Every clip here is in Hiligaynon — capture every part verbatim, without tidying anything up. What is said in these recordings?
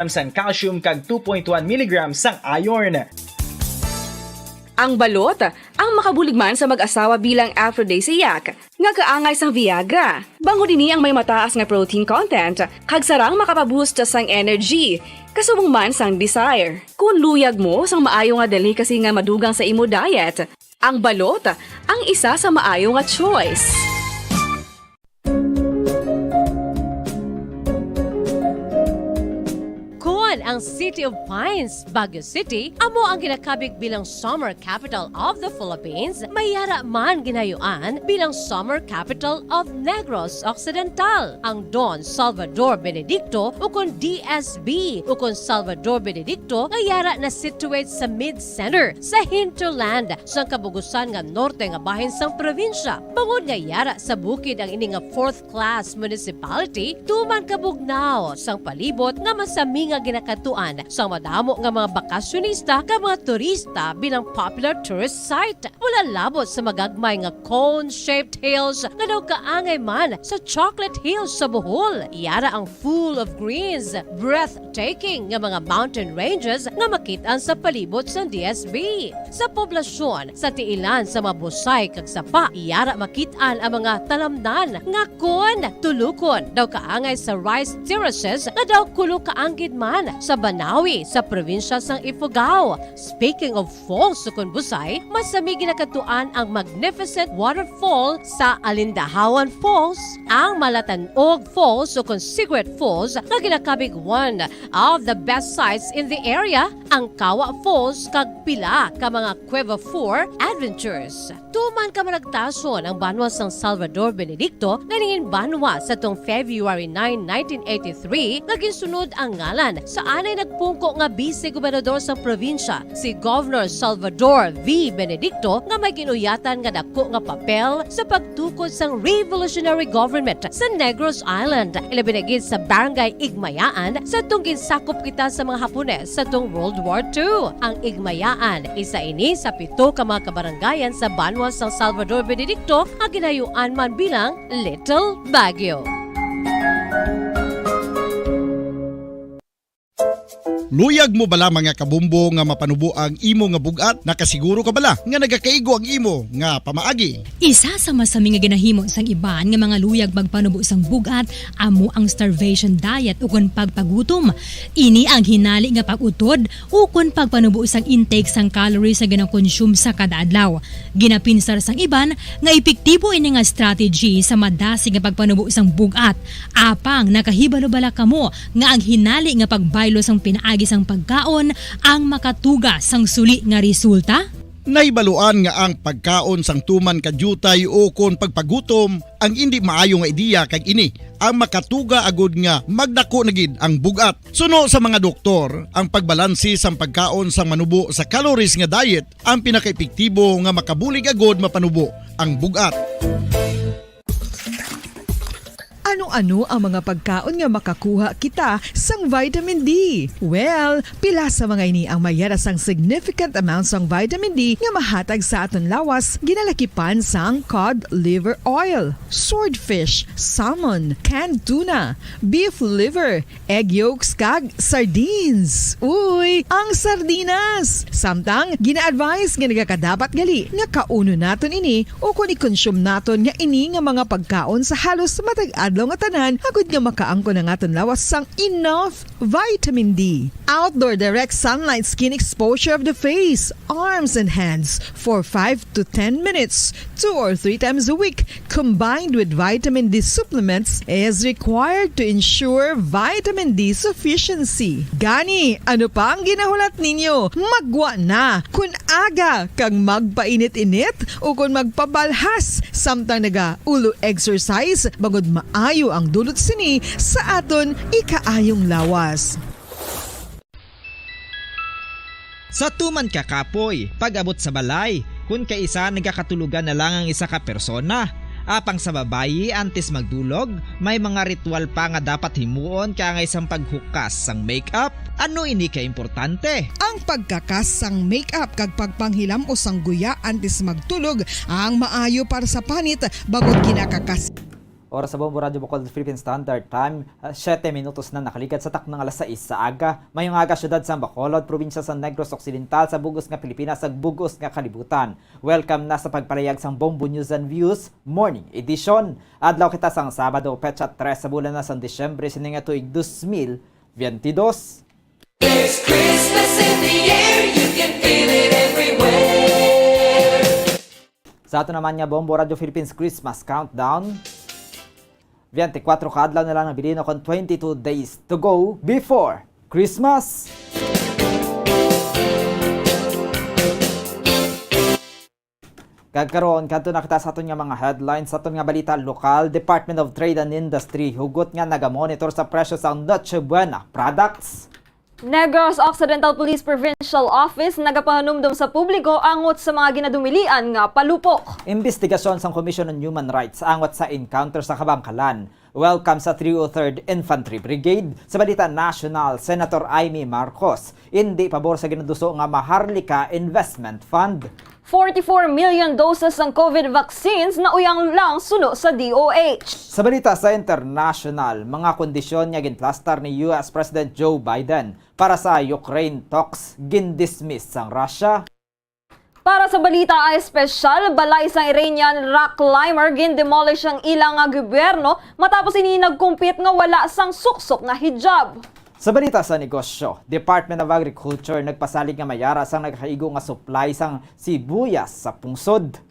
sang calcium kag two point one milligrams sang iron. Ang balot, ang makabulig man sa mag-asawa bilang aphrodisiac, nga kaangay sang Viagra. Bangod ini ang may mataas nga protein content, kag sarang makapaboost sang energy, kasubong man sang desire. Kon luyag mo sang maayo nga delicacy nga madugang sa imo diet, ang balot ang isa sa maayo nga choice. Kon ang City of Pines, Baguio City, amo ang ginakabig bilang Summer Capital of the Philippines, may yara man ginayuan bilang Summer Capital of Negros Occidental. Ang Don Salvador Benedicto, ukon D S B, ukon Salvador Benedicto, nga yara na situate sa mid-center sa hinterland sang kabugusan nga norte nga bahin sang probinsya. Bangod nga yara sa bukid ang ini nga fourth class municipality, tuman kabugnaw sang palibot nga masami nga ginakadtuan sang madamo nga mga bakasyonista kag mga turista bilang popular tourist site. Wala labot sa magagmay nga cone-shaped hills nga daw kaangay man sa Chocolate Hills sa Bohol. Yara ang full of greens, breathtaking nga mga mountain ranges nga makit-an sa palibot sang D S B. Sa poblasyon, sa tiilan sa mga busay kag sapa, yara makit-an ang mga talamnan nga kon tulukon daw kaangay sa rice terraces nga daw kulo kaanggid man sa Banawi sa probinsya sang Ifugao. Speaking of falls, sukon busay, masami ginakadtuan ang magnificent waterfall sa Alindahawan Falls, ang Malatanog Falls, sukon Secret Falls, nga ginakabig one of the best sights in the area, ang Kawa Falls, kag pila ka mga Cueva Four adventures. Tuman ka managtason ang banwa sang Salvador Benedicto nga nangin banwa sa tong February nine, nineteen eighty-three, nga ginsunod ang ngalan sa anay nagpungko nga bise gobernador sang probinsya, si Governor Salvador V. Benedicto, nga may ginuyatan nga dako nga papel sa pagtukod sang revolutionary government sa Negros Island, ilabi na gid sa Barangay Igmayaan, sa tong ginsakop kita sa mga Hapones sa tong World War Two. Ang Igmayaan, isa ini sa pito ka mga kabarangayan sa banwa sang Salvador Benedicto nga ginayuan man bilang Little Baguio. Luyag mo bala, mga kabumbo, nga mapanubo ang imo nga bug-at? Nakasiguro ka bala nga nagakaigo ang imo nga pamaagi? Isa sa masami nga ginahimo sang iban nga mga luyag magpanubo sang bug-at amo ang starvation diet ukon pagpagutom. Ini ang hinali nga pag-utod ukon pagpanubo sang intake sang calories nga ginakonsume sa kada adlaw. Ginapinsar sang iban nga epektibo ini nga strategy sa madasig nga pagpanubo sang bug-at. Apang nakahibalo bala kamo nga ang hinali nga pagbaylo sang pinaagi sang pagkaon ang makatuga sang suli nga resulta? Nahibaluan nga ang pagkaon sang tuman ka diutay ukon pagpagutom ang indi maayo nga ideya, kag ini ang makatuga agud nga magdako na gid ang bug-at. Suno sa mga doktor, ang pagbalanse sang pagkaon sang manubo sa calories nga diet ang pinakaepektibo nga makabulig agud mapanubo ang bug-at. Ano-ano ang mga pagkaon nga makakuha kita sang vitamin D? Well, pila sa mga ini ang may yara sang significant amount sang vitamin D nga mahatag sa aton lawas, ginalakipan sang cod liver oil, swordfish, salmon, canned tuna, beef liver, egg yolks, kag sardines. Uy, ang sardinas! Samtang, gina-advise nga nagakadapat gali nga kaunon naton ini ukon i-consume naton nga ini nga mga pagkaon sa halos matag adlaw nga tanan, agud nga makaangkon ang aton lawas sang enough vitamin D. Outdoor direct sunlight skin exposure of the face, arms, and hands for five to ten minutes, two or three times a week, combined with vitamin D supplements, is required to ensure vitamin D sufficiency. Gani, ano pa ang ginahulat ninyo? Maggwa na! Kun aga kag magpainit-init ukon magpabalhas samtang naga-ulo exercise, bangod maayo ang dulot sini sa aton ikaayong lawas. Sa tuman ka kapoy, pag-abot sa balay, kun kaisa nagakatulogan na lang ang isa ka persona. Apang sa babayi, antes magdulog, may mga ritual pa nga dapat himuon kaangay sang paghukas sang makeup. Ano ini ka importante? Ang pagkakas sang makeup kag pagpanghilam-os sang guya antes magtulog ang maayo para sa panit, bangod ginakakas Oras sa Bombo Radyo Bacolod Philippine Standard Time, ah, siyete minutos na nakaligad sa takna nga alas sais sa aga. Mayong aga, siyudad sang Bacolod, probinsya sang Negros Occidental, sa bug-os nga Pilipinas, sa bug-os nga kalibutan. Welcome na sa pagpalayag sang Bombo News and Views Morning Edition. Adlaw kita sang Sabado, petsa tres sa bulan na sang Disyembre, sini nga tuig dos mil biyente dos. There's Christmas in the air, you can feel it everywhere. Sa ato naman nga Bombo Radyo Philippines Christmas Countdown, biyente kwatro ka adlaw na lang nabilin, kon twenty-two days to go before Christmas. Kag karon, kadto na kita sa aton nga mga headlines, sa aton nga balita lokal. Department of Trade and Industry hugot nga nagamonitor sa presyo sang Noche Buena products. Negros Occidental Police Provincial Office nagapahanumdom sa publiko angot sa mga ginadumilian nga palupok. Imbestigasyon sang Commission on Human Rights angot sa encounter sa Kabangkalan. Welcome sa three oh third Infantry Brigade. Sa balita national, Senator Imee Marcos indi pabor sa ginaduso nga Maharlika Investment Fund. Forty-four million doses sang COVID vaccines nauyang lang suno sa D O H. Sa balita sa international, mga kondisyon nga ginplastar ni U S President Joe Biden para sa Ukraine talks gindismiss sang Russia. Para sa balita espesyal, balay sang Iranian rock climber gindemolish ang ila nga gobyerno matapos ini nagkumpit nga wala sang suksok nga hijab. Sa balita sa negosyo, Department of Agriculture nagpasalig nga mayara sang nagakaigo nga supply sang sibuyas sa pungsod.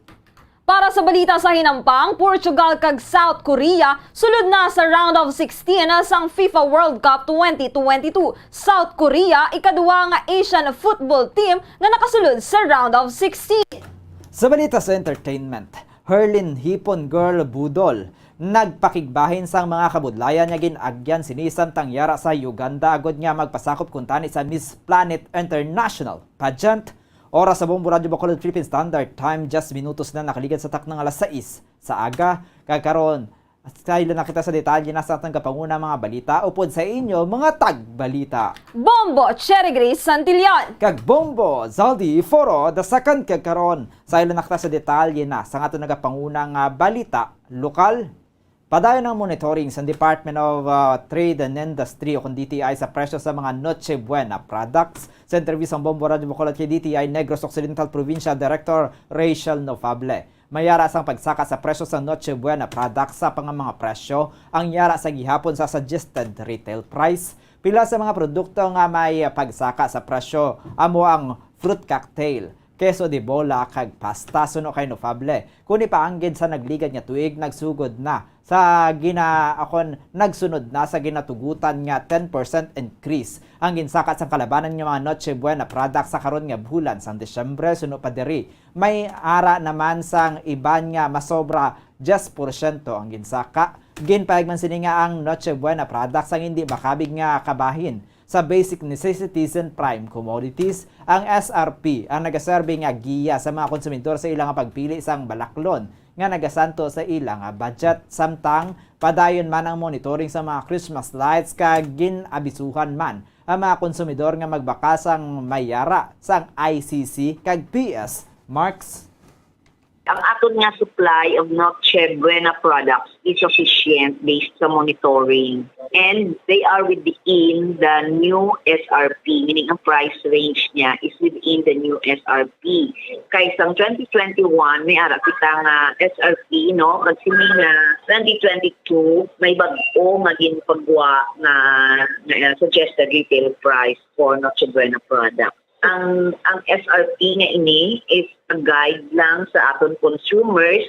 Para sa balita sa hinampang, Portugal kag South Korea sulod na sa round of sixteen sang FIFA World Cup twenty twenty-two. South Korea, ikaduha nga Asian football team nga nakasulod sa round of sixteen. Sa balita sa entertainment, Herlin Hipon Girl Budol nagpakigbahin sang mga kabudlayan nga gin-agyan sini samtang yara sa Uganda agod nga magpasakop kuntani sa Miss Planet International Pageant. Oras sa Bombo Radyo Bacolod Philippine Standard Time, diyes minutos na nakaligad sa takna nga alas sais sa aga. Kag karon, saylo na kita sa detalye na sa atong kapanguna mga balita upod sa inyo mga tagbalita. Bombo Cherry Grace Santillan. Kag Bombo Zaldi Foro the second. Kag karon, saylo na kita sa detalye na sa aton nagapanguna nga balita lokal. Padayon ang monitoring sa Department of, uh, Trade and Industry o kon D T I sa presyo sa mga Noche Buena products. Sa interview sang Bombo Radyo Bacolod kay D T I Negros Occidental Provincial Director Rachel Nofable, mayara sang pagsaka sa presyo sa Noche Buena products sa pang mga presyo ang yara sa gihapon sa suggested retail price. Pila sa mga produkto nga may pagsaka sa presyo amo ang fruit cocktail, queso de bola kag pasta. Suno kay Nofable, kon ipaanggid sa nagligad nga tuig, nagsugod na sa gina-, akon, nagsunod na sa ginatugutan nga ten percent increase ang ginsaka sang kalabanan nga mga Noche Buena products sa karon nga bulan sang Disyembre. Suno pa diri, may ara naman sang iban nga masobra diyes porsyento ang ginsaka. Ginpahayag man sini nga ang Noche Buena products ang indi makabig nga kabahin sa basic necessities and prime commodities. Ang S R P ang nagaserbi nga giya sa mga konsumidor sa ila nga pagpili sang balaklon nga nagasanto sa ila nga budget. Samtang padayon man ang monitoring sa mga Christmas lights, kag gin-abisuhan man ang mga konsumidor nga magbakal sang may yara sang I C C kag P S marks. Ang aton nga supply of Noche Buena products is sufficient based sa monitoring. And they are within the new S R P, meaning ang price range niya is within the new S R P. Kay sang twenty twenty-one, may ara kita nga S R P, no? Kag sini nga twenty twenty-two, may bag-o nga ginpagwa nga, nga, uh, suggested retail price for Noche Buena products. Ang, ang S R P nga ini is a guide lang sa aton consumers.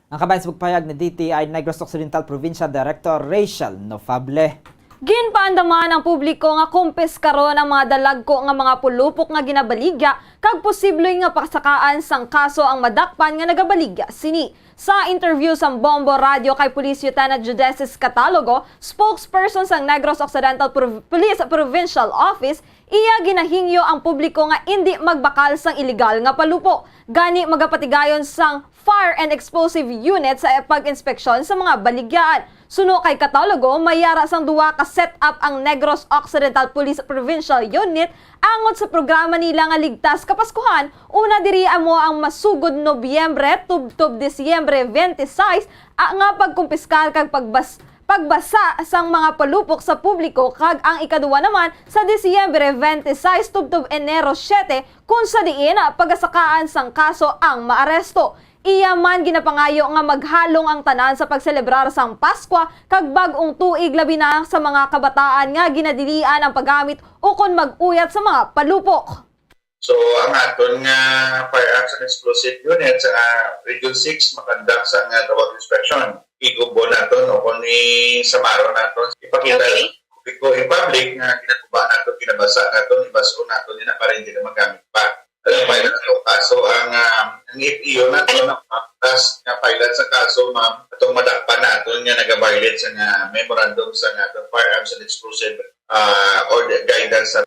Ang kabahin sa pagpahayag ni D T I Negros Occidental Provincial Director Rachel Nofable. Ginpaandaman ang publiko nga kumpiskaron ang mga dalagko nga mga pulupok nga ginabaligya kag posible nga pasakaan sang kaso ang madakpan nga nagabaligya sini. Sa interview sang Bombo Radyo kay Police Lieutenant Judesis Catalogo, spokesperson sang Negros Occidental Prov-, Police Provincial Office, iya ginahingyo ang publiko nga indi magbakal sang iligal nga palupok. Gani, magapatigayon sang Fire and Explosive Unit sa pag-inspeksyon sa mga baligyaan. Suno kay Catalogo, may yara sang duha ka setup ang Negros Occidental Police Provincial Unit angot sa programa nila nga Ligtas Kapaskuhan. Una diri amo ang masugod Nobyembre tubtob Disyembre twenty-six, a, nga pagkumpiskar kag pagbas-, pagbasa sang mga palupok sa publiko, kag ang ikaduha naman sa Disyembre twenty-six tubtob Enero siete, kun sa diin pagasakaan sang kaso ang maaresto. Iya man ginapangayo nga maghalong ang tanan sa pagselebrar sang Paskwa kag Bag-ong Tuig, labi na sa mga kabataan nga ginadilian ang paggamit ukon mag-uyat sa mga palupok. So, ang aton nga Firearms and Explosive Unit sa Region six makandak sa nga tawag inspection. Igubon naton o kung isamaron naton, ipakita Okay. sa publiko in public nga ginaguba naton, ginabasa naton, ibas-on naton, yun na pa rin, hindi na magamit pa. Alam, Mm-hmm. File naton kaso ang, ah, ang F E O naton, Ano? Ang task nga file sa kaso, ma'am, atong madakpan naton nga nag-violate sa nga memorandum sa nga atong Firearms and Explosive, ah, or the guidance sa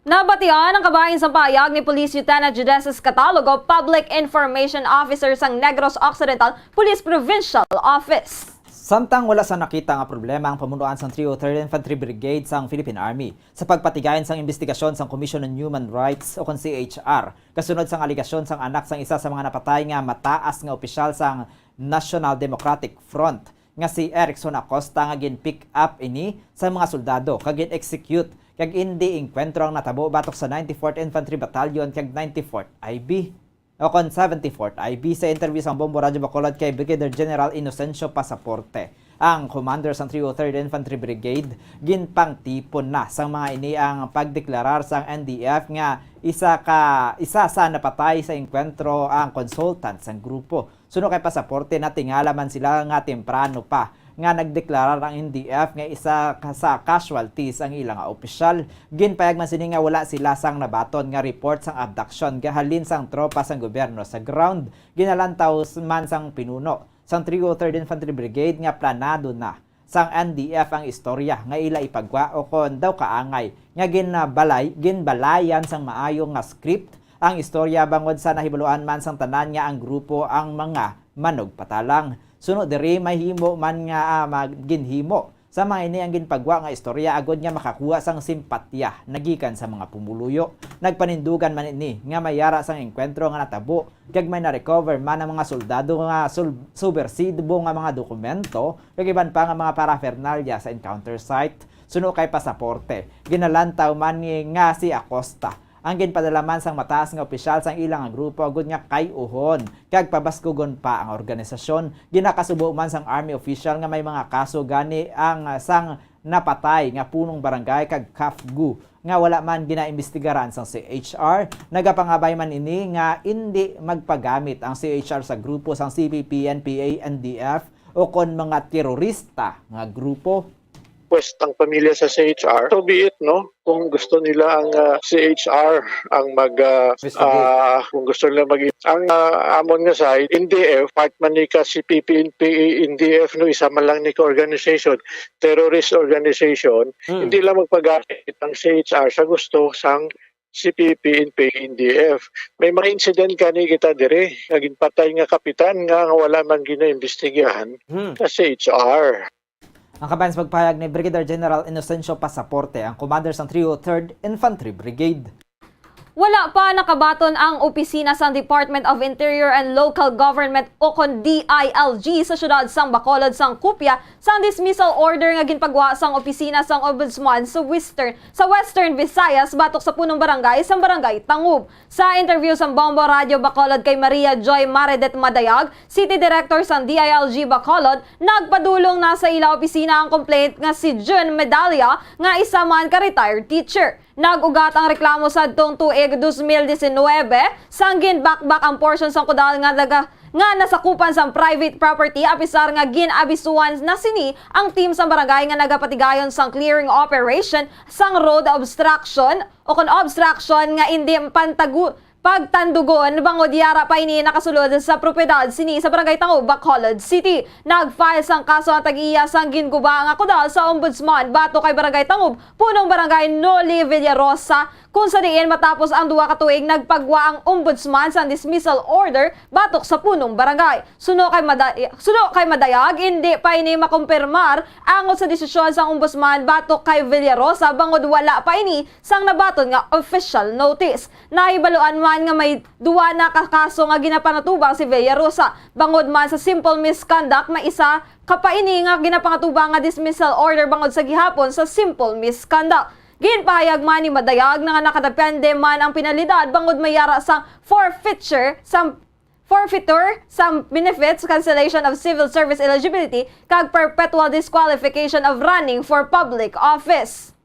Nabatian ang kabahin sang pahayag ni Police Lieutenant Judesis Catalogo, Public Information Officer sang Negros Occidental Police Provincial Office. Samtang wala sa nakita nga problema ang pamunuan sang three oh third Infantry Brigade sang Philippine Army sa pagpatigayon sang imbestigasyon sang Commission on Human Rights o kon C H R, kasunod sang alegasyon sang anak sang isa sa mga napatay nga mataas nga opisyal sang National Democratic Front nga si Erickson Acosta nga gin-pick up ini sa mga soldado kag gin-execute, kag indi engkwentro ang natabo batok sa ninety-fourth Infantry Battalion kag ninety-fourth I B, o kon seventy-fourth I B. Sa interview sang Bombo Radyo Bacolod kay Brigadier General Inocencio Pasaporte, ang commander sang three oh third Infantry Brigade, ginpangtipon na sang mga ini ang pagdeklarar sang N D F nga isa ka, isa sa napatay sa engkwentro ang consultant sang grupo. Suno kay Pasaporte, natingala man sila nga temprano pa nga nagdeklarar ang N D F nga isa ka, sa casualties ang ila nga opisyal. Ginpayag man sini nga wala sila sang nabaton nga report sang abduction gahalin sang tropa sang gobyerno sa ground. Ginalantaw s-, man sang pinuno sang three oh third Infantry Brigade nga planado na sang N D F ang istorya nga ila ipagwa, o kon daw kaangay nga ginbalay-, ginbalayan sang maayo nga script ang istorya, bangod sa nahibaluan man sang tanan nga ang grupo ang mga manugpatalang. Suno diri, mahimo man nga, ah, mag-, ginhimo sa mga ini ang ginpagwa nga istorya agod nga makakuha sang simpatya nagikan sa mga pumuluyo. Nagpanindugan man ini nga may yara sang engkwentro nga natabo, kag may na-recover man ang mga soldado nga sul-, subwersibo nga mga dokumento kag iban pa nga mga paraphernalia sa encounter site. Suno kay Pasaporte, ginalantaw man ni nga si Acosta ang ginpadala man sang mataas nga opisyal sang ila nga grupo agud nga kay-uhon kag pabaskugon pa ang organisasyon. Ginakasubo man sang army official nga may mga kaso gani ang, ah, sang napatay nga punong barangay kag CAFGU nga wala man ginaimbestigaran sang C H R. Nagapangabay man ini nga indi magpagamit ang C H R sa grupo sang C P P, N P A, N D F o kon mga terorista nga grupo. Request ang pamilya sa C H R, so be it, no? Kung gusto nila ang, ah, C H R ang mag, ah, Investigate. Ah, kung gusto nila mag-, ang, ah, amon nga side, N D F, part man ni ka C P P, N P A, N D F, no, isa man lang ni ka organization, terrorist organization, Hmm. Hindi lang magpagamit ang C H R sa gusto sang C P P, N P A, N D F. May mga incident gani kita dire, nga ginpatay nga kapitan nga, nga wala man ginaimbestigahan Hmm. sa C H R. Ang kabahin sa pagpahayag ni Brigadier General Inocencio Pasaporte, ang commander sang three oh third Infantry Brigade. Wala pa nakabaton ang opisina sang Department of Interior and Local Government o kon D I L G sa siyudad sang Bacolod sang kopya sang dismissal order nga ginpagwa sang opisina sang Ombudsman sa Western, sa Western Visayas batok sa punong barangay sang Barangay Tangub. Sa interview sang Bombo Radyo Bacolod kay Maria Joy Maredet Madayag, City Director sang D I L G Bacolod, nagpadulong na sa ila opisina ang complaint nga si Jun Medalla nga isa man ka retired teacher. Nag-ugat ang reklamo sadtong tuig dos mil disinwebe, sang ginbakbak ang portion sang kudal nga naga-, nga nasakupan sang private property, apisar nga gin-abisuhan na sini ang team sang barangay nga nagapatigayon sang clearing operation sang road obstruction o kon obstruction nga indi pantagu-, pagtandugon, bangod yara pa ini nakasulod sa propiedad sini sa Barangay Tangub, Bacolod City. Nag-file sang kaso ang tag-iya sang ginguba nga kudal sa Ombudsman batok kay Barangay Tangub, Punong Barangay Noli Villarosa, Kung sa diin matapos ang duha ka tuig nagpagwa ang ombudsman sang dismissal order batok sa punong barangay. Suno kay Maday-, suno kay Madayag, hindi pa ini makumpirmar angot sa desisyon sang ombudsman batok kay Villarosa bangod wala pa ini sang nabaton nga official notice. Nahibaluan man nga may duwa na ka kaso nga ginapangatubang si Villarosa bangod man sa simple misconduct na isa ka pa ini nga ginapangatubang nga dismissal order bangod sa gihapon sa simple misconduct. Ginpahayag man ni Madayag na nga nakadepende man ang penalidad bangod may ara sang forfeiture sa forfeiture sa benefits, cancellation of civil service eligibility, kag perpetual disqualification of running for public office.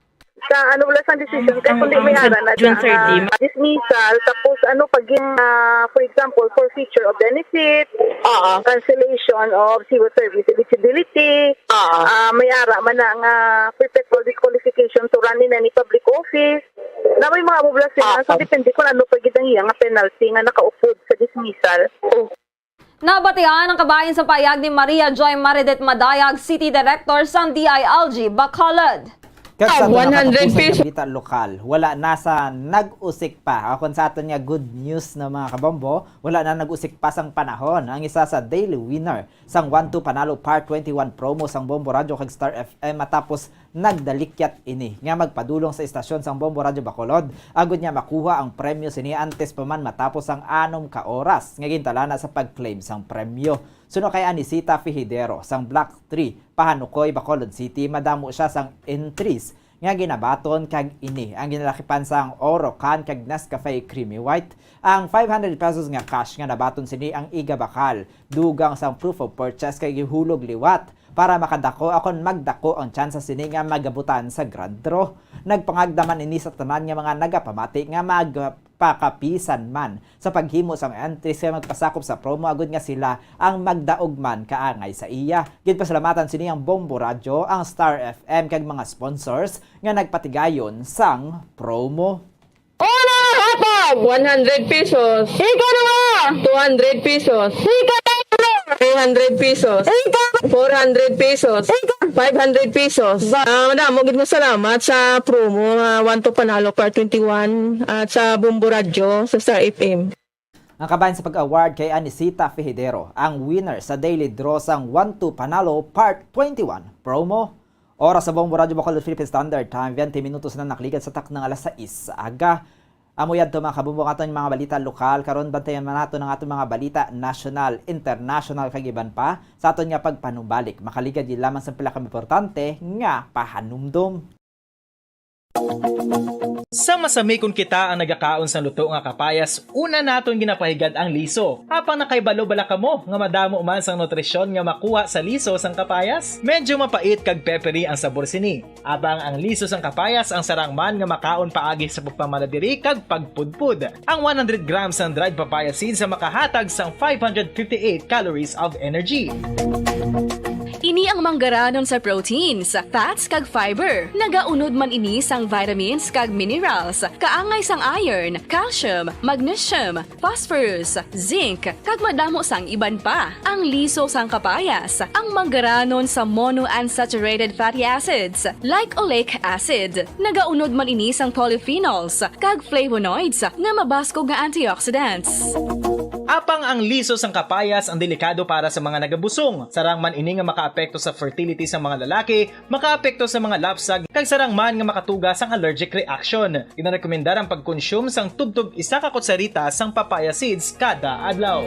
Sa ano, wala sang decision kay kundi may ara na June thirty. Dismissal, tapos ano pag ah, for example, forfeiture of benefit, Oo. Cancellation of civil service eligibility, Oo. Ah, may ara man na nga perpetual disqualification to run in any public office. Na may mga obra sila, so Opo. Depende kung ano pa gid ang iya nga penalty nga nakaupod sa dismissal. Nabatian ang kabahin sa payag ni Maria Joy Maridet Madayag, City Director sang D I L G Bacolod. Kag sa aton one hundred pesos. Balita lokal, wala na sa nag-usik pa. O kung sa aton nga good news na mga kabombo, wala na nag-usik pa sang panahon. Ang isa sa daily winner sang One Two Panalo Part twenty-one promo sang Bombo Radyo kag Star F M matapos nagdalikyat ini nga magpadulong sa istasyon sang Bombo Radyo Bacolod agud nga makuha ang premyo sini antes pa man matapos ang anom ka oras nga gintalana sa pag-claim sang premyo. Suno kay Anisita Fijidero sang Block three, Pahanukoy, Bacolod City, madamo siya sang entries nga ginabaton kag ini ang ginalakipan sang Oro Can kag Nescafe Creamy White. Ang five hundred pesos nga cash nga nabaton sini ang igabakal dugang sang proof of purchase kay gihulog liwat para makadako akon magdako ang tsansa sini nga magabutan sa grand draw. Nagpangagda man ini sa tanan nga mga nagapamati nga magpakapisan man sa paghimo sang entries kay magpasakop sa promo agud nga sila ang magdaog man kaangay sa iya. Ginpasalamatan sini ang Bombo Radyo, ang Star F M kag mga sponsors nga nagpatigayon sang promo. Una, hatag, one hundred pesos. Ikaduha, two hundred pesos. Ikatatlo, three hundred pesos. Ika-, four hundred pesos. Ika-, five hundred pesos. Ba, ah, madamo gid nga salamat sa promo nga One to Panalo Part twenty-one at sa Bombo Radyo sa Star F M. Ang kabahin sa pag-award kay Anisita Fijidero, ang winner sa daily draw sang One to Panalo Part twenty-one promo. Oras sa Bombo Radyo Bacolod Philippine Standard Time, twenty minutos na nakaligad sa taknang alas sais sa aga. Amo yadto, mga kabombo, ang aton mga balita lokal. Karon, bantayan man naton ang aton mga balita national, international, kag iban pa sa aton nga pagpanumbalik. Makaligad gid lamang sa pila ka importante nga pahanumdom. Sa masamikon kita ang nagakaon sang luto nga kapayas, una naton ginapahigad ang liso. Apang nakahibalo bala kamo nga madamo man sang nutrisyon nga makuha sa liso sang kapayas? Medyo mapait kag peppery ang sabor sini. Apang ang liso sang kapayas ang sarang man nga makaon paagi sa pagpamanadiri kag pagpudpod. Ang one hundred grams sang dried papaya seeds ang makahatag sang five hundred fifty-eight calories of energy. Ini ang manggaranon sa proteins, fats, kag fiber. Nagaunod man ini sang vitamins kag minerals, kaangay sang iron, calcium, magnesium, phosphorus, zinc, kag madamo sang iban pa. Ang liso sang kapayas, ang manggaranon sa monounsaturated fatty acids, like oleic acid. Nagaunod man ini sang polyphenols kag flavonoids nga mabaskog nga antioxidants. Apang ang liso sang kapayas ang delikado para sa mga nagabusong. Sarang man ini nga makaapekto sa fertility sa mga lalaki, makaapekto sa mga lapsag, kag sarang man nga makatuga sang allergic reaction. Ginarekomendar ang pagkonsume sang tubtob isa ka kutsarita sang papaya seeds kada adlaw.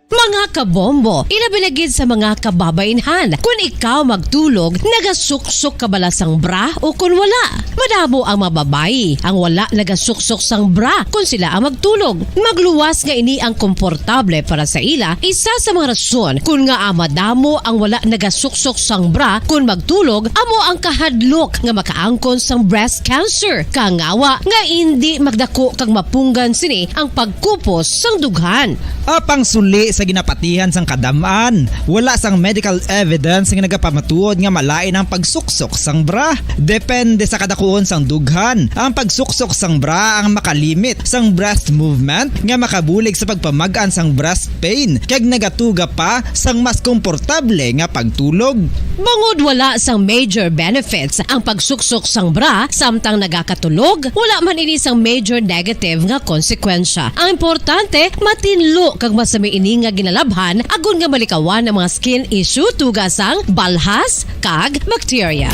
Mga kabombo, ilabi na gid sa mga kababainhan, kun ikaw magtulog, nagasuksok ka bala sang bra o kun wala? Madamo ang mga babayi ang wala nagasuksok sang bra kun sila ang magtulog. Magluwas nga ini ang komportable para sa ila, isa sa mga rason kun ngaa madamo ang wala nagasuksok sang bra kun magtulog amo ang kahadlok nga makaangkon sang breast cancer, kangawa nga indi magdako kag mapunggan sini ang pagkupos sang dughan. Apang suli sa Napatihan sang kadam-an, wala sang medical evidence nga nagapamatuod nga malain ang pagsuksok sang bra. Depende sa kadakuon sang dughan, ang pagsuksok sang bra ang makalimit sang breast movement nga makabulig sa pagpamag-an sang breast pain kag nagatuga pa sang mas komportable nga pagtulog. Bangod wala sang major benefits ang pagsuksok sang bra samtang nagakatulog, wala man ini sang major negative nga konsekwensya. Ang importante, matinlo kag masami ini nga ginalabhan agod nga malikawan ang mga skin issue, tuga sang balhas kag bakterya.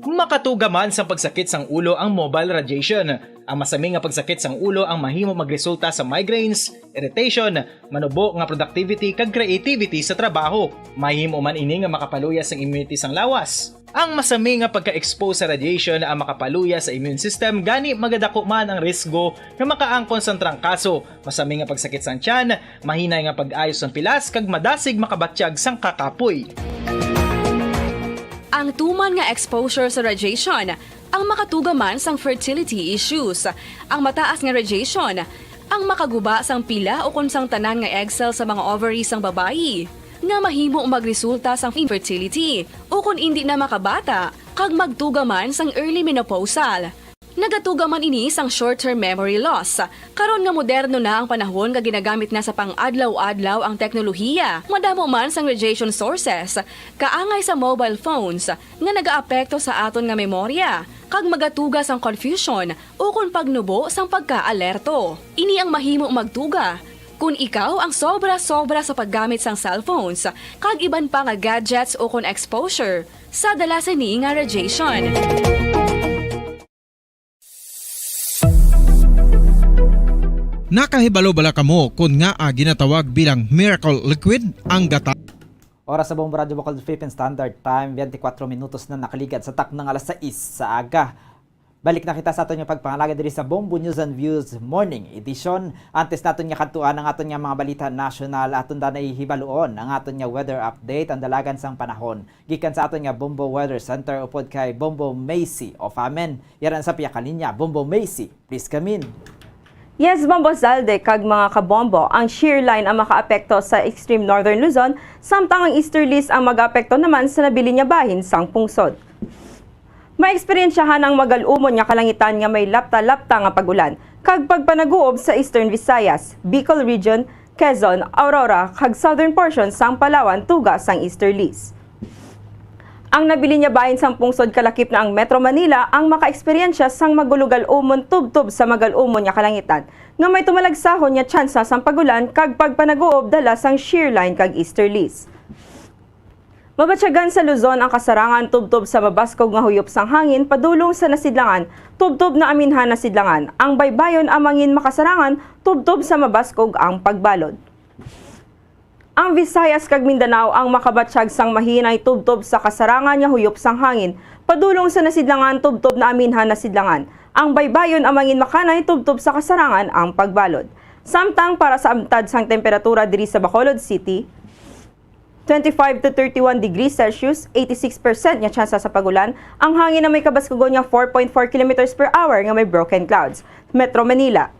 Makatuga man sang pagsakit sang ulo ang mobile radiation. Ang masami nga pagsakit sang ulo ang mahimo magresulta sa migraines, irritation, manubo nga productivity kag creativity sa trabaho. Mahimo man ini nga makapaluya sang immunity sang lawas. Ang masami nga pagka-expose sa radiation ang makapaluya sa immune system, gani magadako man ang risgo nga makaangkon sang trangkaso, masami nga pagsakit sang tiyan, mahinay nga pag-ayo sang pilas kag madasig makabatyag sang kakapoy. Ang tuman nga exposure sa radiation ang makatuga man sang fertility issues. Ang mataas nga radiation ang makaguba sang pila ukon sang tanan nga egg cell sa mga ovary sang babayi, nga mahimo magresulta sang infertility ukon indi na makabata kag magtuga man sang early menopausal. Nagatuga man ini sang short-term memory loss. Karon nga moderno na ang panahon nga ginagamit na sa pang-adlaw-adlaw ang teknolohiya, madamo man sang radiation sources, kaangay sa mobile phones, nga nagaapekto sa aton nga memorya, kag magatuga sang confusion ukon pagnubo sang pagka-alerto. Ini ang mahimo magtuga kon ikaw ang sobra-sobra sa paggamit sang cellphones kag iban pa nga gadgets ukon exposure sa dala sini nga radiation. Nakahibalo bala kamo kon ngaa ginatawag bilang miracle liquid ang gata? Oras sa Bombo Radyo Bacolod Philippine Standard Time, twenty-four minutos na nakaligad sa taknang alas sais sa aga. Balik na kita sa aton nga pagpangalaga diri sa Bombo News and Views Morning Edition. Antes naton nga kadtuan ang aton nga mga balita nasyonal, aton danay hibaluon ang aton nga weather update, ang dalagan sang panahon. Gikan sa aton nga Bombo Weather Center upod kay Bombo Macy Ofamen. Yara na sa piyakalinya, Bombo Macy, please come in. Yes, Bombo Zalde kag mga kabombo, ang shear line ang makaapekto sa extreme northern Luzon, samtang ang easterlies ang mag-apekto naman sa nabilin nga bahin sang pungsod. Maeksperiensyahan ang magal-umon nga kalangitan nga may lapta-lapta nga pag-ulan kag pagpanaguob sa Eastern Visayas, Bicol Region, Quezon, Aurora, kag southern portion sang Palawan tuga sang easterlies. Ang nabilin nga bahin sang pungsod kalakip na ang Metro Manila ang makaeksperyensya sang magulogal-umon tubtob sa magal-umon nga kalangitan nga may tumalagsahon nga tsansa sang pag-ulan kag pagpanaguob dala sang shear line kag easterlies. Mabatyagan sa Luzon ang kasarangan tubtob sa mabaskog nga huyop sang hangin padulong sa Nasidlangan tubtob na Aminhan, Nasidlangan. Ang baybayon ang mangin makasarangan tubtob sa mabaskog ang pagbalod. Ang Visayas kag Mindanao ang makabatyag sang mahinay tubtob sa kasarangan nga huyop sang hangin padulong sa Nasidlangan tubtob na Aminhan, Nasidlangan. Ang baybayon ang mangin makanay tubtob sa kasarangan ang pagbalod. Samtang para sa amtad sang temperatura diri sa Bacolod City, twenty-five to thirty-one degrees Celsius, eighty-six percent nga tsansa sa pag-ulan, ang hangin na may kabaskugon nga four point four kilometers per hour nga may broken clouds. Metro Manila,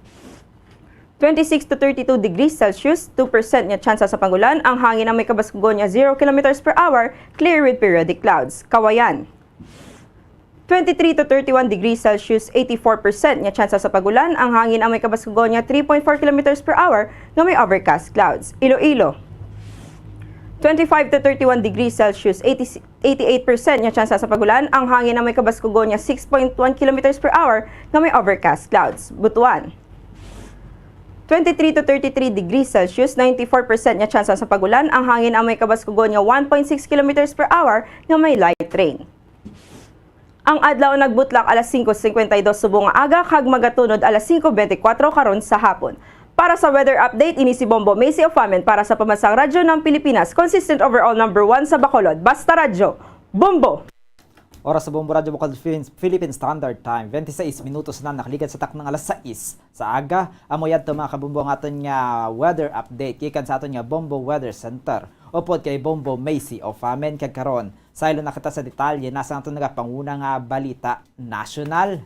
twenty-six to thirty-two degrees Celsius, two percent nga tsansa sa pag-ulan, ang hangin na may kabaskugon nga zero kilometers per hour, clear with periodic clouds. Kawayan, twenty-three to thirty-one degrees Celsius, eighty-four percent nga tsansa sa pag-ulan, ang hangin ang may kabaskugon nga three point four kilometers per hour nga may overcast clouds. Iloilo, twenty-five to thirty-one degrees Celsius, eighty, eighty-eight percent nga tsansa sa pag-ulan, ang hangin ang may kabaskugon nga six point one kilometers per hour nga may overcast clouds. Butuan, twenty-three to thirty-three degrees Celsius, ninety-four percent nga tsansa sa pag-ulan, ang hangin ang may kabaskugon nga one point six kilometers per hour nga may light rain. Ang adlaw nagbutlak alas singko singkwenta y dos subong nga aga kag magatunod alas singko bente kuwatro karon sa hapon. Para sa weather update, ini si Bombo Macy Ofamen para sa Pamansang Radyo ng Pilipinas, consistent overall number one sa Bacolod. Basta Radyo, Bombo! Oras sa Bombo Radyo Bacolod Philippine Standard Time, twenty-six minutos na nakaligad sa taknang alas sais sa aga. Amo yadto, mga kabombo, ang aton nga weather update gikan sa aton nga Bombo Weather Center upod kay Bombo Macy Ofamen. Kag karon, saylo na kita sa detalye na sa aton nagapanguna nga balita nasyonal.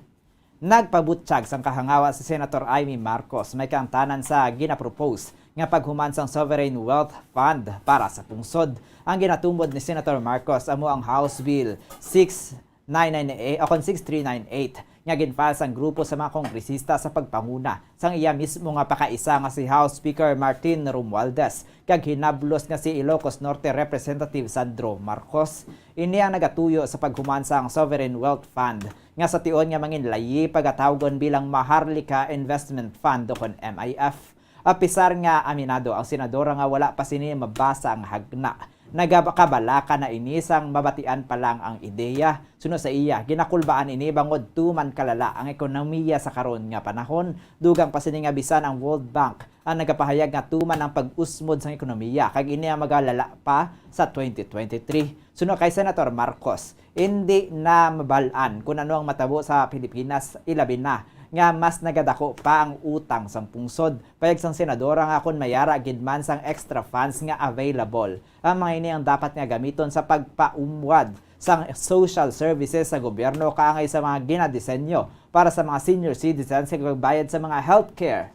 Nagpabutyag sang kahangawa si Senator Imee Marcos may kaangtanan sa ginapropose nga paghuman sang Sovereign Wealth Fund para sa pungsod. Ang ginatumod ni Senator Marcos amo ang House Bill six nine nine eight, o kon six three nine eight, nga ginfile sang grupo sa mga kongresista sa pagpanguna sang iya mismo nga pakaisa nga si House Speaker Martin Romualdez kag hinablos nga si Ilocos Norte Representative Sandro Marcos. Ini ang nagatuyo sa paghuman sang Sovereign Wealth Fund nga sa tion nga manginlayi pagatawgon bilang Maharlika Investment Fund o kon M I F. Apisar nga aminado ang senadora nga wala pa sini mabasa ang hagna, nagakabalaka na ini sang mabatian pa lang ang ideya. Suno sa iya, ginakulbaan ini bangod tuman kalala ang ekonomiya sa karon nga panahon, dugang pa sini nga bisan ang World Bank ang nagapahayag nga tuman ang pag-usmod sang ekonomiya kag ini ang magalala pa sa twenty twenty-three. Suno kay Senator Marcos, indi na mabal-an kon ano ang matabo sa Pilipinas, ilabi na nga mas nagadako pa ang utang sang pungsod. Payag sang senadora nga kon mayara gid man sang extra funds nga available, ang mga ini ang dapat nga gamiton sa pagpaumwad sang social services sa gobyerno kaangay sa mga ginadisenyo para sa mga senior citizens kag pagbayad sa mga healthcare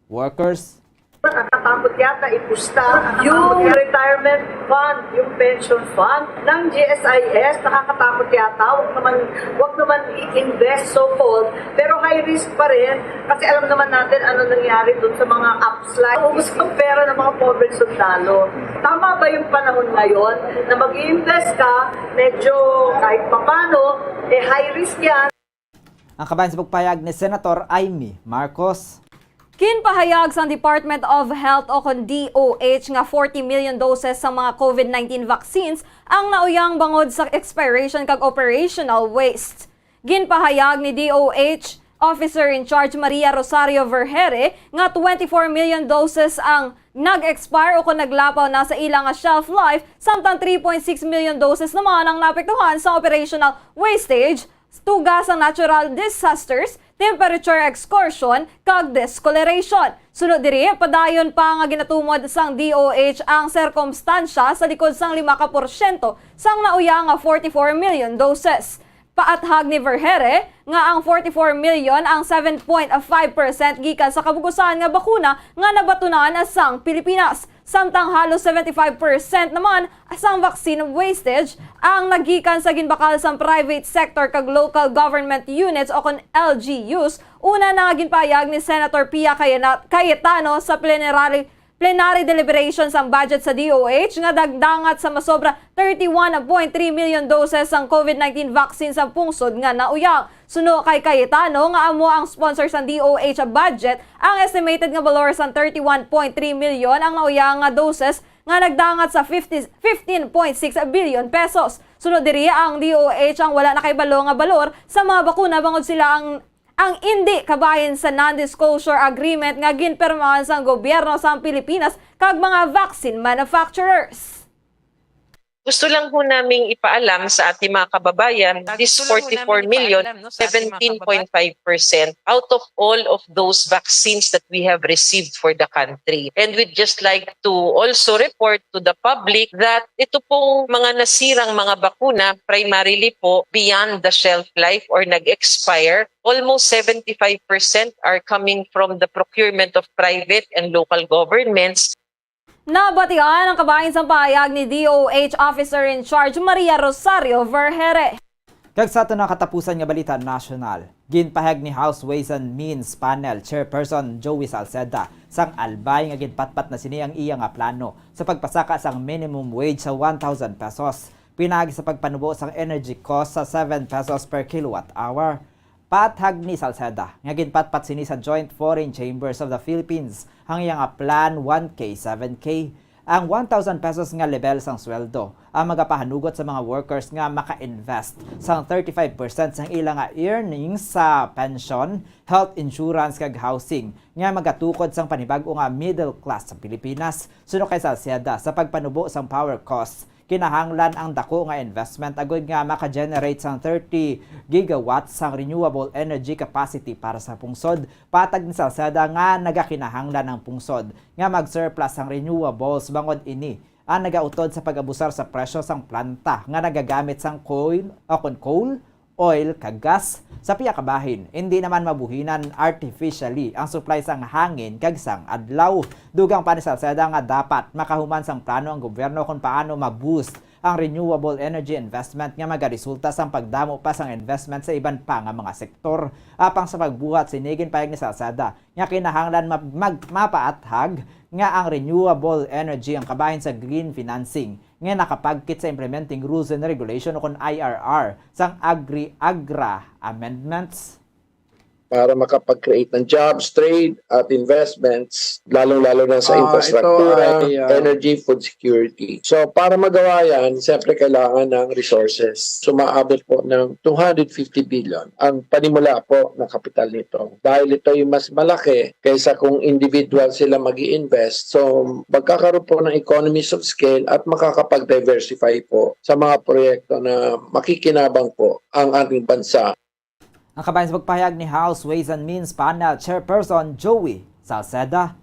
workers. Nakakatakot yata ipusta yung retirement fund, yung pension fund ng G S I S. Nakakatakot yata. Wag naman, wag naman i-invest, so-called. Pero high risk pa rin kasi alam naman natin ano nangyari dun sa mga upslide. Ubus ang pera ng mga pobreng sundalo. Tama ba yung panahon ngayon na mag-i-invest ka, medyo kahit papano, eh, high risk yan? Ang kabahin sa pagpahayag ni Senator Imee Marcos. Ginpahayag sang Department of Health o kon D O H nga forty million doses sang mga COVID nineteen vaccines ang nauyang bangod sa expiration kag operational waste. Ginpahayag ni D O H Officer in Charge Maria Rosario Vergere nga twenty-four million doses ang nag-expire o kon naglapaw na sa ila nga shelf life, samtang three point six million doses naman ang naapektuhan sa operational wastage, tuga sang natural disasters, temperature excursion, kag discoloration. Sunod diri, padayon pa nga ginatumod sang D O H ang sirkumstansya sa likod sang lima ka porsyento sang nauya nga forty-four million doses. Paathag ni Vergere nga ang forty-four million ang seven point five percent gikan sa kabug-usan nga bakuna nga nabatunan sang Pilipinas. Samtang halos seventy-five percent naman sang vaccine wastage ang nagikan sa ginbakal sang private sector kag local government units o kon L G Us, una na nga ginpahayag ni Senator Pia Cayena-, Cayetano sa plenary, plenary deliberation sang budget sa D O H nga nagdangat sa masobra thirty-one point three million doses sang COVID nineteen vaccine sa pungsod nga nauyang. Suno kay Cayetano nga amo ang sponsor sang D O H budget, ang estimated nga balor sang thirty-one point three million ang nauyang nga doses nga nagdangat sa fifty, fifteen point six billion pesos. Sunod diri, ang D O H ang wala nakahibalo nga balor sa mga bakuna bangod sila ang, ang indi kabahin sa non-disclosure agreement nga ginpirmahan sang gobyerno sang Pilipinas kag mga vaccine manufacturers. Gusto lang ho naming ipaalam sa ating mga kababayan, this forty-four million, seventeen point five percent out of all of those vaccines that we have received for the country. And we'd just like to also report to the public that ito pong mga nasirang mga bakuna, primarily po beyond the shelf life or nag-expire, almost seventy-five percent are coming from the procurement of private and local governments. Nabatian ang kabahin sang pahayag ni D O H Officer in Charge Maria Rosario Vergere. Kag sa aton nga katapusan nga balita nasyonal, ginpahayag ni House Ways and Means Panel Chairperson Joey Salceda sang Albay nga ginpatpat na sini ang iya nga plano sa pagpasaka sang minimum wage sa one thousand pesos, pinaagi sa pagpanubo sang energy cost sa seven pesos per kilowatt hour. Paathag ni Salceda nga ginpatpat sini sa Joint Foreign Chambers of the Philippines ang iya nga Plan one K seven K. Ang one thousand pesos nga lebel sang sweldo ang magapahanugot sa mga workers nga maka-invest sang thirty-five percent sang ila nga earnings sa pensyon, health insurance, kag housing nga magatukod sang panibag-o nga middle class sa Pilipinas. Suno kay Salceda, sa pagpanubo sang power costs, kinahanglan ang dako nga investment agud nga maka-generate sang thirty gigawatts sang renewable energy capacity para sa pungsod. Paathag ni Salceda nga nagakinahanglan ang pungsod nga mag-surplus sang renewables bangod ini ang nagautod sa pag-abusar sa presyo sang planta nga nagagamit sang coal o kon coal oil kag gas. Sa pihak ka bahin, hindi naman mabuhinan artificially ang supply sang hangin kag sang adlaw. Dugang pa ni Salceda nga dapat makahuman sang plano ang gobyerno kung paano ma-boost ang renewable energy investment nga magaresulta sang pagdamo pa sang investment sa iban pa nga mga sektor. Apang sa pagbuhat sini, ginpahayag ni Salceda nga kinahanglan ma-, mag-, mapaathag nga ang renewable energy ang kabahin sa green financing nga nakapagkit sa Implementing Rules and Regulation o kon I R R sang Agri-Agra Amendments. Para makapag-create ng jobs, trade, at investments, lalong-lalo na sa Ah, infrastructure, ito ay, ah, energy, food security. So, para magawa yan, siyempre kailangan ng resources. Sumaabot po ng two hundred fifty billion ang panimula po ng kapital nito. Dahil ito ay mas malaki kaysa kung individual sila mag invest, so magkakaroon po ng economies of scale at makakapag-diversify po sa mga proyekto na makikinabang po ang ating bansa. Ang kabahin sa pagpahayag ni House Ways and Means Panel Chairperson Joey Salceda.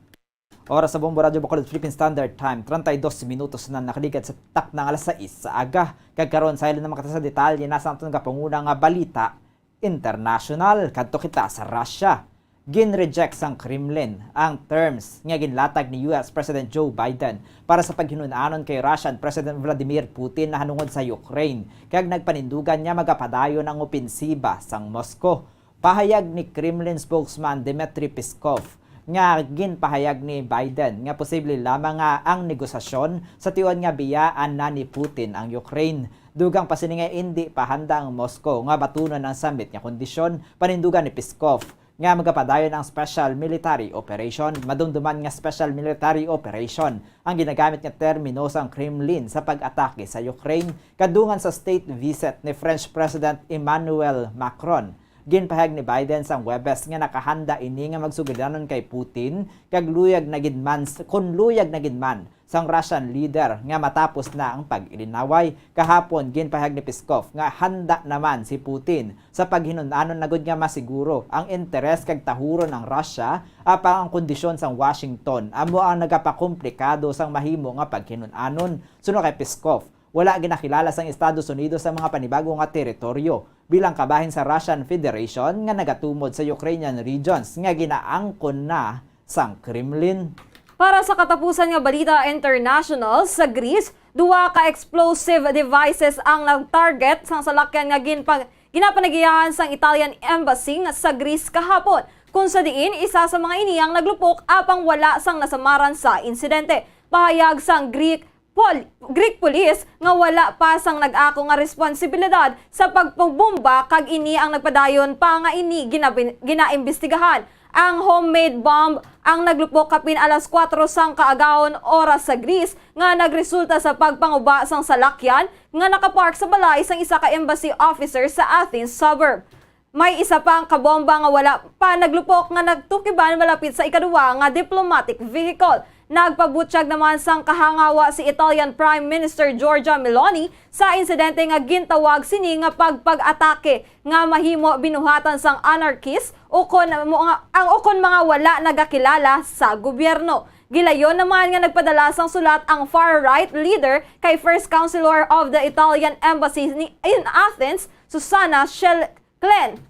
Oras sa Bombo Radyo Bacolod Philippine Standard Time, treinta y dos minutos na nakaligad sa takna nga alas sais sa aga. Kag karon, saylo na makita sa detalye na sa aton gapanguna nga balita international. Kadto kita sa Russia. Gin-reject sang Kremlin ang terms nga ginlatag ni U S President Joe Biden para sa paghinun-anon kay Russian President Vladimir Putin nahanungod sa Ukraine, kag nagpanindugan nga magapadayon ang opensiba sang Moscow. Pahayag ni Kremlin spokesman Dmitry Peskov nga ginpahayag ni Biden nga posible lamang nga ang negosasyon sa tion nga biyaan na ni Putin ang Ukraine. Dugang pa sini nga indi pa handa ang Moscow nga batunon ang summit nga kondisyon, panindugan ni Peskov nga magapadayon ang special military operation. Madumduman nga special military operation ang ginagamit nga termino sang Kremlin sa pag-atake sa Ukraine kadungan sa state visit ni French President Emmanuel Macron. Ginpahayag ni Biden sang Huwebes nga nakahanda ini nga magsugilanon kay Putin kag luyag na gid man, kun luyag na gid man sang Russian leader nga matapos na ang pag-ilinaway. Kahapon, ginpahayag ni Peskov nga handa naman si Putin sa paghinun-anon na gud nga masiguro ang interes kag tahuron ang Russia, apang ang kondisyon sang Washington amo ang nagapakomplikado sang mahimo nga paghinun-anon. Suno kay Peskov, wala ginakilala sang Estados Unidos ang mga panibago nga teritoryo bilang kabahin sa Russian Federation nga nagatumod sa Ukrainian regions nga ginaangkon na sang Kremlin. Para sa katapusan nga balita international, sa Greece, duha ka explosive devices ang nag-target sang salakyan nga ginpag-, ginapanagiyahan sang Italian Embassy nga sa Greece kahapon, kung sa diin isa sa mga ini ang naglupok apang wala sang nasamaran sa insidente. Pahayag sang Greek Pol-, Greek Police nga wala pa sang nag-ako nga responsibilidad sa pagpabomba, kag ini ang nagpadayon pa nga ini ginabin-, ginaimbestigahan. Ang homemade bomb ang naglupok kapin alas kuwatro sang kaagahon oras sa Greece, nga nagresulta sa pagpanguba sang salakyan nga nakapark sa balay sang isa ka embassy officer sa Athens suburb. May isa pa ang kabomba nga wala pa naglupok nga nagtukiban malapit sa ikaduwa nga diplomatic vehicle. Nagpabutyag naman sang kahangawa si Italian Prime Minister Giorgia Meloni sa insidente nga gintawag sini nga pagpag-atake nga mahimo binuhatan sang anarchist ukon mo nga, ang ukon mga wala nagakilala sa gobyerno. Gilayon naman nga nagpadala sang sulat ang far-right leader kay First Counselor of the Italian Embassy ni, in Athens, Susana Schel-, Klen.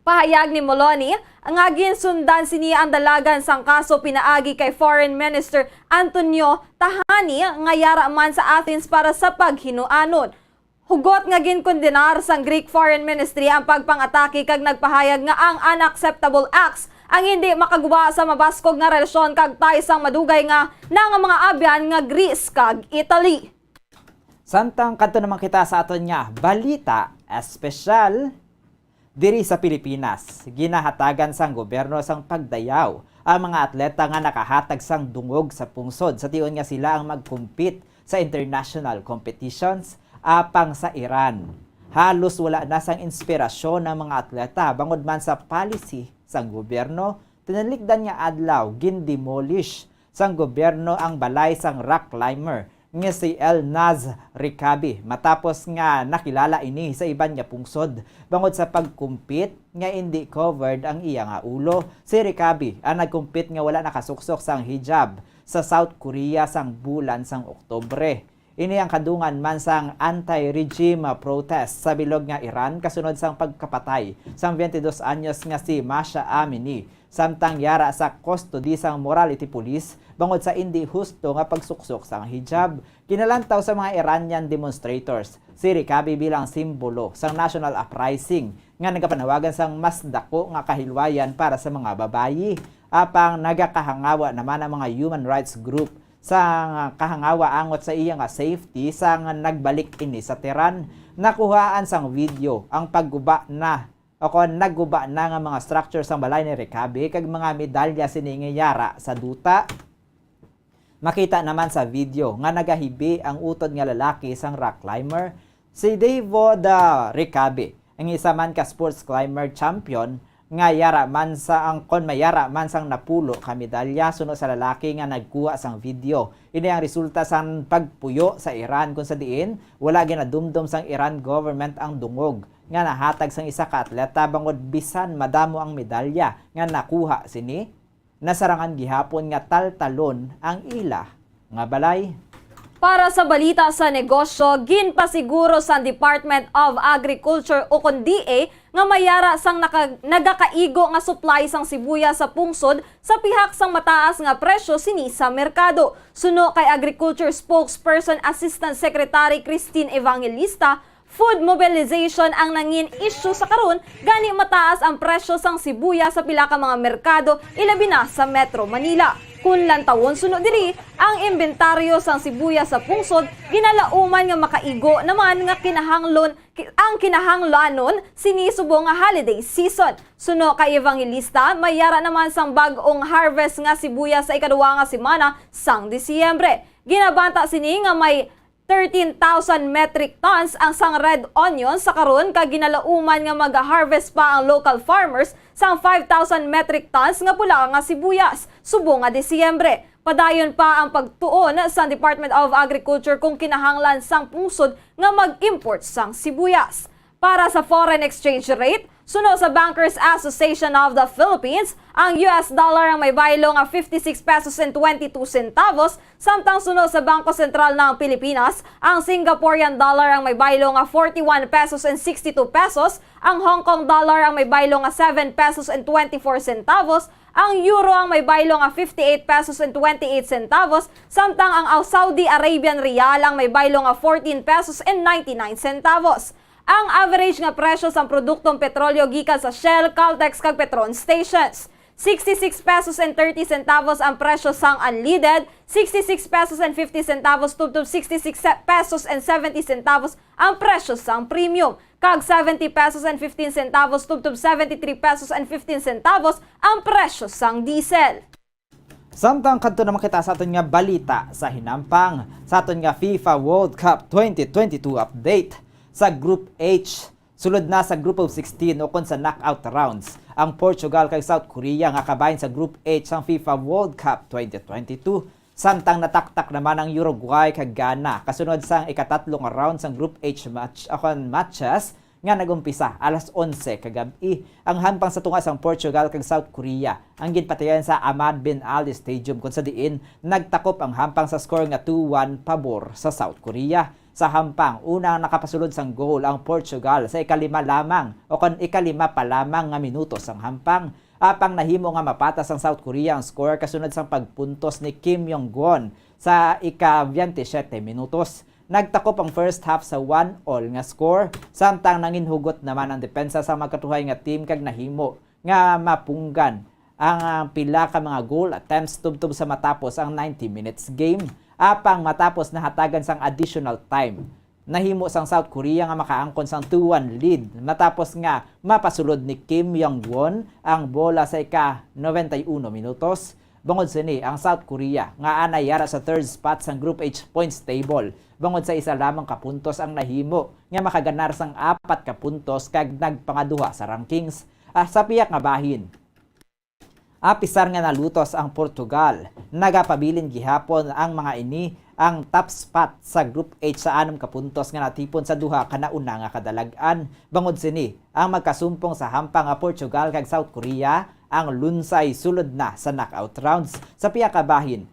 Pahayag ni Moloni nga ginsundan sini ang dalagan sang kaso pinaagi kay Foreign Minister Antonio Tahani nga yara man sa Athens para sa paghinuanon. Hugot nga ginkondenar sang Greek Foreign Ministry ang pagpang-atake kag nagpahayag nga ang unacceptable acts ang hindi makaguba sa mabaskog nga relasyon kag tay sang madugay nga na nga mga abyan nga Greece kag Italy. Samtang kadto naman kita sa aton nga balita espesyal. Diri sa Pilipinas, ginahatagan sang gobyerno sang pagdayaw ang mga atleta nga nakahatag sang dungog sa pungsod sa tion nga sila ang mag-compete sa international competitions apang sa Iran. Halos wala na sang inspirasyon ang mga atleta bangod man sa policy sang gobyerno. Tinalikdan nga adlaw, gin-demolish sang gobyerno ang balay sang rock climber nga si Elnaz Rekabi, matapos nga nakilala ini sa iban nga pungsod bangod sa pag-compete nga indi covered ang iya nga ulo. Si Rekabi ang nag-compete nga wala nakasuksok sang hijab sa South Korea sang bulan sang Oktubre. Ini ang kadungan man sang anti-regime protest sa bilog nga Iran kasunod sang pagkapatay sang twenty-dos anyos nga si Mahsa Amini, samtang yara sa custody sang morality police bangod sa indi husto nga pagsuksok sang hijab. Ginalantaw sa mga Iranian demonstrators si Rekabi bilang simbolo sang national uprising nga nagapanawagan sang mas dako nga kahilwayan para sa mga babayi. Apang nagakahangawa naman ang mga human rights group sa kahangawa angot sa iya nga safety sang nagbalik ini sa Tehran. Nakuhaan sang video ang pagguba na o kon nagguba na nga mga structure sang balay ni Rekabi kag mga medalya sini nga yara sa duta. Makita naman sa video nga nagahibi ang utod nga lalaki sang rock climber, si David, ah, Rekabi, ang isa man ka sports climber champion nga yara man sa ang kon mayara man sang napulo ka medalya suno sa lalaki nga nagkuha sang video. Ini ang resulta sang pagpuyo sa Iran, kung sa diin wala ginadumdom sang Iran government ang dungog nga nahatag sang isa ka atleta bangod bisan madamo ang medalya nga nakuha sini, nasarangan gihapon nga taltalon ang ila nga balay. Para sa balita sa negosyo, ginpasiguro sang Department of Agriculture o kon D A nga mayara sang naka-, nagakaigo nga supply sang sibuyas sa pungsod sa pihak sang mataas nga presyo sini sa merkado. Suno kay Agriculture Spokesperson Assistant Secretary Christine Evangelista, food mobilization ang nangin issue sa karon, gani mataas ang presyo sang sibuyas sa pila ka mga merkado, ilabi na sa Metro Manila. Kung lantawon suno diri, ang inventaryo sang sibuyas sa pungsod ginalauman nga makaigo naman nga kinahanglon, ki-, ang kinahanglanon sini subong nga holiday season. Suno kay Evangelista, mayara naman sang bag-ong harvest nga sibuyas sa ikaduwa nga semana sang Disyembre. Ginabanta sini nga may thirteen thousand metric tons ang sang red onion sa karon, kag ginalauman nga mag-harvest pa ang local farmers sang five thousand metric tons nga pula nga sibuyas subong nga Disyembre. Padayon pa ang pagtuon sang Department of Agriculture kung kinahanglan sang pungsod nga mag-import sang sibuyas. Para sa foreign exchange rate, suno sa Bankers Association of the Philippines, ang U S dollar ang may baylo nga fifty-six pesos and twenty-two centavos, samtang suno sa Bangko Sentral ng Pilipinas, ang Singaporean dollar ang may baylo nga forty-one pesos and sixty-two pesos, ang Hong Kong dollar ang may baylo nga seven pesos and twenty-four centavos, ang euro ang may baylo nga fifty-eight pesos and twenty-eight centavos, samtang ang Saudi Arabian riyal ang may baylo nga fourteen pesos and ninety-nine centavos. Ang average nga presyo sang produktong petrolyo gikan sa Shell, Caltex, kag Petron stations. Sixty-six pesos and thirty centavos ang presyo sang unleaded, sixty-six pesos and fifty centavos tubtob sixty-six pesos and seventy centavos ang presyo sang premium, kag seventy pesos and fifteen centavos tubtob seventy-three pesos and fifteen centavos ang presyo sang diesel. Samtang kadto naman kita sa aton nga balita sa hinampang, sa aton nga FIFA World Cup twenty twenty-two update. Sa Group H, sulod na sa Group of sixteen o kon sa knockout rounds ang Portugal kag South Korea nga kabahin sa Group H sang FIFA World Cup twenty twenty-two, samtang nataktak naman ang Uruguay kag Ghana kasunod sang ikatatlo nga round sang Group H match, o kon matches, nga nag-umpisa alas onse kagab-i. Ang hampang sa tunga sang Portugal kag South Korea ang ginpatigayon sa Ahmad bin Ali Stadium, kung sa diin nagtakop ang hampang sa score nga two one pabor sa South Korea. Sa hampang, una ang nakapasulod sang goal ang Portugal sa ikalima lamang o kon ikalima pa lamang nga minuto sang hampang. Apang nahimo nga mapatas sang South Korea ang score kasunod sang pagpuntos ni Kim Yong-gwon sa ika-veintisiete minutos. Nagtakop ang first half sa one all nga score, samtang nanginhugot naman ang depensa sa magkatuhay nga team kag nahimo nga mapunggan ang, ah, pila ka mga goal attempts tubtob sa matapos ang ninety minutes game. Apang matapos nahatagan sang additional time, nahimo sang South Korea nga makaangkon sang two one lead matapos nga mapasulod ni Kim Yong-gwon ang bola sa ika-noventa y uno minutos. Bangod sini, ang South Korea nga anay yara sa third spot sang Group H points table, bangod sa isa lamang ka puntos ang nahimo nga makaganar sang apat ka puntos kag nagpangaduha sa rankings. Ah, sa pihak nga bahin, apisar nga nalutos ang Portugal, nagapabilin gihapon ang mga ini ang top spot sa Group H sa anom ka puntos nga natipon sa duha ka nauna nga kadalag-an. Bangod sini, ang magkasumpong sa hampang nga Portugal kag South Korea ang lunsay sulod na sa knockout rounds. Sa pihak ka bahin,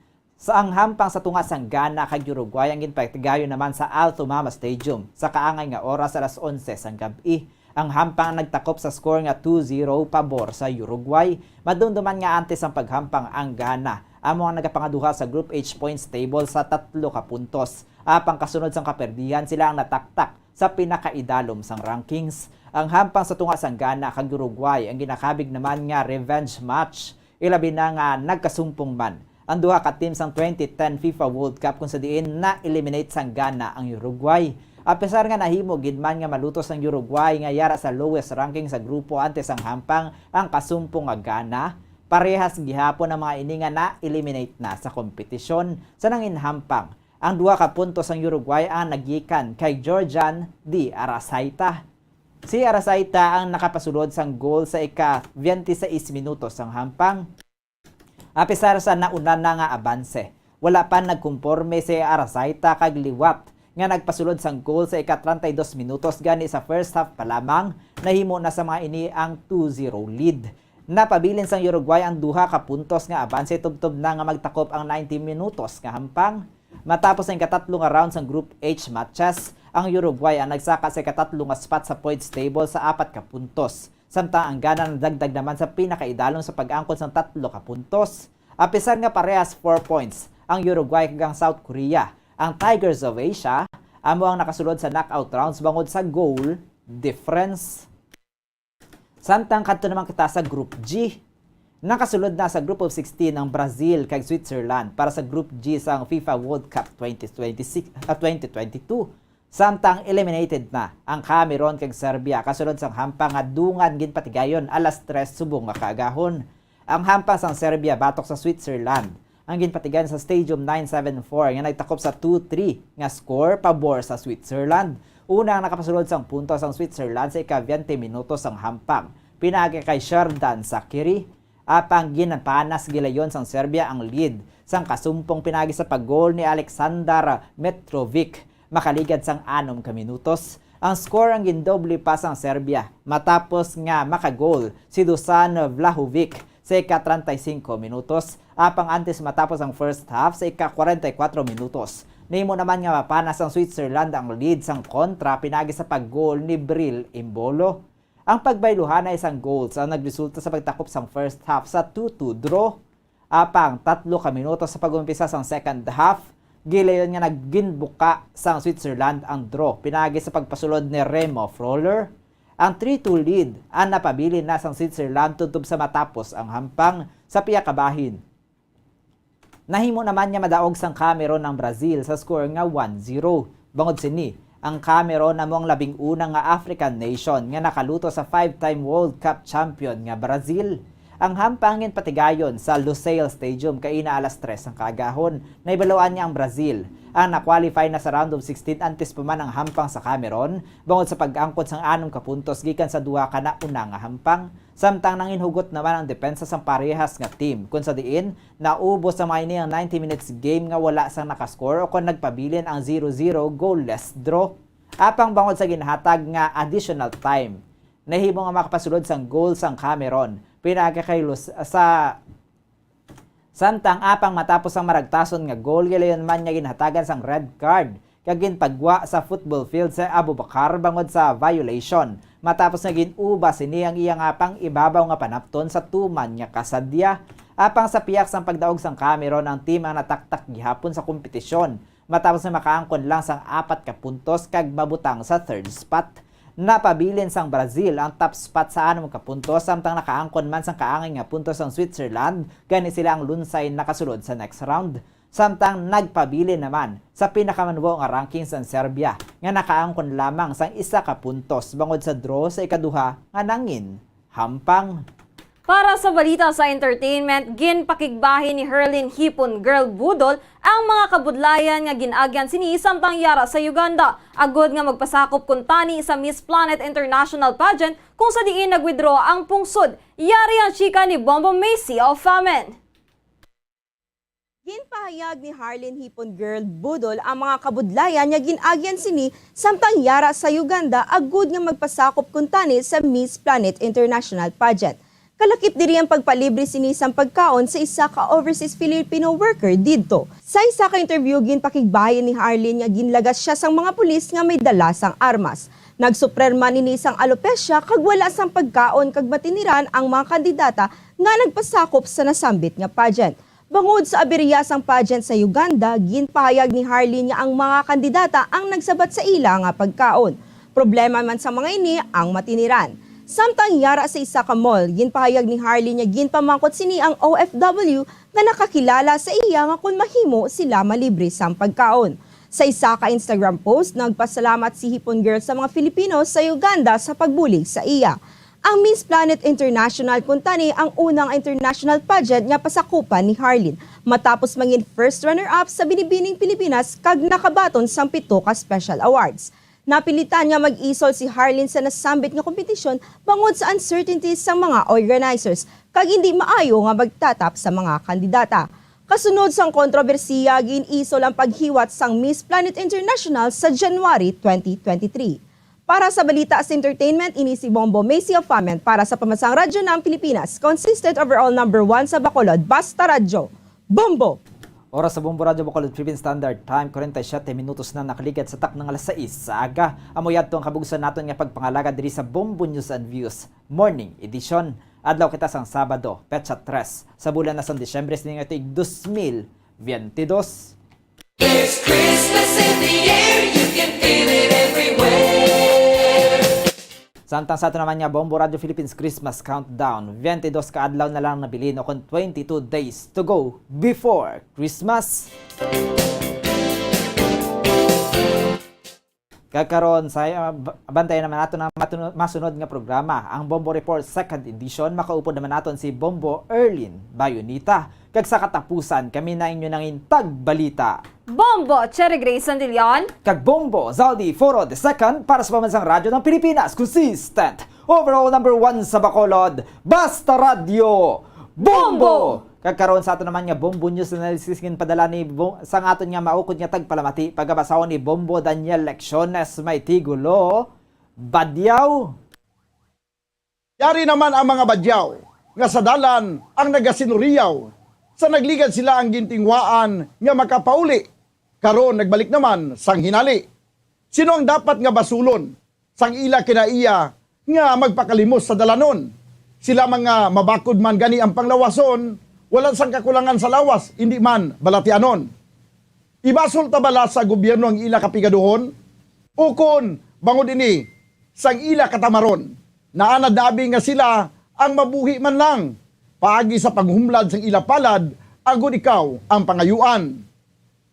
Sa ang hampang sa tunga sang Ghana kag Uruguay ang ginpatigayon naman sa Alto Mama Stadium sa kaangay nga oras, alas onse sang gab-i. Ang hampang nagtakop sa score nga two zero pabor sa Uruguay. Madumduman nga antes ang paghampang ang Ghana amo ang nagapangaduha sa Group H points table sa tatlo ka puntos. Apang kasunod sang kaperdihan sila ang nataktak sa pinakaidalom sang rankings. Ang hampang sa tunga sang Ghana kag Uruguay ang ginakabig naman nga revenge match, ilabi na nga nagkasumpong man ang duha ka team sang twenty ten FIFA World Cup, kung sa diin na-eliminate sang Ghana ang Uruguay. Apesar nga nahimo gid man nga malutos ang Uruguay nga yara sa lowest ranking sa grupo antes ang hampang ang kasumpong nga Ghana, parehas gihapon ang mga ini nga na-eliminate na sa kompetisyon. Sa nangin hampang, ang duha ka puntos sang Uruguay ang nagikan kay Georgian de Arasaita. Si Arasaita ang nakapasulod sang goal sa ika-twenty-six minutos sang hampang. Apisar sa nauna na nga abanse, wala pa nagkumporme si Arasaita kag liwat nga nagpasulod sang goal sa ika-treinta y dos minutos, gani sa first half pa lamang nahimo na sa mga ini ang two zero lead. Napabilin sang Uruguay ang duha ka puntos nga abanse tubtob na nga magtakop ang ninety minutos nga hampang. Matapos ang ikatatlo nga round sang Group H matches, ang Uruguay ang nagsaka sa ikatatlo nga spot sa points table sa apat ka puntos, samtang ang Ghana nadagdag naman sa pinakaidalom sa pag-angkon sang tatlo ka puntos. Apisar nga parehas four points ang Uruguay kag ang South Korea, ang Tigers of Asia amo ang nakasulod sa knockout rounds bangod sa goal difference. Samtang kadto naman kita sa Group G. Nakasulod na sa Group of sixteen ang Brazil kag Switzerland para sa Group G sang FIFA World Cup twenty twenty-six, ah, twenty twenty-two. Samtang eliminated na ang Cameroon kag Serbia kasulod sang hampang nga dungan ginpatigayon alas tres subong nga kaagahon. Ang hampang sang Serbia batok sa Switzerland ang ginpatigayon sa Stadium nine seven four nga nagtakop sa two three nga score pabor sa Switzerland. Una ang nakapasulod sang puntos ang Switzerland sa ika-twenty minutos sang hampang, pinaagi kay Xherdan Shaqiri. Apang ginpanas gilayon sang Serbia ang lead sang kasumpong pinaagi sa pag-goal ni Aleksandar Mitrovic makaligad sang anom ka minutos. Ang score ang gindoble pa sang Serbia matapos nga maka-goal si Dusan Vlahovic sa ika-treinta y cinco minutos. Apang antes matapos ang first half, sa ika-kwarenta y kuwatro minutos, nahimo naman nga mapanas sang Switzerland ang lead sang kontra pinaagi sa pag-goal ni Breel Embolo. Ang pagbayluhanay sang goals ang nagresulta sa pagtakop sang first half sa two two draw. Apang tatlo ka minuto sa pag-umpisa sang second half, gilayon nga nagginbuka sang Switzerland ang draw pinaagi sa pagpasulod ni Remo Freuler. Ang three two lead ang napabilin na sang Switzerland tubtob sa matapos ang hampang sa pihak ka bahin. Nahimo naman nga madaog sang Cameroon ang Brazil sa score nga one zero. Bangod sini, ang Cameroon amo ang labing una nga African nation nga nakaluto sa five-time World Cup champion nga Brazil. Ang hampang ginpatigayon sa Lusail Stadium kaina alas tres ang kaagahon. Nahibaluan nga ang Brazil ang na-qualify na sa round of sixteen antes pa man ang hampang sa Cameroon, bangod sa pag-angkon sang anom ka puntos gikan sa duha ka nauna nga hampang. Samtang nanginhugot naman ang depensa sang parehas nga team, kun sa diin naubos sa mga ini ang ninety minutes game nga wala sang nakascore o kon nagpabilin ang zero zero goalless draw. Apang bangod sa ginhatag nga additional time, nahimo nga makapasulod sang goal sang Cameroon pinaagi kay Lus-, sa Samtang apang matapos ang maragtason nga goal, gilayon man nga ginhatagan sang red card kag ginpagwa sa football field si Abubakar bangod sa violation, matapos nga gin-uba sini ang iya nga pang-ibabaw nga panapton sa tuman nga kasadya. Apang sa pihak sang pagdaog sang Cameroon, ang team ang nataktak gihapon sa kompetisyon matapos nga makaangkon lang sang apat ka puntos kag mabutang sa third spot. Napabilin sang Brazil ang top spot sa anom ka puntos, samtang nakaangkon man sang kaangay nga puntos ang Switzerland, gani sila ang lunsay nakasulod sa next round. Samtang nagpabilin naman sa pinakamanwo nga rankings ang Serbia, nga nakaangkon lamang sang isa ka puntos bangod sa draw sa ikaduha nga nangin hampang. Para sa balita sa entertainment, ginpakigbahin ni Herlin Hipon Girl Budol ang mga kabudlayan nga gin-agyan sini samtang yara sa Uganda, agud nga magpasakop kuntani sa Miss Planet International Pageant, kung sa diin nag-withdraw ang pungsod. Yari ang chika ni Bombo Macy of Famen. Ginpahayag ni Harlin Hipon Girl Budol ang mga kabudlayan nga gin-agyan sini samtang yara sa Uganda, agud nga magpasakop kuntani sa Miss Planet International Pageant. Kalakip diri ang pagpalibre sini sang pagkaon sa isa ka overseas Filipino worker didto. Sa isa ka interview, ginpakigbahin ni Harlin nga ginlagas sia sang mga pulis nga may dala sang armas. Nagsuprer man ini sang alopesya kag wala sang pagkaon kag matiniran ang mga kandidata nga nagpasakop sa nasambit nga pageant. Bangod sa aberya sang pageant sa Uganda, ginpahayag ni Harlin nga ang mga kandidata ang nagsabat sa ila nga pagkaon. Problema man sa mga ini ang matiniran. Samtang yara sa isa ka mall, ginpahayag ni Harlin nga ginpamangkot sini ang O F W nga nakakilala sa iya nga kon mahimo sila malibre sang pagkaon. Sa isa ka Instagram post, nagpasalamat si Hipon Girl sa mga Filipino sa Uganda sa pagbulig sa iya. Ang Miss Planet International kuntani ang unang international pageant nga pasakupan ni Harlin, matapos mangin first runner-up sa Binibining Pilipinas kag nakabaton sang pito ka special awards. Napilitan nga mag-isol si Harlin sa nasambit nga kompetisyon bangod sa uncertainty sang mga organizers kag indi maayo nga magtatap sa mga kandidata. Kasunod sang kontrobersiya, gin-isol ang paghiwat sang Miss Planet International sa January twenty twenty-three. Para sa balita sa entertainment, ini si Bombo Macy of Famen para sa Pamansang Radyo ng Pilipinas, consistent overall number one sa Bacolod, Basta Radyo. Bombo! Oras sa Bombo Radyo Bacolod, Philippine Standard Time, forty-seven minutos na nakaligad sa takna nga alas sais sa aga. Amo yadto ang kabugsan naton nga pagpangalagad diri sa Bombo News and Views Morning Edition. Adlaw kita sang Sabado, petsa tres, sa bulan na sang Disyembre, sining nga tuig dos mil biyente dos. There's Christmas in the air, you can feel it everywhere. Samtang sa ato naman nga Bombo Radio Philippines Christmas Countdown, twenty-dos ka adlaw na lang nabilin, o kon twenty-two days to go before Christmas. Kag karon, sa, ah, ba-, bantayan naman nato ang matuno-, masunod nga programa, ang Bombo Report Second Edition. Makaupod naman naton si Bombo Erlin Bayonita. Kag sa katapusan, kami na inyo nangin tagbalita. Bombo Cherry Grace Sandilion. Kag Bombo Zaldi Foro the Second para sa Pambansang Radyo ng Pilipinas. Consistent. Overall number one sa Bacolod. Basta Radyo. Bombo! Bombo! Kag karon sa ato naman nga Bombo News Analysis, ginpadala ni Bo-, sang aton nga maukod nga tagpalamati, pagabasahon ni Bombo Daniel Lecciones, may tigulo, Badyaw. Yari naman ang mga badyaw nga sa dalan ang nagasinuriyaw, sa nagligad sila ang gintinguhaan nga makapauli, karon nagbalik naman sang hinali. Sino ang dapat nga basulon sang ila kinaiya nga magpakalimos sa dalanon? Sila mga mabakod man gani ang panglawason, wala sang kakulangan sa lawas, indi man balatianon. Ibasol ta bala sa gobyerno ang ila kapigaduhon? Ukon bangod ini sang ila katamaron? Naanad na abi nga sila ang mabuhi man lang paagi sa paghumlad sang ila palad, agod ikaw ang pangayuan.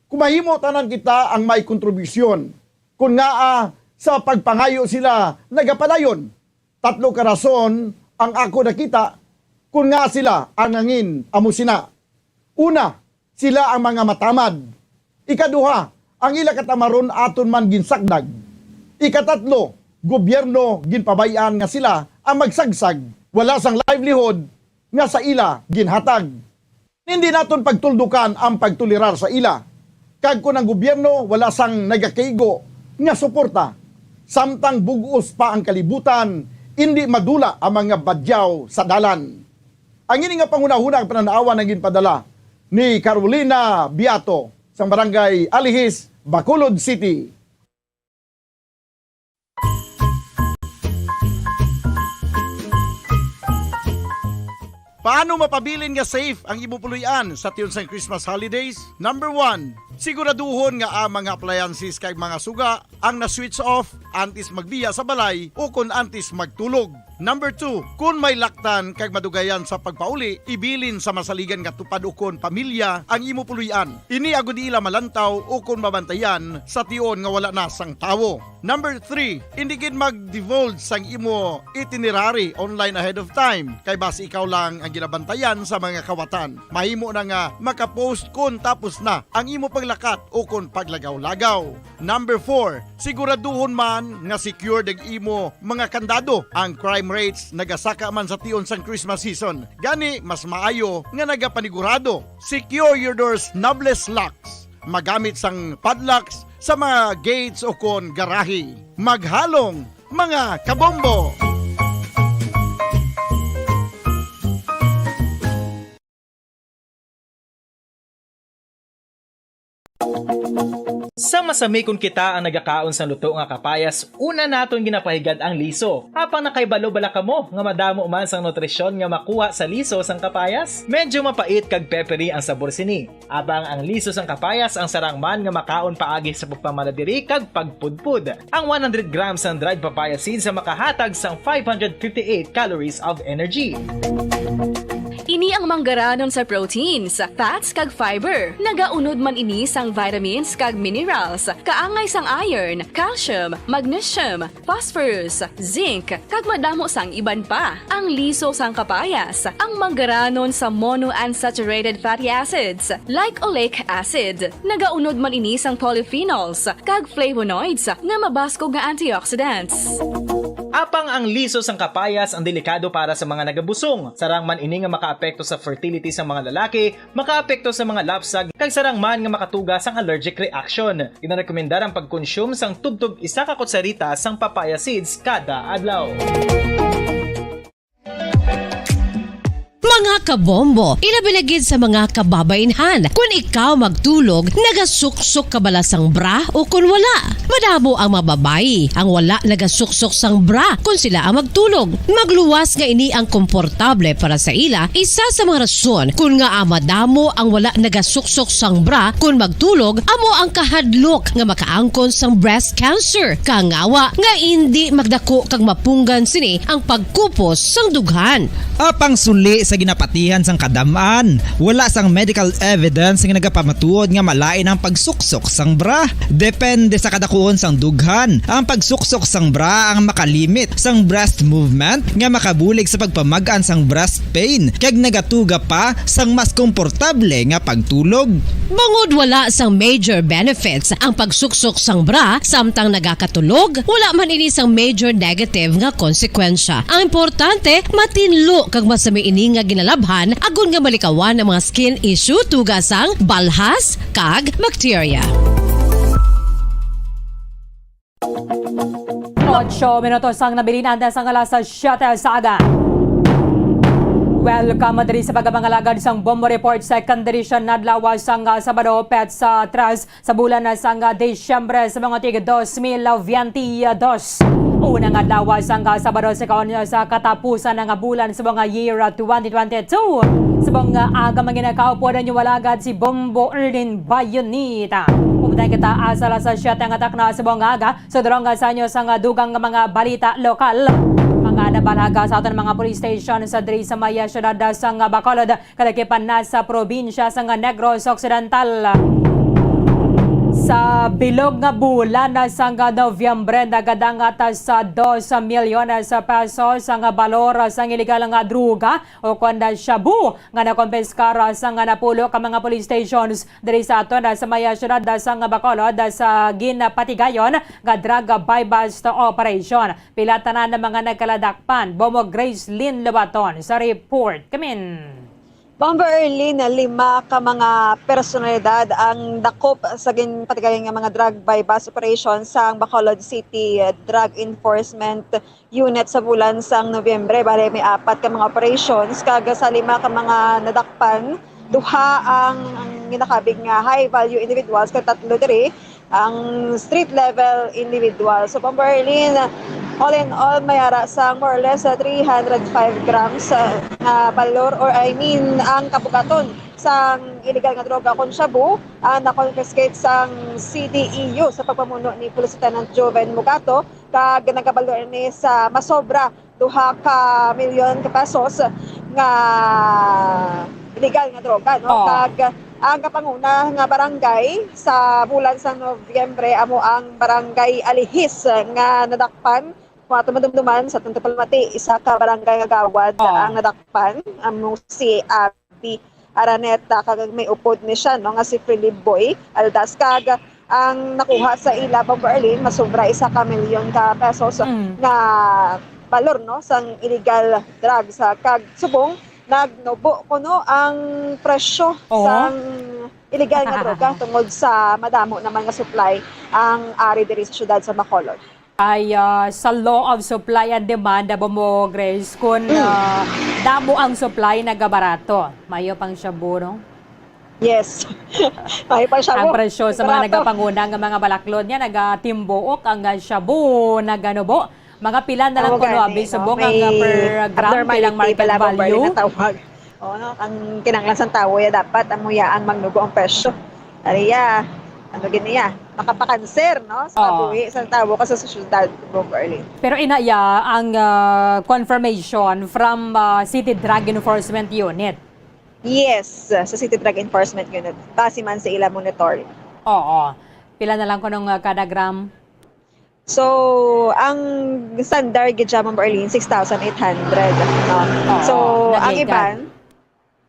Kung mahimo tanan kita ang may kontribusyon, kun ngaa sa pagpangayo sila nagapadayon? Tatlo ka rason ang ako nakita kun ngaa sila ang nangin amo sina. Una, sila ang mga matamad. Ikaduha, ang ila katamaron aton man ginsakdag. Ikatatlo, gobyerno ginpabay-an nga sila ang magsagsag, wala sang livelihood nga sa ila ginhatag. Hindi naton pagtuldukan ang pagtolerar sa ila. Kag kon ang gobyerno wala sang nagakaigo nga suporta, samtang bug-os pa ang kalibutan, indi madula ang mga badyaw sa dalan. Ang ini nga panghunahuna ang panan-awan ang ginpadala ni Carolina Biato sang Barangay Alihis, Bacolod City. Paano mapabilin nga safe ang imo puloy-an sa tion sang Christmas holidays? Number one, siguraduhon nga ang mga appliances kag mga suga ang na-switch off antes magbiya sa balay o kon antes magtulog. Number two, kon may laktan kag madugayan sa pagpauli, ibilin sa masaligan nga tupad ukon pamilya ang imo puloy-an. Ini agod di ila malantaw ukon mabantayan sa tion nga wala na sang tawo. Number three, indi gid mag-divulge sang imo itinerary online ahead of time, kay basi ikaw lang ang ginabantayan sa mga kawatan. Mahimo na nga makapost kon tapos na ang imo paglakat ukon paglagaw-lagaw. Number four, siguraduhon man nga secured ang imo mga kandado. Ang crime rates nagasaka man sa tion sang Christmas season. Gani, mas maayo nga nagapanigurado. Secure your doors, knobs, locks. Magamit sang padlocks sa mga gates o kon garahe. Maghalong, mga kabombo! Masami kon kita ang nagakaon sang luto nga kapayas, una naton ginapahigad ang liso. Apang nakahibalo bala kamo nga madamo man sang nutrisyon nga makuha sa liso sang kapayas? Medyo mapait kag peppery ang sabor sini. Apang ang liso sang kapayas ang sarang man nga makaon paagi sa pagpamaladiri kag pagpudpod. Ang one hundred grams sang dried papaya seeds ang makahatag sang five hundred fifty-eight calories of energy. Ini ang manggaranon sa proteins, fats, kag fiber. Nagaunod man ini sang vitamins kag minerals, kaangay sang iron, calcium, magnesium, phosphorus, zinc, kag madamo sang iban pa. Ang liso sang kapayas, ang manggaranon sa monounsaturated fatty acids, like oleic acid. Nagaunod man ini sang polyphenols kag flavonoids nga mabaskog nga antioxidants. Apang ang liso sang kapayas ang delikado para sa mga nagabusong. Sarang man ini nga makaapekto sa fertility sa mga lalaki, makaapekto sa mga lapsag, kag sarang man nga makatuga sang allergic reaction. Ginarekomendar ang pagkonsume sang tubtob isa ka kutsarita sang papaya seeds kada adlaw. Mga kabombo, ilabi na gid sa mga kababainhan, kun ikaw magtulog, nagasuksok ka bala sang bra o kun wala? Madamo ang mga babayi ang wala nagasuksok sang bra kun sila ang magtulog. Magluwas nga ini ang komportable para sa ila, isa sa mga rason kun ngaa madamo ang wala nagasuksok sang bra kun magtulog amo ang kahadlok nga makaangkon sang breast cancer, kangawa nga indi magdako kag mapunggan sini ang pagkupos sang dughan. Apang suli sa ginapatihan sang kadam-an, wala sang medical evidence nga nagapamatuod nga malain ang pagsuksok sang bra. Depende sa kadakuon sang dughan, ang pagsuksok sang bra ang makalimit sang breast movement nga makabulig sa pagpamag-an sang breast pain kag nagatuga pa sang mas komportable nga pagtulog. Bangod wala sang major benefits ang pagsuksok sang bra samtang nagakatulog, wala man ini sang major negative nga konsekwensya. Ang importante, matinlo kag masami ini nga ginalabhan agod nga malikawan ang mga skin issue tuga sang balhas kag bakterya. Ocho minutos ang nabilin antes ang alas siyete sa aga. Welcome diri sa pagpangalagad sang Bombo Report, second edition, adlaw sang, ah, Sabado, petsa tres sa bulan na sang, ah, Disyembre sa mga tig dos mil veinte dos. Unang adlaw sang, ah, Sabado sa kaon sa katapusan nga bulan sa mga year, ah, twenty twenty-two. Sa mga aga, mga ginakaupo ninyo walagad si Bombo Erlin Bayonita. Pumunta kita asa alas siyete nga takna sa mga aga. Sa durong nga sa inyo sang dugang nga mga balita lokal, mga nabalaga sa aton mga police station sa diri sa may siyudad sang Bacolod, kalagipan na sa probinsya sang Negros Occidental. Sa bilog nga bulan sang Nobyembre, nagadangat sa dos milyones pesos ang balor sang iligal nga droga o kon shabu nga nakompiskar sang napulo ka mga police stations diri sa aton, sa may siyudad sang Bacolod, sa ginapatigayon nga drug buy-bust operation. Pila tanan ang mga nagkaladakpan? Bombo Grace Lynn Lobaton sa report. Kamin. Bombo Erlin, lima ka mga personalidad ang dakop sa ginpatigayon nga mga drug buy-bust operation sang Bacolod City Drug Enforcement Unit sa bulan sang Nobyembre. Bali, may apat ka mga operations, kag sa lima ka mga nadakpan, duha ang, ang ginakabig nga high value individuals, kag tatlo diri ang street level individual. So, Bombo Erlin, all in all, may ara sang more or less, uh, three hundred five grams, uh, nga balor, or I mean, ang kabugaton sang illegal nga droga kon shabu ang na-confiscate sang C D E U sa pagpamuno ni Police Lieutenant Joven Mugato, kag nagabalor ini sa masobra duha ka milyon ka pesos nga illegal nga droga, no? Oh. Kag ang kapanguna nga barangay sa bulan sa Nobyembre amo ang Barangay Alihis nga nadakpan. Kung ato madumduman sa atong pagpamati, isa ka barangay nga kagawad, oh, ang nadakpan, amo si Abby Araneta, kag may upod ni siya, no, nga si Philip Boy Aldas, kag ang nakuha sa ila, Bombo Erlin, masobra isa ka milyon ka pesos, mm, nga balor, no, sang illegal drugs, ah, kag subong nagnubo kuno ang presyo, oo, sang illegal nga droga tungod sa madamo naman nga supply ang ari diri sa siyudad sa Bacolod. Ay, ah, sa law of supply and demand, abo mo, Grace, kung, mm, ah, damo ang supply, nagabarato. Mayo pang shabu, no? Yes. May pa siya Ang mo. Presyo sa mga Barato. Nagapanguna nga mga balaklod niya, nagatimbuok ang, ah, shabu, naganubo. Mga pila na lang Amo kuno gani, abi no? Subong ang, ah, May per gram, abnormality, pilang market bala mo, Berlin, value? Natawag. O, no? Ang kinahanglan sang tawo ya dapat amo ya ang magnubo ang presyo. Ariya, ano gini ya? Makapakanser, no? Sa Oo. Kabuhi sa tawo ka sa sosyedad mo, Berlin. Pero ina ya ang, ah, confirmation from, ah, City Drug Enforcement Unit. Yes, sa City Drug Enforcement Unit, base man sa ila monitoring. Oo. Pila na lang kuno nga kada gram? So, ang standard gid siya, Ma'am Arlene, six thousand eight hundred, no? Oo, So, ang nagligad. Iban,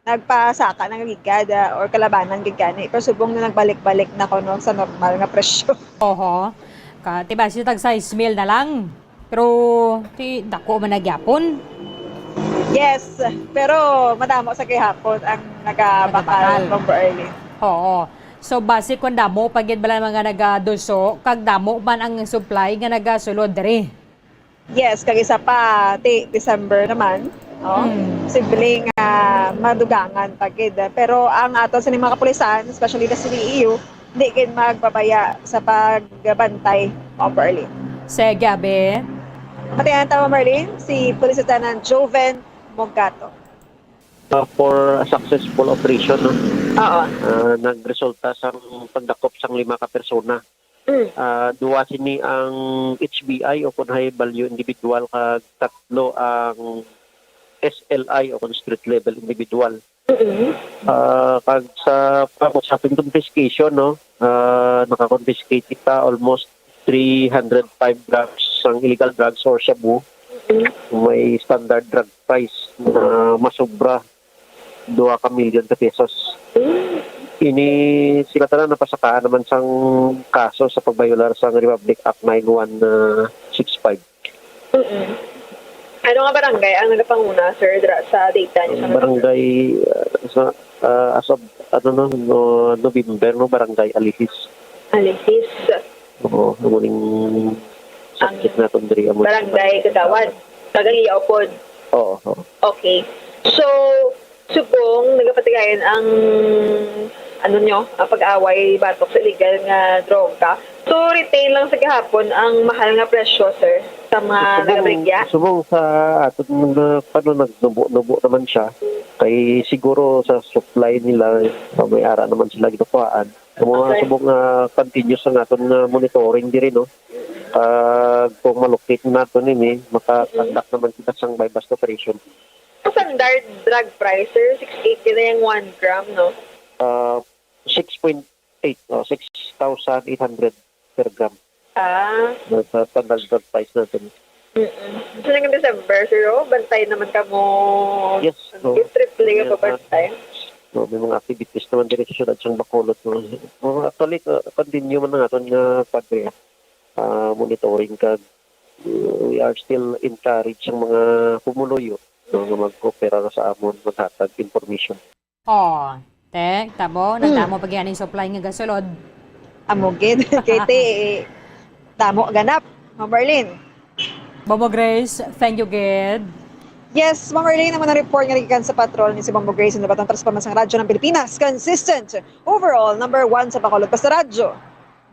nagpasaka na nagligad, ah, or kalabanan gid gani. Pero subong na nagbalik-balik na kuno sa normal nga presyo. Oho. Ka, diba, siya tag sais mil na lang. Pero, ti, dako man na gyapon. Yes, pero madamo sa gihapon ang nagabakal, Nagabakal. Ma'am Arlene. Oo. So, basi kung damo pa gid bala mga nagaduso, kag damo man ang supply nga nagasulod diri. Yes, kag isa pa, ti, December naman, no? Mm. Posibleng, ah, madugangan pa gid. Pero ang ato sa mga kapulisan, especially the C D E U, di gid magpabaya sa pagbantay, Ma'am Arlene. Sige, abi. Matayan ta, Ma'am Arlene, si Police Lieutenant Joven Mogato. Uh, for a successful operation, no? Oo. Ah, nagresulta sang pagdakop sang lima ka persona. Mm. Ah, duwa sini ang H B I o kon high value individual, kag tatlo ang S L I o kon street level individual. Mm-mm. Ah, kag sa, sa aton confiscation, no, ah, naka-confiscate kita almost three hundred five grams sang illegal drugs or shabu. Mm-mm. May standard drug price na masobra duha ka milyon ka pesos. Mm. Ini sila tanan napasakaan naman sang kaso sa pagbayolar sang Republic Act nine one six five. Mm-mm. Ano nga barangay ang nagapanguna, sir, dira sa data niyo? Ang sa barangay, uh, sa, uh, as of, ano, no, no, November, no, Barangay Alihis. Alihis. Oo, ang muling subject naton diri, amo barangay Kagawad. Kagawad. Kagawad. Oo, oo. Okay. So, subong nagapatigayon ang, ano nyo, ang pag-away batok sa illegal nga droga. So, retail lang sa gihapon ang mahal nga presyo, sir, sa mga nagabaligya? Subong sa aton nga, ano, nagnubo-nubo naman siya. Kay siguro sa supply nila, uh, may ara naman sila ginakuhaan. Ang mga Okay. Subong, ah, continuous ang aton nga monitoring diri, no? Kag kung ma-locate naton ini, maka-conduct Mm-hmm. naman kita sang buy-bust operation. Ang standard drug price, sir, six eight gid ang one gram, no? Ah, six point eight, oh, six thousand eight hundred per gram. Ah. Sa standard drug price naton. Mm-mm. So, ngayong December, sir, oh, bantay naman kamo. Yes, oh. Triple ka pa bantay. Oh, may mga activities naman diri sa siyudad sang Bacolod, no? Oh, actually, uh, continue man ang aton nga padre, ah, monitoring kag, uh, we are still encourage ang mga pumuluyo, no, nga mag-opera sa amon, maghatag information. Oh, te, tabo, Mm. nagdamo pa gani supply nga gasulod. Amo gid, kay ti, damo ganap, Ma'am Marlene. Bobo Grace, thank you gid. Yes, Ma'am Marlene, amo na report nga nagikan sa patrol ni si Bombo Grace, ang nabatang transparency sang Radyo ng Pilipinas. Consistent, overall, number one sa Bacolod. Basta Radyo.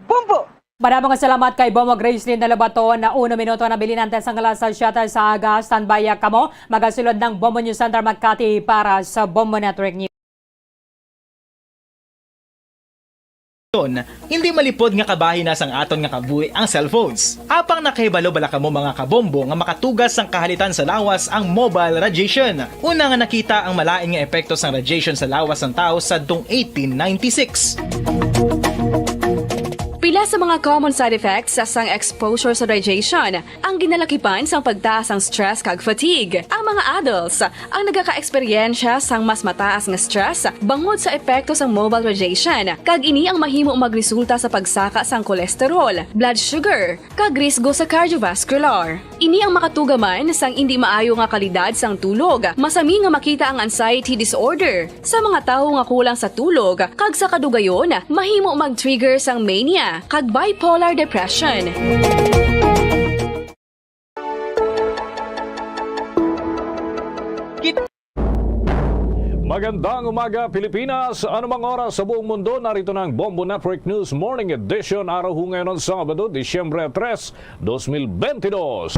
Bombo! Madamo nga salamat kay Bombo Gracelyn Nalabaton. Na uno minuto na bilin antes ang alas siyete sa aga. Standby kamo. Magasulod ng Bombo News Center Makati para sa Bombo Network News. Hindi malipod nga kabahin na sang aton nga kabuhi ang cellphones. Apang nakahibalo bala kamo, mga kabombo, nga makatugas sang kahalitan sa lawas ang mobile radiation? Una nga nakita ang malain nga epekto sang radiation sa lawas sang tawo sadtong eighteen ninety-six. Pila sa mga common side effects sang exposure sa radiation ang ginalakipan sang pagtaas sang stress kag fatigue. Ang mga adults ang nagaka-eksperyensya sang mas mataas nga stress bangod sa epekto sang mobile radiation, kag ini ang mahimo magresulta sa pagsaka sang cholesterol, blood sugar, kag risgo sa cardiovascular. Ini ang makatuga man sang indi maayo nga kalidad sang tulog. Masami nga makita ang anxiety disorder sa mga tawo nga kulang sa tulog, kag sa kadugayon, mahimo mag-trigger sang mania kag bipolar depression. Kit- Magandang umaga, Pilipinas. Anumang oras sa buong mundo, narito na ang Bombo Network News Morning Edition. Araw ho ngayon ng Sabado, Disyembre tres, dos mil benti dos.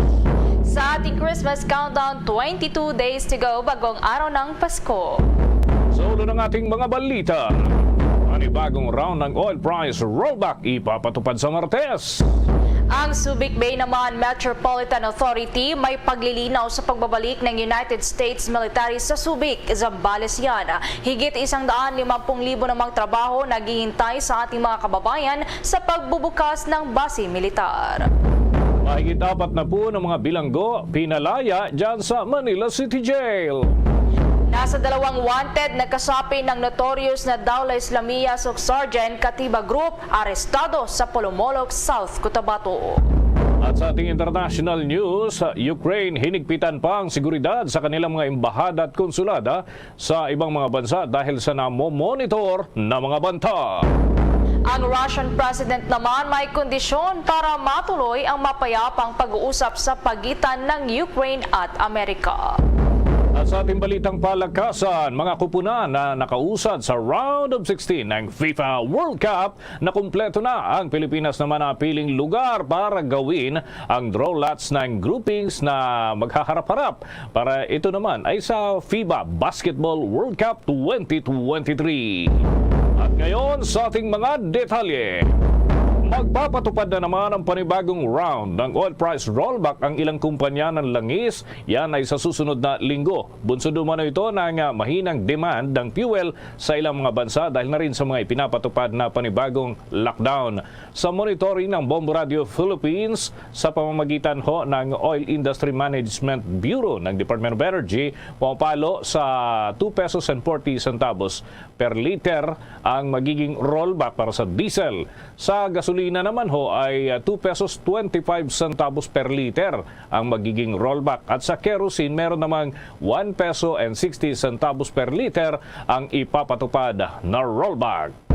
Sa ating Christmas countdown, twenty-two days to go, bagong araw ng Pasko. Sa ulo ng ating mga balita, panibagong round ng oil price rollback ipapatupad sa Martes. Ang Subic Bay naman Metropolitan Authority may paglilinaw sa pagbabalik ng United States military sa Subic, Zambales yan. Higit isang daan limampung libo namang trabaho naghihintay sa ating mga kababayan sa pagbubukas ng base militar. Mahigit apat na po ng mga bilanggo pinalaya dyan sa Manila City Jail. Nasa dalawang wanted na kasapi ng notorious na Dawla Islamiyah Suk Sergeant Katiba Group arestado sa Polomolok, South Cotabato. At sa ating international news, Ukraine hinigpitan pa ang seguridad sa kanilang mga embahada at konsulada sa ibang mga bansa dahil sa namo-monitor na mga banta. Ang Russian president naman may kondisyon para matuloy ang mapayapang pag-uusap sa pagitan ng Ukraine at Amerika. At sa ating balitang palakasan, mga kupunan na nakausad sa Round of sixteen ng FIFA World Cup, nakumpleto na ang Pilipinas naman na piling lugar para gawin ang draw lots ng groupings na maghaharap-harap para ito naman ay sa FIBA Basketball World Cup twenty twenty-three. At ngayon sa ating mga detalye. Magpapatupad na naman ang panibagong round ng oil price rollback ang ilang kumpanya ng langis. Yan ay sa susunod na linggo. Bunsod umano ito ng, ah, mahinang demand ng fuel sa ilang mga bansa dahil na rin sa mga ipinapatupad na panibagong lockdown. Sa monitoring ng Bombo Radio Philippines, sa pamamagitan ho ng Oil Industry Management Bureau ng Department of Energy, pumapalo sa two pesos and forty centavos per liter ang magiging rollback para sa diesel. Sa gasolina naman ho ay, ah, two pesos twenty-five centavos per liter ang magiging rollback. At sa kerosene, meron namang one peso and sixty centavos per liter ang ipapatupad na rollback.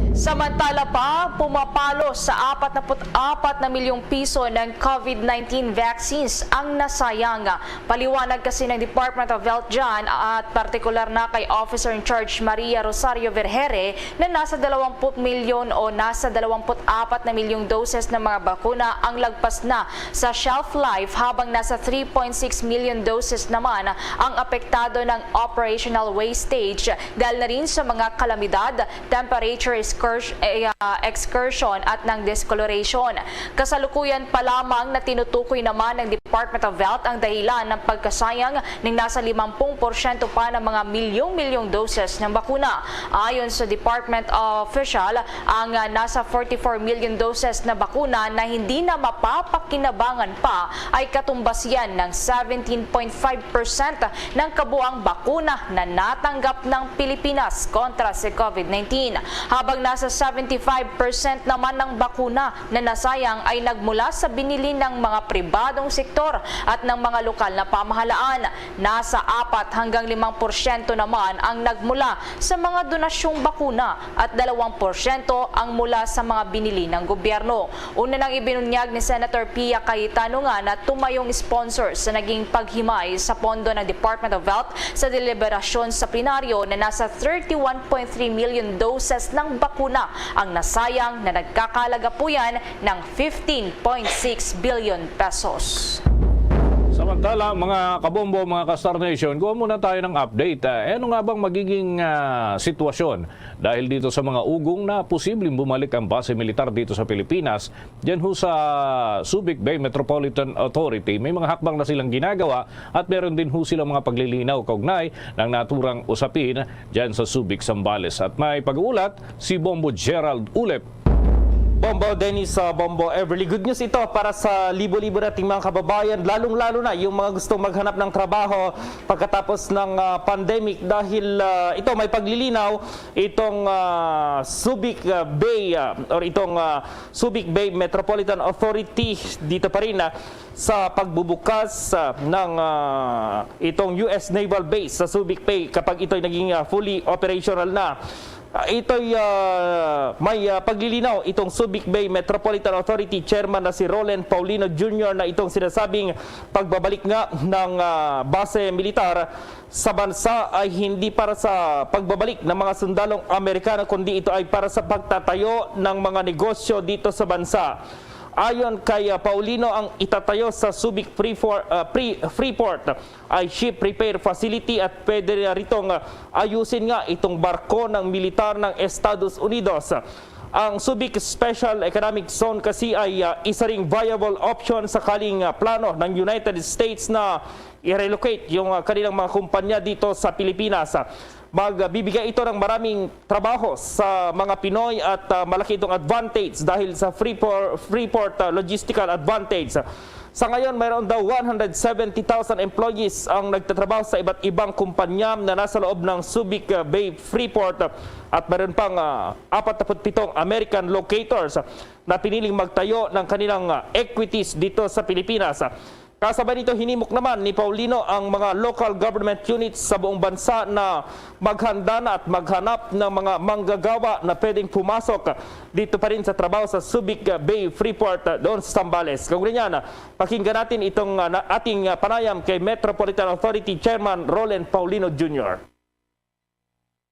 Samantala pa, pumapalo sa apat na put apat na milyong piso ng COVID nineteen vaccines ang nasayang. Paliwanag kasi ng Department of Health dyan at partikular na kay Officer in Charge Maria Rosario Vergere na nasa dalawampu milyon o nasa dalawampu't apat na milyong doses ng mga bakuna ang lagpas na sa shelf life, habang nasa three point six million doses naman ang apektado ng operational wastage dahil na rin sa mga kalamidad, temperature excurs-, eh, ah, excursion at ng discoloration. Kasalukuyan pa lamang na tinutukoy naman ng Department of Health ang dahilan ng pagkasayang ng nasa limampung porsyento pa ng mga milyong-milyong doses ng bakuna. Ayon sa department official, ang, ah, nasa forty-four million doses na bakuna na hindi na mapapakinabangan pa ay katumbas yan ng seventeen point five percent ng kabuang bakuna na natanggap ng Pilipinas kontra sa COVID nineteen, habang nasa seventy-five percent naman ng bakuna na nasayang ay nagmula sa binili ng mga pribadong sektor at ng mga lokal na pamahalaan. Nasa apat hanggang limang porsyento naman ang nagmula sa mga donasyong bakuna at dalawang porsyento ang mula sa mga binili ng gobyerno. Una nang ibinunyag ni Senator Pia Cayetano nga na tumayong sponsor sa naging paghimay sa pondo ng Department of Health sa deliberasyon sa plenaryo na nasa thirty-one point three million doses ng bakuna ang nasayang na nagkakahalaga po yan ng fifteen point six billion pesos. Samantala, mga kabombo, mga ka-Star Nation, kuha muna tayo ng update. Ah, eh, ano nga bang magiging, ah, sitwasyon dahil dito sa mga ugong na posibleng bumalik ang base militar dito sa Pilipinas? Diyan ho sa Subic Bay Metropolitan Authority, may mga hakbang na silang ginagawa at meron din ho silang mga paglilinaw kaugnay ng naturang usapin diyan sa Subic, Zambales. At may pag-uulat si Bombo Gerald Ulep. Bombo Dennis, uh, Bombo Everly. Good news ito para sa libo-libo nating mga kababayan, lalong-lalo na yung mga gustong maghanap ng trabaho pagkatapos ng, uh, pandemic dahil, uh, ito may paglilinaw itong, uh, Subic, uh, Bay, uh, or itong, uh, Subic Bay Metropolitan Authority dito pa rin, uh, sa pagbubukas, uh, ng, uh, itong U S Naval Base sa Subic Bay kapag ito'y naging, uh, fully operational na. Ah, ito'y, ah, may, ah, paglilinaw itong Subic Bay Metropolitan Authority Chairman na si Roland Paulino Junior na itong sinasabing pagbabalik nga ng, ah, base militar sa bansa ay hindi para sa pagbabalik ng mga sundalong Amerikano, kundi ito ay para sa pagtatayo ng mga negosyo dito sa bansa. Ayon kay, ah, Paulino, ang itatayo sa Subic Freeport, ah, Pre-, Freeport ay ship repair facility at pwede na ritong, ah, ayusin nga itong barko ng militar ng Estados Unidos. Ang Subic Special Economic Zone kasi ay, ah, isa ring viable option sakaling, ah, plano ng United States na i-relocate yung, ah, kanilang mga kumpanya dito sa Pilipinas. Magbibigay ito ng maraming trabaho sa mga Pinoy at, ah, malaki itong advantage dahil sa Freeport, Freeport, ah, logistical advantage. Sa ngayon, mayroon daw one hundred seventy thousand employees ang nagtatrabaho sa iba't ibang kumpanya na nasa loob ng Subic, ah, Bay Freeport, at mayroon pang, ah, apat na put pitong American locators na piniling magtayo ng kanilang, ah, equities dito sa Pilipinas. Kasabay nito, hinimok naman ni Paulino ang mga local government units sa buong bansa na maghanda na at maghanap ng mga manggagawa na pwedeng pumasok dito pa rin sa trabaho sa Subic Bay Freeport, ah, doon sa Zambales. Kaugnay niyan, ah, pakinggan natin itong, ah, na-, ating, ah, panayam kay Metropolitan Authority Chairman Roland Paulino Junior.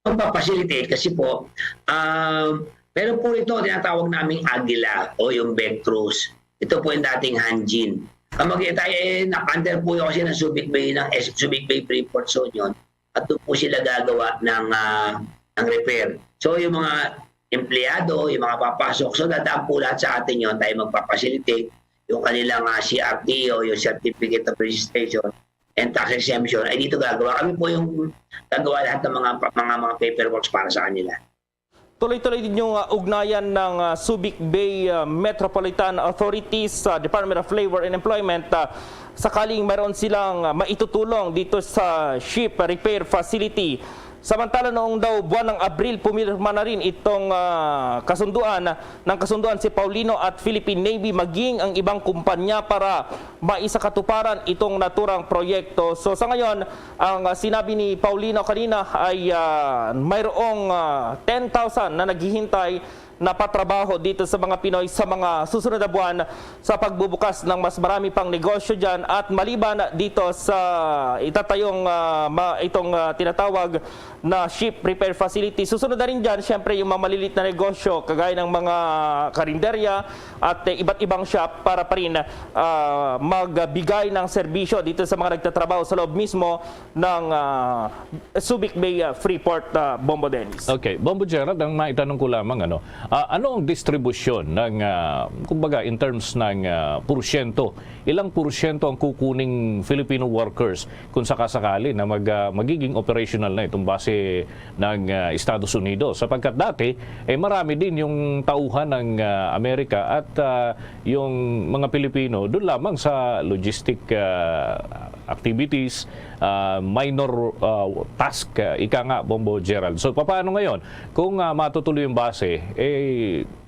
Magpa-facilitate kasi po, um, meron po ito tinatawag naming Agila o yung Vectrus. Ito po yung dating Hanjin. Ang mag-, tayo, eh, na-under po yung kasi ng Subic Bay, ng S-, Subic Bay Freeport Zone yun. At doon po sila gagawa ng, ah, ng repair. So yung mga empleyado, yung mga papasok, so dadaan po lahat sa atin yun, tayo magpa-facilitate yung kanilang, ah, C R T o yung Certificate of Registration and Tax Exemption, ay dito gagawa. Kami po yung gagawa lahat ng mga, mga, mga paperworks para sa kanila. Tuloy-tuloy din yung, ah, ugnayan ng, ah, Subic Bay, ah, Metropolitan Authority sa Department of Labor and Employment, ah, sakaling mayroon silang, ah, maitutulong dito sa ship repair facility. Samantala, noong daw buwan ng Abril, pumirma na rin itong, ah, kasunduan ng kasunduan si Paulino at Philippine Navy maging ang ibang kumpanya para maisakatuparan itong naturang proyekto. So sa ngayon, ang, ah, sinabi ni Paulino kanina ay, ah, mayroong, ah, ten thousand na naghihintay na patrabaho dito sa mga Pinoy sa mga susunod na buwan sa pagbubukas ng mas marami pang negosyo dyan at maliban dito sa itatayong, ah, ma-, itong, ah, tinatawag na ship repair facility. Susunod na rin dyan, siyempre, yung mga malilit na negosyo, kagaya ng mga karinderya at, eh, iba't ibang shop para pa rin, ah, magbigay ng serbisyo dito sa mga nagtatrabaho sa loob mismo ng, ah, Subic Bay, ah, Freeport, ah, Bombo Dennis. Okay, Bombo Gerald, ang maitanong ko lamang, ano, ah, ano ang distribusyon ng, ah, kumbaga, in terms ng, ah, porsyento, ilang porsyento ang kukuning Filipino workers kung sakasakali na mag, ah, magiging operational na itong base ng, ah, Estados Unidos? Sapagkat dati, eh, marami din yung tauhan ng, ah, Amerika at, ah, yung mga Pilipino doon lamang sa logistic, ah, activities, ah, minor, ah, task, ah, ika nga, Bombo Gerald. So, paano ngayon kung, ah, matutuloy yung base, eh,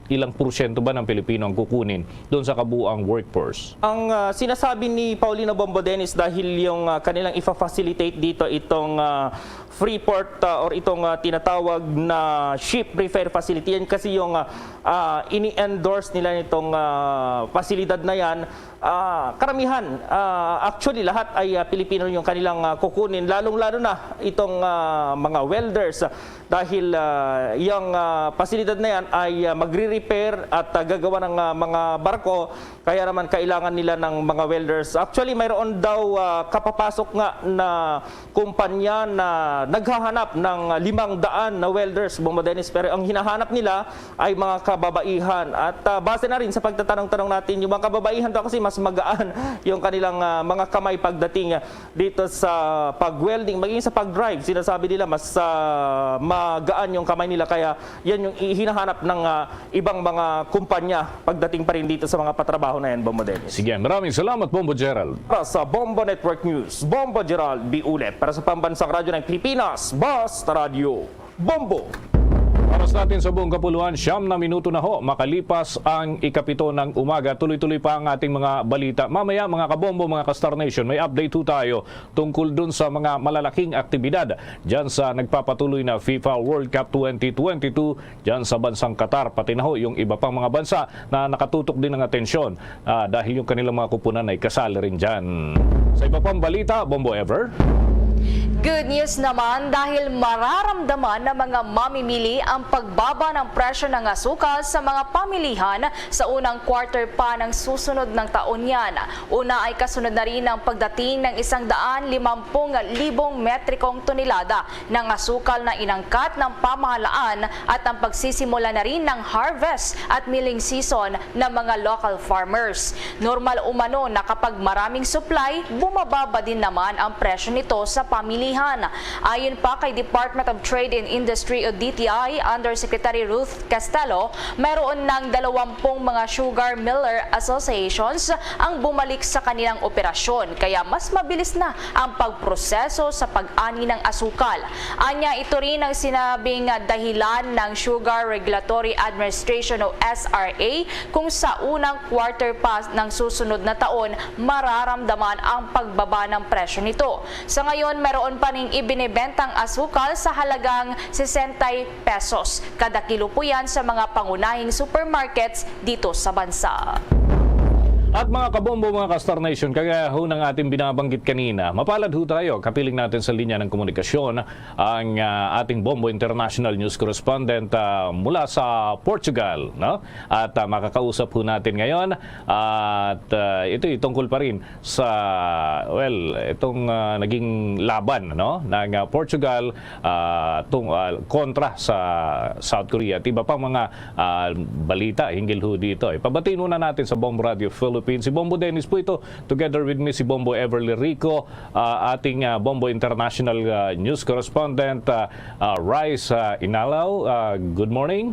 ilang porsyento ba ng Pilipino ang kukunin doon sa kabuang workforce? Ang, ah, sinasabi ni Paulino Bombo Dennis, dahil yung, ah, kanilang ifa-facilitate dito itong, ah, Freeport, ah, or itong, ah, tinatawag na ship repair facility, yan kasi yung, ah, ah, ini-endorse nila nitong, ah, pasilidad na yan. Ah, karamihan, ah, actually lahat ay, ah, Pilipino yung kanilang, ah, kukunin, lalong-lalo na itong, ah, mga welders, dahil, ah, yung, ah, pasilidad na yan ay, ah, magre-repair at, ah, gagawa ng, ah, mga barko, kaya naman kailangan nila ng mga welders. Actually, mayroon daw, ah, kapapasok nga na kumpanya na naghahanap ng limang daan na welders, Bombo Dennis, pero ang hinahanap nila ay mga kababaihan. At, ah, base na rin sa pagtatanong-tanong natin, yung mga kababaihan daw kasi mas magaan yung kanilang, ah, mga kamay pagdating, ah, dito sa pag-welding, maging sa pag-drive. Sinasabi nila mas, ah, magaan yung kamay nila, kaya yan yung hinahanap ng, ah, ibang mga kumpanya pagdating pa rin dito sa mga patrabaho na yan, Bombo Dennis. Sige, maraming salamat, Bombo Gerald. Para sa Bombo Network News, Bombo Gerald Biule. Para sa Pambansang Radyo ng Pilipinas, Basta Radyo, Bombo! Oras natin sa buong kapuluan, siyam na minuto na ho makalipas ang ikapito ng umaga. Tuloy-tuloy pa ang ating mga balita. Mamaya, mga kabombo, mga ka-Star Nation, may update ho tayo tungkol dun sa mga malalaking aktibidad dyan sa nagpapatuloy na FIFA World Cup twenty twenty-two dyan sa bansang Qatar, pati na ho yung iba pang mga bansa na nakatutok din ng atensyon, ah, dahil yung kanilang mga kupunan ay kasali rin dyan. Sa iba pang balita, Bombo Ever. Good news naman dahil mararamdaman ng mga mamimili ang pagbaba ng presyo ng asukal sa mga pamilihan sa unang quarter pa ng susunod ng taon yan. Una ay kasunod na rin ang pagdating ng isang daan limampung libong metrikong tonelada ng asukal na inangkat ng pamahalaan at ang pagsisimula na rin ng harvest at milling season ng mga local farmers. Normal umano na kapag maraming supply, bumababa din naman ang presyo nito sa pamilihan. Ayon pa kay Department of Trade and Industry o D T I Undersecretary Ruth Castelo, mayroon ng dalawampung mga sugar miller associations ang bumalik sa kanilang operasyon, kaya mas mabilis na ang pagproseso sa pag-ani ng asukal. Anya, ito rin ang sinabing dahilan ng Sugar Regulatory Administration o S R A kung sa unang quarter pa ng susunod na taon mararamdaman ang pagbaba ng presyo nito. Sa ngayon, meron pa ning ibinebentang asukal sa halagang sesenta pesos. Kada kilo po yan sa mga pangunahing supermarkets dito sa bansa. At mga kabombo, mga ka-Star Nation, kagaya ho ng ating binabanggit kanina, mapalad ho tayo. Kapiling natin sa linya ng komunikasyon ang, ah, ating Bombo International News Correspondent, ah, mula sa Portugal, no? At, ah, makakausap ho natin ngayon. At, ah, ito ay tungkol pa rin sa, well, itong, ah, naging laban, no, ng, ah, Portugal, ah, tung-, ah, kontra sa South Korea at iba pang mga, ah, balita hinggil ho dito. Ipabatiin muna natin sa Bombo Radio Philippines si Bombo Dennis po ito, together with me si Bombo Everly Rico, ah, ating, ah, Bombo International, ah, News Correspondent, ah, ah, Rice, ah, Inalaw. Ah, good morning.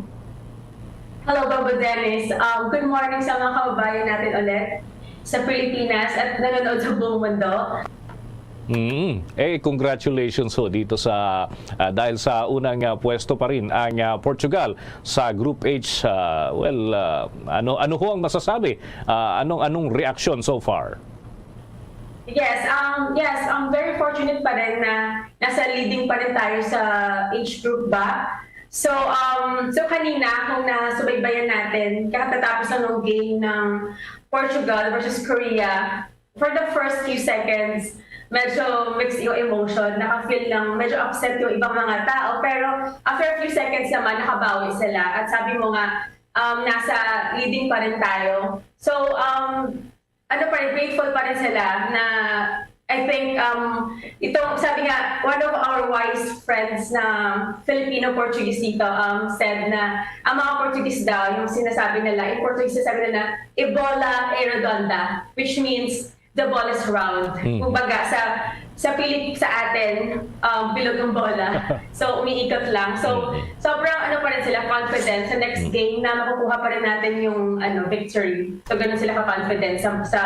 Hello, Bombo Dennis. Um, good morning sa mga kababayan natin ulit sa Pilipinas at nanonood sa buong mundo. Mm. Eh, congratulations ho dito sa, ah, dahil sa unang, ah, pwesto pa rin ang, ah, Portugal sa Group H. Ah, well, ah, ano ano ho ang masasabi? Ah, anong anong reaksyon so far? Yes, um, yes, I'm very fortunate pa rin na nasa leading pa rin tayo sa H group ba. So, um, so kanina, kung nasubaybayan natin, katatapos lang ng game ng Portugal versus Korea, for the first few seconds, medyo mixed yung emotion. Naka-feel lang, medyo upset yung ibang mga tao. Pero after a few seconds naman, nakabawi sila. At sabi mo nga, um, nasa leading pa rin tayo. So, um, ano pa rin, grateful pa rin sila na I think, um, itong, sabi nga, one of our wise friends na Filipino-Portuguese dito, um, said na ang mga Portuguese daw, yung sinasabi nila, yung Portuguese sinasabi nila, "Ebola é redonda," which means the ball is round. Mm. Kumbaga, sa sa Pilip sa atin, um, bilog ang bola. So, umiikot lang. So, sobrang ano pa rin sila, confident sa next game na makukuha pa rin natin yung ano victory. So, ganun sila ka-confident sa, sa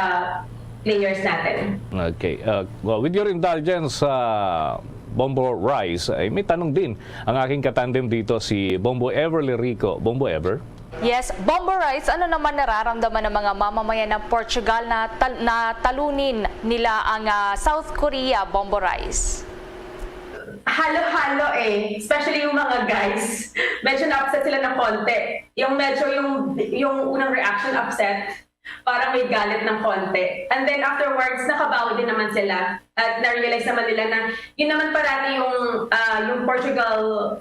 players natin. Okay. Uh, well, with your indulgence, uh, Bombo Rice, ay may tanong din ang aking katandem dito, si Bombo Everly Rico. Bombo Ever? Yes, Bombo Rice, ano naman nararamdaman ng mga mamamayan ng Portugal na tal- na talunin nila ang ah, South Korea, Bombo Rice? Halo-halo eh, especially yung mga guys. Medyo na-upset sila ng konti. Yung medyo yung yung unang reaction, upset. Parang may galit ng konti. And then afterwards, nakabawi din naman sila. At na-realize naman nila na yun naman parati yung ah, yung Portugal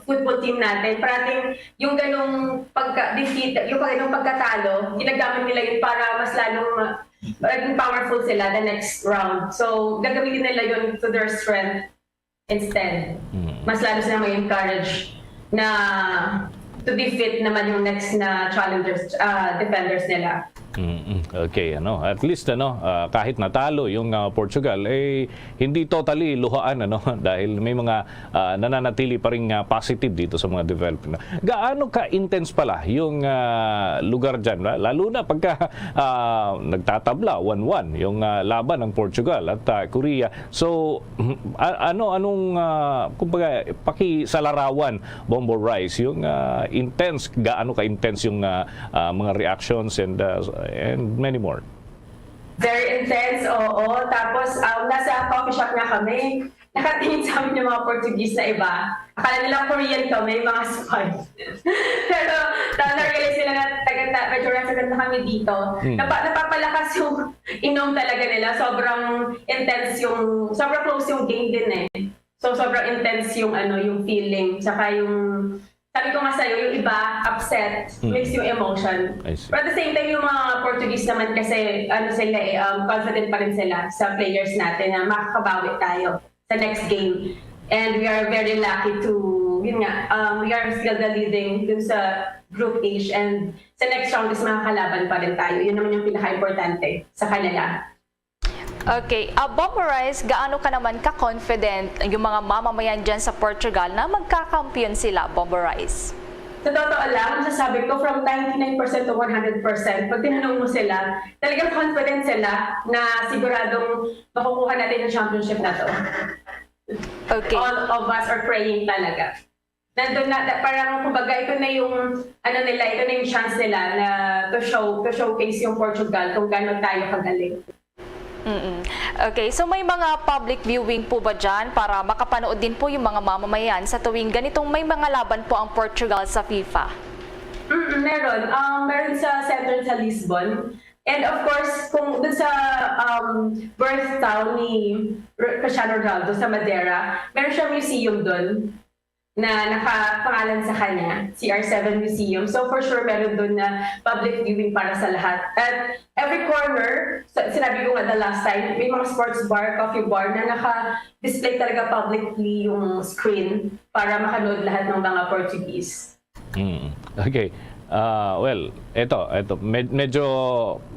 football team natin. Parating yung ganung pagka-defeat, yung ganung pagkatalo, ginagamit nila yun para mas lalong ma- maging powerful sila the next round. So, gagamitin nila yun to their strength instead. Mm. Mas lalo sila may encourage na to defeat naman yung next na challengers, ah, defenders nila. Mm, okay, ano, at least, ano, ah, kahit natalo yung, ah, Portugal, eh, hindi totally luhaan, ano, dahil may mga, ah, nananatili pa ring, ah, positive dito sa mga development. Gaano ka-intense pala yung, ah, lugar diyan, la-, lalo na pagka, ah, nagtatabla one one yung, ah, laban ng Portugal at, ah, Korea. So, a-, ano, anong, ah, kumbaga, pakisalarawan, Bombo Rice, yung, ah, intense, gaano ka-intense yung, ah, ah, mga reactions and, ah, and many more. Very intense, oo. Tapos, um, nasa coffee shop nga kami. Nakatingin sa amin yung mga Portuguese na iba. Akala nila Korean kami, mga spy. Pero, tama, na-realize nila na taga, ta, medyo resident na kami dito. Hmm. Napa, napapalakas yung inom talaga nila. Sobrang intense yung, sobrang close yung game din eh. So, sobrang intense yung, ano, yung feeling. Tsaka yung, sabi ko nga sa'yo, yung iba, upset, Hmm. mix yung emotion. I see. But at the same time, yung mga Portuguese naman kasi, ano sila eh, um, confident pa rin sila sa players natin na makakabawi tayo sa next game. And we are very lucky to, yun nga, um, we are still the leading dun sa Group H, and sa next round is makakalaban pa rin tayo. Yun naman yung pinaka-importante sa kanila. Okay. Uh, Bombo Rice, gaano ka naman ka-confident yung mga mamamayan dyan sa Portugal na magkakampiyon sila, Bombo Rice? Sa totoo lang, masasabi ko, from ninety-nine percent to one hundred percent, pag tinanong mo sila, talagang confident sila na siguradong makukuha natin yung championship na to. Okay. All of us are praying talaga. Nandun na, na- parang kumbaga ito na yung ano nila, ito na yung chance nila na to show to showcase yung Portugal kung gaano tayo kagaling. Mm-mm. Okay, so may mga public viewing po ba dyan para makapanood din po yung mga mamamayan sa tuwing ganitong may mga laban po ang Portugal sa FIFA? Mm, meron. Um, meron sa center sa Lisbon. And of course, kung dun sa um, birth town ni R- Cristiano Ronaldo sa Madeira, meron siyang museum dun na nakapangalan sa kanya, C R seven Museum. So for sure, meron dun na public viewing para sa lahat. At every corner, sa- sinabi ko nga the last time, may mga sports bar, coffee bar na naka-display talaga publicly yung screen para makanood lahat ng mga Portuguese. Mm. Okay. Ah, well, eto, eto, med- medyo,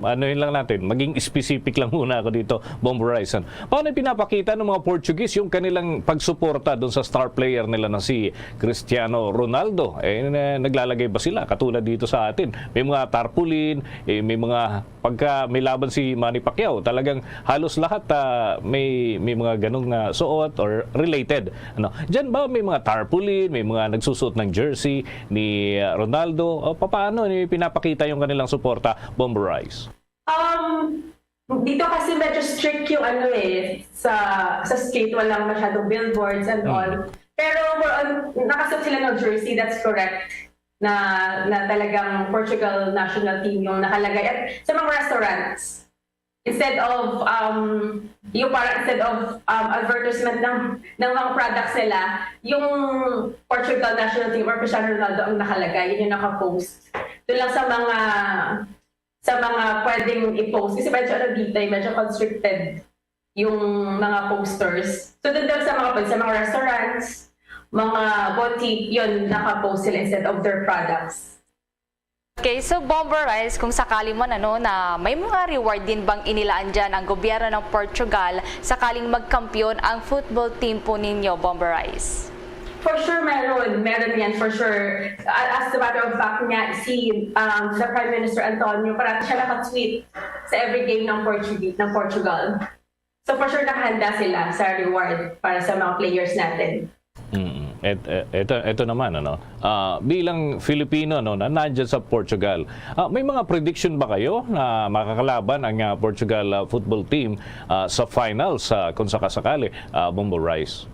ano yun lang natin, maging specific lang muna ako dito, Bombo Rice. Paano pinapakita ng mga Portuguese yung kanilang pagsuporta doon sa star player nila na si Cristiano Ronaldo? Eh, na- naglalagay ba sila katulad dito sa atin? May mga tarpaulin, eh, may mga, pagka may laban si Manny Pacquiao, talagang halos lahat, ah, may, may mga ganong, ah, suot or related. Ano? Diyan ba may mga tarpaulin, may mga nagsusuot ng jersey ni, ah, Ronaldo? O papaano ni pinapakita yung kanilang suporta, Bombo Rice? Um, dito kasi medyo strict yung ano eh, sa sa street walang masyadong billboards and Hmm. all. Pero more on, nakasuot sila ng jersey, that's correct, na na talagang Portugal national team yung nakalagay. At sa mga restaurants, instead of um, yung parang instead of um, advertisement ng ng mga products nila, yung Portugal national team or Cristiano Ronaldo ang nakalagay, yun yung naka-post. Doon lang sa mga sa mga pwedeng i-post. Kasi medyo ano dito, eh, medyo constricted yung mga posters. So, doon daw sa mga, sa mga restaurants, mga boutique, yun, naka-post sila instead of their products. Okay, so Bombo Rice, kung sakali man ano na may mga reward din bang inilaan dyan ang gobyerno ng Portugal sakaling magkampiyon ang football team po ninyo, Bombo Rice? For sure, meron. Meron yan, for sure. A- As a matter of fact nga, si um, sa Prime Minister Antonio, parati siya nakatweet sa every game ng Portuguese, ng Portugal. So for sure, nakahanda sila sa reward para sa mga players natin. Mm. Et, et, ito, ito naman, ano, ah, bilang Filipino, no, na nandiyan sa Portugal, ah, may mga prediction ba kayo na makakalaban ang, ah, Portugal, ah, football team, ah, sa finals, ah, kung sakasakali, ah, Bombo Rice?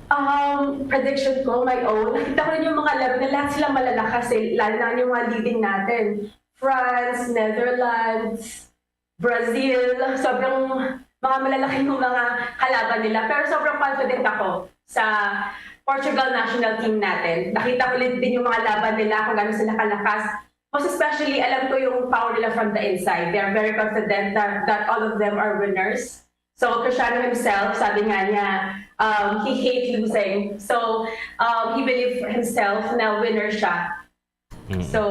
Um, prediction ko, my own. Nakita ko rin yung mga laro na lahat sila malalakas eh. Lalo na yung mga leading natin. France, Netherlands, Brazil. Sobrang mga malalaki yung mga kalaban nila. Pero sobrang confident ako sa Portugal national team natin. Nakita ko rin din yung mga laban nila kung gaano sila kalakas. Most especially, alam ko yung power nila from the inside. They are very confident that, that all of them are winners. So Cristiano himself, sabi nga niya, um, he hate losing. So um, he believe himself na winner siya. So,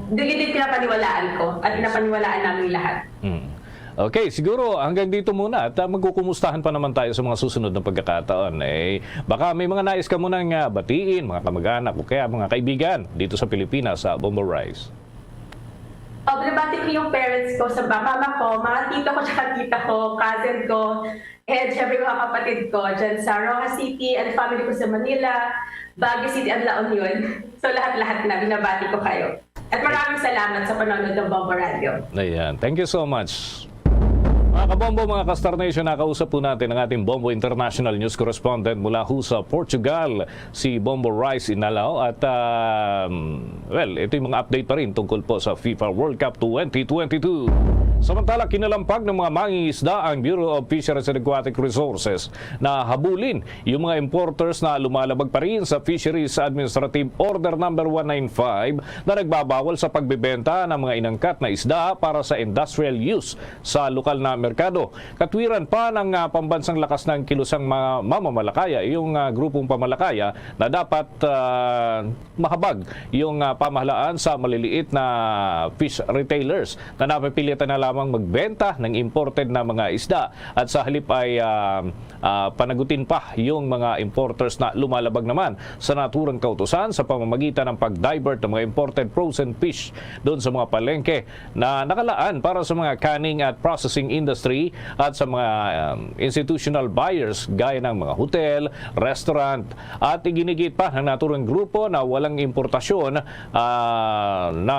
dili din pinapaniwalaan ko at pinapaniwalaan namin lahat. Mm. Okay, siguro hanggang dito muna at ah, magkukumustahan pa naman tayo sa mga susunod na pagkakataon. Eh, baka may mga nais ka munang ah, batiin, mga kamag-anak o kaya mga kaibigan dito sa Pilipinas sa Bombo Rice. Oh, binabati ko yung parents ko, sa ba- mama ko, mga tita ko, tsaka tita ko, cousin ko, and syempre mga kapatid ko dyan sa Roxas City and family ko sa Manila, Baguio City and La Union. So lahat-lahat na binabati ko kayo. At maraming salamat sa panonood ng Bombo Radio. Ayan. Thank you so much. Mga kabombo, mga ka-Star Nation, nakausap po natin ang ating Bombo International News Correspondent mula ho sa Portugal, si Bombo Rice Inalao. At, um, well, ito yung mga update pa rin tungkol po sa FIFA World Cup twenty twenty-two. Samantala, kinalampag ng mga mangingisda ang Bureau of Fisheries and Aquatic Resources na habulin yung mga importers na lumalabag pa rin sa Fisheries Administrative Order Number one nine five na nagbabawal sa pagbebenta ng mga inangkat na isda para sa industrial use sa lokal na merkado. Katwiran pa ng ah, pambansang lakas ng kilusang mga mamamalakaya, yung ah, grupong pamalakaya na dapat ah, mahabag yung ah, pamahalaan sa maliliit na fish retailers na napipilitan na lamang magbenta ng imported na mga isda at sa halip ay ah, ah, panagutin pa yung mga importers na lumalabag naman sa naturang kautusan sa pamamagitan ng pag-divert ng mga imported frozen fish doon sa mga palengke na nakalaan para sa mga canning at processing industry at sa mga um, institutional buyers gaya ng mga hotel, restaurant at iginigit pa ng naturang grupo na walang importasyon ah, na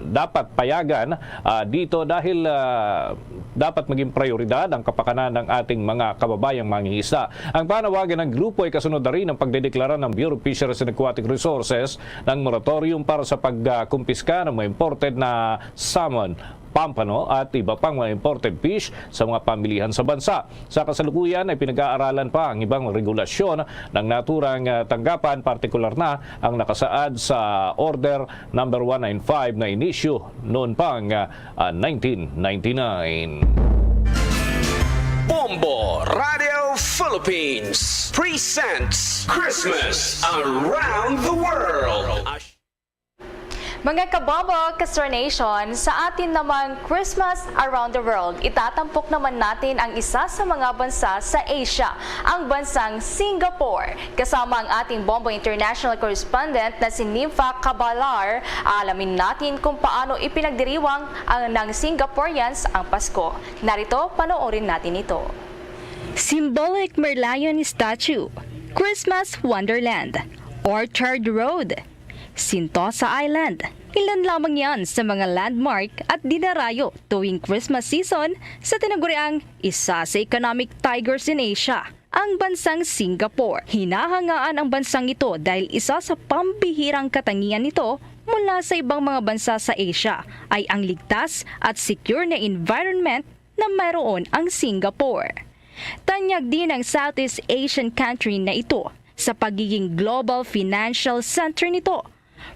dapat payagan ah, dito dahil ah, dapat maging prioridad ang kapakanan ng ating mga kababayang mangingisda. Ang panawagan ng grupo ay kasunod na rin ng pagdedeklara ng Bureau of Fisheries and Aquatic Resources ng moratorium para sa pagkumpiska ng mga imported na salmon, pampano at iba pang mga imported fish sa mga pamilihan sa bansa. Sa kasalukuyan ay pinag-aaralan pa ang ibang regulasyon ng naturang ah, tanggapan, partikular na ang nakasaad sa Order Number one nine five na inisyu noon pang ah, ah, nineteen ninety-nine. Bombo Radio Philippines presents Christmas Around the World. Mga kabombo, Kastar Nation, sa atin namang Christmas Around the World, itatampok naman natin ang isa sa mga bansa sa Asia, ang bansang Singapore. Kasama ang ating Bombo International Correspondent na si Nympha Cabalar, alamin natin kung paano ipinagdiriwang ang ng Singaporeans ang Pasko. Narito, panoorin natin ito. Symbolic Merlion Statue, Christmas Wonderland, Orchard Road, Sentosa Island. Ilan lamang yan sa mga landmark at dinarayo tuwing Christmas season sa tinaguriang isa sa economic tigers in Asia, ang bansang Singapore. Hinahangaan ang bansang ito dahil isa sa pambihirang katangian nito mula sa ibang mga bansa sa Asia ay ang ligtas at secure na environment na mayroon ang Singapore. Tanyag din ang Southeast Asian country na ito sa pagiging global financial center nito,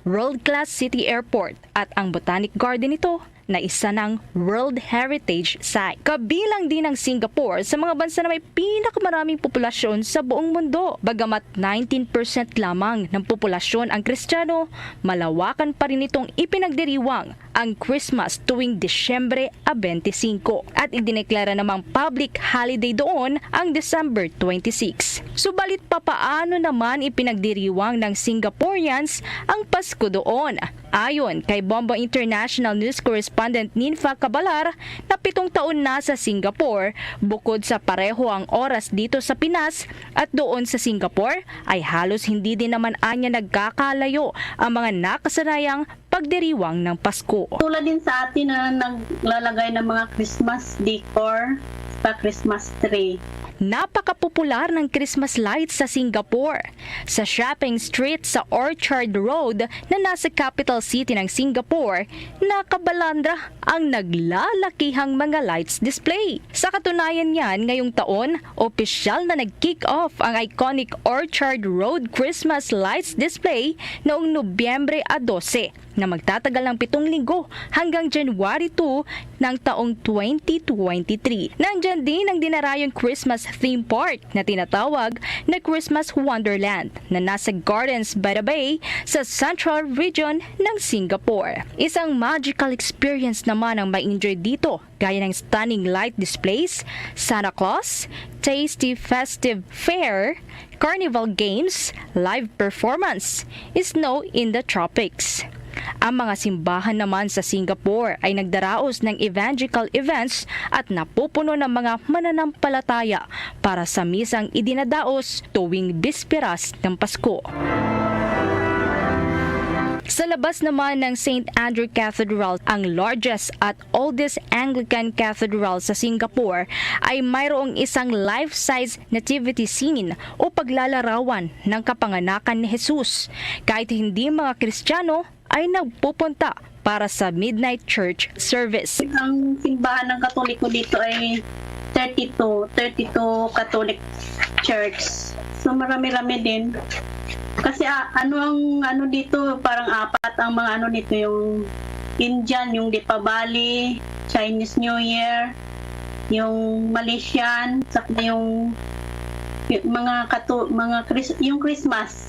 world-class city airport, at ang Botanic Garden nito na isa ng World Heritage Site. Kabilang din ang Singapore sa mga bansa na may pinakamaraming populasyon sa buong mundo. Bagamat nineteen percent lamang ng populasyon ang Kristiyano, malawakan pa rin itong ipinagdiriwang ang Christmas tuwing Disyembre a twenty-five at idineklara namang public holiday doon ang December twenty-six. Subalit, papaano naman ipinagdiriwang ng Singaporeans ang Pasko doon? Ayon kay Bombo International News Correspondent Nympha Cabalar, na pitong taon na sa Singapore, bukod sa pareho ang oras dito sa Pinas at doon sa Singapore, ay halos hindi din naman anya nagkakalayo ang mga nakasanayang pagdiriwang ng Pasko. Tulad din sa atin na naglalagay ng mga Christmas decor sa Christmas tree. Napakapopular ng Christmas lights sa Singapore. Sa shopping street sa Orchard Road na nasa capital city ng Singapore, nakabalandra ang naglalakihang mga lights display. Sa katunayan niyan, ngayong taon, opisyal na nag-kick off ang iconic Orchard Road Christmas Lights Display noong Nobyembre a dose, na magtatagal ng pitong linggo hanggang January two, ng taong twenty twenty-three. Nandyan din ang dinarayong Christmas theme park na tinatawag na Christmas Wonderland na nasa Gardens by the Bay sa Central Region ng Singapore. Isang magical experience naman ang ma-enjoy dito, gaya ng stunning light displays, Santa Claus, tasty festive fare, carnival games, live performance, snow in the tropics. Ang mga simbahan naman sa Singapore ay nagdaraos ng evangelical events at napupuno ng mga mananampalataya para sa misang idinadaos tuwing bisperas ng Pasko. Sa labas naman ng Saint Andrew Cathedral, ang largest at oldest Anglican Cathedral sa Singapore, ay mayroong isang life-size nativity scene o paglalarawan ng kapanganakan ni Jesus. Kahit hindi mga Kristiyano ay nagpupunta para sa midnight church service. Ang simbahan ng Katoliko dito ay thirty-two, thirty-two Catholic Church. So, marami-rami din. Kasi, ah, ano ang, ano dito, parang apat ang mga ano dito, yung Indian, yung Deepavali, Chinese New Year, yung Malaysian, saka yung, yung mga katu-, mga Chris-, yung Christmas.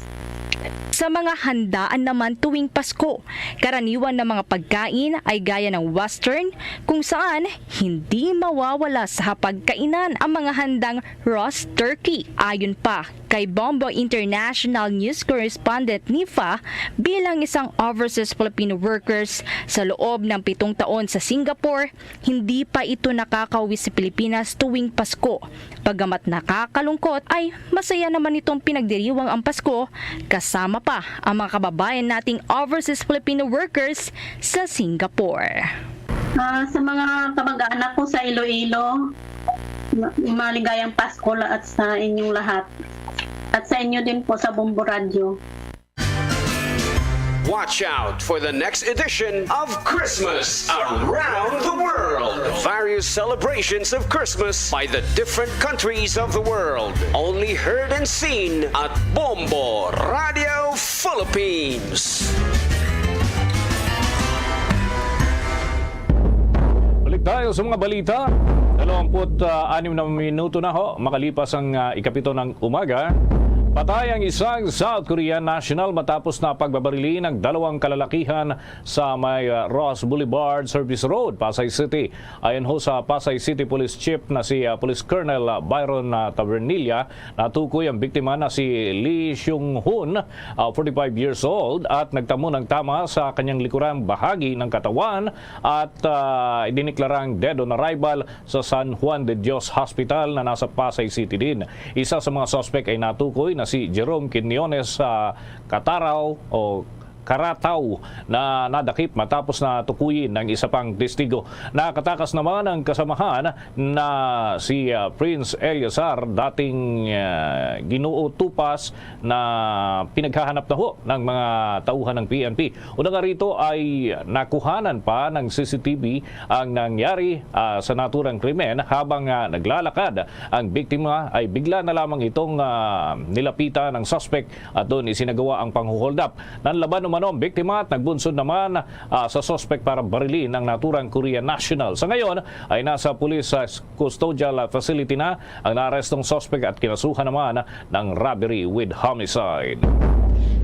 Sa mga handaan naman tuwing Pasko, karaniwan na mga pagkain ay gaya ng Western, kung saan hindi mawawala sa hapagkainan ang mga handang roast turkey. Ayon pa kay Bombo International News Correspondent Nifa, bilang isang overseas Filipino workers sa loob ng pitong taon sa Singapore, hindi pa ito nakakauwi sa Pilipinas tuwing Pasko. Bagamat nakakalungkot, ay masaya naman itong pinagdiriwang ang Pasko kasama pa ang mga kababayan nating overseas Filipino workers sa Singapore. Ah, sa mga kamag-anak ko sa Iloilo, ma-, maligayang Pasko la-, at sa inyong lahat. At sa inyo din po sa Bombo Radyo. Watch out for the next edition of Christmas Around the World. Various celebrations of Christmas by the different countries of the world. Only heard and seen at Bombo Radio Philippines. Balik tayo sa mga balita. Dalawampu't anim na minuto na ho makalipas ang ah, ikapito ng umaga. Patay ang isang South Korean national matapos na pagbabarili ng dalawang kalalakihan sa may ah, Ross Boulevard, Service Road, Pasay City. Ayon ho sa Pasay City Police Chief na si ah, Police Colonel ah, Byron ah, Tabernilla, natukoy ang biktima na si Lee Seung-hoon, ah, forty-five years old, at nagtamo ng tama sa kanyang likurang bahagi ng katawan at ah, idiniklarang dead on arrival sa San Juan de Dios Hospital na nasa Pasay City din. Isa sa mga suspect ay natukoy na si Jerome Quiñones sa Kataraw o Karataw na nadakip matapos na tukuyin ng isa pang testigo. Nakatakas naman ang kasamahan na si ah, Prince Eleazar, dating ah, Ginoo Tupas, na pinaghahanap na ho ng mga tauhan ng P N P. Una nga rito ay nakuhanan pa ng C C T V ang nangyari ah, sa naturang krimen. Habang ah, naglalakad ang biktima ay bigla na lamang itong ah, nilapitan ng suspect at doon isinagawa ang panghuhold up. Nanlaban umano ang biktima at nagbunsod naman ah, sa suspect para barilin ang naturang Korean national. Sa ngayon ay nasa police ah, custodial facility na ang naarestong suspect at kinasuhan naman ng robbery with homicide.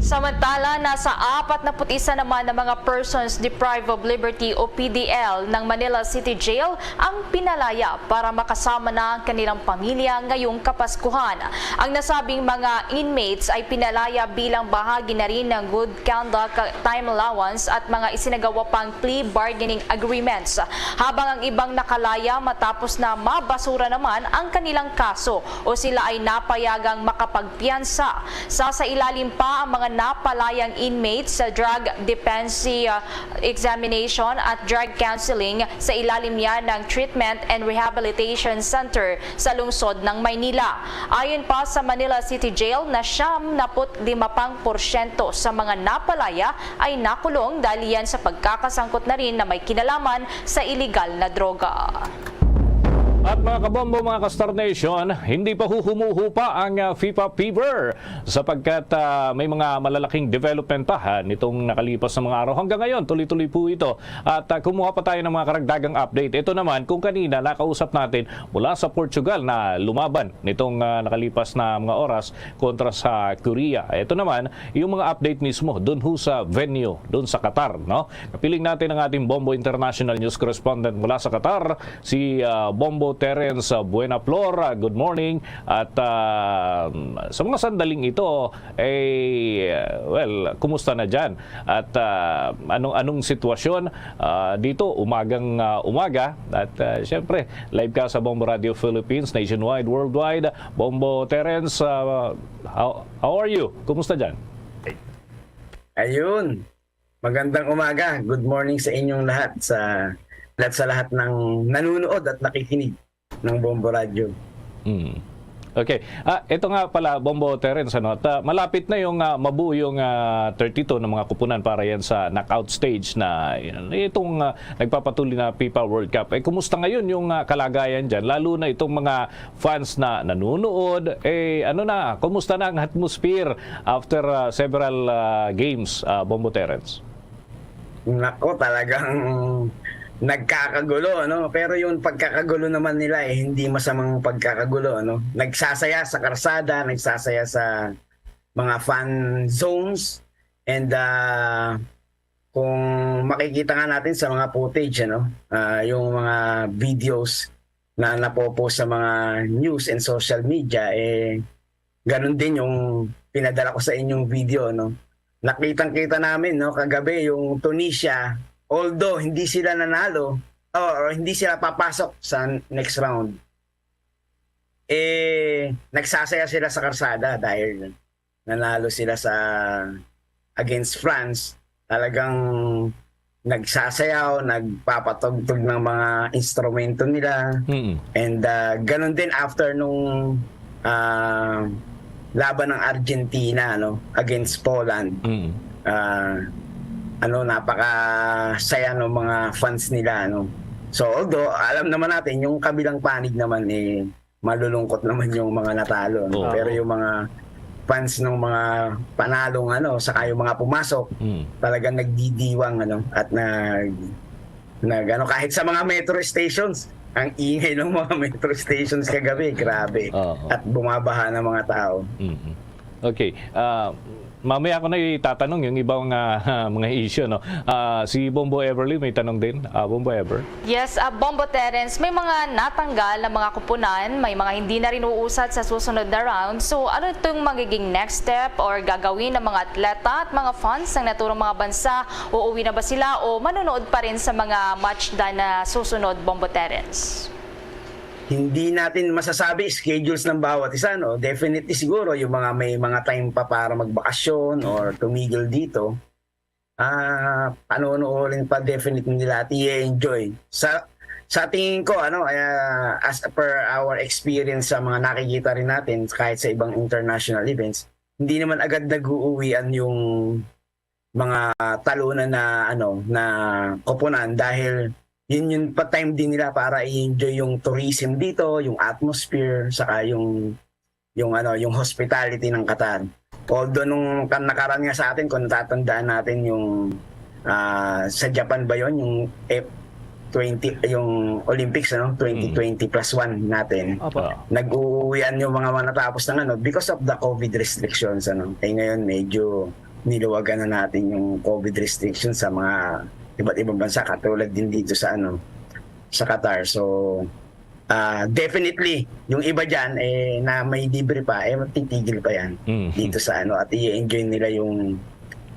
Samantala, nasa apat na pu't isa naman na mga persons deprived of liberty o P D L ng Manila City Jail ang pinalaya para makasama na ang kanilang pamilya ngayong Kapaskuhan. Ang nasabing mga inmates ay pinalaya bilang bahagi na rin ng good conduct, time allowance at mga isinagawa pang plea bargaining agreements, habang ang ibang nakalaya matapos na mabasura naman ang kanilang kaso o sila ay napayagang makapagpiyansa. Sasailalim pa ang mga napalayang inmates sa drug dependency, uh, examination at drug counseling sa ilalim niya ng Treatment and Rehabilitation Center sa lungsod ng Maynila. Ayon pa sa Manila City Jail na siyam naput lima pang porsyento sa mga napalaya ay nakulong dahil yan sa pagkakasangkot na rin na may kinalaman sa iligal na droga. At mga kabombo, mga ka-Star Nation, hindi pa huhumuhupa ang, ah, FIFA fever sapagkat, ah, may mga malalaking development pa, ha, nitong nakalipas na mga araw. Hanggang ngayon, tuloy-tuloy po ito. At, ah, kumuha pa tayo ng mga karagdagang update. Ito naman, kung kanina nakausap natin mula sa Portugal na lumaban nitong, ah, nakalipas na mga oras kontra sa Korea. Ito naman, yung mga update mismo dun ho sa venue, dun sa Qatar, no? Kapiling natin ang ating Bombo International News Correspondent mula sa Qatar, si, ah, Bombo Terence, ah, Buenaflor. Ah, good morning. At, ah, sa mga sandaling ito, eh, well, kumusta na dyan? At, ah, anong, anong sitwasyon, ah, dito umagang, ah, umaga? At, ah, syempre, live ka sa Bombo Radio Philippines, nationwide, worldwide. Bombo Terence, ah, how, how are you? Kumusta dyan? Ayun. Magandang umaga. Good morning sa inyong lahat, sa, at sa lahat ng nanonood at nakikinig ng Bombo Radyo. Mm. Okay. Ah, ito nga pala, Bombo Terence, ano, at, ah, malapit na yung, ah, mabuo yung, ah, thirty-two na mga kupunan para yan sa knockout stage na, yun, itong, ah, nagpapatuloy na FIFA World Cup. Eh, kumusta ngayon yung, ah, kalagayan dyan? Lalo na itong mga fans na nanonood. Eh, ano na, kumusta na ang atmosphere after, ah, several, ah, games, ah, Bombo Terence? Nako, talagang nagkakagulo, ano? Pero yung pagkakagulo naman nila, eh, hindi masamang pagkakagulo, ano? Nagsasaya sa karsada, nagsasaya sa mga fan zones, and, ah, kung makikita nga natin sa mga footage, ano, ah, yung mga videos na napopost sa mga news and social media, eh, ganun din yung pinadala ko sa inyong video, no? Nakitang-kita namin, no, kagabi yung Tunisia, although hindi sila nanalo, or hindi sila papasok sa next round, eh, nagsasaya sila sa karsada dahil nanalo sila sa, against France. Talagang nagsasayaw, nagpapatugtog ng mga instrumento nila. Mm. And, ah, ganun din after nung, ah, laban ng Argentina, ano, against Poland. Mm. Ah, ano, napakasaya ng mga fans nila, ano. So, although alam naman natin yung kabilang panig naman, eh, malulungkot naman yung mga natalo, no? Oo. Pero yung mga fans ng mga panalong, ano, saka yung mga pumasok, Mm. talagang nagdidiwang, ano, at nag-, nag-, ano, kahit sa mga metro stations, ang ingay ng mga metro stations kagabi, grabe. Oo. At bumabaha ng mga tao. Mm. Okay. Ah, mamaya ako na itatanong yung ibang, ah, mga issue, no? Ah, si Bombo Everly may tanong din. Ah, Bombo Ever? Yes, ah, Bombo Terence, may mga natanggal na mga kupunan, may mga hindi na rin uusat sa susunod na round. So, ano itong magiging next step or gagawin ng mga atleta at mga fans ng naturang mga bansa? Uuwi na ba sila o manonood pa rin sa mga match day na susunod, Bombo Terence? Hindi natin masasabi schedules ng bawat isa, no? Definitely siguro yung mga may mga time pa para magbakasyon or tumigil dito, ah, panonoorin pa definitely nila at i-enjoy. Sa, sa tingin ko, ano, ah, as per our experience sa mga nakikita rin natin, kahit sa ibang international events, hindi naman agad nag-uuwian yung mga talunan na, ano, na koponan dahil yun yung pa-time din nila para i-enjoy yung tourism dito, yung atmosphere, saka yung, yung, ano, yung hospitality ng Qatar. Although nung kan-, nakaraan nga sa atin, kung natatandaan natin yung, ah, sa Japan ba yun, yung F twenty, yung Olympics, ano, Mm. twenty twenty plus one natin. Opo. Ah. Nag-uuwian yung mga, mga natapos ng, ano, because of the COVID restrictions, ano. Eh, ngayon, medyo niluwagan na natin yung COVID restrictions sa mga iba't ibang bansa, katulad din dito sa, ano, sa Qatar. So, ah, definitely, yung iba dyan, eh, na may libre pa, eh, titigil pa yan Mm. dito sa, ano, at i-enjoy nila yung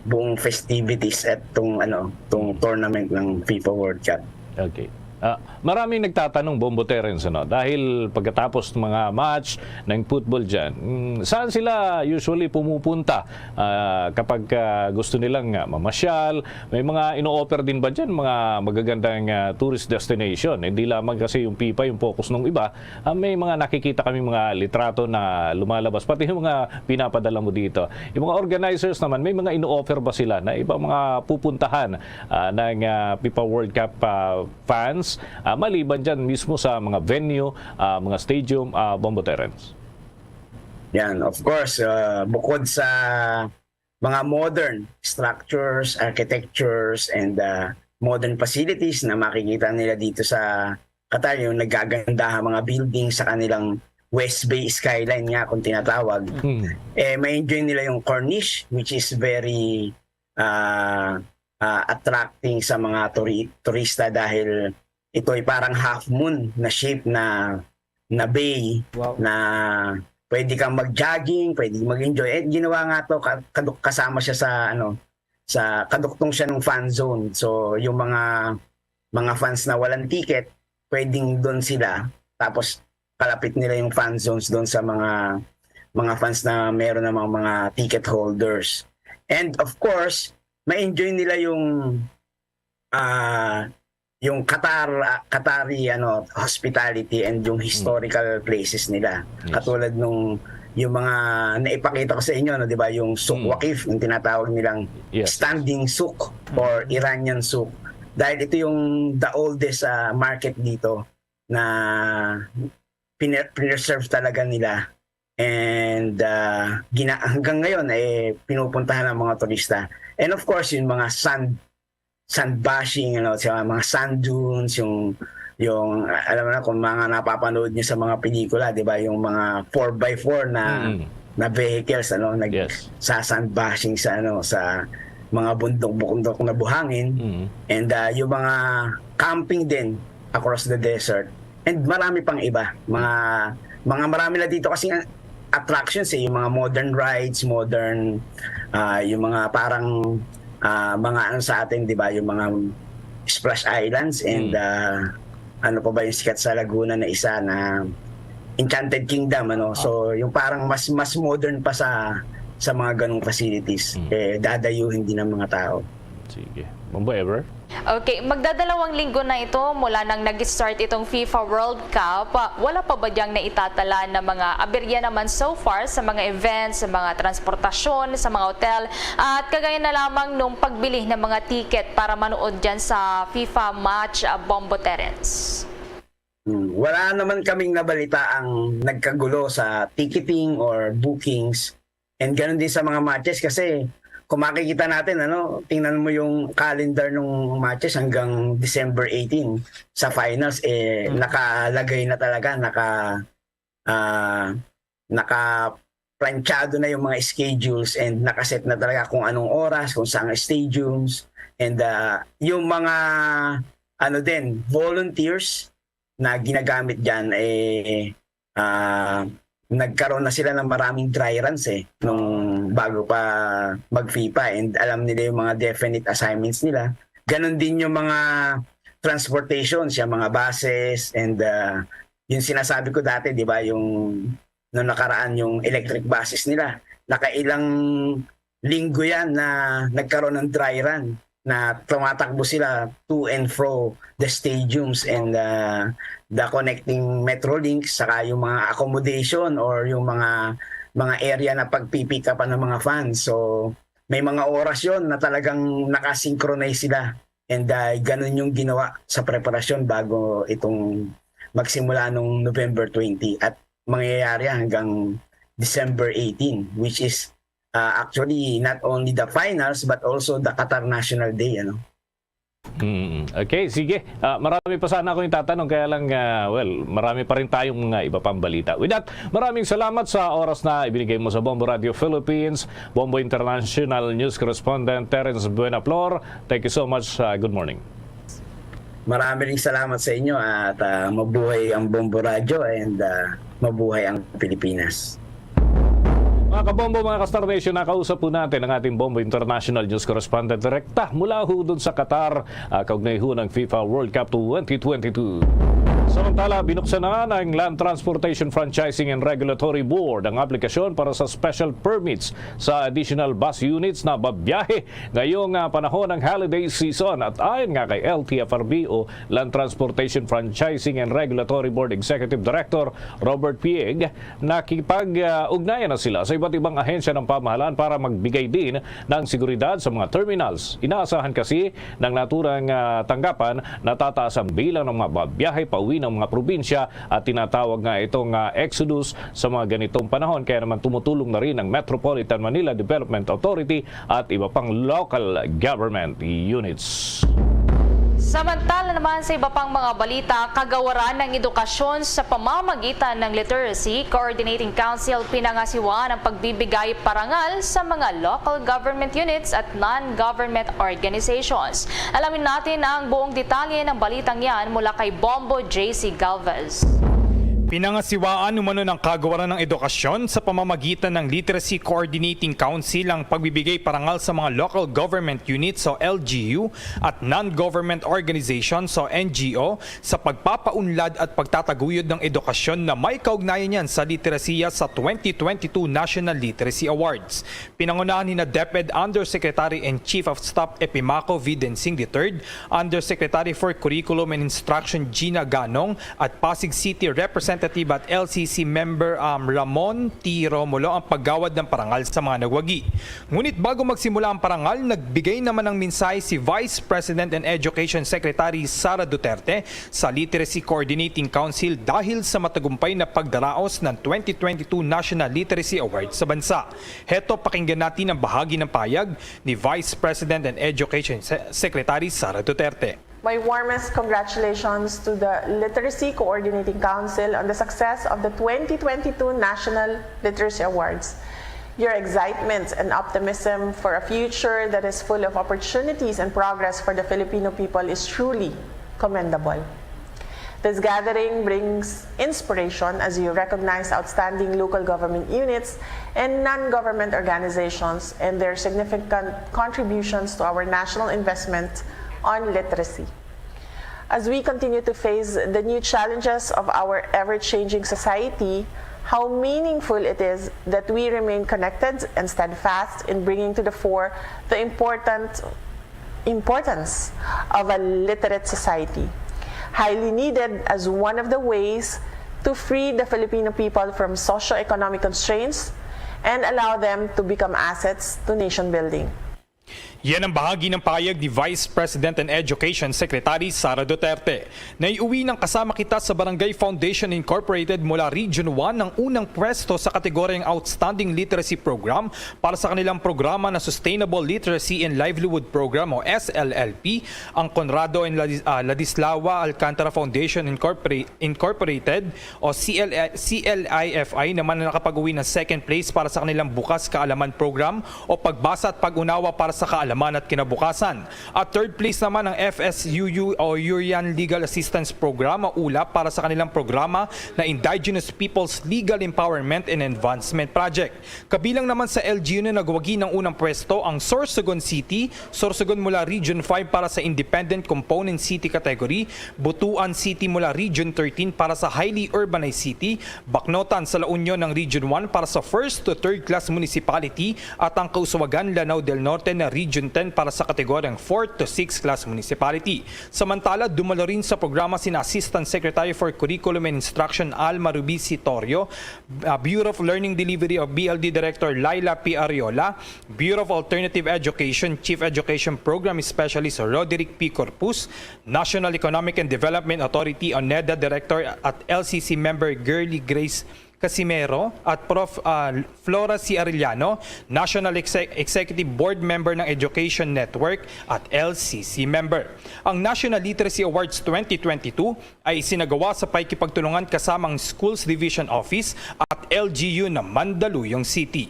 buong festivities at tong, ano, tong tournament ng FIFA World Cup. Okay. Ah, maraming nagtatanong, Bombo Terence, ano, dahil pagkatapos ng mga match ng football dyan, mm, saan sila usually pumupunta, ah, kapag, ah, gusto nilang, ah, mamasyal? May mga ino-offer din ba dyan, mga magagandang, ah, tourist destination? Hindi lamang kasi yung FIFA yung focus ng iba. Ah, may mga nakikita kami mga litrato na lumalabas, pati yung mga pinapadala mo dito. Yung mga organizers naman, may mga ino-offer ba sila na ibang mga pupuntahan, ah, ng, ah, FIFA World Cup, ah, fans ah, maliban dyan mismo sa mga venue, ah, mga stadium, ah, Bombo Terence? Yan, of course, uh, bukod sa mga modern structures, architectures, and uh, modern facilities na makikita nila dito sa Qatar, yung nagagandahan mga building sa kanilang West Bay skyline nga kung tinatawag, Hmm. eh, ma-enjoy nila yung Corniche, which is very uh, uh, attracting sa mga turi- turista dahil ito ay parang half moon na shape na na bay Wow. na pwede kang mag-jogging, pwede mag-enjoy. Eh, ginawa nga to ka- kadu- kasama siya sa ano sa kaduktong siya ng fan zone. So yung mga mga fans na walang ticket, pwedeng doon sila. Tapos kalapit nila yung fan zones doon sa mga mga fans na meron ng mga, mga ticket holders. And of course, ma-enjoy nila yung ah yung Qatar ah, Qatari ano hospitality and yung historical places nila. Yes. Katulad nung yung mga naipakita ko sa inyo, no, 'di ba, yung Souq Mm. Waqif, yung tinatawag nilang Yes. standing souk or Iranian souk. Dahil ito yung the oldest ah, market dito na pine- preserve talaga nila. And ah, gina- hanggang ngayon eh pinupuntahan ng mga turista. And of course, yung mga sand sand bashing, ano, sa mga sand dunes, yung yung alam mo na kung mga napapanood niyo sa mga pelikula, 'di ba, yung mga four by four na Mm. na vehicles, ano, nag Yes. sa sand bashing sa ano sa mga bundok-bundok na buhangin. Mm. And ah, yung mga camping din across the desert. And marami pang iba. Mga mga marami na dito kasi attractions eh, yung mga modern rides, modern ah, yung mga parang ah, mga ano sa atin, 'di ba, yung mga splash islands and Mm. ah, ano pa ba yung sikat sa Laguna na isa na Enchanted Kingdom, ano. So, yung parang mas mas modern pa sa sa mga ganong facilities, Mm. eh dadayuhin din ng mga tao. Sige. Bombo Ever? Okay, magdadalawang linggo na ito mula nang nag-start itong FIFA World Cup. Wala pa ba diyang naitatala na mga aberya naman so far sa mga events, sa mga transportasyon, sa mga hotel, at kagaya na lamang nung pagbili ng mga ticket para manood dyan sa FIFA match, ah, Bombo Terence? Hmm, wala naman kaming nabalita ang nagkagulo sa ticketing or bookings. And ganun din sa mga matches kasi kung makikita natin, ano, tingnan mo yung calendar ng matches hanggang December eighteen sa finals, eh, Hmm. nakalagay na talaga, naka, ah, naka planchado na yung mga schedules and nakaset na talaga kung anong oras, kung saan ang stadiums. And ah, yung mga ano din, volunteers na ginagamit dyan, eh, ah, nagkaroon na sila ng maraming dry runs eh, nung bago pa mag-FIFA. And alam nila yung mga definite assignments nila. Ganon din yung mga transportation, siya mga buses, and ah, yung sinasabi ko dati, di ba, yung nung nakaraan yung electric buses nila, nakailang linggo yan na nagkaroon ng dry run na tumatakbo sila to and fro the stadiums and uh, the connecting Metrolinx, saka yung mga accommodation or yung mga mga area na pagpipick up ng mga fans. So may mga oras yon na talagang nakasynchronize sila, and uh, ganun yung ginawa sa preparasyon bago itong magsimula nung November twenty at mangyayari hanggang December eighteen, which is uh, actually not only the finals but also the Qatar National Day, ano. Mm. Okay, sige. Ah, marami pa sana akong itatanong, kaya lang, ah, well, marami pa rin tayong mga iba pang balita. With that, maraming salamat sa oras na ibinigay mo sa Bombo Radio Philippines, Bombo International News Correspondent Terence Buenaflor. Thank you so much. Ah, good morning. Marami ring salamat sa inyo at ah, mabuhay ang Bombo Radio and ah, mabuhay ang Pilipinas. Mga kabombo, mga ka-Star Nation, nakausap po natin ang ating Bombo International News Correspondent direkta mula ho dun sa Qatar, ah, kaugnay ho ng FIFA World Cup twenty twenty-two. Samantala, binuksan na ng Land Transportation Franchising and Regulatory Board ang aplikasyon para sa special permits sa additional bus units na babiyahe ngayong, ah, panahon ng holiday season. At ayon nga kay L T F R B o Land Transportation Franchising and Regulatory Board Executive Director Robert Pieg, nakipag-ugnayan na sila sa iba't ibang ahensya ng pamahalaan para magbigay din ng seguridad sa mga terminals. Inaasahan kasi ng naturang, ah, tanggapan na tataas ang bilang ng mga babiyahe pauwi ng mga probinsya at tinatawag nga itong, ah, exodus sa mga ganitong panahon. Kaya naman tumutulong na rin ang Metropolitan Manila Development Authority at iba pang local government units. Samantala naman sa iba pang mga balita, kagawaran ng edukasyon sa pamamagitan ng Literacy Coordinating Council pinangasiwaan ang pagbibigay parangal sa mga local government units at non-government organizations. Alamin natin ang buong detalye ng balitang yan mula kay Bombo J C Galvez. Pinangasiwaan umano ng Kagawaran ng Edukasyon sa pamamagitan ng Literacy Coordinating Council ang pagbibigay parangal sa mga local government units o L G U at non-government organizations o N G O sa pagpapaunlad at pagtataguyod ng edukasyon na may kaugnayan niyan sa literasiya sa twenty twenty-two National Literacy Awards. Pinangunahan ni na DepEd Undersecretary and Chief of Staff Epimaco V. Densing the third, Undersecretary for Curriculum and Instruction Gina Ganong at Pasig City Representative at L C C member, um, Ramon T. Romulo ang paggawad ng parangal sa mga nagwagi. Ngunit bago magsimula ang parangal, nagbigay naman ng mensahe si Vice President and Education Secretary Sara Duterte sa Literacy Coordinating Council dahil sa matagumpay na pagdaraos ng twenty twenty-two National Literacy Awards sa bansa. Heto, pakinggan natin ang bahagi ng pahayag ni Vice President and Education Se-, Secretary Sara Duterte. My warmest congratulations to the Literacy Coordinating Council on the success of the twenty twenty-two National Literacy Awards. Your excitement and optimism for a future that is full of opportunities and progress for the Filipino people is truly commendable. This gathering brings inspiration as you recognize outstanding local government units and non-government organizations and their significant contributions to our national investment on literacy. As we continue to face the new challenges of our ever-changing society, how meaningful it is that we remain connected and steadfast in bringing to the fore the important importance of a literate society, highly needed as one of the ways to free the Filipino people from socio-economic constraints and allow them to become assets to nation building. Yan ang bahagi ng pahayag ni Vice President and Education Secretary Sara Duterte. Naiuwi ng Kasama Kita sa Barangay Foundation Incorporated mula Region one ang unang pwesto sa kategoryang Outstanding Literacy Program para sa kanilang programa na Sustainable Literacy and Livelihood Program o S L L P, ang Conrado and Ladis-, ah, Ladislava Alcantara Foundation Incorpora-, Incorporated o C L I, C L I F I naman na nakapag-uwi ng second place para sa kanilang Bukas Kaalaman Program o Pagbasa at Pag-unawa para sa Kaalaman at Kinabukasan. At third place naman ang F S U U o Urian Legal Assistance Program o ULAP para sa kanilang programa na Indigenous Peoples Legal Empowerment and Advancement Project. Kabilang naman sa L G U na nagwagi ng unang pwesto ang Sorsogon City, Sorsogon mula Region five para sa Independent Component City category, Butuan City mula Region thirteen para sa Highly Urbanized City, Bacnotan sa La Union ng Region one para sa first to third class municipality, at ang Kauswagan, Lanao del Norte na Region ten para sa kategoryang fourth to sixth class municipality. Samantala, dumalo rin sa programa sina Assistant Secretary for Curriculum and Instruction Alma Ruby Sitorio, uh, Bureau of Learning Delivery o B L D Director Laila P. Ariola, Bureau of Alternative Education Chief Education Program Specialist Roderick P. Corpus, National Economic and Development Authority o NEDA Director at L C C member Girly Grace Casimero at Prof, ah, Flora C. Arellano, National Exe-, Executive Board Member ng Education Network at L C C member. Ang National Literacy Awards twenty twenty-two ay isinagawa sa pakikipagtulungan kasama ang Schools Division Office at L G U ng Mandaluyong City.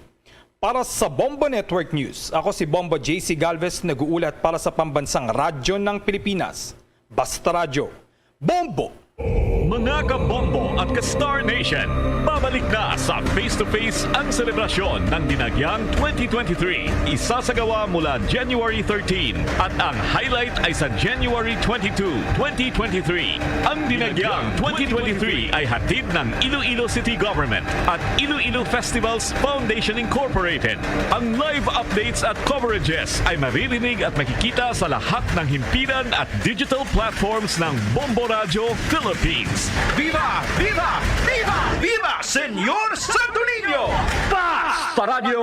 Para sa Bombo Network News, ako si Bombo J C Galvez, nag-uulat para sa Pambansang Radyo ng Pilipinas. Basta Radyo, Bombo! Mga kabombo at ka-Star Nation, babalik na sa Face to Face ang selebrasyon ng Dinagyang twenty twenty-three. Isasagawa mula January thirteen at ang highlight ay sa January twenty-two, twenty twenty-three. Ang Dinagyang twenty twenty-three ay hatid ng Iloilo City Government at Iloilo Festivals Foundation Incorporated. Ang live updates at coverages ay maririnig at makikita sa lahat ng himpilan at digital platforms ng Bombo Radyo Philippines. Viva! Viva! Viva! Viva Señor Santo Niño! Basta Radyo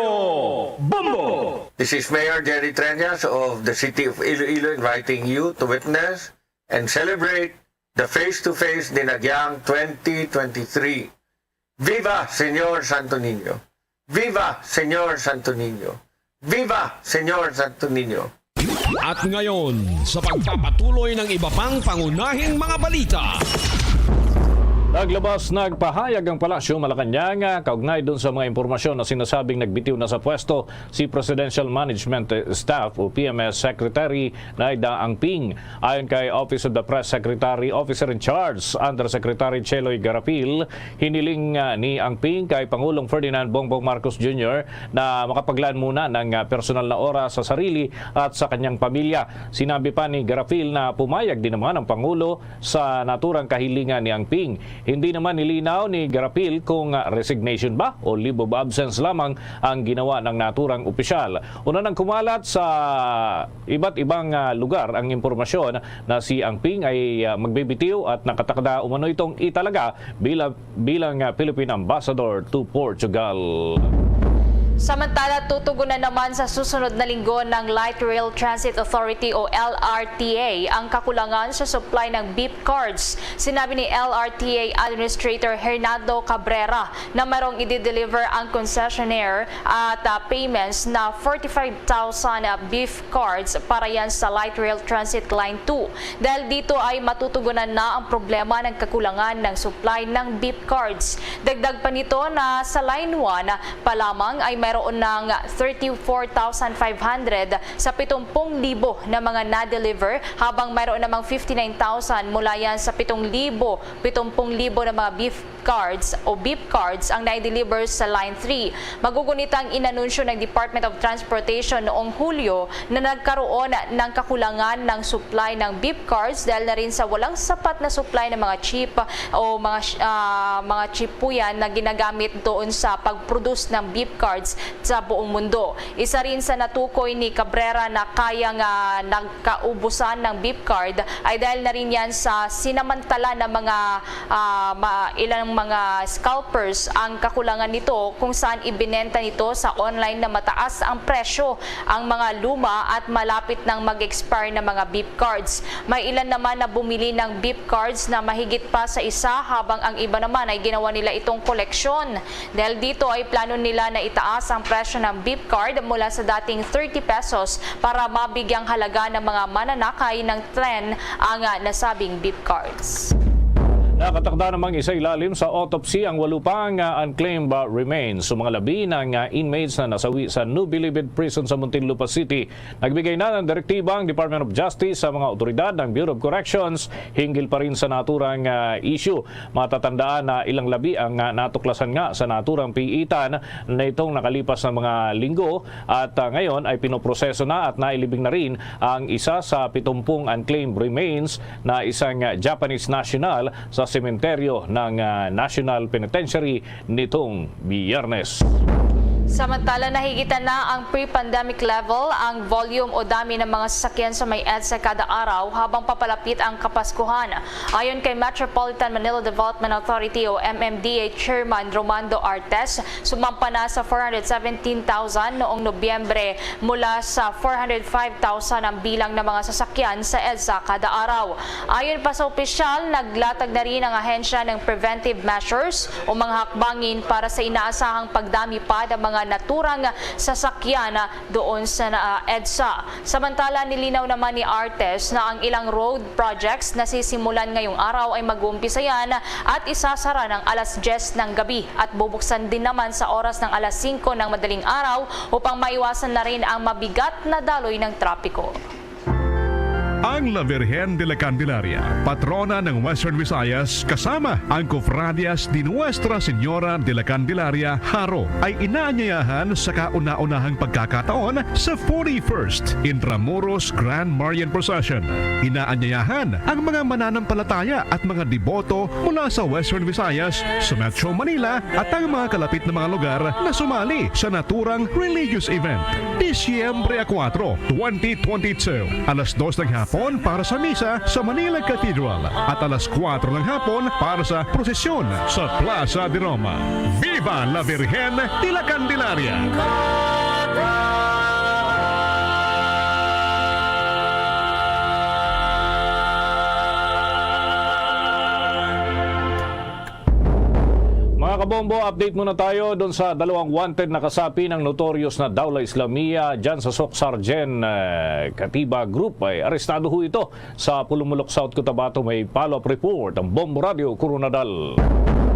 Bombo! This is Mayor Jerry Treñas of the City of Iloilo inviting you to witness and celebrate the Face to Face Dinagyang twenty twenty-three. Viva Señor Santo Niño! Viva Señor Santo Niño! Viva Señor Santo Niño! At ngayon, sa pagpapatuloy ng iba pang pangunahing mga balita. Naglabas, nagpahayag ang Palasyo Malacañang, ah, kaugnay dun sa mga impormasyon na sinasabing nagbitiw na sa pwesto si Presidential Management Staff o P M S Secretary Naida Angping. Ayon kay Office of the Press Secretary, Officer in Charge, Undersecretary Cheloy Garapil, hiniling, ah, ni Angping kay Pangulong Ferdinand Bongbong Marcos Junior na makapaglaan muna ng, ah, personal na oras sa sarili at sa kanyang pamilya. Sinabi pa ni Garapil na pumayag din naman ang Pangulo sa naturang kahilingan ni Angping. Hindi naman nilinaw ni Garapil kung, ah, resignation ba o leave of absence lamang ang ginawa ng naturang opisyal. Una nang kumalat sa iba't ibang, ah, lugar ang impormasyon na si Angping ay, ah, magbibitiw at nakatakda umano itong italaga bila-, bilang, ah, Philippine Ambassador to Portugal. Samantala, tutugunan naman sa susunod na linggo ng Light Rail Transit Authority o L R T A ang kakulangan sa supply ng beep cards. Sinabi ni L R T A Administrator Hernando Cabrera na mayroong i-deliver ang concessionaire at, ah, payments na forty-five thousand, ah, beep cards para yan sa Light Rail Transit Line two. Dahil dito ay matutugunan na ang problema ng kakulangan ng supply ng beep cards. Dagdag pa nito na sa Line one pa lamang ay mayroon ng thirty-four thousand five hundred sa pitong libo na mga na-deliver, habang mayroon namang fifty-nine thousand mula yan sa pitong libo, pitong libo na mga beep cards o beep cards ang na-deliver sa Line three. Magugunit ang inanunsyo ng Department of Transportation noong Hulyo na nagkaroon ng kakulangan ng supply ng beep cards dahil na rin sa walang sapat na supply ng mga chip o mga sh-, ah, mga chip po yan na ginagamit doon sa pag-produce ng beep cards sa buong mundo. Isa rin sa natukoy ni Cabrera na kaya nga nagkaubusan ng beep card ay dahil na rin yan sa sinamantala ng mga, ah, ma-, ilang mga scalpers ang kakulangan nito, kung saan ibinenta nito sa online na mataas ang presyo ang mga luma at malapit nang mag-expire na mga beep cards. May ilan naman na bumili ng beep cards na mahigit pa sa isa, habang ang iba naman ay ginawa nila itong koleksyon. Dahil dito ay plano nila na itaas ang presyo ng beep card mula sa dating thirty pesos para mabigyang halaga ng mga mananakay ng tren ang, ah, nasabing beep cards. Nakatakda namang isailalim sa autopsy ang walupa nga unclaimed, ah, remains sa mga labi na nga inmates na nasawi sa New Bilibid Prison sa Muntinlupa City. Nagbigay na ng direktiba ang Department of Justice sa mga awtoridad ng Bureau of Corrections hinggil pa rin sa naturang, ah, issue. Matatandaan na ilang labi ang, ah, natuklasan nga sa naturang piitan nitong nakalipas na mga linggo at, ah, ngayon ay pinoproseso na at nailibing na rin ang isa sa pitumpung unclaimed remains na isang, ah, Japanese national sa sementeryo ng, ah, National Penitentiary nitong Biyernes. Samantala, nahigitan na ang pre-pandemic level ang volume o dami ng mga sasakyan sa may EDSA kada araw habang papalapit ang Kapaskuhan. Ayon kay Metropolitan Manila Development Authority o M M D A Chairman Romando Artes, sumampa na sa four hundred seventeen thousand noong Nobyembre mula sa four hundred five thousand ang bilang ng mga sasakyan sa EDSA kada araw. Ayon pa sa opisyal, naglatag na rin ang ahensya ng preventive measures o mga hakbangin para sa inaasahang pagdami pa ng mga naturang sasakyan doon sa na-, EDSA. Samantala, nilinaw naman ni Artes na ang ilang road projects na sisimulan ngayong araw ay mag-uumpisa yan at isasara ng alas diyes ng gabi at bubuksan din naman sa oras ng alas singko ng madaling araw upang maiwasan na rin ang mabigat na daloy ng trapiko. Ang La Virgen de la Candelaria, patrona ng Western Visayas, kasama ang Cofradias de Nuestra Señora de la Candelaria, Jaro, ay inaanyayahan sa kauna-unahang pagkakataon sa forty-first Intramuros Grand Marian Procession. Inaanyayahan ang mga mananampalataya at mga deboto mula sa Western Visayas, sa Metro Manila, at ang mga kalapit na mga lugar na sumali sa naturang religious event. Disyembre kuwatro, twenty twenty-two, alas dos ng hapon para sa misa sa Manila Cathedral at alas kuwatro ng hapon para sa prosesyon sa Plaza de Roma. Viva la Virgen de la Candelaria! Mga kabombo, update muna tayo doon sa dalawang wanted na kasapi ng notorious na Daula Islamia dyan sa Soc Sargen, eh, Katiba Group. Ay arestado ho ito sa Pulumulok South, Cotabato. May follow-up report ang Bombo Radio Coronadal.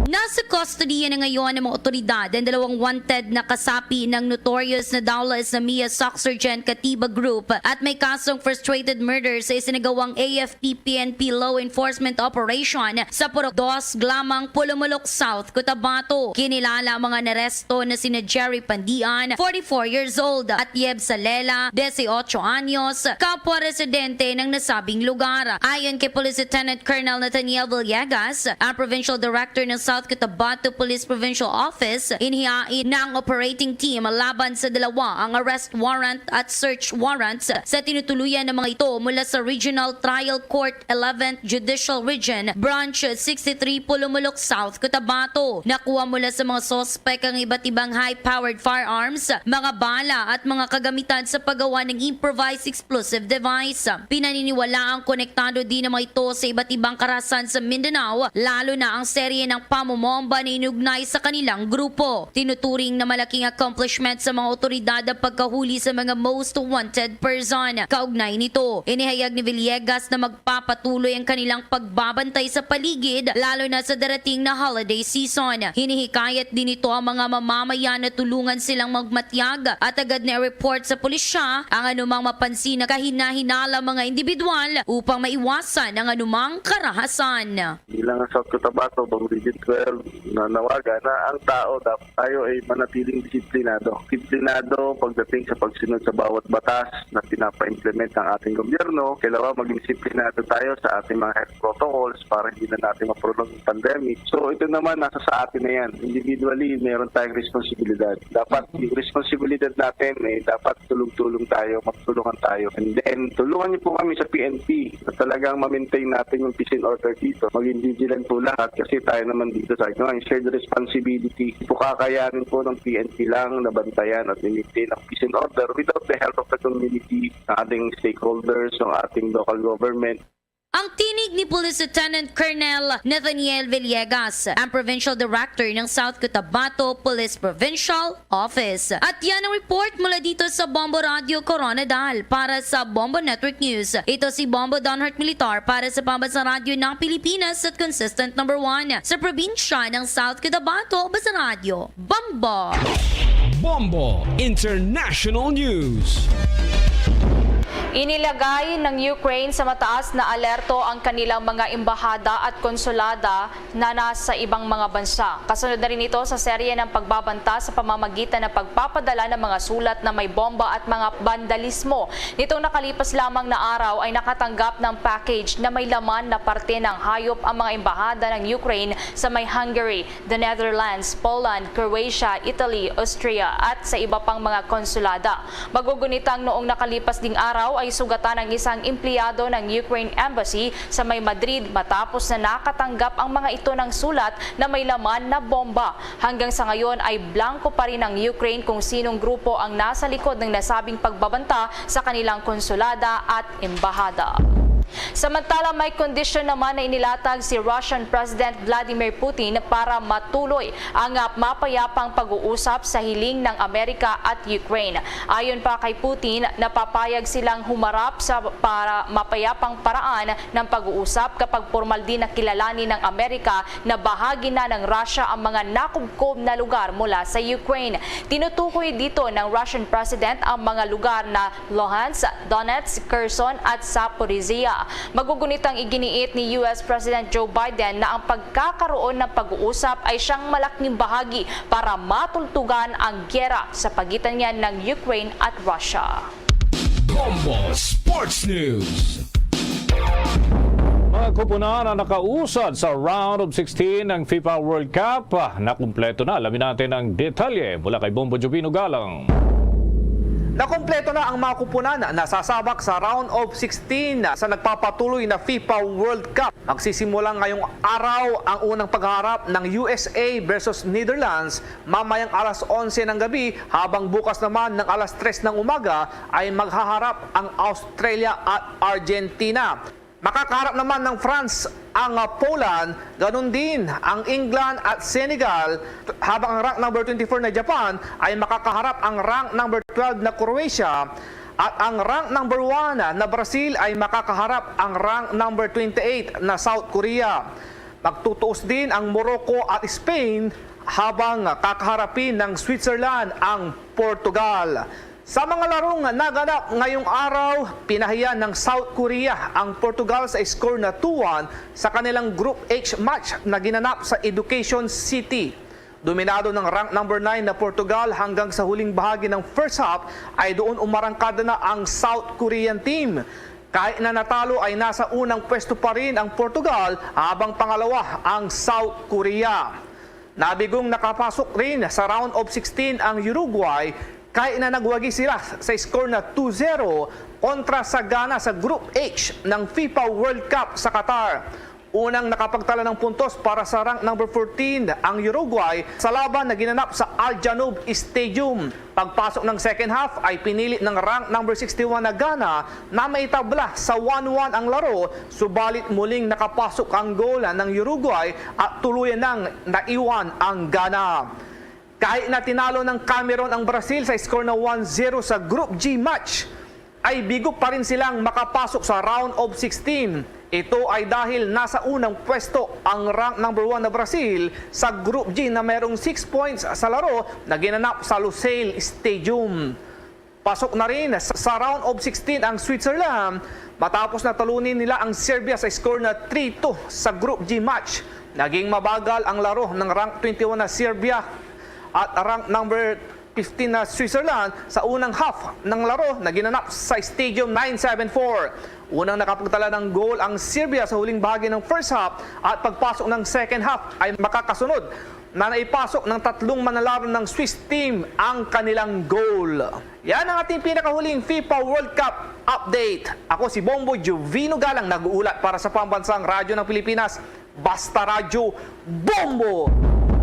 Nasa kustodiya na ngayon ng mga otoridad ang dalawang wanted na kasapi ng notorious na Daula Islamia Soc Sargen Katiba Group at may kasong frustrated murder sa isinagawang A F P P N P law enforcement operation sa Purok Dos, Glamang, Pulumulok South, Cotabato. Kinilala ang mga naresto na sina Jerry Pandian, forty-four years old, at Yeb Salela, dieciocho anyos, kapwa residente ng nasabing lugar. Ayon kay Police Lieutenant Colonel Nathaniel Villegas, ang Provincial Director ng South Cotabato Police Provincial Office, inhiyain na ang operating team laban sa dalawa ang arrest warrant at search warrants sa tinutuluyan ng mga ito mula sa Regional Trial Court eleventh Judicial Region, Branch sixty-three, Pulumulok South, Cotabato. Nakuha mula sa mga suspek ang iba't ibang high-powered firearms, mga bala at mga kagamitan sa paggawa ng improvised explosive device. Pinaniniwalaang konektado din ang mga ito sa iba't ibang karahasan sa Mindanao, lalo na ang serye ng pamomomba na inugnay sa kanilang grupo. Tinuturing na malaking accomplishment sa mga otoridad ang pagkahuli sa mga most wanted person. Kaugnay nito, inihayag ni Villegas na magpapatuloy ang kanilang pagbabantay sa paligid, lalo na sa darating na holiday season. Hinihikayat din nito ang mga mamamayan na tulungan silang magmatyag at agad na i-report sa pulisya ang anumang mapansin na kahinahinala mga individual upang maiwasan ang anumang karahasan. Bilang sa South Cotabato, Bang Region twelve, nanawagan na ang tao dapat tayo ay manatiling disiplinado. Disiplinado pagdating sa pagsunod sa bawat batas na pinapa-implement ng ating gobyerno. Kailangan maging disiplinado tayo sa ating mga health protocols para hindi na natin ma-prolong yung pandemic. So, ito naman, nasa sa atin na yan. Individually, meron tayong responsibilidad. Dapat yung responsibilidad natin, eh, dapat tulong-tulong tayo, magtulungan tayo. And then, tulungan niyo po kami sa P N P na talagang ma-maintain natin yung peace and order dito. Maging vigilant po lahat kasi tayo naman dito sa, ito nga, yung shared responsibility. Hindi po kakayanin po ng P N P lang na bantayan at i-maintain ang peace and order without the help of the community, ng ating stakeholders, ng ating local government. Ang tinig ni Police Lieutenant Colonel Nathaniel Villegas, ang Provincial Director ng South Cotabato Police Provincial Office. At yan ang report mula dito sa Bombo Radio Coronadal. Para sa Bombo Network News, ito si Bombo Donhart Militar para sa Pambansang Radyo ng Pilipinas at consistent number one sa probinsya ng South Cotabato, Basa Radyo. Bombo! Bombo International News. Inilagay ng Ukraine sa mataas na alerto ang kanilang mga embahada at konsulada na nasa ibang mga bansa. Kasunod na rin ito sa serye ng pagbabanta sa pamamagitan ng pagpapadala ng mga sulat na may bomba at mga bandalismo. Nitong nakalipas lamang na araw ay nakatanggap ng package na may laman na parte ng hayop ang mga embahada ng Ukraine sa may Hungary, the Netherlands, Poland, Croatia, Italy, Austria, at sa iba pang mga konsulada. Magugunitang noong nakalipas ding araw ay sugatan ang isang empleyado ng Ukraine Embassy sa may Madrid matapos na nakatanggap ang mga ito ng sulat na may laman na bomba. Hanggang sa ngayon ay blanko pa rin ang Ukraine kung sinong grupo ang nasa likod ng nasabing pagbabanta sa kanilang konsulada at embahada. Samantala, may kondisyon naman na inilatag si Russian President Vladimir Putin para matuloy ang, ah, mapayapang pag-uusap sa hiling ng Amerika at Ukraine. Ayon pa kay Putin, napapayag silang humarap sa para mapayapang paraan ng pag-uusap kapag pormal din na kilalanin ng Amerika na bahagi na ng Russia ang mga nakubkob na lugar mula sa Ukraine. Tinutukoy dito ng Russian President ang mga lugar na Luhansk, Donetsk, Kherson at Zaporizhia. Magugunit ang iginiit ni U S President Joe Biden na ang pagkakaroon ng pag-uusap ay siyang malaking bahagi para matultugan ang giyera sa pagitan niya ng Ukraine at Russia. Bombo Sports News. Mga kupunan ang nakausad sa round of sixteen ng FIFA World Cup. Nakumpleto na. Alamin natin ang detalye mula kay Bombo Jovino Galang. Nakumpleto na ang mga kupunan na sasabak sa round of sixteen sa nagpapatuloy na FIFA World Cup. Magsisimula ngayong araw ang unang pagharap ng U S A versus Netherlands mamayang alas onse ng gabi, habang bukas naman ng alas tres ng umaga ay maghaharap ang Australia at Argentina. Makakaharap naman ng France ang, ah, Poland, ganun din ang England at Senegal, habang ang rank number twenty-four na Japan ay makakaharap ang rank number twelve na Croatia, at ang rank number one na Brazil ay makakaharap ang rank number twenty-eight na South Korea. Magtutuos din ang Morocco at Spain, habang kakaharapin ng Switzerland ang Portugal. Sa mga larong naganap ngayong araw, pinahiya ng South Korea ang Portugal sa score na two one sa kanilang Group H match na ginanap sa Education City. Dominado ng rank number nine na Portugal, hanggang sa huling bahagi ng first half ay doon umarangkada na ang South Korean team. Kahit na natalo, ay nasa unang pwesto pa rin ang Portugal, habang pangalawa ang South Korea. Nabigong nakapasok rin sa round of sixteen ang Uruguay, kahit na nagwagi sila sa score na two zero kontra sa Ghana sa Group H ng FIFA World Cup sa Qatar. Unang nakapagtala ng puntos para sa rank number fourteen ang Uruguay sa laban na ginanap sa Al Janoub Stadium. Pagpasok ng second half ay pinilit ng rank number sixty-one na Ghana na maitabla sa one one ang laro, subalit muling nakapasok ang goal ng Uruguay at tuluyan nang naiwan ang Ghana. Kahit na tinalo ng Cameroon ang Brazil sa score na one zero sa Group G match, ay bigo pa rin silang makapasok sa round of sixteen. Ito ay dahil nasa unang pwesto ang rank number one na Brazil sa Group G na mayroong six points sa laro na ginanap sa Lusail Stadium. Pasok na rin sa, sa round of sixteen ang Switzerland matapos na talunin nila ang Serbia sa score na three two sa Group G match. Naging mabagal ang laro ng rank twenty-one na Serbia at rank number fifteen na Switzerland sa unang half ng laro na ginanap sa Stadium nine seven four. Unang nakapagtala ng goal ang Serbia sa huling bahagi ng first half, at pagpasok ng second half ay makakasunod na naipasok ng tatlong manlalaro ng Swiss team ang kanilang goal. Yan ang ating pinakahuling FIFA World Cup update. Ako si Bombo Jovino Galang, nag-uulat para sa Pambansang Radyo ng Pilipinas, Basta Radyo, Bombo!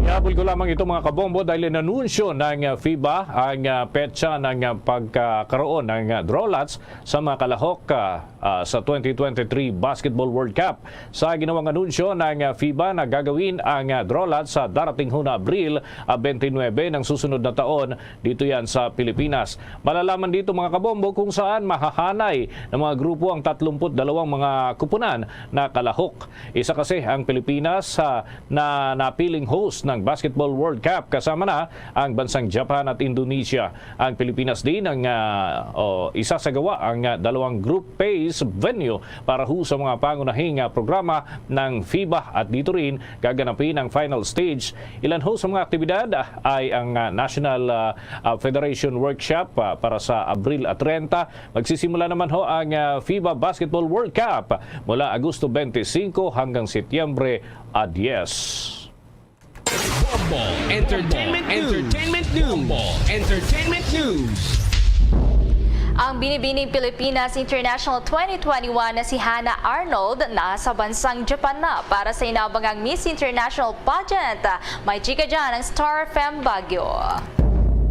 Ihabol ko lamang ito, mga kabombo, dahil inanunsyo ng, ah, FIBA ang, ah, petsa ng, ah, pagkakaroon ng, ah, draw lots sa mga kalahok, ah, ah, sa twenty twenty-three Basketball World Cup. Sa ginawang anunsyo ng, ah, FIBA, na gagawin ang, ah, draw lots sa darating ho na Abril, ah, twenty-nine ng susunod na taon, dito yan sa Pilipinas. Malalaman dito, mga kabombo, kung saan mahahanay ng mga grupo ang tatlumpu't dalawang mga kupunan na kalahok. Isa kasi ang Pilipinas, ah, na napiling host ng Basketball World Cup, kasama na ang bansang Japan at Indonesia. Ang Pilipinas din ang, ah, o, isa sa gawa ang, ah, dalawang group phase venue para ho sa mga pangunahing, ah, programa ng FIBA, at dito rin gaganapin ang final stage. Ilan ho sa mga aktibidad, ah, ay ang, ah, National, ah, ah, Federation Workshop, ah, para sa Abril treinta. Magsisimula naman ho ang, ah, FIBA Basketball World Cup mula Agosto twenty-five hanggang Setyembre a diyes. Bombo Entertainment News. Entertainment News. Bombo Entertainment News. Ang Binibining Pilipinas International twenty twenty-one na si Hannah Arnold nasa bansang Japan na para sa inabangang Miss International Pageant. May chika dyan ang Star Fem Baguio.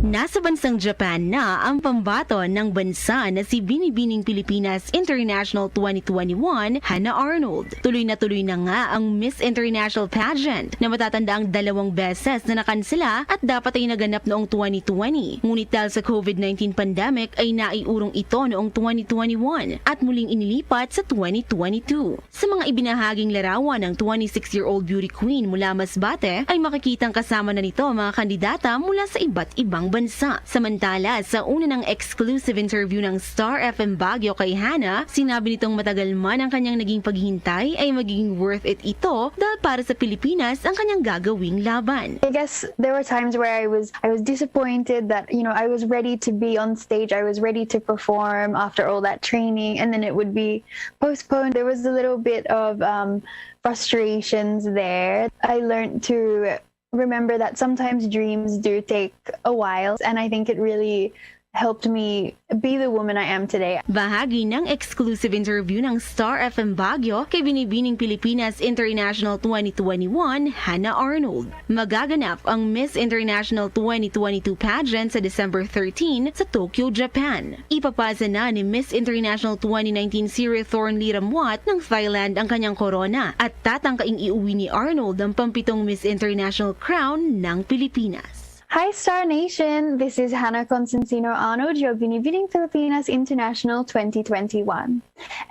Nasa bansang Japan na ang pambaton ng bansa na si Binibining Pilipinas International twenty twenty-one, Hannah Arnold. Tuloy na tuloy na nga ang Miss International pageant na matatanda ang dalawang beses na nakansela at dapat ay naganap noong twenty twenty. Ngunit dahil sa COVID nineteen pandemic ay naiurong ito noong twenty twenty-one at muling inilipat sa twenty twenty-two. Sa mga ibinahaging larawan ng twenty-six-year-old beauty queen mula Masbate, ay makikitang kasama na nito ang mga kandidata mula sa iba't ibang bansa. Samantala, sa una ng exclusive interview ng Star F M Baguio kay Hannah, sinabi nitong matagal man ang kanyang naging paghihintay, ay magiging worth it ito dahil para sa Pilipinas ang kanyang gagawing laban. I guess there were times where I was I was disappointed that, you know, I was ready to be on stage, I was ready to perform after all that training, and then it would be postponed. There was a little bit of um, frustrations there. I learned to remember that sometimes dreams do take a while, and I think it really helped me be the woman I am today. Bahagi ng exclusive interview ng Star F M Baguio kay Binibining Pilipinas International twenty twenty-one, Hannah Arnold. Magaganap ang Miss International twenty twenty-two pageant sa December thirteen sa Tokyo, Japan. Ipapasa na ni Miss International twenty nineteen Siri Thornley Ramuat ng Thailand ang kanyang korona at tatangkaing iuwi ni Arnold ang pampitong Miss International crown ng Pilipinas. Hi, Star Nation! This is Hannah Constantino Arnold, your Binibining Pilipinas International twenty twenty-one.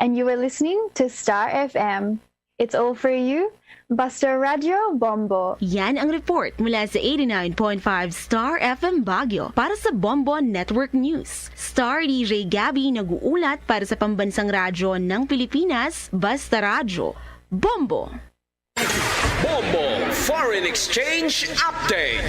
And you are listening to Star F M. It's all for you, Basta Radyo Bombo. Yan ang report mula sa eighty-nine point five Star F M Baguio para sa Bombo Network News. Star D J Gabby nag-uulat para sa pambansang radyo ng Pilipinas, Basta Radyo, Bombo. Bombo Foreign Exchange Update.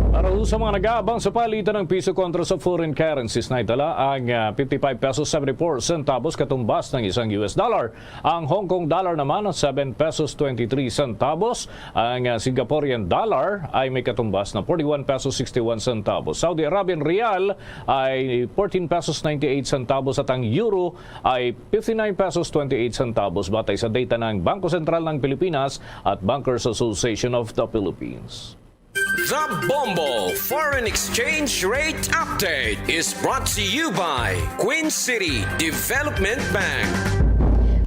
Para sa mga nag-aabang sa palitan ng piso kontra sa foreign currencies, naitala ang ah, fifty-five pesos seventy-four centavos katumbas ng isang U S dollar. Ang Hong Kong dollar naman, seven pesos twenty-three centavos. Ang ah, Singaporean dollar ay may katumbas na forty-one pesos sixty-one centavos. Saudi Arabian rial ay fourteen pesos ninety-eight centavos at ang euro ay fifty-nine pesos twenty-eight centavos, batay sa data ng Bangko Sentral ng Pilipinas at Bankers Association of the Philippines. The Bombo Foreign Exchange Rate Update is brought to you by Queen City Development Bank.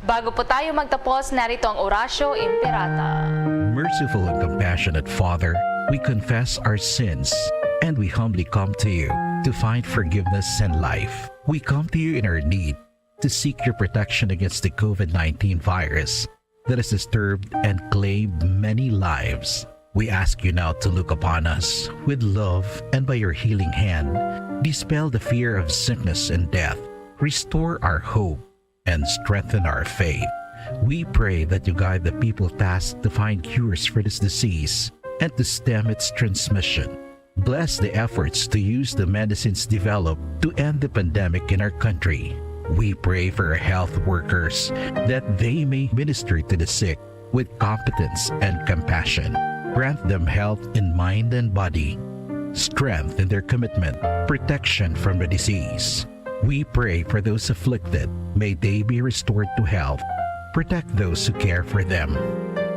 Bago po tayo magtapos, narito ang Orasyo Imperata. Merciful and compassionate Father, we confess our sins and we humbly come to you to find forgiveness and life. We come to you in our need to seek your protection against the COVID nineteen virus that has disturbed and claimed many lives. We ask you now to look upon us with love and by your healing hand, dispel the fear of sickness and death, restore our hope, and strengthen our faith. We pray that you guide the people tasked to find cures for this disease and to stem its transmission. Bless the efforts to use the medicines developed to end the pandemic in our country. We pray for our health workers that they may minister to the sick with competence and compassion. Grant them health in mind and body, strength in their commitment, protection from the disease. We pray for those afflicted. May they be restored to health. Protect those who care for them.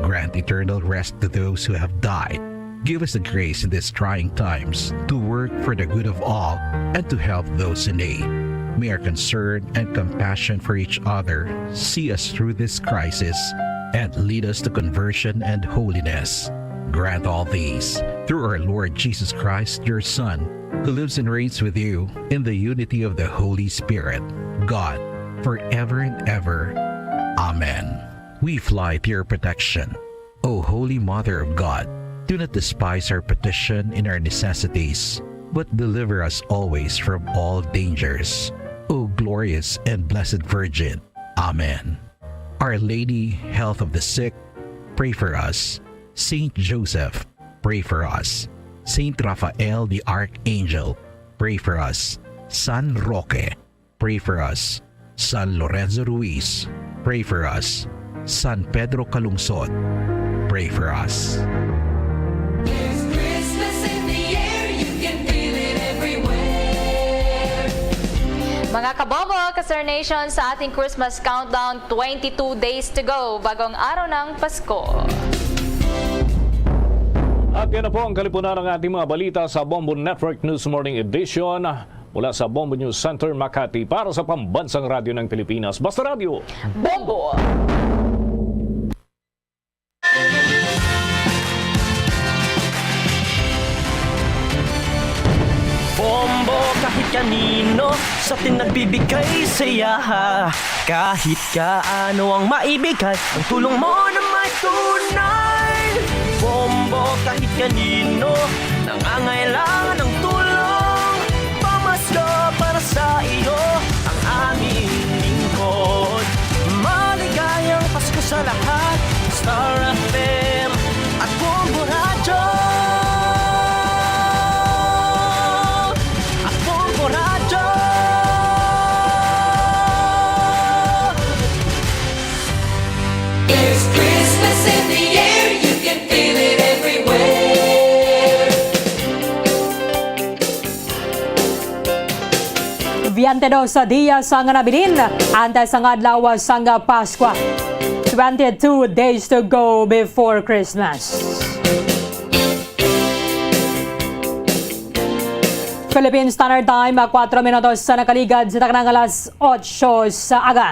Grant eternal rest to those who have died. Give us the grace in these trying times to work for the good of all and to help those in need. May our concern and compassion for each other see us through this crisis and lead us to conversion and holiness. Grant all these through our Lord Jesus Christ, your Son, who lives and reigns with you in the unity of the Holy Spirit, God, forever and ever. Amen. We fly to your protection, O Holy Mother of God. Do not despise our petition in our necessities, but deliver us always from all dangers, O glorious and blessed Virgin. Amen. Our Lady, Health of the Sick, pray for us. Saint Joseph, pray for us. Saint Raphael the Archangel, pray for us. San Roque, pray for us. San Lorenzo Ruiz, pray for us. San Pedro Calungsod, pray for us. Mga kabobo, ka-Star Nation, sa ating Christmas countdown, twenty-two days to go bago ang araw ng Pasko. At yan na po ang kalipunan ng ating mga balita sa Bombo Network News Morning Edition. Mula sa Bombo News Center, Makati, para sa Pambansang Radyo ng Pilipinas, Basta Radyo. Bombo! Bombo kahit kanino sa atin nagbibigay saya. Kahit kaano ang maibigay, ang tulong mo na may tunay. Bombo kahit kanino nangangailangan ng tulong. Pamasko para sa iyo ang aming lingkod. Maligayang Pasko sa lahat. Star F M at Bombo Radyo. At Bombo Radyo. There's Christmas in the air, you can feel it everywhere. Veinte dos dias ang nabilin antes ang adlaw sang Paskwa. Twenty-two days to go before Christmas. Philippine Standard Time, kuwatro minutos sa nakaligad sa taknang alas otso sa aga.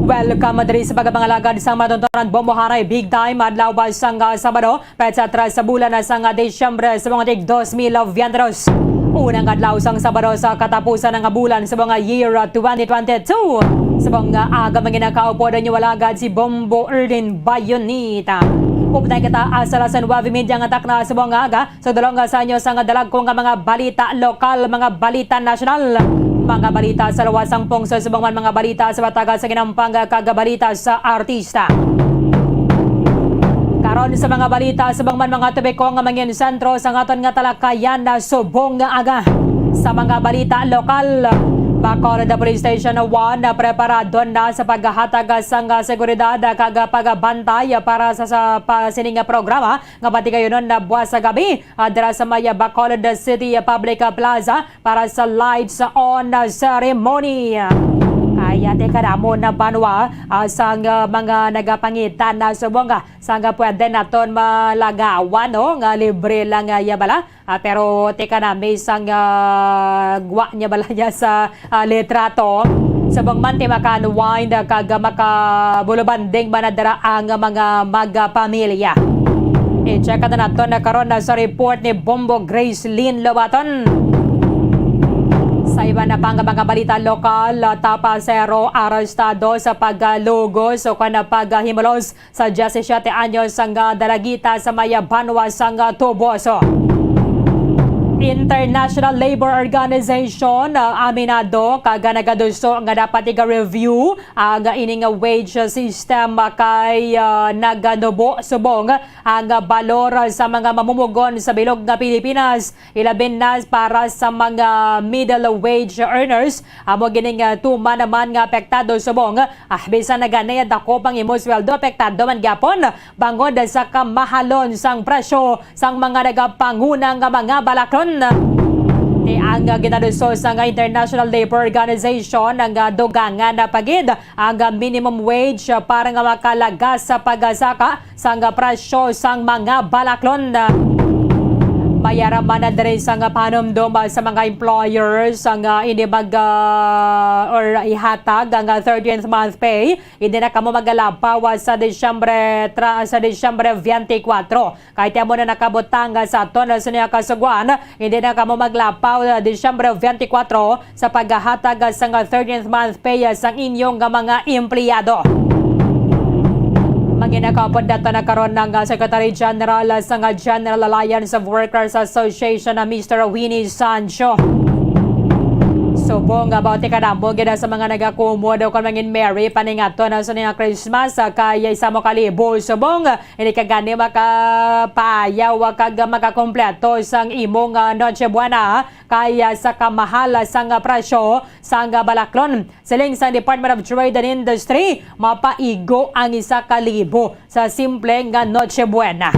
Welcome diri sa pagpangalagad sa matuntunan, Bombo Haray Big Time, adlaw sang Sabado, petsa tres sa bulan na sang Disyembre sa mga tig dos mil veintidos. Unang adlaw sang Sabado sa katapusan nga bulan sa mga year twenty twenty-two. Sa mga aga, mga nakaupod ang inyong alagad si Bombo Erlin Bayonita. Upod na kita sa alas nuebe media nga takna sa mga aga. Sa dalong sa inyo sang dalagko nga mga balita lokal, mga balita nasyonal, mga balita sa luwas sang pungsod, subong man mga balita sa bataga sa ginampang kag balita sa artista. Karon sa mga balita, subong man mga topiko nga mangin sentro sa aton nga talakayan na subong nga aga. Sa mga balita lokal, Bacolod Police Station one, preparado na sa paghatag sang seguridad kag pagbantay para sa, sa pa-, sining programa nga patigayunon na buwas sa gabi, ah, dira sa may, ah, Bacolod City Public Plaza para sa lights on ceremony. Kaya teka na mo na banwa, ah, sang, ah, mga nagapangita na subong, ah, sang pwede naton malagawan, no, nga libre lang, ah, ya bala. Ah, pero teka na, may sang, ah, gwa niya bala niya sa ah, litrato. Subong man ti maka-unwind kag makabulubanding man na dira ang mga magpamilya. I-check na naton na karon na sa report ni Bombo Grace Lynn Lobaton. Sa iba na pang mga balita lokal, tapasero arestado sa paglugos o kon paghimulos sa diyesisiete anyos nga dalagita sa may banwa sang Toboso. International Labor Organization, ah, aminado kag nagaduso nga dapat iga-review ang ining wage system kay, ah, naganubo subong ang balor sa mga mamumugon sa bilog nga Pilipinas. Ilabi na para sa mga middle wage earners, amo gining, ah, tuman naman nga apektado subong, ah, bisan na gani dako pang imo sweldo, apektado man gyapon bangod sa kamahalon sang presyo sang mga nagapanguna nga mga balaklon. Ti ang, ah, ginaduso sang International Labor Organization ang, ah, dugangan na pa gid ang, ah, minimum wage, ah, para nga makalagas sa pagsaka sang presyo sang mga balaklon. Mayara man na diri sang panumdom sa mga employers ang, ah, hindi mag, ah, or ihatag ang, ah, thirteenth month pay. Hindi na kamo magalapaw, ah, sa Disyembre tra-, sa Disyembre twenty-four. Kay ti amo na nakabutang, ah, sa aton, ah, sa niya kasugwan. Hindi na kamo maglapaw, ah, Disyembre twenty-four. Sa paghatag sang thirteenth month pay sang inyong mga empleyado. Manginakapod nato na karon ang Secretary General sang General Alliance of Workers Association na Mister Winnie Sancho. Subong nga ba, ti kadamo gid sa mga nagakumod o kon mangin merry paningato na sa niya Christmas, kay isa mo kalibo subong. Hindi ka gani makapaayaw kag makakompleto sang imong, ah, Noche Buena, kay, ah, sa kamahal sang presyo sang balaklon. Siling sang Department of Trade and Industry, mapaigo ang isa ka libo sa simple nga Noche Buena.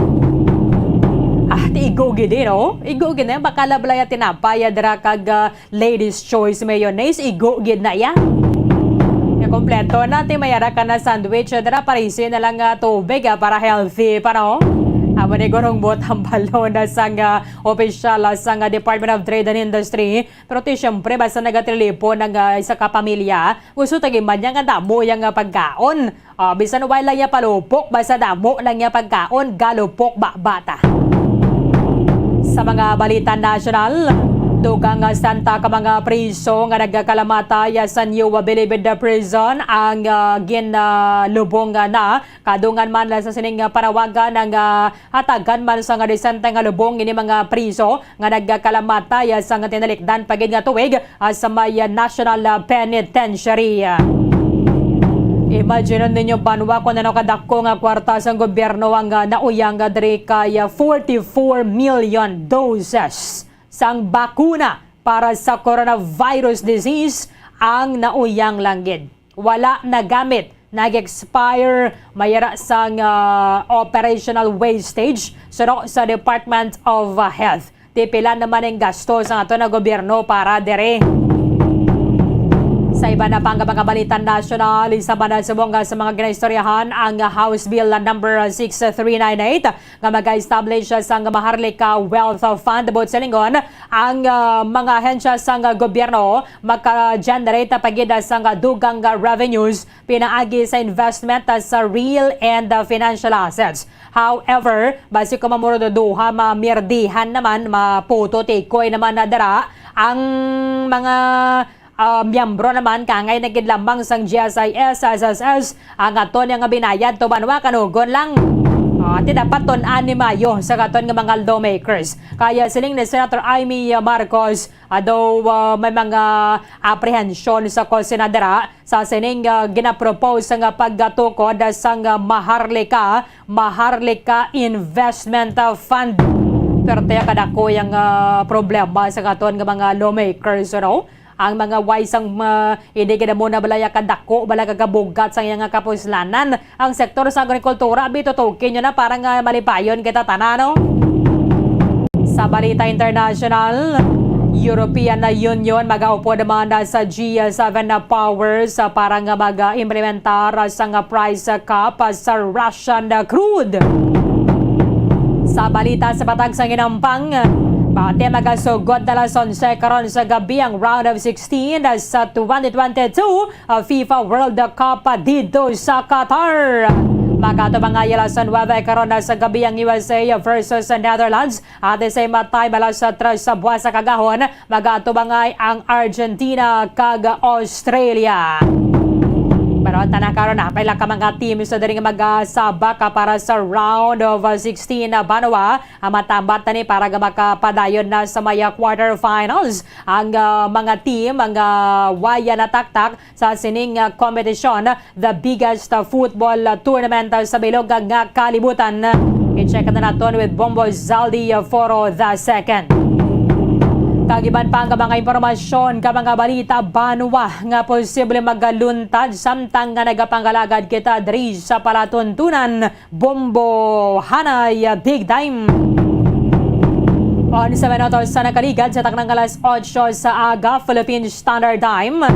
Ah, ti igo gid, eh, no? Igo gid na, bakala bala ya tinapay, ah, dira kag, ah, Ladies Choice Mayonnaise, igo gid na ya. Kompleto na ti may ara ka na sandwich, dara parisi na lang nga tubig, ah, para healthy pa, no? Amo ni gurong bot ang balon na sang, ah, opisyal, ah, sang, ah, Department of Trade and Industry. Pero ti siyempre, basta nagatilipon ang, ah, isa ka pamilya, gusto tagi man niya nga damo yang, ah, pagkaon. Ah, bisan wala lang niya palupok, basta damo lang niya pagkaon, galupok ba bata. Sa mga balita nasyonal, dugang nga santa ka mga priso nga nagakalamatay sa New Bilibid Prison ang, ah, ginalubong na. Kadungan man sa sining panawagan ang, ah, hatagan man sa nga disente nga lubong ini mga priso nga nagakalamatay sa nga tinalikdan pa gid nga tuig, ah, sa may, ah, National, ah, Penitentiary. Imagine ninyo, banwa, kung ano kadako nga kwarta sang gobyerno ang, ah, nauyang, ah, diri kay, ah, forty-four million doses sang bakuna para sa coronavirus disease ang nauyang lang gid. Wala nagamit, nag-expire, may ara sang, ah, operational wastage suno sa Department of, ah, Health. Ti pila naman ang gasto sa ato na gobyerno para diri. Sa iba na pang mga balita nasyonal, isa man na subong sa mga ginaistoryahan ang House Bill number six three nine eight nga mag-establish sang Maharlika Wealth Fund. Buot silingon, ang, ah, mga ahensya sang gobyerno maka-generate pa gid sang dugang nga revenues pinaagi sa investment sa real and, ah, financial assets. However, basi ko mamuro do duha, mamirdihan naman, maputo tikoy naman na dira ang mga, ah, miyembro naman kangay na gid lamang sang G S I S, S S S, ang ato niya nga binayad to banwa kanugon lang. Ah, ti dapat tun-an ni Mayo sa katon nga mga lawmakers. Kaya siling ni Senator Imee Marcos, ah, daw, ah, may mga apprehension sa kusina dira sa sining, ah, ginapropose nga paggatukod sang, ah, Maharlika, Maharlika Investment, ah, Fund. Pero tiya kadako yang, ah, problema sa katon nga mga lawmakers, you know? Ang mga way sang, ah, hindi gid mo na balaya kadako, bala kagabugat sang iyang kapuslanan. Ang sektor sa agrikultura, abi, tutukin nyo na para nga malipayon kita tanan, no? Sa balita international, European Union magaupod man na sa G seven na powers, ah, para nga mag-implementar sa nga price cap, ah, sa Russian crude. Sa balita sa patag sa ginampang, bati magasugod na alas onse karon sa gabi ang round of sixteen sa twenty twenty-two, ah, FIFA World Cup dito sa Qatar. Magatubang nga alas nuebe karon na sa gabi ang U S A versus Netherlands. At the same time, alas tres sa buwas sa kagahon, magatubangay ang Argentina kag Australia. Pero ang tanan karon, ah, pila ka mga teams na diri nga magasabak, ah, para sa round of, ah, sixteen na banwa. Ang matambat na ni para nga makapadayon na sa may, ah, quarterfinals ang, ah, mga team, ang, ah, waya nataktak sa sining, ah, kompetisyon, the biggest, ah, football, ah, tournament, ah, sa bilog nga kalibutan. I-check na naton with Bombo Zaldi, ah, Foro the second. Kag iban pa nga mga impormasyon, ka mga balita, banwa nga posible magaluntad samtang nga nagapangalagad kita diri sa palatuntunan. Bombo Hanay, Big Time. Onse minutos sa nakaligad sa taknang alas otso sa aga, Philippine Standard Time.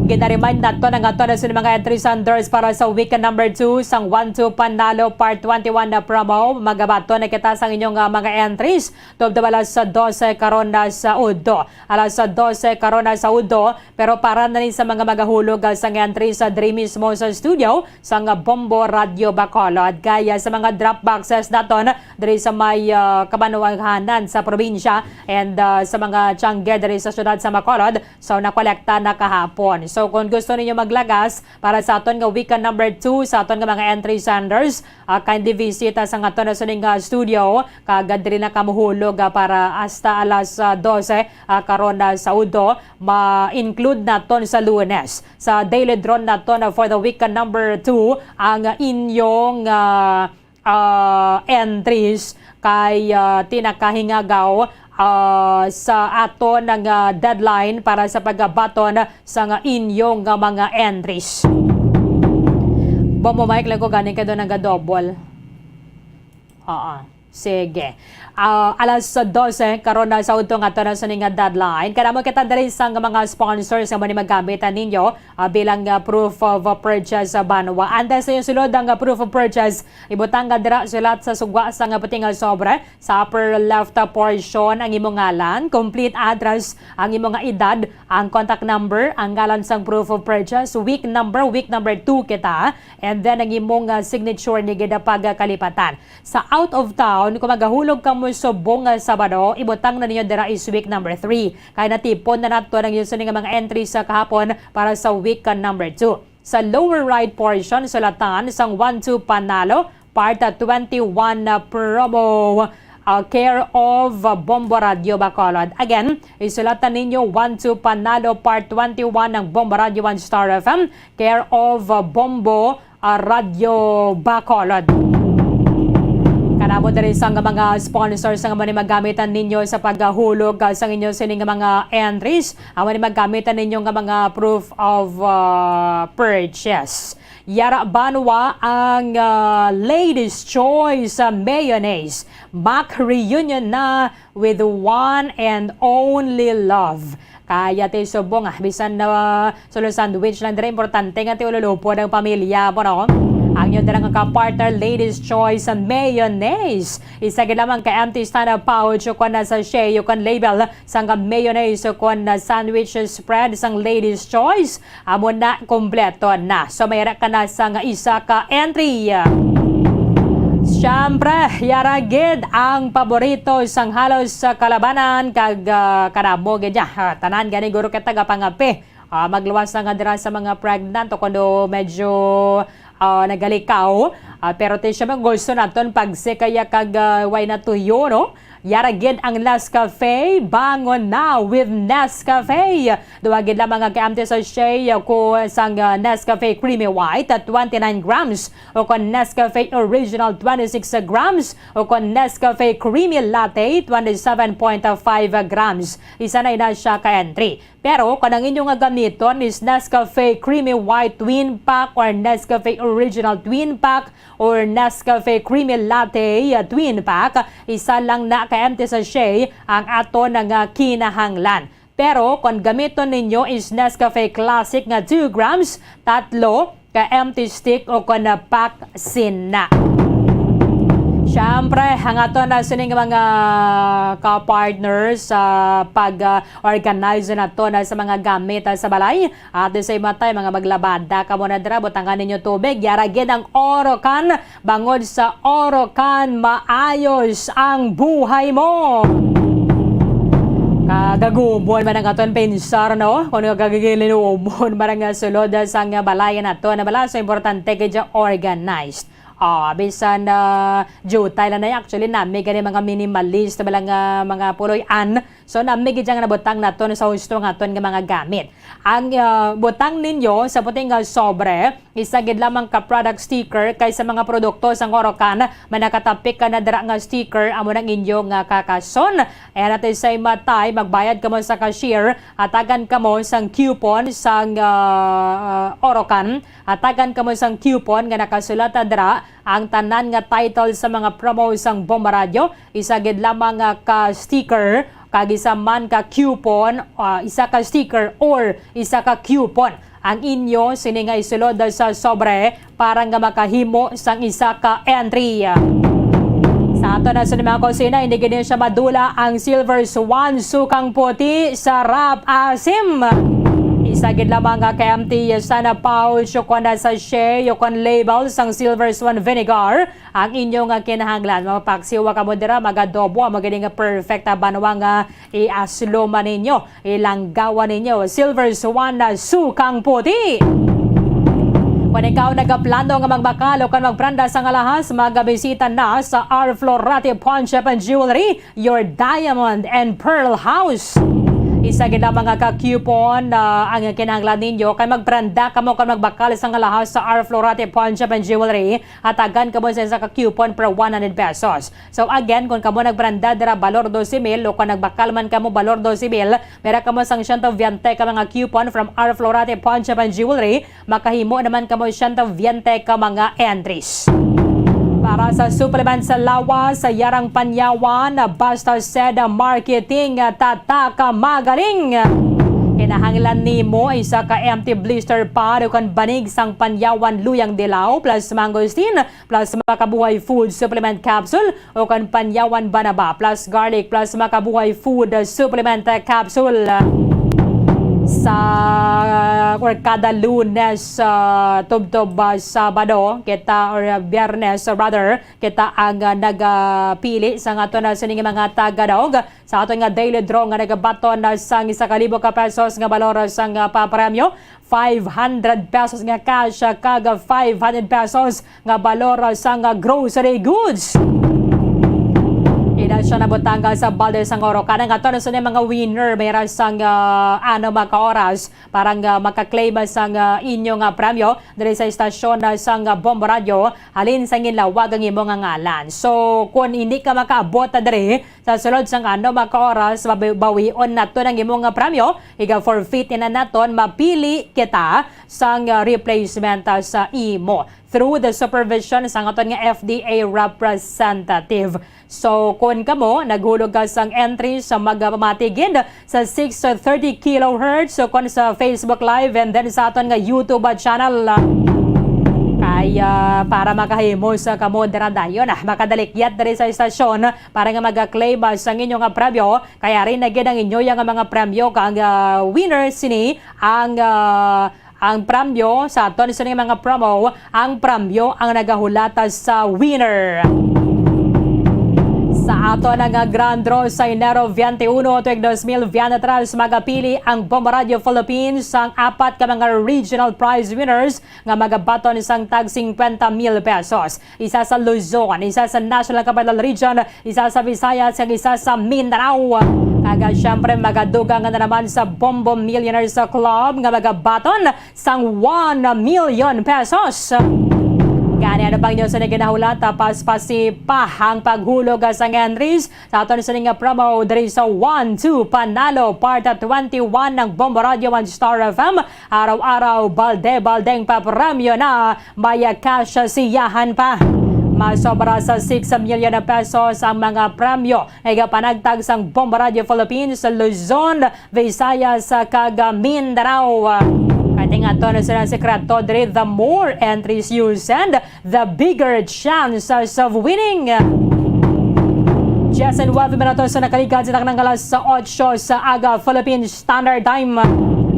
Gina-remind nato ang ato na sa mga entries and draws para sa weekend number two sang One Two Panalo Part twenty-one na promo. Magabaton na kita sa inyong, ah, mga entries. Tubtob alas dose karon na sa udto. Alas dose karon na sa udto. Pero para na ni sa mga magahulog, ah, sang entries, ah, diri mismo sa studio, sang Bombo Radyo Bacolod. Kaya sa mga drop boxes naton diri sa may, ah, kabanwahanan sa probinsya and, ah, sa mga tiangge diri sa syudad sa Bacolod, so nakolekta na kahapon. So kung gusto ninyo maglagas para sa aton nga weekend number two sa aton nga mga entry senders, ah, kindly visit sa aton na suning, ah, studio, kag diri na ka mohulog, ah, para hasta alas, ah, dose, ah, karon na sa udto. Ma-include naton sa Lunes sa daily draw naton for the week number two ang inyong, ah, ah, entries kay, ah, ti nakahingagaw, ah, sa aton nga deadline para sa pagbaton sa nga inyong nga mga entries. Bombo Mike, lang ko ganing kay doon nag-double. Oo. Sige. Ah, alas dose karon na sa udto nga ato na sa ning deadline. Kanamo kita diri sa nga mga sponsors nga mani magamit ninyo, ah, bilang, ah, proof of, ah, purchase sa banwa. Antes sa inyo sulod ang, ah, proof of purchase, ibutang nga dira sulat sa sugwa sa nga puting nga sobre. Sa upper left, ah, portion ang imo ngalan, complete address, ang imo nga edad, ang contact number, ang ngalan sang proof of purchase, week number, week number two kita, and then ang imong, ah, signature ni gid pagkalipatan. Sa out of town, kung magahulog kamo subong nga Sabado, ibutang na ninyo dira is week number three. Kay natipon na nato ang usually nga mga entries sa kahapon para sa week, ah, number two. Sa lower right portion, sulatan sang One Two Panalo, Part twenty-one na promo, ah, care of, ah, Bombo Radio Bacolod. Again, isulatan ninyo One Two Panalo Part twenty-one ng Bombo Radio One Star F M, care of, ah, Bombo, ah, Radio Bacolod. Kanamo diri sa nga mga sponsors nga mani magamitan ninyo sa paghulog, ah, sang inyo sining nga mga entries, amo ni magamitan ninyo nga mga proof of, ah, purchase. Yara banwa ang, ah, Ladies Choice, ah, Mayonnaise. Mac reunion na with one and only love. Kaya ti subong, ah, bisan na solo sandwich lang diri, importante nga ti ululupod ang pamilya mo, no? Ang inyo dira nga ka-partner, Ladies Choice Mayonnaise. Isa gid lamang ka empty stand-up pouch o kon na sachet o kon label sang mayonnaise o kon na sandwich spread sang Ladies Choice. Amo na, kompleto na. So, may ra ka na sang isa ka entry. Siyempre, yara gid ang paborito sang halos sa kalabanan kag, ah, kanamo gid ya. Ah, tanan gani guro kita gapangape. Ah, magluwas na nga dira sa mga pregnant o kuno medyo, ah, nagalikaw. Ah, pero ti siya man gusto naton pagsikaya kag, ah, way na tuyo, no? Yara gid ang Nescafe, bangon na with Nescafe. Duha gid lamang nga ka-empty sachet ko sang, ah, Nescafe Creamy White at twenty-nine grams, o kon Nescafe Original twenty-six grams, o kon Nescafe Creamy Latte twenty-seven point five grams. Isa na ina siya ka entry. Pero kon ang inyo nga gamiton is Nescafe Creamy White Twin Pack or Nescafe Original Twin Pack, or Nescafe Creamy Latte, uh, Twin Pack, isa lang na ka empty sachet ang aton nga kinahanglan. Pero kon gamiton ninyo is Nescafe Classic nga two grams, tatlo ka empty stick o kon na pack sina. Siyempre, ang aton na sining mga ka-partners sa pag, uh, organize nato na sa mga gamit, uh, sa balay. At the same time, mga maglabada kamo na dira, butangan ninyo tubig. Yara gid ang Orocan, bangod sa Orocan, maayos ang buhay mo. Kagagumon man ang aton pensar, no? Kung kagagilinumon man ang sulod sang balay nato na bala, so importante gid ang organized. Ah, bisan, ah, jutay lang na, actually, nami gani mga minimalist bala nga mga puloy-an. So, nami gid ang nabutang naton sa husto nga aton nga mga gamit. Ang, ah, butang ninyo sa puting nga sobre, isa gid lamang ka product sticker kay sa mga produkto sang Orocan, may nakatapik ka na dira nga sticker, amo nang inyo nga kakason. And at the same time, magbayad kamo sa cashier, hatagan kamo sang coupon sang, ah, Orocan, hatagan kamo sang coupon nga nakasulat dira ang tanan nga title sa mga promo sang Bomba Radio, isa gid lamang nga ka sticker, kag isa man ka coupon, ah, isa ka sticker or isa ka coupon ang inyo sini nga isulod sa sobre para nga makahimo sang isa ka entry. Sa ato na sa mga kusina, hindi gid siya madula ang Silver Swan Sukang Puti, Sarap Asim. Isa gid lamang nga ka empty sana pouch o kon na sachet o kon label sang Silver Swan Vinegar ang inyo nga kinahanglan. Mapaksiwa kamo dira, magadobo, amo gid nga perfect, ah, banwa nga iaslo man ninyo, ilanggawan ninyo. Silver Swan na Sukang Puti. Kung ikaw nagaplano nga magbakal o kon magprenda sang alahas, magabisita na sa R Florate Pawnshop and Jewelry, your diamond and pearl house. Isa gid lamang nga ka coupon, ah, ang kinahanglan ninyo kay magprenda kamo kon magbakal sang alahas sa R Florate Pawnshop and Jewelry. Hatagan kamo sa isa ka coupon per one hundred pesos. So again, kung kamo nagprenda dira balor dose mil o kung nagbakal man kamo balor dose mil, may ra kamo sang siyento biyente ka mga coupon from R Florate Pawnshop and Jewelry, makahimo naman kamo siyento biyente ka mga entries. Para sa supplement sa lawas, sa yarang panyawan, Basta Seda Marketing, tatak magaling. Kinahanglan nimo isa ka empty blister pad o kan banig sang panyawan luyang dilaw plus mangosteen plus Makabuhay Food Supplement Capsule o kan panyawan banaba plus garlic plus Makabuhay Food Supplement Capsule. Sa, or kada Lunes, ah, tubtob, ah, Sabado kita, or, ah, Biyernes, ah, rather, kita ang, ah, nagapili sa aton na sining mga tagadaog sa aton nga daily draw nga nagabaton na sang isa ka libo ka pesos nga balor sang, ah, papremyo, five hundred pesos nga cash, ah, kag five hundred pesos nga balor, ah, sang, ah, grocery goods. Ina siya nabutang, ah, sa balde sang oro. Kanang aton na sining mga winner, may ra sang, ah, ano, mga oras para nga maka-claim sang, ah, inyo nga premyo diri sa istasyon, ah, sang, ah, Bombo Radyo. Halin sa ginlawag ang imo nga ngalan. So, kung hindi ka makaabot na diri sa sulod sang ano mga oras, bawi-, bawion naton ang imo nga premyo. Iga forfeit na naton, mapili kita sang, ah, replacement, ah, sa imo through the supervision sang aton nga F D A representative. So, kung kamo naghulog ka sang entry sa magpamati gid sa six thirty kilohertz, so kung sa Facebook Live and then sa aton nga YouTube channel, ah, kay, ah, para makahimo sa kamo dira dayon, ah, makadalikyat diri sa istasyon para nga mag-claim, ah, sang inyo nga premyo. Kaya rin na gid ang inyo nga mga premyo kang, ah, winner sini ang, ah, ang premyo sa aton sini mga promo, ang premyo ang nagahulata sa winner. Sa aton nga grand draw sa Enero twenty-one tuig dos mil veintitrés, magapili ang Bombo Radio Philippines sang apat ka mga regional prize winners nga magabaton sang tag cincuenta mil pesos. Isa sa Luzon, isa sa National Capital Region, isa sa Visayas, kag isa sa Mindanao. Kag, ah, syempre, magadugang na naman sa Bombo Millionaires Club nga magabaton sang one million pesos. Gani, ano pang inyo sa naginahulata, paspasi pa ang paghulog, ah, sang entries sa aton sining nga promo diri sa One Two Panalo Part twenty-one ng Bombo Radio and Star F M. Araw-araw, balde-baldeng papremyo na, may cash siyahan pa. Masobra sa six million pesos ang mga premyo nga igapanagtag sang Bombo Radio Philippines sa Luzon, Visayas, kag Mindanao. Kay aton na sila sekreto diri, the more entries you send, the bigger chances of winning. Diyes nuwebe minutos sa nakaligad sa taknang alas otso sa aga, Philippine Standard Time.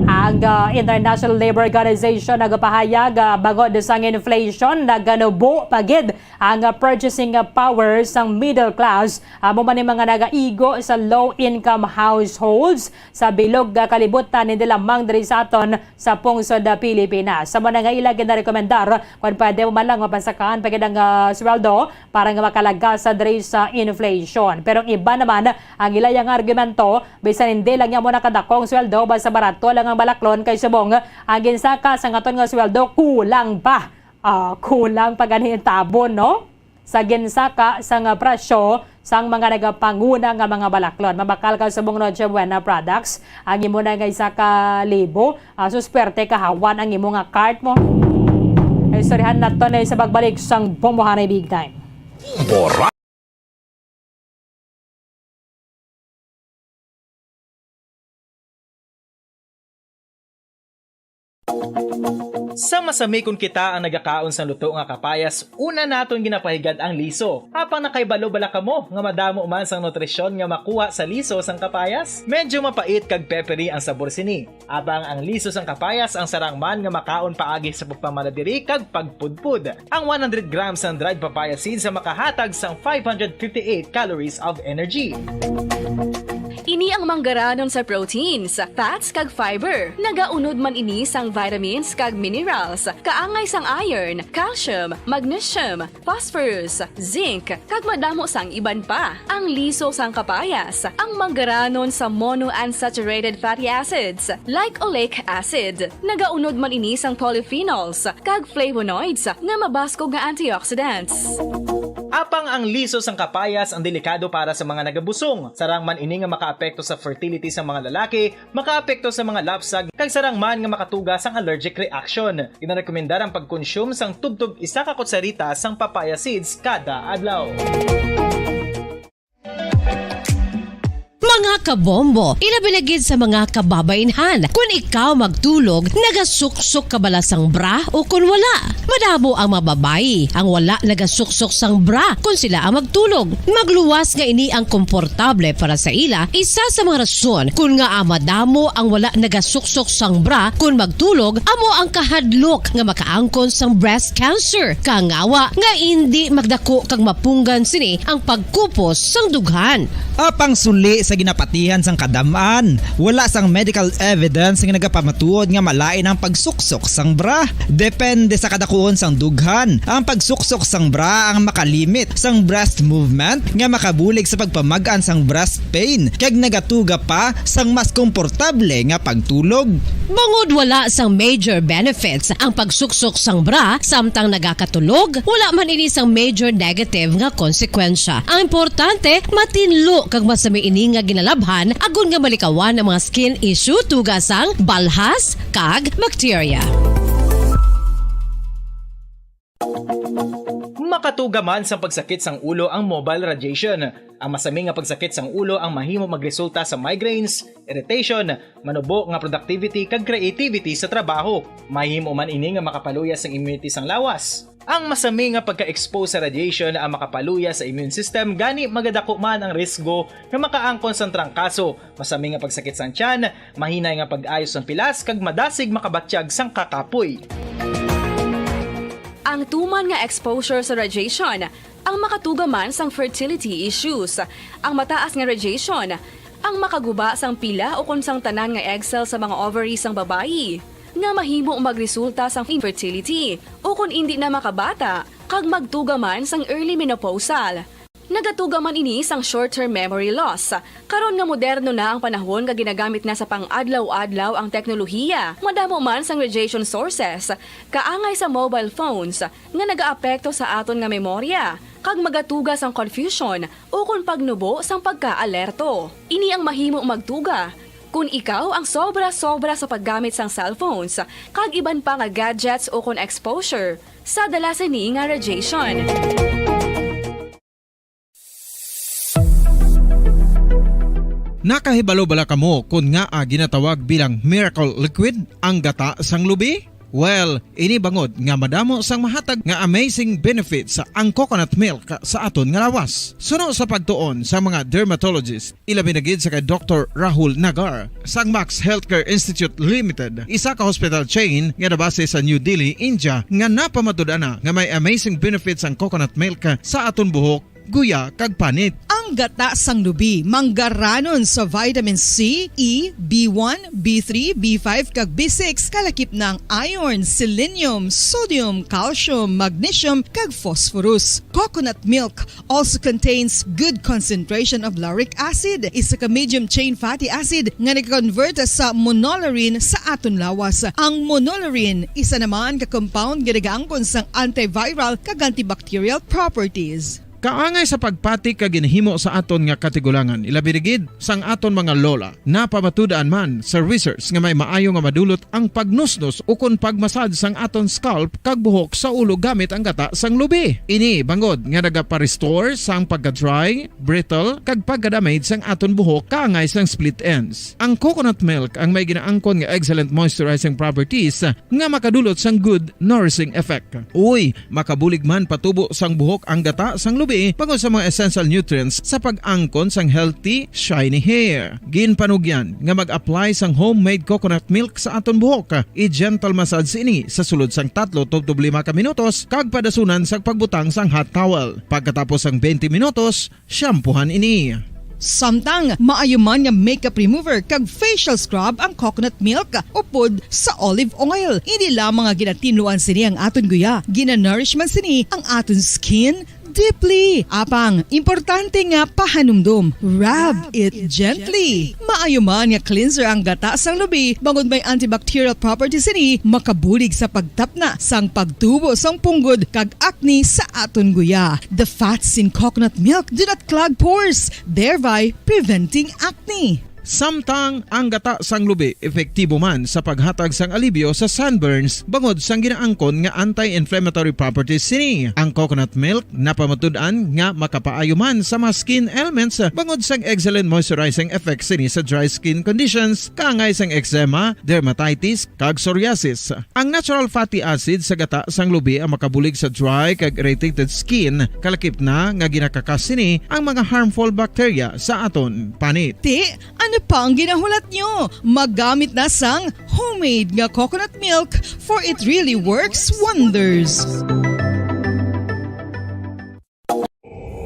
Ang, ah, International Labor Organization nagapahayag, ah, bangod sang inflation, naganubo pa gid ang, ah, purchasing, ah, power sang middle class, amo man ni mga nagaigo sa low-income households sa bilog nga kalibutan, hindi lamang diri sa aton sa pungsod, ah, Pilipinas. Sa mga nga ila ginarekomendar, kung pwede mo man lang mapasakaan pa gid ang, ah, sweldo para nga makalagas sa diri sa inflation. Pero ang iba naman, ang ila nga argumento, bisan hindi lang niya mo nakadakong sweldo, basta barato lang ang balaklon, kay subong ang ginsaka sa aton nga sweldo kulang pa. Ah, kulang pa gani ang tabon, no? Sa ginsaka sang presyo sang mga nagapanguna nga mga balaklon. Mabakal ka subong Noche Buena products, ang imo na nga isa ka libo, ah, susperte kahawan ang imo nga cart mo. Istoryahan naton na sa pagbalik sang Bombohanay Big Time. Bora. Sa masami kon kita ang nagakaon sang luto nga kapayas, una naton ginapahigad ang liso. Apang nakaibalo bala kamo nga madamo man sang nutrisyon nga makuha sa liso sang kapayas? Medyo mapait kag peppery ang sabor sini. Apang ang liso sang kapayas ang sarang man nga makaon paagi sa pagpamala diri kag pagpudpod. Ang one hundred grams sang dried papaya seeds ang makahatag sang five hundred fifty-eight calories of energy. Ini ang manggaranon sa proteins, fats, kag fiber. Nagaunod man ini sang vitamins kag minerals, kaangay sang iron, calcium, magnesium, phosphorus, zinc, kag madamo sang iban pa. Ang liso sang kapayas, ang manggaranon sa monounsaturated fatty acids, like oleic acid. Nagaunod man ini sang polyphenols kag flavonoids nga mabaskog nga antioxidants. Apang ang liso sang kapayas ang delikado para sa mga nagabusong. Sarang man ini nga makaapekto sa fertility sa mga lalaki, makaapekto sa mga lapsag, kag sarang man nga makatuga sang allergic reaction. Ginarekomendar ang pagkonsume sang tubtob isa ka kutsarita sang papaya seeds kada adlaw. Mga kabombo, ilabi na gid sa mga kababainhan, kun ikaw magtulog, nagasuksok ka bala sang bra o kun wala? Madamo ang mga babayi ang wala nagasuksok sang bra kun sila ang magtulog. Magluwas nga ini ang komportable para sa ila, isa sa mga rason kun ngaa madamo ang wala nagasuksok sang bra kun magtulog amo ang kahadlok nga makaangkon sang breast cancer. Kangawa nga indi magdako kag mapunggan sini ang pagkupos sang dughan. Apang suli sa ginapatihan sang kadam-an, wala sang medical evidence nga nagapamatuod nga malain ang pagsuksok sang bra. Depende sa kadakuon sang dughan, ang pagsuksok sang bra ang makalimit sang breast movement nga makabulig sa pagpamag-an sang breast pain kag nagatuga pa sang mas komportable nga pagtulog. Bangod wala sang major benefits ang pagsuksok sang bra samtang nagakatulog, wala man ini sang major negative nga konsekwensya. Ang importante, matinlo kag masami ini nga ginalabhan agod nga malikawan ang mga skin issue tuga sang balhas kag bakterya. Makatuga man sang pagsakit sang ulo ang mobile radiation. Ang masami nga pagsakit sang ulo ang mahimo magresulta sa migraines, irritation, manubo nga productivity kag creativity sa trabaho. Mahimo man ini nga makapaluya sang immunity sang lawas. Ang masami nga pagka-expose sa radiation ang makapaluya sa immune system, gani magadako man ang risgo nga makaangkon sang trangkaso, masami nga pagsakit sang tiyan, mahinay nga pag-ayo sang pilas kag madasig makabatyag sang kakapoy. Ang tuman nga exposure sa radiation ang makatuga man sang fertility issues. Ang mataas nga radiation ang makaguba sang pila ukon sang tanan nga egg cell sa mga ovary sang babayi, nga mahimo magresulta sang infertility ukon indi na makabata kag magtuga man sang early menopausal. Nagatuga man ini sang short-term memory loss. Karon nga moderno na ang panahon nga ginagamit na sa pang-adlaw-adlaw ang teknolohiya, madamo man sang radiation sources, kaangay sa mobile phones, nga nagaapekto sa aton nga memorya, kag magatuga sang confusion ukon pagnubo sang pagka-alerto. Ini ang mahimo magtuga kon ikaw ang sobra-sobra sa paggamit sang cellphones kag iban pa nga gadgets ukon exposure sa dala sini nga radiation. Nakahibalo bala kamo kon ngaa ginatawag bilang miracle liquid ang gata sang lubi? Well, ini bangod nga madamo sang mahatag nga amazing benefits ang coconut milk sa aton nga lawas. Suno sa pagtuon sa mga dermatologist, ilabi na gid sa kay Doktor Rahul Nagar sang Max Healthcare Institute Limited, isa ka hospital chain nga nabase sa New Delhi, India, nga napamatud-an na nga may amazing benefits ang coconut milk sa aton buhok, guya, kag panit. Ang gata sang lubi manggaranon sa vitamin C, E, B one, B three, B five, kag B six, kalakip na ang iron, selenium, sodium, calcium, magnesium, kag phosphorus. Coconut milk also contains good concentration of lauric acid, isa ka medium chain fatty acid nga nag-convert sa monolaurin sa aton lawas. Ang monolaurin isa naman ka compound nga nagaangkon sang antiviral kag antibacterial properties. Kaangay sa pagpati kag ginhimo sa aton nga katigulangan, ilabi na gid sang aton mga lola, napamatud-an man sa research nga may maayo nga madulot ang pagnusnos ukon pagmasad sang aton scalp kag buhok sa ulo gamit ang gata sang lubi. Ini bangod nga nagapa-restore sang pagka-dry, brittle, kag pagka-damage sang aton buhok kaangay sang split ends. Ang coconut milk ang may ginaangkon nga excellent moisturizing properties nga makadulot sang good nourishing effect. Uy, makabulig man patubo sang buhok ang gata sang lubi bangod sa mga essential nutrients sa pag-angkon sang healthy, shiny hair. Ginpanugyan nga mag-apply sang homemade coconut milk sa aton buhok. I-gentle massage ini sa sulod sang tatlo tubtob lima ka minutos kag padasunan sa pagbutang sang hot towel. Pagkatapos sang twenty minutos, shampoohan ini. Samtang maayo man nga makeup remover kag facial scrub ang coconut milk upod sa olive oil. Hindi lamang nga ginatinluan sini ang aton guya, ginanourish man sini ang aton skin, deeply. Apang, importante nga pahanumdom. Rub it gently. Maayo man nga cleanser ang gata sang lubi, bangod may antibacterial properties sini, makabulig sa pagtapna sang pagtubo sang punggod kag acne sa aton guya. The fats in coconut milk do not clog pores, thereby preventing acne. Samtang ang gata sang lubi epektibo man sa paghatag sang alibyo sa sunburns bangod sang ginaangkon nga anti-inflammatory properties sini. Ang coconut milk napamatud-an nga makapaayo man sa mga skin ailments bangod sang excellent moisturizing effect sini sa dry skin conditions, kaangay sang eczema, dermatitis, kag psoriasis. Ang natural fatty acid sa gata sang lubi ang makabulig sa dry kag irritated skin, kalakip na nga ginakakas sini ang mga harmful bacteria sa aton panit. Ti, ano pa ang ginahulat nyo? Magamit na sang homemade nga coconut milk, for it really works wonders.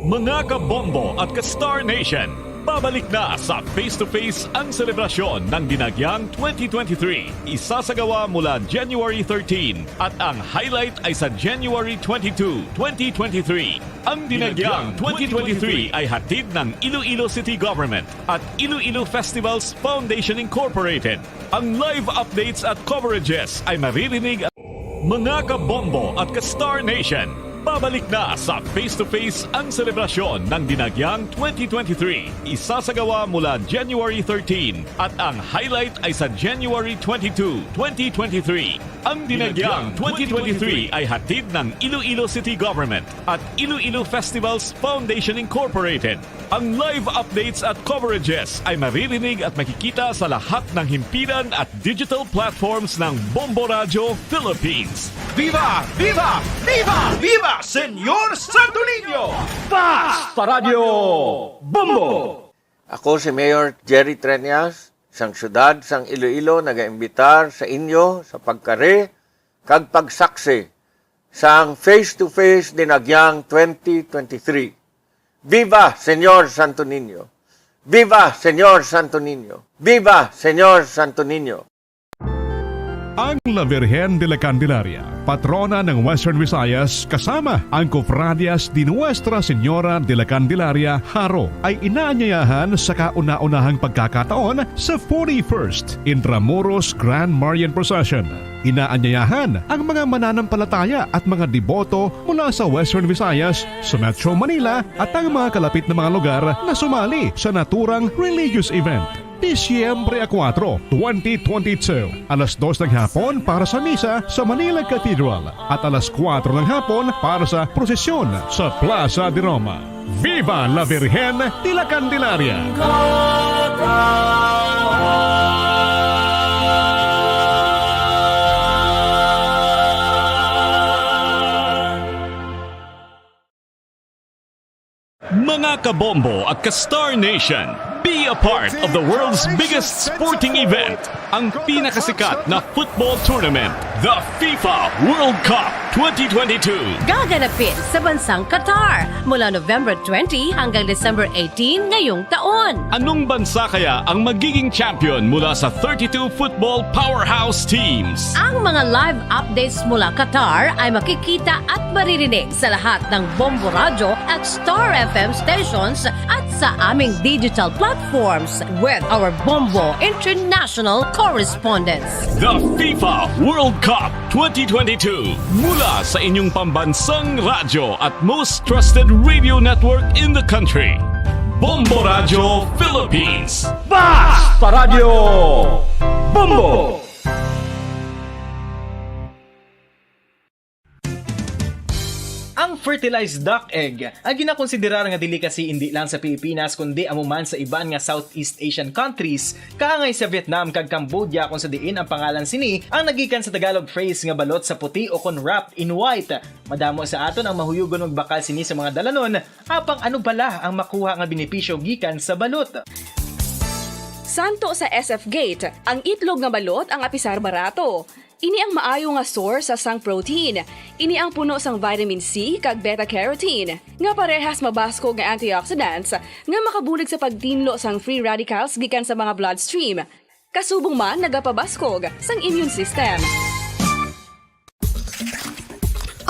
Mga kabombo at ka-Star Nation, babalik na sa Face to Face ang selebrasyon ng Dinagyang twenty twenty-three. Isasagawa mula January thirteen at ang highlight ay sa January twenty-two, twenty twenty-three. Ang Dinagyang twenty twenty-three ay hatid ng Iloilo City Government at Iloilo Festivals Foundation Incorporated. Ang live updates at coverages ay maririnig. Mga kabombo at ka-Star Nation, babalik na sa Face to Face ang selebrasyon ng Dinagyang twenty twenty-three. Isasagawa mula January thirteen at ang highlight ay sa January twenty-two, twenty twenty-three. Ang Dinagyang twenty twenty-three ay hatid ng Iloilo City Government at Iloilo Festivals Foundation Incorporated. Ang live updates at coverages ay maririnig at makikita sa lahat ng himpilan at digital platforms ng Bombo Radyo Philippines. Viva! Viva! Viva! Viva Senyor Santo Niño! Fast Paradyo Bombo! Ako si Mayor Jerry Treñas, sang siyudad sang Iloilo, nagaimbitar sa inyo sa pagkari kag pagsaksi sang Face to Face Dinagyang twenty twenty-three. Viva Senyor Santo Niño! Viva Senyor Santo Niño! Viva Senyor Santo Niño! Ang La Virgen de la Candelaria, patrona ng Western Visayas, kasama ang Cofradias de Nuestra Señora de la Candelaria, Jaro, ay inaanyayahan sa kauna-unahang pagkakataon sa forty-first Intramuros Grand Marian Procession. Inaanyayahan ang mga mananampalataya at mga deboto mula sa Western Visayas, sa Metro Manila, at ang mga kalapit na mga lugar na sumali sa naturang religious event. Disyembre a kuwatro, twenty twenty-two, alas dos ng hapon para sa misa sa Manila Cathedral at alas kuwatro ng hapon para sa prosesyon sa Plaza de Roma. Viva la Virgen de la Candelaria! Mga kabombo at ka-Star Nation, be a part of the world's biggest sporting event, ang pinakasikat na football tournament, the FIFA World Cup twenty twenty-two. Gaganapin sa bansang Qatar mula November twenty hanggang December eighteen ngayong taon. Anong bansa kaya ang magiging champion mula sa thirty-two football powerhouse teams? Ang mga live updates mula Qatar ay makikita at maririnig sa lahat ng Bombo Radyo at Star F M stations at sa aming digital platforms with our Bombo International correspondents. The FIFA World Cup twenty twenty-two, mula sa inyong pambansang radyo at most trusted radio network in the country, Bombo Radyo Philippines. Basta Radyo Bombo! Ang fertilized duck egg ay ginakonsiderar nga delicacy indi lang sa Pilipinas, kundi amo man sa iban nga Southeast Asian countries, kaangay sa Vietnam kag Cambodia, kung sa diin ang pangalan sini ang nagikan sa Tagalog phrase nga balot sa puti o kon wrapped in white. Madamo sa aton ang mahuyugon magbakal sini sa mga dalanon, apang ano bala ang makuha nga benepisyo gikan sa balot? Santo sa S F Gate, ang itlog nga balot ang apisar barato. Ini ang maayo nga source sang protein. Ini ang puno sang vitamin C kag beta-carotene, nga parehas mabaskog nga antioxidants nga makabulig sa pagtinlo sang free radicals gikan sa mga bloodstream. Kasubong man nagapabaskog sang immune system.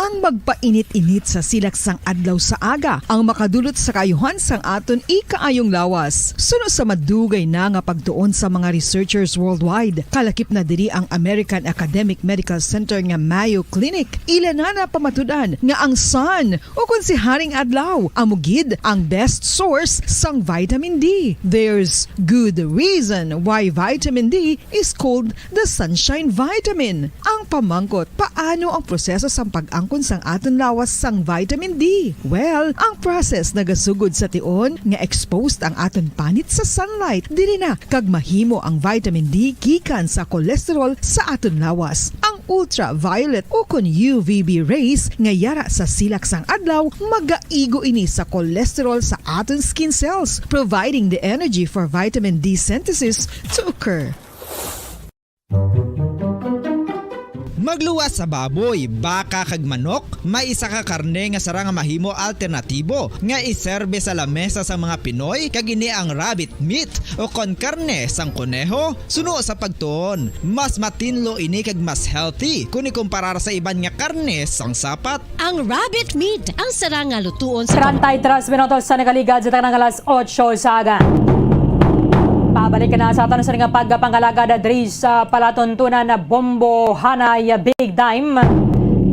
Ang magpainit-init sa silak sang adlaw sa aga ang makadulot sa kaayuhan sang aton ikaayong lawas. Suno sa madugay na nga pagtuon sa mga researchers worldwide, kalakip na diri ang American Academic Medical Center nga Mayo Clinic. Ila na napamatud-an nga ang sun, o kon si Haring Adlaw, amo gid ang best source sang vitamin D. There's good reason why vitamin D is called the sunshine vitamin. Ang pamangkot, paano ang proseso sang pag-angkon sang aton lawas sang vitamin D? Well, ang process nagasugod sa tion nga exposed ang aton panit sa sunlight. Diri na kag mahimo ang vitamin D gikan sa cholesterol sa aton lawas. Ang ultraviolet o kon U V B rays nga yara sa silak sang adlaw magaigo ini sa cholesterol sa aton skin cells, providing the energy for vitamin D synthesis to occur. Magluwas sa baboy, baka, kag manok, may isa ka karne nga sara nga mahimo alternatibo nga iserbe sa lamesa sang mga Pinoy, kag ini ang rabbit meat o kon karne sang koneho. Suno sa pagtuon, mas matinlo ini kag mas healthy kon ikumparar sa iban nga karne sang sapat. Ang rabbit meat ang sara nga lutuon sa Treinta y tres minutos sa nakaligad sa tanang alas otso sa aga. Pabalik na sa aton sa nga pagpangalagad diri sa palatuntunan na Bombo Hanay Big Time.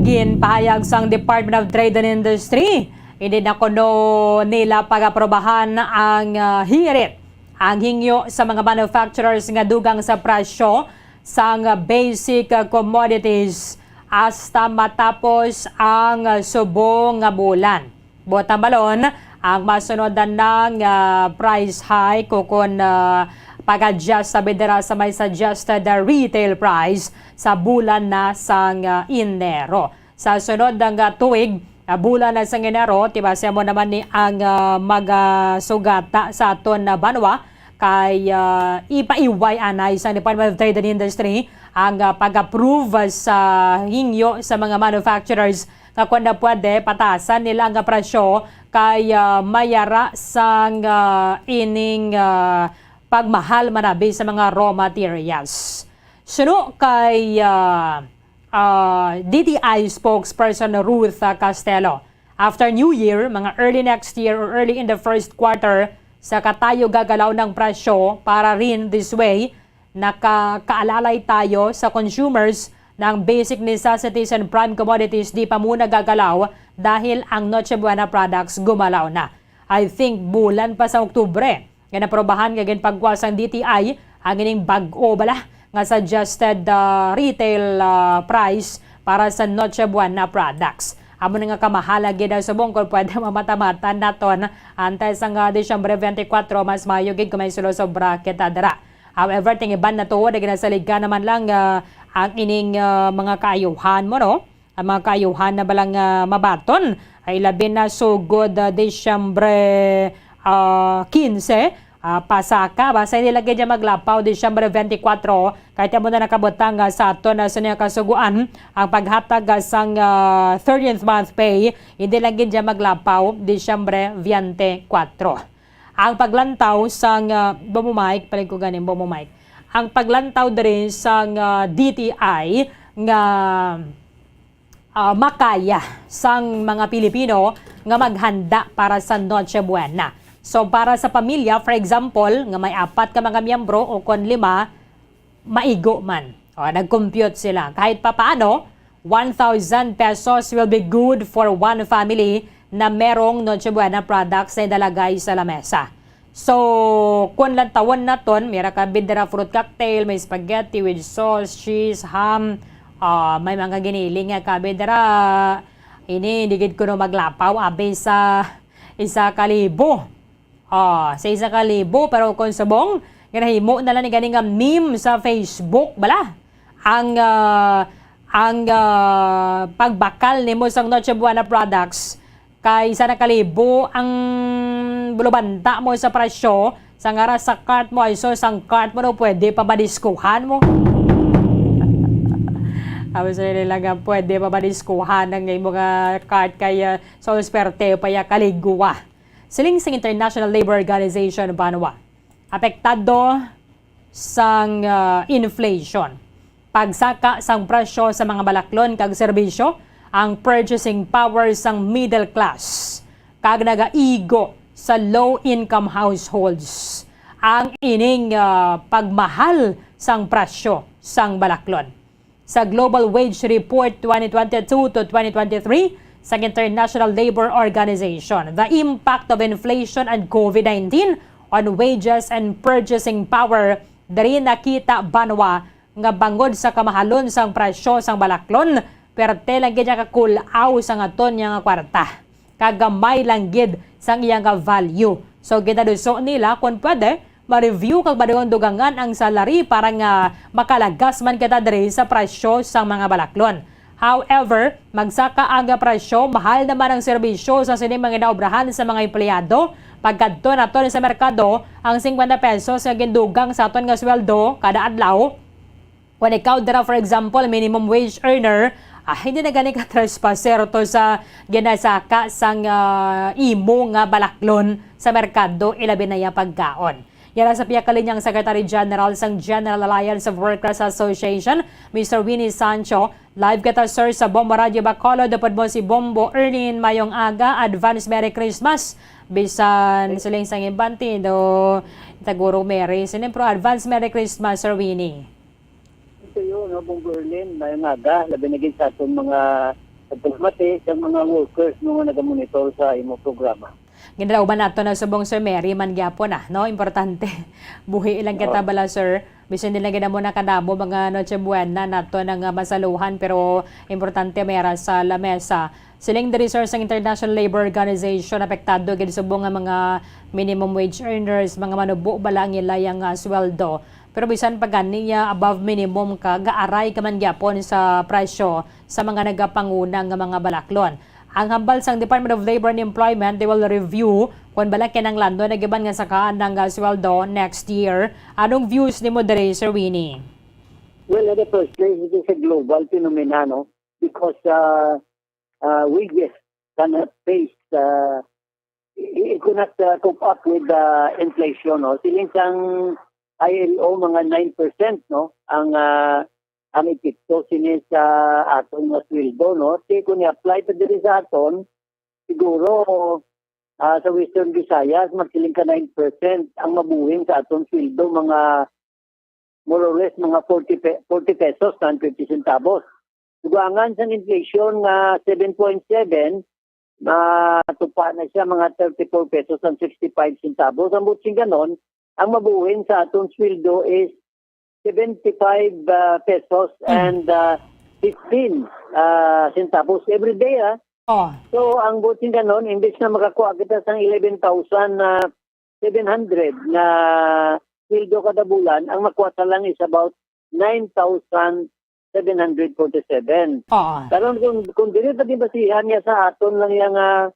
Ginpahayag sang Department of Trade and Industry, hindi na kuno nila pag-aprobahan ang, ah, hirit ang hingyo sa mga manufacturers nga dugang sa presyo sang basic commodities hasta matapos ang subong nga bulan. Buot hambalon, ang masunod na nga price hike o kon, ah, pag-adjust sa bidira sa may suggested, ah, retail price sa bulan na sang, ah, Enero. Sa sunod nga tuig, ah, bulan na sang Enero, ti base amo naman ni ang, ah, magasugata sa aton, ah, banwa kay, ah, ipaiway anay sang Department of Trade and Industry ang, ah, pag-approve sa hingyo sa mga manufacturers nga kon na pwede patasan nila ang presyo kay, ah, mayara sang, ah, ining, ah, pagmahal manabi sa mga raw materials. Suno kay, ah, ah, D T I spokesperson Ruth, ah, Castelo, after New Year, mga early next year or early in the first quarter, saka tayo gagalaw ng presyo para rin this way, nakakaalalay tayo sa consumers na ang basic necessities and prime commodities di pa muna gagalaw dahil ang Noche Buena products gumalaw na. I think bulan pa sa Oktubre nga naprobahan nga ginpagwa sang D T I ang ining bag-o bala nga suggested, ah, retail, ah, price para sa Noche Buena products. Amo na nga kamahala gid ang subong kon pwede mamata-mata naton antes sang, ah, Disyembre twenty-four, mas maayo gid kung may sulo sobra kita dira. However, ting iban na tuod nga ginasaligan naman lang, ah, ang ining, ah, mga kaayuhan mo, no? Ang mga kaayuhan na balang, ah, mabaton ay labi na sugod, ah, Disyembre, ah, quince, ah, pasaka. Basta hindi lagi dyan maglapaw, Disyembre twenty-four, kahit amo na nakabutang, ah, sa aton na sa niya kasuguan ang paghatag, ah, sang, ah, thirteenth month pay, hindi lagi dyan maglapaw, Disyembre twenty-four. Ang paglantaw sang, ah, Bomo Mike, palig ko ganin, Bomo Mike. Ang paglantaw diri sang, ah, D T I nga, ah, makaya sang mga Pilipino nga maghanda para sa Noche Buena. So, para sa pamilya, for example, nga may apat ka mga miyembro o kon lima, maigo man. O, nag-compute sila. Kahit papaano, one thousand pesos will be good for one family na merong Noche Buena products na idalagay sa lamesa. So, kung lantawon naton, may ra ka bidra fruit cocktail, may spaghetti with sauce, cheese, ham, ah, may mga giniling nga ka bidra. Ini, di gid kuno maglapaw, abi sa isa ka libo. Ah, sa isa ka libo, pero kung subong, nga nahimo na lang ni gani nga meme sa Facebook, bala. Ang, ah, ang, ah, pagbakal nimo sang Noche Buena products, kay isa na ka libo ang bulubanta mo sa presyo, sa ngara sa cart mo, ay so, sang cart mo, no, pwede pa ba diskuhan mo? Sabi sa nila nga, pwede pa ba diskuhan ang imo nga cart, kay, ah, so, swerte pa ya kaligwa. Siling sang International Labor Organization, banwa, apektado sang, ah, inflation, pagsaka sang presyo sa mga balaklon kag serbisyo, ang purchasing power sang middle class kag nagaigo sa low-income households ang ining, ah, pagmahal sang presyo sang balaklon. Sa Global Wage Report twenty twenty-two to twenty twenty-three sa International Labor Organization, the impact of inflation and COVID nineteen on wages and purchasing power, diri nakita banwa nga bangod sa kamahalon sang presyo sang balaklon, perte lang gid niya kakul-aw sang aton niya nga kwarta, kag gamay lang gid sang iya nga value. So, ginaduso nila kon pwede ma-review kag madugang-dugangan ang salary para nga makalagas man kita diri sa presyo sang mga balaklon. However, magsaka ang presyo, mahal naman ang serbisyo sa sini mga ginaobrahan sa mga empleyado. Pagkadto naton sa merkado, ang fifty pesos nga gindugang sa aton nga sweldo kada adlaw, When ikaw dira, for example, minimum wage earner, ah, hindi na gani ka trespasser to sa ginasaka sang, ah, imo nga balaklon sa merkado, ilabi na iya pagkaon. Yara sa pihak kalinya ang Secretary General sang General Alliance of Workers Association, Mister Winnie Sancho. Live kita, sir, sa Bombo Radio Bacolod. Upod mo si Bombo Erlin, mayong aga, advance Merry Christmas. Bisan siling sang iban ti, do, taguro Merry. Sinin, pero advance Merry Christmas, Sir Winnie. Ito yun, no, Bong Berlin, may nga aga, labi na gid sa aton mga nagpamati, sa mga workers, no, nga nagamonitor sa imo programa. Ginalauban nato na subong, Sir, Merry man gyapon, ah, no? Importante. Buhi lang kita Oo. bala, sir. Bisan nila gid mo na kadamo mga Noche Buena nato na nga masaluhan, pero importante may ara sa lamesa. Siling diri, sir, sa International Labor Organization, apektado gid subong nga mga minimum wage earners, mga manubo bala ang ila yang, ah, sweldo. Pero bisan pa gani, ah, above minimum ka, gaaray ka man gyapon sa presyo sa mga nagapanguna nga mga balaklon. Ang hambal sang Department of Labor and Employment, they will review kung bala kinahanglan na giban nga sakaan ang, ah, sweldo next year. Anong views nimo diri, Sir Winnie? Well, in the first place, it is a global phenomena, no? Because, uh, uh, wages cannot face, uh, it, it cannot, uh, cope up with the inflation, no? Siling sang I L O, mga nine percent, no? Ang, uh, ang epekto sini sa aton nga sweldo, no? Ti kung i-apply pa diri sa aton, siguro, ah, sa Western Visayas, magsiling ka nine percent ang mabuhing sa aton sweldo, mga more or less mga forty pe-, forty pesos and fifty centavos. Dugangan sang inflation nga seven point seven, matupa na siya mga thirty-four pesos and sixty-five centavos. Ang buot sing ganon, ang mabuhin sa aton sweldo is seventy-five, ah, pesos Mm. and, ah, fifteen, ah, centavos every day, ah. Oh. So, ang buot sing ganon, imbes na makakuha kita sang eleven thousand na seven hundred na sweldo kada bulan, ang makuha ta lang is about nine thousand seven hundred forty-seven. Oo. Karon, kung, kung dili pa din basihan niya sa aton lang yang, ah,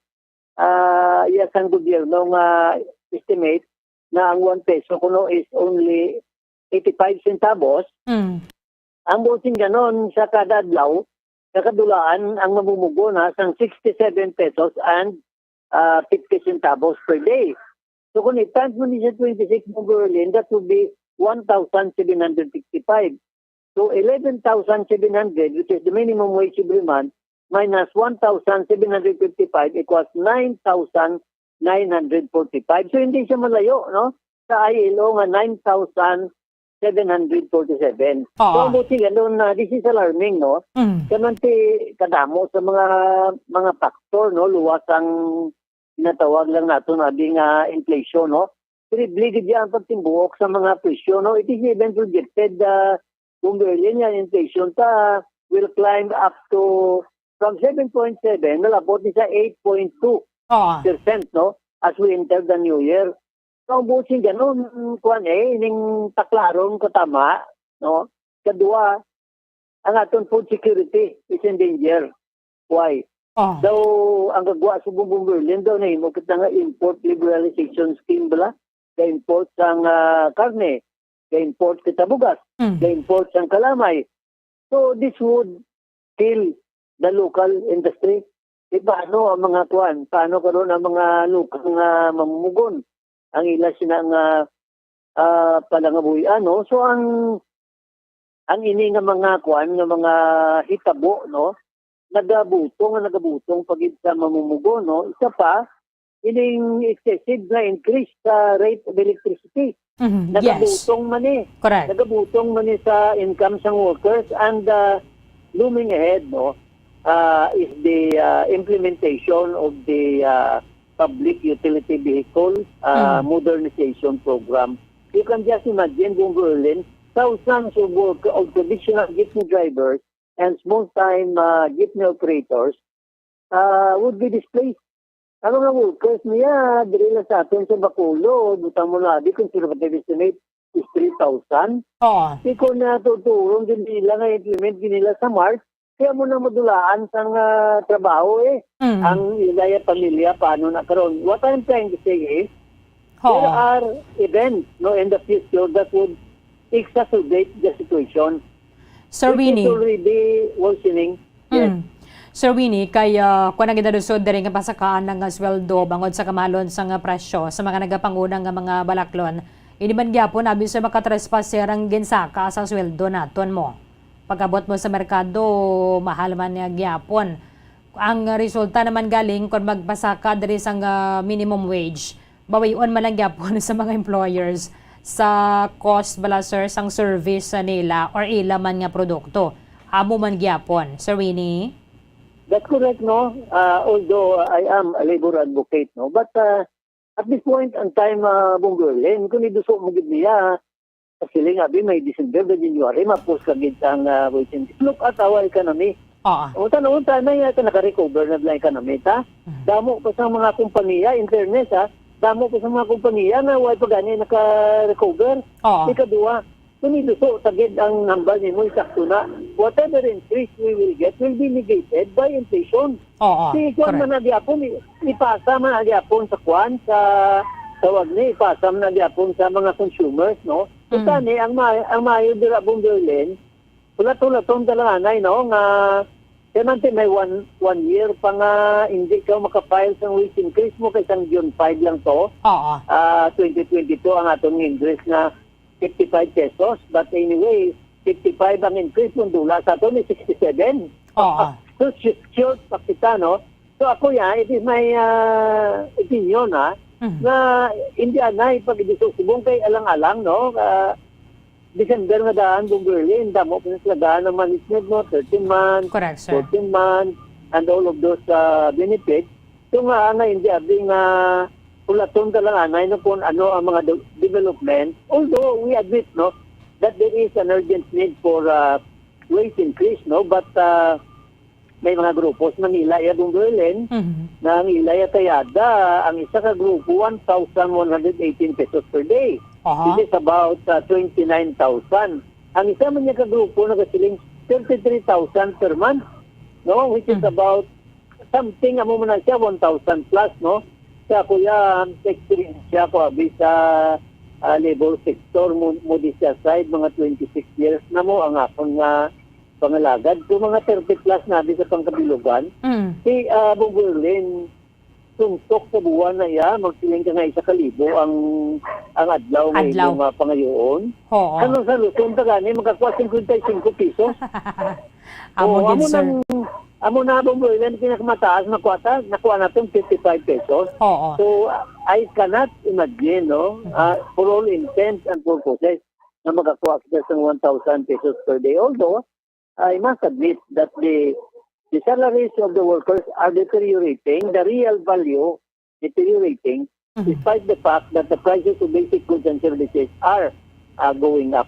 ah, iya sang gobyerno nga estimate na ang one peso kuno is only eighty-five centavos, Mm. ang buot sing ganon sa kada adlaw, sa kadulaan, ang mamumugo na sang sixty-seven pesos and, ah, fifty centavos per day. So, kung i-times mo ni sa twenty-six, Bong Berlin, that would be one thousand seven hundred sixty-five. So, eleven thousand seven hundred, which is the minimum wage every month, minus one thousand seven hundred fifty-five equals nine thousand nine hundred forty-five. So, hindi siya malayo, no? Sa I L O nga nine thousand seven hundred forty-seven. Oo. So, buot sing ganon, ah, this is alarming, no? Mm. Kay man ti kadamo sa mga, mga factor, no? Luwas ang ginatawag lang naton abi nga inflation, no? Terrible gid ang pagtimbuok sa mga presyo, no? It is even projected, ah, Bong Berlin, nga inflation ta will climb up to, from seven point seven, malabot ni sa eight point two percent, Oo. no? As we enter the new year. So, ang buot sing ganon, kuwan eh, ning taklaron ko tama, no? Kadua, ang aton food security is in danger. Why? Oh. So, ang gagwa sa Bong Berlin daw, nahimo kita nga import liberalization scheme bala. Ga-import sang, ah, karne, ga-import kita bugas, Mm. ga-import sang kalamay. So, this would kill the local industry. E, paano ang mga kuwan? Paano karon ang mga lokal nga mamumugon? Ang ila sina nga, ah, palangabuhian, no? So, ang, ang ini nga mga kuwan, nga mga hitabo, no? nagabutong nga nagabutong pa gid sa mamumugon, no? Isa pa, ining excessive nga increase sa rate of electricity. Mhm, yes. Nagabutong man ni. Correct. Nagabutong man ni sa income sang workers and, uh, looming ahead, no, uh, is the, uh, implementation of the, uh, public utility vehicle, uh, Mm. modernization program. You can just imagine, Bong Berlin, thousands of work, of traditional jeepney drivers and small-time, uh, jeepney operators, uh, would be displaced. Ang mga workers niya, diri lang sa aton sa Bacolod, butang mo na, di conservative estimate is three thousand. Oo. Di ko na tuturon din nila nga implement din nila sa March, kaya mo na madulaan sang, ah, trabaho eh. Mm. Ang ilaya pamilya, paano na karon? What I'm trying to say is, Oo. there are events, no, in the future that would exacerbate the situation. Sir It is Winnie. already worsening. Yes. Mm. Sir Winnie, kay, ah, kung nagdalusod diri nga pasakaan na nga sweldo bangod sa kamahalon sa nga presyo sa mga nagapanguna nga mga balaklon, hindi man gyapon abi sa makatrespass, sir, ang ginsaka sa sweldo naton mo. Pag-abot mo sa merkado, mahal man nga gyapon. Ang resulta naman galing kung magpasaka diri sang, ah, minimum wage, bawion man lang gyapon sa mga employers sa cost bala, sir, sang service sa nila or ila man nga produkto. Amo man gyapon, Sir Winnie? That's correct, no? Ah, although I am a labor advocate, no? But, ah, at this point in time, ah, Bong Berlin, kung iduso mo gid niya, actually, nga, abi, may December, may January, mapos ka gid ang, ah, waiting. Look at our economy. Oo. Unta na, unta na, yan, naka-recover na lang economy, ta? Mhm. Damo pa sa mga kompanya, in fairness, ha, damo pa sa mga kompanya nga way pa gani naka-recover. Oo. Ikaduha, kung iduso, tagid ang hambal nimo, isakto na. Whatever increase we will get will be negated by inflation. Oo, Si kuwan correct. man na gyapon, i-, ipasa man na gyapon sa kuwan, sa tawag ni, ipasa man na gyapon sa mga consumers, no? Mm. Kung tani, ang ma-, ang maayo dira, Bong Berlin, hulat-hulaton ka lang anay, no? Nga, kaya man, may one, one year pa nga hindi ka maka-file sang wage increase mo, kay sang June five lang to. Oo. Ah, twenty twenty-two ang aton increase nga fifty-five pesos. But anyway, fifty-five ang increase, kung dula sa aton is sixty-seven. Oo. So, sh-, short pa kita, no? So, ako ya, it is my, ah, opinion, ha, Mhm. nga hindi anay pag-iduso subong kay alang-alang, no? Ah, December nga daan, Bong Berlin, damo pa sa daan ng management, no? Thirteen months, Correct, sir. fourteen months, and all of those, ah, benefits. So nga, nga hindi abi nga hulaton ka lang anay, no, kung ano ang mga de-, development. Although we admit, no, that there is an urgent need for, uh, wage increase, no, but, uh, may mga grupos nga nila ya, Bong Berlin, Mhm. nga ang ila ya tayada, ang isa ka grupo, one thousand one hundred eighteen pesos per day. Aha. This is about, uh, twenty-nine thousand. Ang isa man niya ka grupo nagasiling thirty-three thousand per month, no, which is Mhm. about something, amo man na siya, one thousand plus, no? Sa kuya, ang experience siya ko abi sa, ah, labor sector, mo, mo di siya side, mga twenty-six years na mo ang akon nga pangalagad. So, mga thirty plus na di sa pangkabilugan. Mm. Si, ah, Bong Berlin, suntok sa buwan na iya, magsiling ka nga isa ka libo ang, ang adlaw nga Adlaw. imo nga pangayoon. Oo. Ano sa Luzon ka gani, makakuha cincuenta y cinco pesos? Amo Oo, gid, amo sir. nang, amo na, Bong Berlin, pinakamataas, nakuha ta, nakuha natin fifty-five pesos. Oo. So, I cannot imagine, no, Mhm. ah, for all intents and purposes, na makakuha kita sa one thousand pesos per day. Although, I must admit that the, the salaries of the workers are deteriorating, the real value deteriorating, Mhm. despite the fact that the prices of basic goods and services are, uh, going up.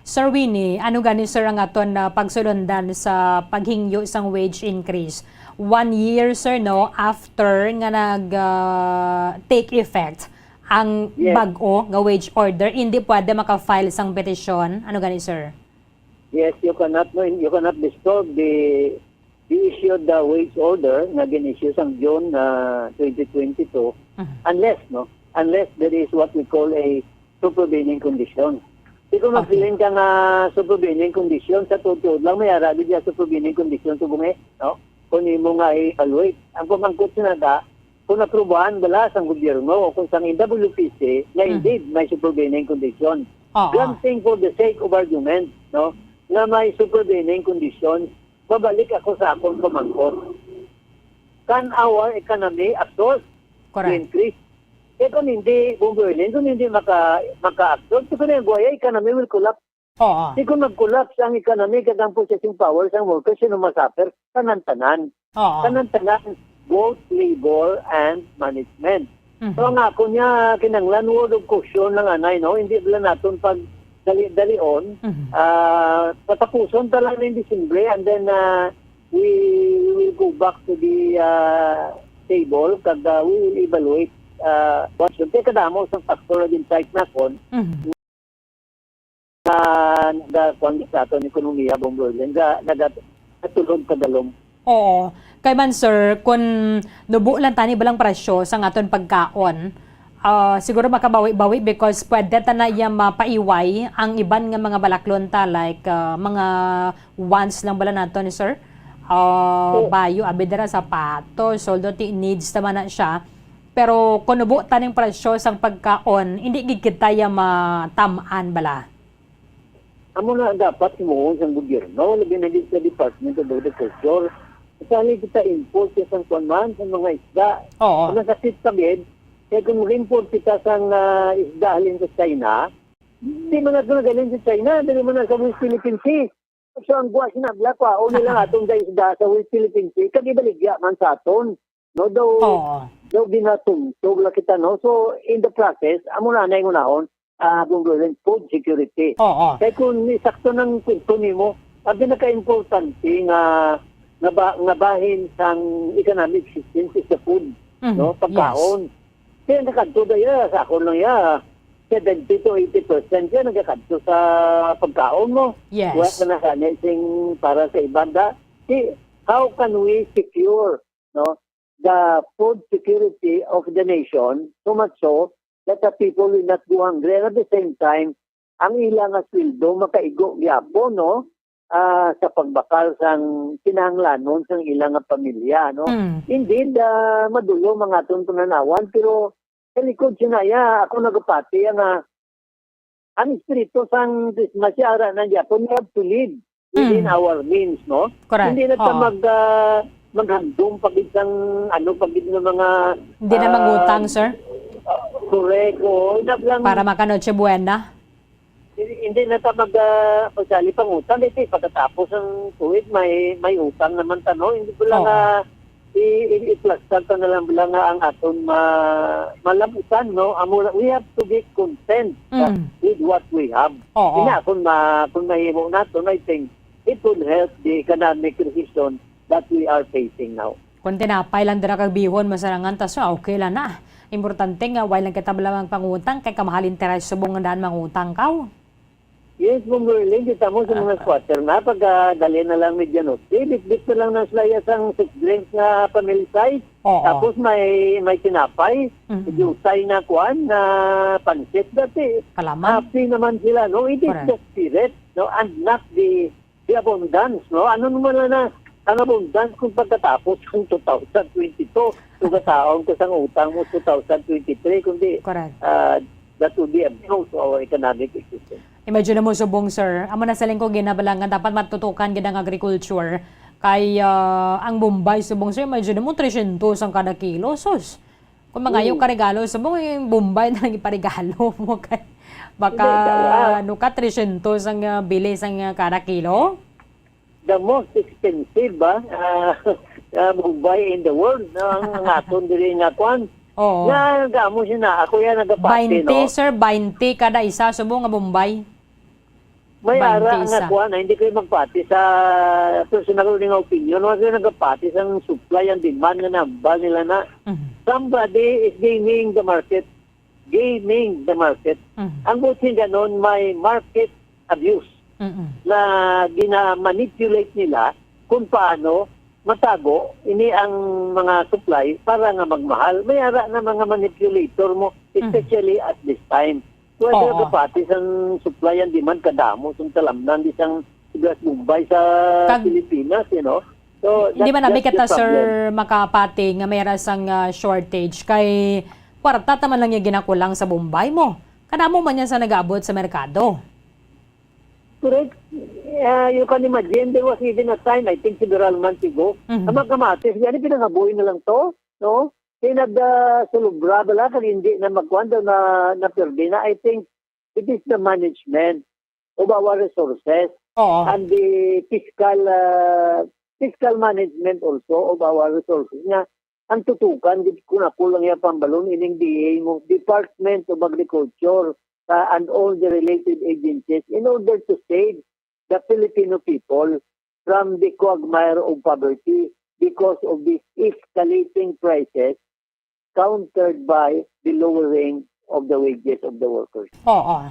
Sir Winnie, ano gani, sir, ang aton, ah, pagsulundan sa paghingyo sang wage increase? One year, sir, no, after nga nag, ah, take effect ang Yes. bag-o nga wage order, hindi pwede maka-file sang petisyon? Ano gani, sir? Yes, you cannot, no, you cannot disturb the, the issued, uh, wage order nga gin-issue sang June, uh, twenty twenty-two, Mhm. unless, no, unless there is what we call a supervening condition. Di ko Okay. magsiling ka nga supervening condition, sa tuod-tuod lang, may ara di siya supervening condition, subong eh, no? Kung imo nga i-evaluate. Ang pamangkot sa nada, kung aprubahan bala sang gobyerno o kung sang M W P C, nga Mhm. indeed may supervening condition. Oo. Granting for the sake of argument, no, nga may supervening condition, Mabalik ako sa akong pamangkot. Can our economy absorb the Correct. increase? Eh, kung hindi, Bong Berlin, kung hindi maka, maka-absorb, so kung yung buhay, economy will collapse. Oo. Di kung mag-collapse ang economy, kag ang purchasing power sang workers, sino masuffer? Tanan-tanan. Oo. Tanan-tanan, both labor and management. Mhm. So, ang ako niya, kinanglan word of caution lang, anay, no? Hindi bala naton pag dali-dalion. Mhm. Ah, patapuson ta lang ng Disyembre, and then, ah, we, we will go back to the, ah, table, kag, ah, we will evaluate, ah, what should. Kaya kadamo sa factor na din, site na kon, Mhm. na nagakuan sa aton ekonomiya, Bong Berlin, nga naga-, natulog kadalom. Oo. Kay man, sir, kun nubo lang tani balang presyo sang aton pagkaon, ah, siguro makabawi-bawi because pwede ta na iya mapaiway ang iban nga mga balaklon ta, like, ah, mga wants lang bala nato ni sir. Ah, Oo. Bayo, abi dira sapatos, although ti needs naman na siya. Pero kung nubo taning presyo sang pagkaon, hindi gid kita ya matam-an bala. Amo na ang dapat himuon sang gobyerno, labi na gid sa Department of Agriculture. Kasali kita import sa sang kuwan man, sa mga isda. Oo. Ang masakit pa gid, kaya kung mag-import kita sang, ah, isda halin sa China, di man nato nagaling sa China, dili man na sa West Philippine Sea. So, ang buwas na bala, kwaon nila nga atong isda sa West Philippine Sea, kag ibaligya man sa aton. No, daw, Oo. daw ginatungtog lang kita, no? So, in the process, amo na na yung unahon, ah, kung gawin, food security. Oo. Kaya kung isakto ng kwento nimo, ang pinaka-importante nga, nga, ba, nga bahin sang economic existence is the food, Mhm. no? Pagkaon. Yes. Kaya nakadto na ya, sa akon lang ya, seventy to eighty percent ya nagakadto sa pagkaon mo. Yes. Wala ka na sana sing para sa iban da. See, how can we secure, no, the food security of the nation, so much so that the people will not go hungry, and at the same time, ang ila nga sweldo makaigo gyapon, no, ah, sa pagbakal sang kinahanglanon sang ila nga pamilya, no? Mm. Indeed, ah, madulom ang aton pananawan, pero sa likod sina iya, ako nagapati nga ang espiritu sang Christmas, siya ara na gyapon, we have to live within Mm. our means, no? Correct. Hindi na ta Oo. mag, ah, maghandom pa gid sang, ano, pa gid nga mga, Hindi na ah, mangutang, sir? ah, correct, oo. Ina lang Para maka Noche Buena? Hindi, hindi na ta mag, ah, magsali pang utang, eh, pagkatapos ang tuig, may, may utang naman ta, no? Hindi ko lang, Oo. ah, i-, i-, i-plastar ta na lang, lang nga ang aton ma-, malamutan, no? Amo na, we have to be content, ah, Mm. with what we have. Oo. Ina, kung ma-, kung mahimo naton, I think it would help the economic recession that we are facing now. Kung tinapay lang dira kag bihon, masarangan ta, so okay lang na. Importante nga, wala lang kita bala magpangutang, kay kamahal interes subong nga daan mangutang ka. Yes, Bong Merlin, kita mo sa mga Ah. squatter na, pag, ah, dali na lang medianoche, bitbit na lang ng slayas ang soft drinks nga family size. Oo. Tapos may, may tinapay, Mhm. may jutay na kuan, na pansit dati. Kalaman. Happy naman sila, no? It is Correct. the spirit, no? And not the, the abundance, no? Ano naman na, ang abundance kung pagkatapos ng two thousand twenty-two, so kataon ko sang utang mo two thousand twenty-three, kundi, Correct. ah, that would be a blow to our economic existence. Imagine mo subong, sir. Amo na sa lingkod, ginabalangan, dapat matutukan gid ang agriculture. Kay, ah, ang Bombay subong, sir, imagine mo, tresyentos ang kada kilo. Sus! Kung mangayo Oo. ka regalo subong, eh, Bombay na lang iparigalo mo. Kay baka, Hindi, daw, ah. ano ka, tresyentos ang, ah, bili sang, ah, kada kilo? The most expensive, ah, ah, ah, Bombay in the world, no? Ang, ang aton diri nga kwan. Oo. Nga, gamo siya na. Ako yan nagapati, Bainte, no? sir, bainte kada isa, subong nga Bombay. May ara Bainte nga isa. kuwan, ah, hindi kayo magpati sa personal ko nga opinion. Wala kayo nagapati sa supply and demand nga nambal nila na. Mhm. Somebody is gaming the market. Gaming the market. Mhm. Ang buting ganon, may market abuse Mm-mm. na gina-manipulate nila kung paano matago ini ang mga supply para nga magmahal. May ara na mga manipulator mo, Mm. especially at this time. Kung ano Oo. nagapati sang supply and demand, kadamo sang talamnan di sang Sibuyas Bombay sa Kag-, Pilipinas, you know? So, hindi that, man abi that's the kita, sir, problem. makapati nga may ara sang, ah, shortage kay kwarta ta man lang yung ginakulang sa Bombay mo. Kadamo man yan sa nag-aabot sa merkado. Correct. Uh, you can imagine, there was even a time, I think several months ago, Mhm. na magkamatis, gani pinangabuhi na lang to, no? Kaya nag, ah, sulubra bala, kag hindi na magkuhan daw na, na pwede na. I think it is the management of our resources Oo. and the fiscal, ah, fiscal management also of our resources nga ang tutukan, gid, kung ako lang yung pambalon, ining D A mo, Department of Agriculture, ah, and all the related agencies in order to save the Filipino people from the quagmire of poverty because of the escalating prices countered by the lowering of the wages of the workers. Oo.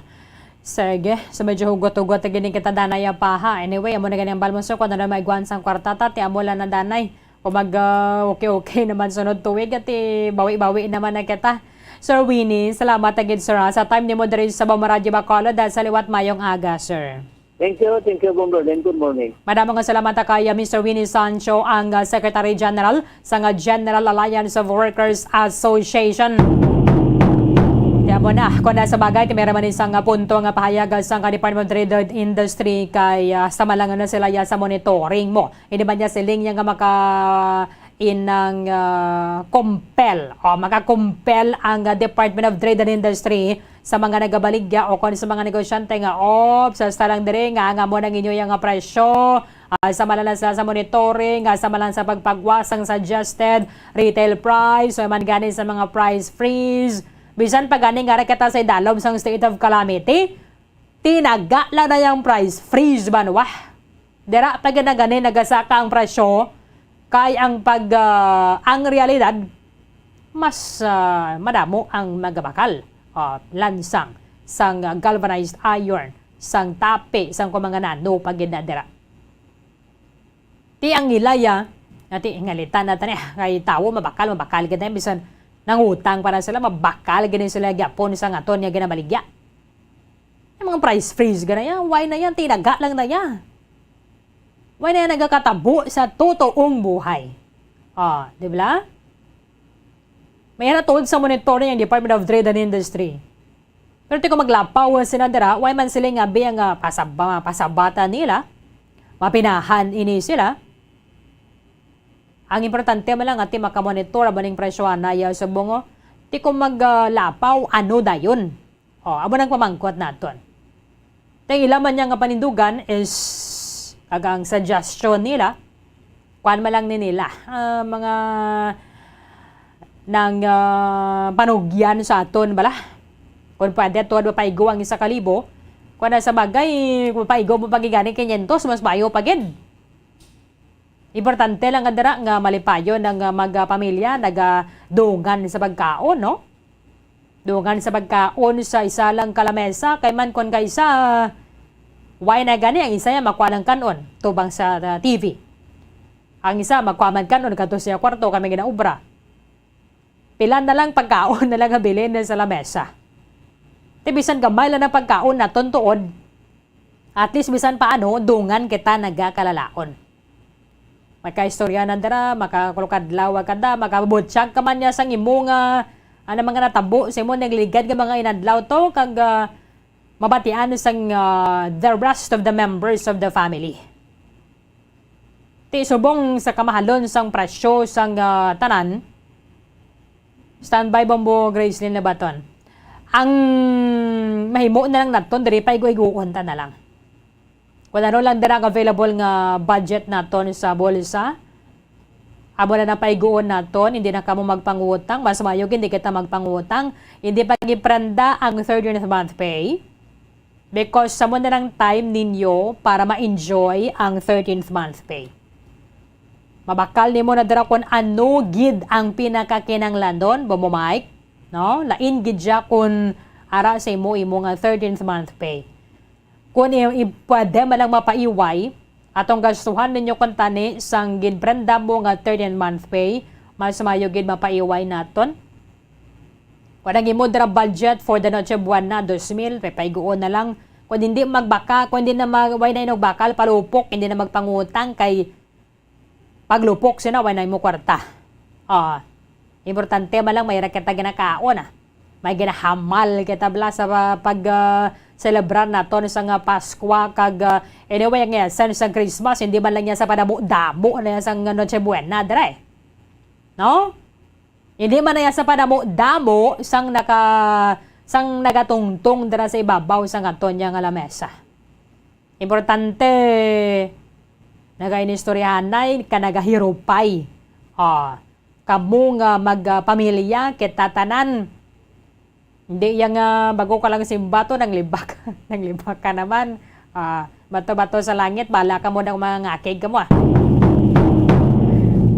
Sige, so medyo hugot-hugot na gini kita, Danay, ah, pa, ha. Anyway, amo na gani ang balmon, sir, kung ano na maigwan sang kwarta ta, ti amo lang na, Danay. Kung mag, ah, okay-okay naman sunod tuig, at, eh, bawi-bawi naman na kita. Sir Winnie, salamat agad, sir, ha, sa time nimo diri sa Bamaradyo Bacolod, at sa liwat mayong aga, sir. Thank you, thank you, Bombo, and good morning. Madamo nga salamat kay, ah, Mister Winnie Sancho, ang, ah, Secretary General sang, ah, General Alliance of Workers Association. Kaya mo na, kung nasa bagay, ti meron man isang, ah, punto nga pahayag, ah, sang, ah, Department of Trade and Industry kay, ah, sama lang na sila, ya, sa monitoring mo. Hindi man niya siling niya nga maka inang, ah, compel o maka-compel ang, ah, Department of Trade and Industry sa mga nagabaligya o kon sa mga negosyante nga, "Op, sasta lang diri nga ang amo nang inyo nga presyo, ah, sama lang sa, sa monitoring, ah, sama lang sa pagpagwas sang suggested retail price, o man gani sa mga price freeze." Bisan pa gani nga kita sa idalom sang state of calamity, tinaga lang na yang price freeze, banwa. Dira pa gid na gani nagasaka ang presyo, kay ang pag, ah, ang realidad, mas, ah, madamo ang magabakal, ah, lansang sang galvanized iron, sang tapi, sang kung mga nano pa gid na dira. Ti ang ila, ya, nga ti ingalitan na tani, kay tawo mabakal, mabakal gid na, bisan nangutang pa na sila, mabakal gid na sila gyapon sa aton nga ginabaligya. Ang mga price freeze gid na yan, why na yan? Tinaga lang na yan. Why na yan nagakatabo sa totoong buhay? Ah, di ba? May natod sa monitoring ang Department of Trade and Industry. Pero ti kung maglapaw sila dira, why man sila nga bi nga pasaba-, pasabatan nila? Mapinahan ini sila. Ang importante man lang nga ti makamonitor ba ning presyo anaya sa bungo. Ti kung maglapaw, ano dayon? O, amo nang pamangkot naton. Ti ila man niya nga panindugan is, kag ang suggestion nila, kuan man lang ni nila, ah, mga nang, ah, panugyan sa aton bala. Kung pwede, tuod mapaigo ang isa ka libo. Kung na sa bagay, mapaigo mo pa gid gani quinientos, mas bayo pa gid. Importante lang nga dira nga malipayon ang, ah, mga pamilya nagadungan sa pagkaon, no? Dungan sa pagkaon sa isa lang ka lamesa, kay man kon kaisa, why na gani ang isa ya makuha lang kan-on tubang sa, ah, T V. Ang isa makuha man kan-on kadto sa iya kwarto kay may ginaobra. Pila na lang pagkaon na lang ang bilin sa lamesa. Ti bisan gamay lang ang pagkaon naton tuod, at least bisan paano, dungan kita nagakalalaon. Makaistorya na dira, makakulkadlaw ka da, makabutyag ka man niya sang imo nga, ano, mga natabo sa imo, nagligad nga mga inadlaw to, kag, ah, mabatian sang, ah, the rest of the members of the family. Ti subong sa kamahalon sang presyo sang, ah, tanan, standby, Bombo Gracelyn Labaton. Ang mahimo na lang naton diri, paiguiguon ta na lang. Kung ano lang dira ang available nga budget naton sa bulsa, amo na nang paiguon naton, hindi na kamo magpangutang, mas maayo hindi kita magpangutang, hindi pa giprenda ang thirteenth month pay, because sa mo na lang time ninyo para ma-enjoy ang thirteenth month pay. Mabakal nimo na dira kung ano gid ang pinakakinahanglanon, Bombo Mike, no? Lain gid siya kung ara sa imo, imo nga thirteenth month pay. Kung i-, i-, pwede man lang mapaiway, atong gastuhan ninyo kuntani sang ginprenda mo nga thirteenth month pay, mas maayo gid mapaiway naton. Kung ang imo dira budget for the Noche Buena, dos mil, papaiguon na lang. Kung hindi magbaka, kung hindi na mag-, way na inog bakal, palupok, hindi na magpangutang kay paglupok sina, way na imo kwarta. Ah, importante man lang may ra kita ginakaon, ah. May ginahamal kita bala sa pa-, pag, ah, celebrar naton sang, ah, Paskwa kag, ah, anyway, ang essence sang Christmas, hindi man lang niya sa padamo-damo na sang Noche Buena, dira, eh. No? Hindi man na niya sa padamo-damo sang naka-, sang nagatungtong dira sa ibabaw sang aton niya nga lamesa. Importante, nagainistoryahanay ka nagahirupay. Ah, kamo nga magpamilya, kita tanan. Hindi yang, ah, bago ka lang simba to, nanglibak. Nanglibak ka naman. Ah, bato-bato sa langit, bala ka mo ng mga ngakig ka mo, ah.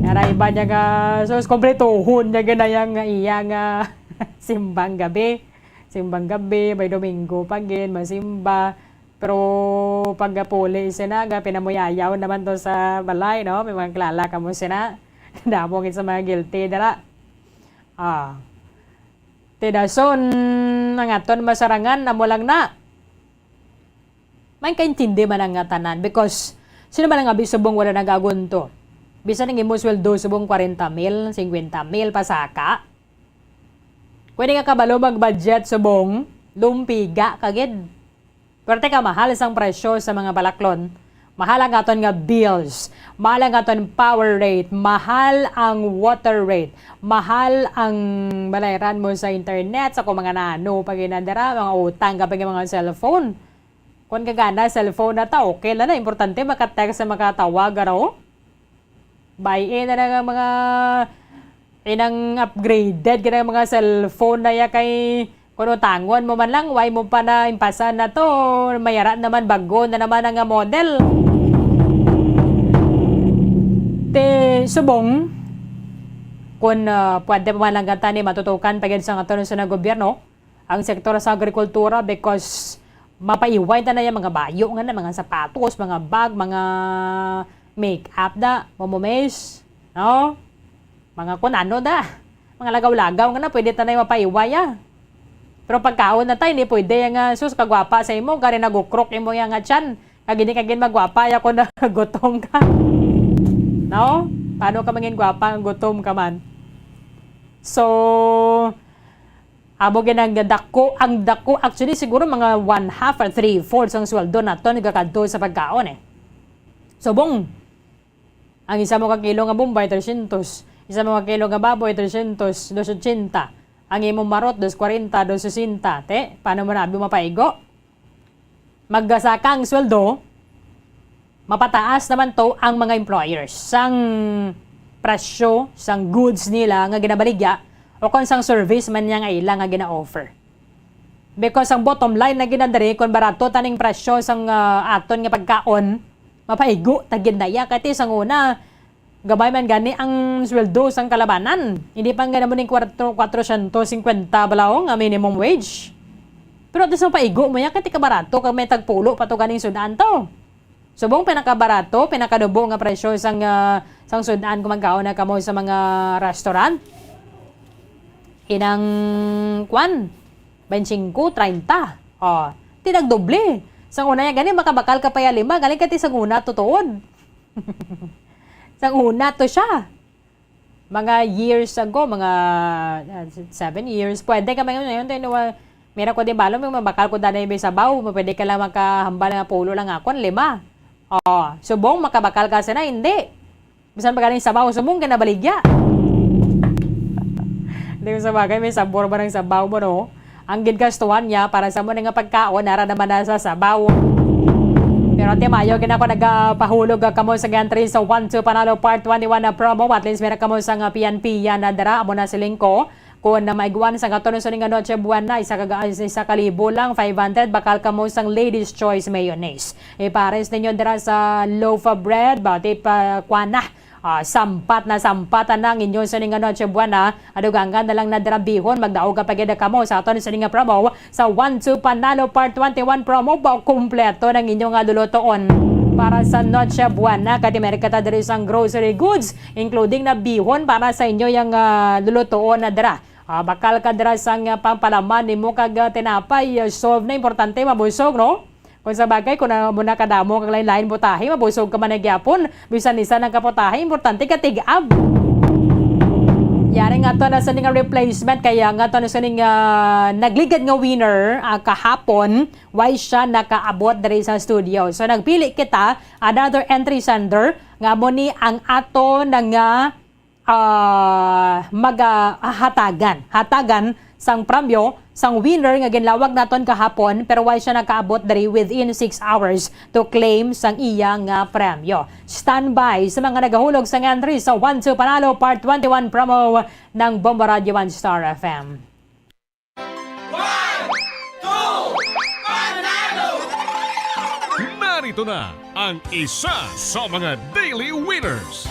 Nara iba niya nga, sus, kompletohon niya ganayang nga iya nga simbang gabi. Simbang gabi, may Domingo pa gid, masimba. Pero pagkapuli sina, ga pinamuyayaw naman to sa balay, no? May mga kilala ka mo sina. Damo gid sa mga guilty, dara. Ah. Ti dason, ang aton masarangan, amo lang na. May kaintindi man ang nga tanan because sino man ang abi subong wala nagagunto? Bisan ang imo sweldo subong kwarenta mil, singkwenta mil pasaka. Pwede nga kabalo mag-budget subong, lumpiga ka gid. Pero teka, mahal sang presyo sa mga balaklon. Mahal ang aton nga bills. Mahal ang aton power rate. Mahal ang water rate. Mahal ang balayran mo sa internet, sa kung mga nano, pag inandara, mga utang, kapag mga cellphone. Kung kagana, cellphone na ta, okay lang na. Importante, makatext sa makatawag, ano? Buy-in na nga mga inang upgraded ka ng mga cellphone na ya kay kung utangon mo man lang, why mo pa na impasan na to? Mayara naman, bago na naman ang model. Te, subong, kung, ah, pwede pa man lang gata ni matutukan pa gid sa aton sa gobyerno, ang sektor sa agrikultura because mapaiway ta na yung mga bayo nga na, mga sapatos, mga bag, mga make-up da, momomes, no? Mga kun ano da, mga lagaw-lagaw nga na, pwede ta na yung mapaiway, ah. Pero pagkaon na tayo, hindi pwede yung, ah, sus, kagwapa sa imo, gari nagukrok imo yung nga tiyan. Kag hindi ka gid magwapa, ya kung nagutom ka. No? Paano ka mangin gwapa nga gutom ka man? So, amo gid ang dako, ang dako, actually, siguro mga one half or three-fourths ang sweldo naton nagakadto sa pagkaon, eh. Subong, ang isa mo ka kilo nga bombay, trescientos. Isa mo ka kilo nga baboy, trescientos, dos ochenta. Ang imong marot, dos kwarenta, dos sesenta. Te, paano mo na abi mapaigo? Magasaka ang sweldo, mapataas naman to ang mga employers sang presyo sang goods nila nga ginabaligya o kon sang service man niya nga ila nga gina-offer. Because ang bottom line na ginadari, kung barato taning presyo sang, ah, aton nga pagkaon, mapaigo ta gid na iya. Kay ti sang una, gamay man gani ang sweldo sang kalabanan. Hindi pa nga naman ning kwarto, kwatrocientos cincuenta bala, oh, nga minimum wage. Pero at least mapaigo mo yan, kay ti kabarato, kag may tagpulo pa to ganing sudan to. Subong pinakabarato, pinakadubo nga presyo sang, ah, sang sudan kung magkaon na kamo sa mga restaurant. Inang, kwan, twenty-five, treinta. Oh, ti nagdoble. Sang una niya gani, makabakal ka pa ya lima, galing ka ti sang una, tutuod. Sang una to siya. Mga years ago, mga, ah, seven years, pwede ka ngayon, ngayon, tayo nawa-, mira ko din balo, may mabakal ko dana may sabaw, pwede ka lang makahambal nga pulo lang ako, lima. Oh, subong makabakal ka sana, hindi. Bisan pa galing sabaw, subong ka nabaligya. Hindi ko sa bagay, may sabor ba ng sabaw mo, no? Ang gingastuhan niya para sa mo nga pagkaon, nara naman na sa sabaw. Pero ate, mayo gid ako nagapahulog, ah, kamo sa gantry sa One Two Panalo Part twenty-one na promo. At least meron kamo sa nga piyan-piyan na dara. Amo na siling ko. Kung na maiguan sa katon sa nga Noche Buena, isa ka, isa ka libo lang, five hundred, bakal kamo sang Ladies Choice Mayonnaise. Ipares ninyo dira sa loaf of bread, bati pa, kwana. Ah, sampat na sampat na ang inyo sa nga Noche Buena. Adugangan na lang na dira bihon, magdaog ka pa gid kamo sa aton sa nga promo sa One Two Panalo Part twenty-one promo. Ba, kompleto ng inyo nga lulutoon para sa Noche Buena. Kati meron ka ta diri sang grocery goods, including na bihon para sa inyo yang, ah, lulutoon na dira. Ah, bakal ka dira sang, ah, pampalaman nimo kag, ah, tinapay, ah, solve na, importante mabusog, no? Kung sa bagay, kung na, mo nakadamo kag lain-lain butahi, mabusog ka man na gyapon. Bisan isa nang kaputahe, importante ka tig-ab. Yari nga to na sa ning replacement, kaya nga to na sa ning, ah, nagligad nga winner, ah, kahapon, why siya nakaabot diri sa studio. So, nagpili kita, another entry sender, nga mo ni ang ato na nga, ah, maga-, hatagan. Hatagan sang premyo, sang winner nga ginlawag naton kahapon, pero why siya nakaabot diri within six hours to claim sang iya nga premyo. Standby sa mga nagahulog sang entry sa One Two Panalo Part twenty-one promo ng Bombo Radio One Star F M. One, two, panalo! Narito na ang isa sa mga daily winners.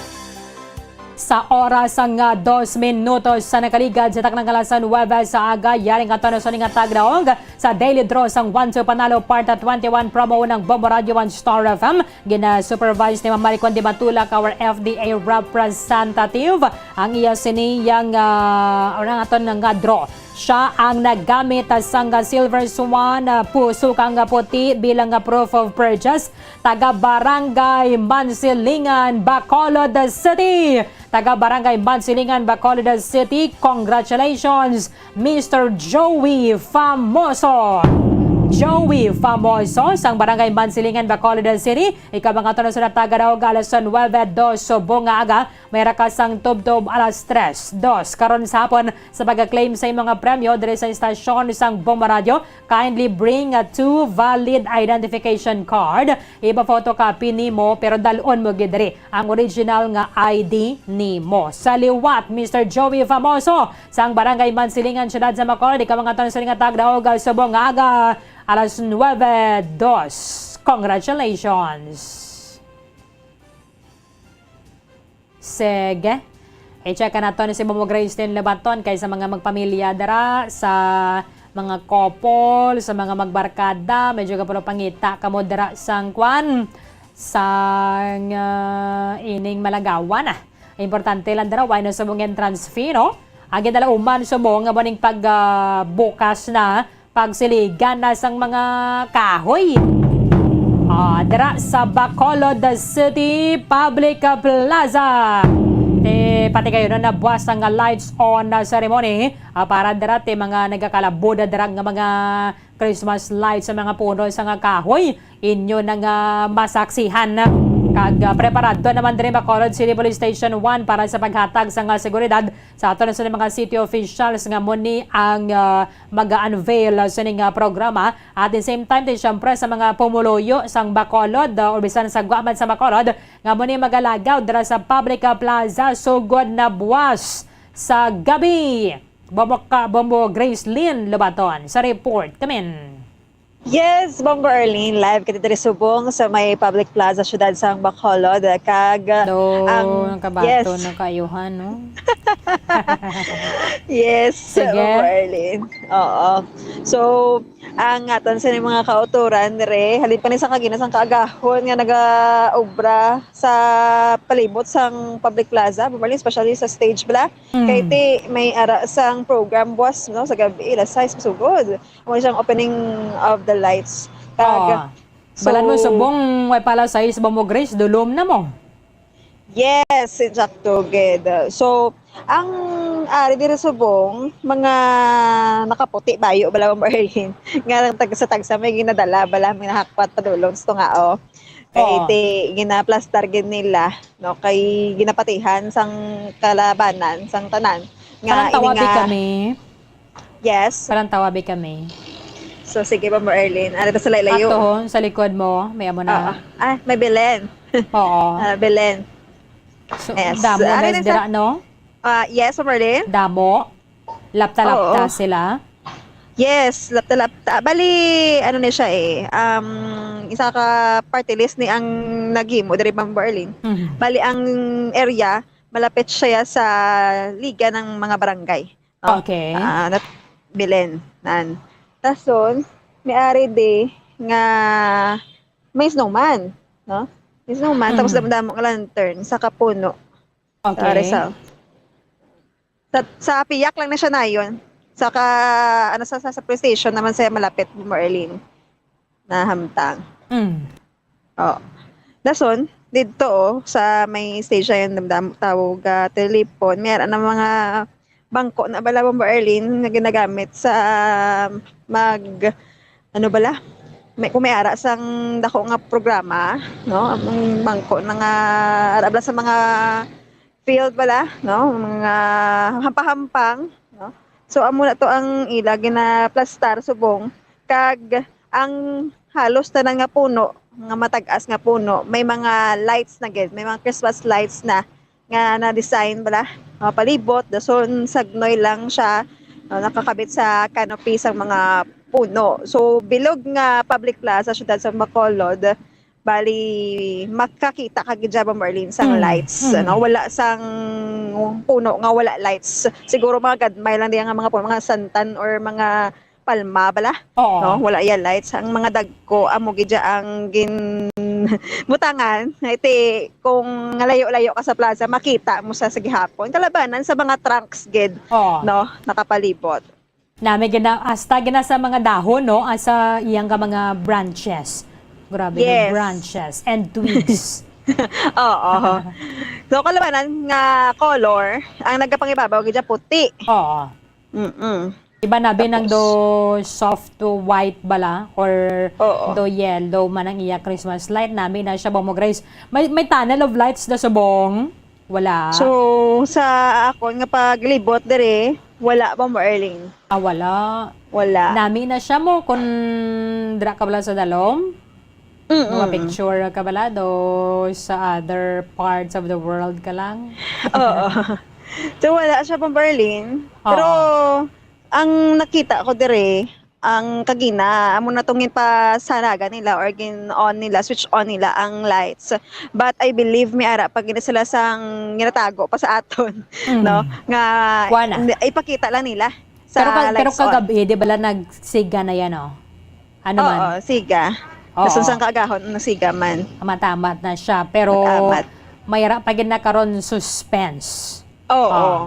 Sa oras nga dos minutos sa nakaligad sa taknang alas nuwebe sa aga, yari nga to na sa ning tagdaog sa Daily Draw sang One Two Panalo Part twenty-one promo ng Bombo Radio One Star F M. Gina-supervise ni Ma'am Maricon Di Matulak, our F D A representative, ang iya siniyang, ah, or ang aton nga draw. Siya ang naggamit sang Silver Swan, ah, puso kang puti bilang, ah, proof of purchase. Taga Barangay Mansilingan, Bacolod City. Taga Barangay Mansilingan, Bacolod City. Congratulations, Mister Joey Famoso. Joey Famoso, sang Barangay Mansilingan, Bacolod City. Ikaw ang aton sa nataga daw alas nuwebe dos subong nga aga. May rakas sang tubtob alas tres, dos karon sa hapon sa pag-claim sa imong mga premyo diri sa istasyon sang Bombo Radio. Kindly bring, uh, two valid identification card. Ipa-photocopy nimo, pero dal-on mo gid diri ang original nga I D nimo. Sa liwat, Mister Joey Famoso, sang Barangay Mansilingan, Siyudad sa Bacolod, ikaw ang aton sa ning tagdaog subong nga aga, alas nuwebe dos. Congratulations! Sige. I-check ka naton si Momo Gracelyn Lebaton kay sa mga magpamilya dira, sa mga couple, sa mga magbarkada, medyo kapulo pangita kamo dira sang kwan, sang, ah, ining malagawan, ah. Importante lang dira, why no subong entrance fee, no? Ang ginalauman subong nga mo ning pag, ah, bukas na pagsiligan na sang mga kahoy. Ah, dira sa Bacolod City Public Plaza. Eh, pati kayo no, nabuwas ang lights on na ceremony, ah, para dira ti mga nagakalabuda dira nga mga Christmas lights sa mga puno sa nga kahoy. Inyo na nga masaksihan. Kag, ah, preparado naman diri Bacolod City Police Station one para sa paghatag sa nga seguridad sa aton sa mga city officials nga mo ni ang, ah, mag-unveil sa ning, ah, programa. At the same time, din siyempre sa mga pumuluyo sang Bacolod, ah, o bisan sa guaman sa Bacolod, nga mo ni magalagaw dira sa Public, ah, Plaza sugod na buwas sa gabi. Bombo ka, Bombo Grace Lynn Lobaton sa report. Kamin. Yes, Bombo Arlene, live kita diri subong sa may public plaza siyudad sang Bacolod, kag Daw, ang kabato yes. Na kaayuhan, no? Yes, Sige. Bombo Arlene. Oo. So, ang aton sa mga kauturan diri, halin pa ni sa kagina sang kaagahon nga nagaobra sa palibot sang public plaza, Bombo Arlene, especially sa stage bala. Mm. Kay ti may ara sang program buwas no sa gabi, alas sais pasugod. Amo siyang opening of the lights. Kag, Oo. Balan mo subong, way pala sa isbo mo, Grace, dulom na mo. Yes, insakto gid. So, ang ari diri subong, mga nakaputi bayo bala, Ma'am Arlene, nga tagsa-tagsa may ginadala bala, may nahakwat padulong sa tunga, oh. Kay Oo. Ti ginaplastar gid nila, no, kay ginapatihan sang kalabanan sang tanan nga Parang ini tawabi nga kami. Yes. Parang tawabi kami. So sige, Ma'am Erlyn. Ano to sa laylayo? Ato, sa likod mo, may amo Oo. na. Ah, may Belen. Oo. Ah, Belen. So, Yes. damo Ano na na sa- dira, no? Ah, yes, Ma'am Erlyn. Damo. Lapta-lapta Oo. Sila. Yes, lapta-lapta. Bali, ano ni siya eh, um, isa ka party list ni ang naghimo diri, Ma'am Erlyn. Mhm. Bali, ang area, malapit siya sa liga ng mga barangay. No? Okay. Ah, nat Belen, nan. Tason, may ari di nga may snowman, no? May snowman, tapos Mhm. damo-damo nga lantern sa kapuno. Sa Okay. Rizal. Sa, sa piyak lang na siya nayon. Sa ka, ano, sa, sa, sa police station naman siya malapit, Ma'am Erlyn. Nahamtang. Mm. Oh. Dason, didto, oh, sa may station, damdam-, tawag, ah, telepon, may ara na mga bangko na bala, Bombo Arlene, nga ginagamit sa mag, ano bala? May, kung may ara sang dako nga programa, no? Ang bangko na nga, ara bala sa mga field bala, no? Mga hampahampang, no? So, amo na to ang ila ginaplastar subong, kag ang halos tanan nga puno, nga matag-as nga puno, may mga lights na gid, may mga Christmas lights na nga na-design bala, ah, palibot, dason sagnoy lang siya, ah, nakakabit sa canopy sang mga puno. So, bilog nga public plaza, siyudad sa Bacolod, bali, makakita ka gid dyan, Ma'am Marlene, sang Mm, lights, mm. ano, wala sang puno nga wala lights. Siguro mga gagmay lang diyan nga mga puno, mga santan or mga palma bala, Oo. no? Wala ya lights. Ang mga dagko, amo gid dyan ang gin-, butangan. Iti, kung layo-layo ka sa plaza, makita mo sa, sa gihapon. Kalabanan sa mga trunks gid, Oo. no? Nakapalibot. Nami gina-, hasta gina sa mga dahon, no? Asa iyang ka mga branches. Grabe, no? Yes. Branches and twigs. Oo. So, kalabanan nga color, ang nagapangibabaw gid dyan puti. Oo. Mm-mm. Iba na binang Tapos do soft to white bala or Oo. do yellow man ang iya Christmas light. Nami na siya, Bombo Grace. May, may tunnel of lights da subong? Wala. So, sa akon nga paglibot diri, wala, Bombo Arlene. Ah, wala. Wala. Nami na siya mo kung dira ka bala sa dalom? Mm-mm. Mga picture ka bala do sa other parts of the world ka lang? Oo. So, wala siya, Bombo Arlene. Oo. Pero, ang nakita ko diri, ang kagina, amo na tong ginpasanagan nila or gin-on nila, switch on nila ang lights. But I believe may ara pa gina sila sang ginatago pa sa aton, Mm. no? Nga Kuha na. ipakita lang nila sa Pero ka-, pero lights on. Kagabi, di ba lang nagsiga na yan, oh? Ano man? Oo, siga. Oo. Dason sang kaagahon, nasiga man. Matamat na siya, pero Matamat. may ara pa gid na karon suspense. Oo. Oh.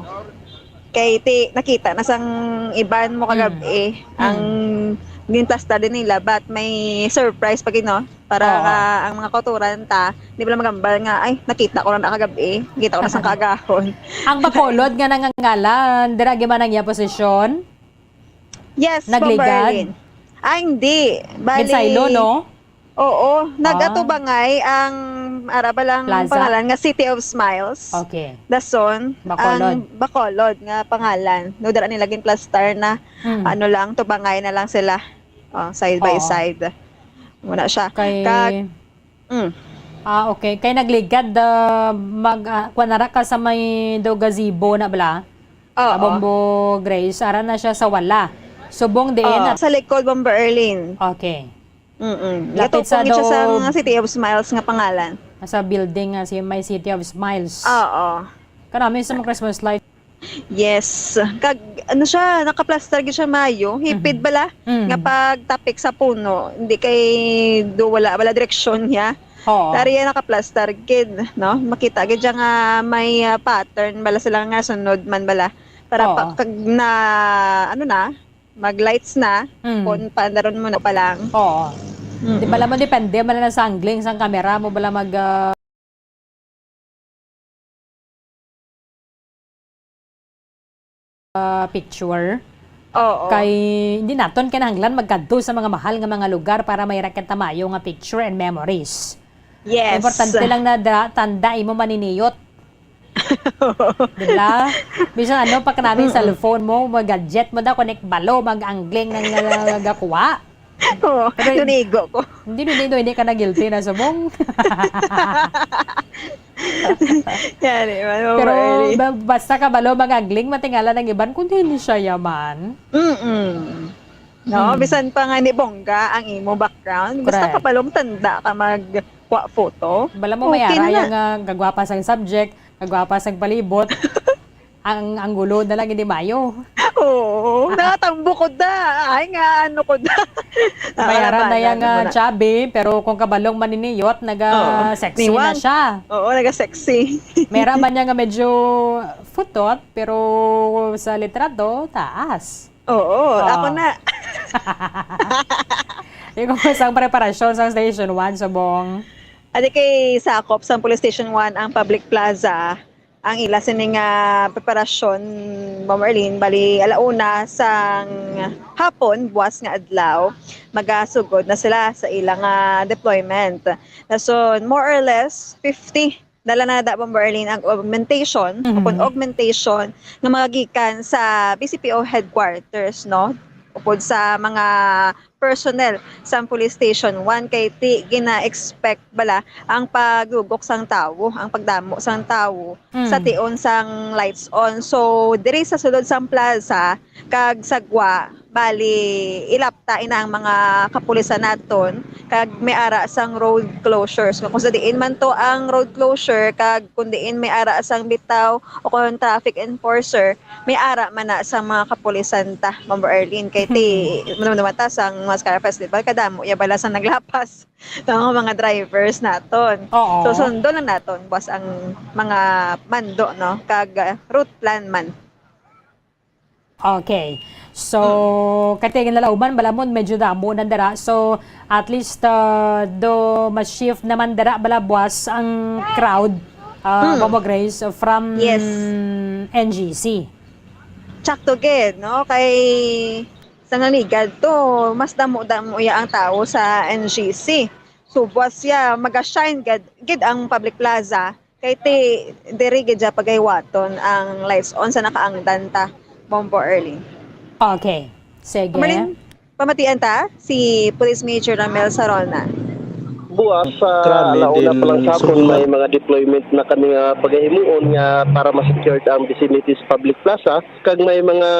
Kay ti-, nakita na sang iban mo kagab-i Mm. ang Mm. ginplasta din nila, but may surprise pa gid, no? Para Oo. nga ang mga kauturan ta, di ba lang magambal nga, "Ay, nakita ko na na kagab-i. Nakita ko na sang kaagahon." Ang Bacolod nga nangangalan, dira gid man ang iya posisyon? Yes, Nagligad? Bombo Arlene. Ah, hindi. Bali, Ginsaylo, no? Oo, Ah. nag-atubangay ang ara ba lang Plaza? pangalan nga City of Smiles. Okay. Dason, Bacolod. ang Bacolod nga pangalan. No, dira nila ginplastar na, Mm. ano lang, tubangay na lang sila. Oh, side by Oo. side. Muna siya. Kay Kag-, mm. Ah, okay. Kay nagligad, ah, mag, ah, kuwan na ra ka sa may do gazebo na bala? Oo. Ah, Bombo Grace, ara na siya sa wala. Subong diin Oo, na sa likod, Bombo Arlene. Okay. Mm-mm. Lapit sa Gatupong gid siya sa do- nga City of Smiles nga pangalan. Sa building nga si, may City of Smiles. Oo. Kanami sa mga Christmas light. Yes. Kag, ano siya, nakaplastar gid siya maayo. Hipid Mhm. bala Mhm. nga pagtapik sa puno. Hindi kay do wala, wala direksyon niya. Oo. Pero yan nakaplastar gid, no? Makita gid siya nga may, ah, pattern bala sila nga sunod man bala. Para Oo. pa-, kag na, ano na, mag-lights na, Mm. kung paandaron mo na pa lang. Oo. Mm-mm. Di bala mo, depende man na sa angling sang camera mo bala mag, ah, ah, picture. Oo. Kay, hindi naton kinahanglan magkadto sa mga mahal nga mga lugar para may raket ta maayo nga picture and memories. Yes. Importante lang na da-, tanda imo maniniyot. Di ba? Bisan ano pa kanami Mm-mm. cellphone mo, mag-gadget mo daw, connect balo, mag-angling ng, uh, gakuha. Oo, Pero dun igo ko. Hindi, hindi, hindi, hindi ka na guilty na subong. Yan eh, man, Pero over early. ba-, basta kabalo, mag-angling, matingala ng iban, kung hindi siya yaman. Mm-mm. No, Hmm. bisan pa nga ni bongga ang imo background, basta Correct. kabalong tanda ka magkuha photo, Bala mo okay mayara na. Yung, ah, kagwapa sang subject, kagwapa sang palibot, ang, ang gulo na lang hindi mayo. Oo, natambo ko da. Ay, nga, ano ko da. Mayara na Nakakalabanan yung, mo ah, na. Chubby, pero kung kabalong maniniyot, naga Oo, sexy na niwang. Siya. Oo, naga sexy. Mayara man niya nga medyo futot, pero sa litrato, taas. Oo, Oo. Ako na. Ikaw, sa preparasyon sa Station One, subong? Adi kay sakop sang Police Station one ang public plaza, ang ila sini nga preparasyon, Ma'am Arlene, bali, ala una sang hapon, buwas nga adlaw, magasugod na sila sa ila nga deployment. Dason, more or less, fifty dala na da, Ma'am Arlene, ang augmentation, Mhm. Kung augmentation nga magagikan sa B C P O headquarters, no? Upod sa mga personnel sa Police Station one, kay ti gina-expect bala ang pagdugok sang tawo, ang pagdamo sang tawo sa Mm. tion sang lights on. So, diri sa sulod sang plaza kag sa gwa, bali, ilapta ina ang mga kapulisan naton kag may ara sang road closures. Kung sa diin man to ang road closure kag kung diin may ara sang bitaw o kung traffic enforcer, may ara man na sa mga kapulisan ta, Ma'am Arlene, kay ti, madumduma ta sang Mascara Festival, kadamo ya bala sa naglapas sa mga drivers naton. Oo. So, sundo lang naton, boss, ang mga mando, no? Kag, uh, route plan man. Okay. So, Mm. kay tingin nila uban, bala mo, medyo damo na dira. So, at least, uh, do ma-shift naman dira, bala, buwas ang crowd, uh, Mm. Bobo Grace, from Yes. N G C. Tsakto gid, no? Kay sa naligad to, mas damo-damo ya ang tawo sa N G C. So, buwas ya, maga-shine gid, gid ang public plaza. Kay ti, diri gid ya pagahiwaton ang lights on sa nakaangdan ta, Bombo Early. Okay. Sige. Amalin, pamatian ta si Police Major Ramel Sarona. Buwas, sa Grabe launa din, pa lang sa hapon, Sultan. May mga deployment na kami nga pagahimuon nga para ma-secured ang vicinity sa public plaza, kag may mga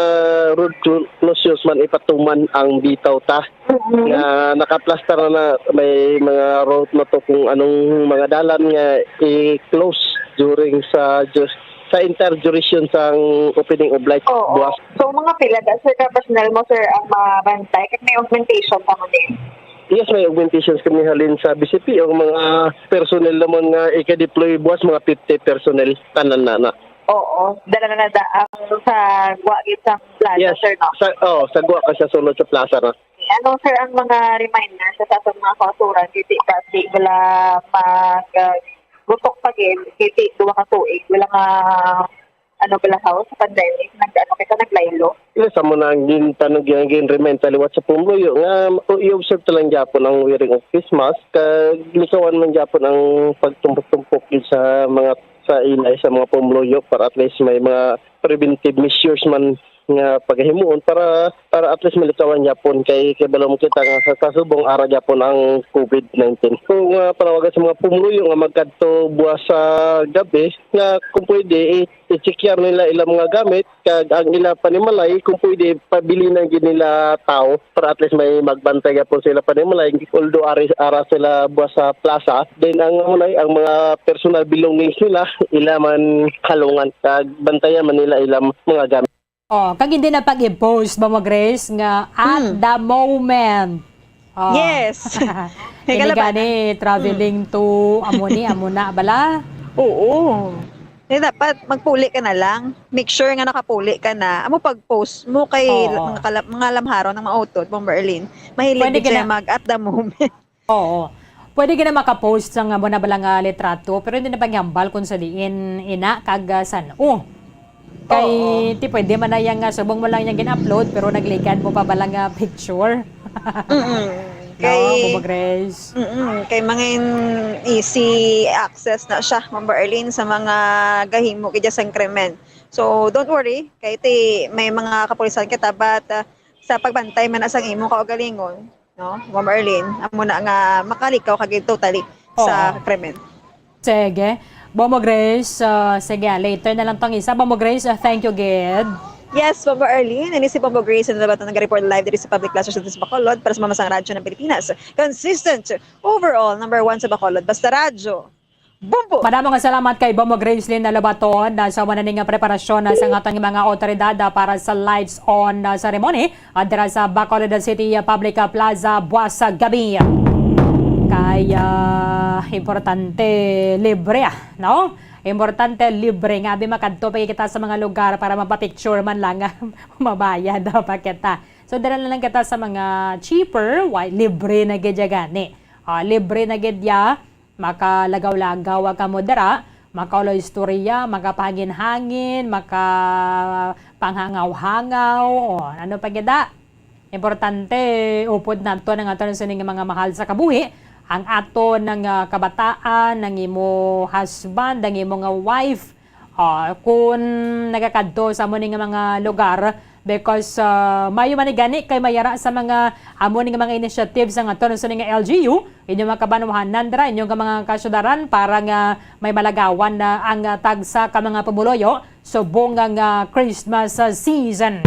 road clo-, closures man ipatuman ang bitaw ta. Mm-hmm. Nga nakaplastar na, na may mga route na to kung anong mga dalan nga i-close during sa ju-, sa entire duration sang opening of lights. Oo. Buwas. So, mga pila da, sir, ka personnel mo, sir, ang mabantay? Kag may augmentation pa mo din? Yes, may augmentations kami halin sa B C P. Ang mga personnel naman nga ika-deploy buwas, mga fifty personnel, tanan na na. Oo, dala na na da ang sa gwa gid sa plaza, Yes, sir, no? Sa, oh, sa gwa ka sa sulod sa plaza na. Ano, sir, ang mga reminder sa, sa mga kauturan, di, di ba, di wala mag, ah, gutok pa gid, di, di duwa ka tuig, wala nga, ano, balahaw sa pandemic, nag, ano, kita naglaylo. Yes, amo na ang gintanog, ang gin-remind ta liwat sa pumuluyo nga i-observe ta lang gyapon ang wearing of face mask, kag likawan man gyapon ang pagtumpok-tumpok gid sa mga, sa ilay sa mga pumuluyo para at least may mga preventive measures man nga pagahimuon para, para at least malikawan gyapon kay, kay kabalo mo kita nga sa, sa subong ara gyapon ang COVID nineteen. Kung, ah, panawagan sa mga pumuluyo nga magkadto buwas sa gabi nga kung pwede, i-, i-checkar nila ilang mga gamit kag ang ila panimalay kung pwede pabilinan gid nila tao para at least may magbantay gyapon sa ila panimalay, although ari, ara sila buwas sa plaza. Then ang, ang mga personal belongings nila, ila man halungan kag bantayan man nila ilang mga gamit. Oh, kag hindi na pag-i-post ba mo, Grace, nga at Hmm. the moment. Oh. Yes. Kay Kini kalaba na. Gani, traveling Hmm. to, amo ni, amo na, bala? Oo. Kaya dapat magpuli ka na lang. Make sure nga nakapuli ka na. Amo pag-post mo kay Oo. mga kala-, mga lamharon ng mga utod, Bomber Erlin. Mahilig Pwede gid ka siya na. Mag at the moment. Oo. Pwede ka na makapost sa nga mo na bala nga litrato, pero hindi na pangyambal kung sa diin ina kag, ah, san-o. Kay, Oo. Ti, pwede man na yang, ah, subong mo lang yang gin-upload, pero nagligad mo pa bala nga picture. Mm-mm. No, Kay, Bobo Grace? Mm-mm. Kay mga in-, easy access na siya, Ma'am Arlene, sa mga gahimo kay sang krimen. So, don't worry, kay ti, may mga kapulisan kita, but, ah, sa pagbantay man na sang imong kaugalingon, no? Ma'am Arlene, amo na nga makalikaw ka gid totally sa Oo. Krimen. Sige. Bobo Grace, ah, sige, ah, later na lang tong isa. Bobo Grace, ah, thank you gid. Yes, Bombo Arlene. Ini si Bombo Grace na nabaton nag-report live diri sa Public Plaza sa Bacolod para sa Mamasang Radyo ng Pilipinas. Consistent, overall, number one sa Bacolod. Basta Radyo. Bombo! Madamo nga salamat kay Bombo Gracelyn Lobaton, ah, sa wala ning preparasyon, ah, sa aton mga otoridad, ah, para sa lights on, ah, ceremony, ah, dira sa Bacolod City, ah, Public, ah, Plaza, buwas sa gabi. Kay, ah, importante, libre, ah, no? Importante, libre nga abi makadto pa kita sa mga lugar para mapapicture man lang, mabayad, ah, pa kita. So, dira na lang kita sa mga cheaper, why, libre na gid ya gani. Ah, libre na gid ya. Makalagaw-lagaw kamo dira, makauloy istorya, makapahangin-hangin, makapanghangaw-hangaw, o ano pa gid, ah? Importante, upod naton ang aton sining mga mahal sa kabuhi, ang aton nga kabataan, ang imo husband, ang imo nga wife. Ah, kun nagakadto sa amo ni nga mga lugar, because, ah, mayo man ni gani kay mayara sa mga amo ni nga mga initiatives ang aton sining nga L G U, inyo mga kabanwahanan dira, inyo nga mga kasyudaran para nga may malagawan na ang, ah, tagsa ka mga pumuluyo subong nga, ah, Christmas, ah, season.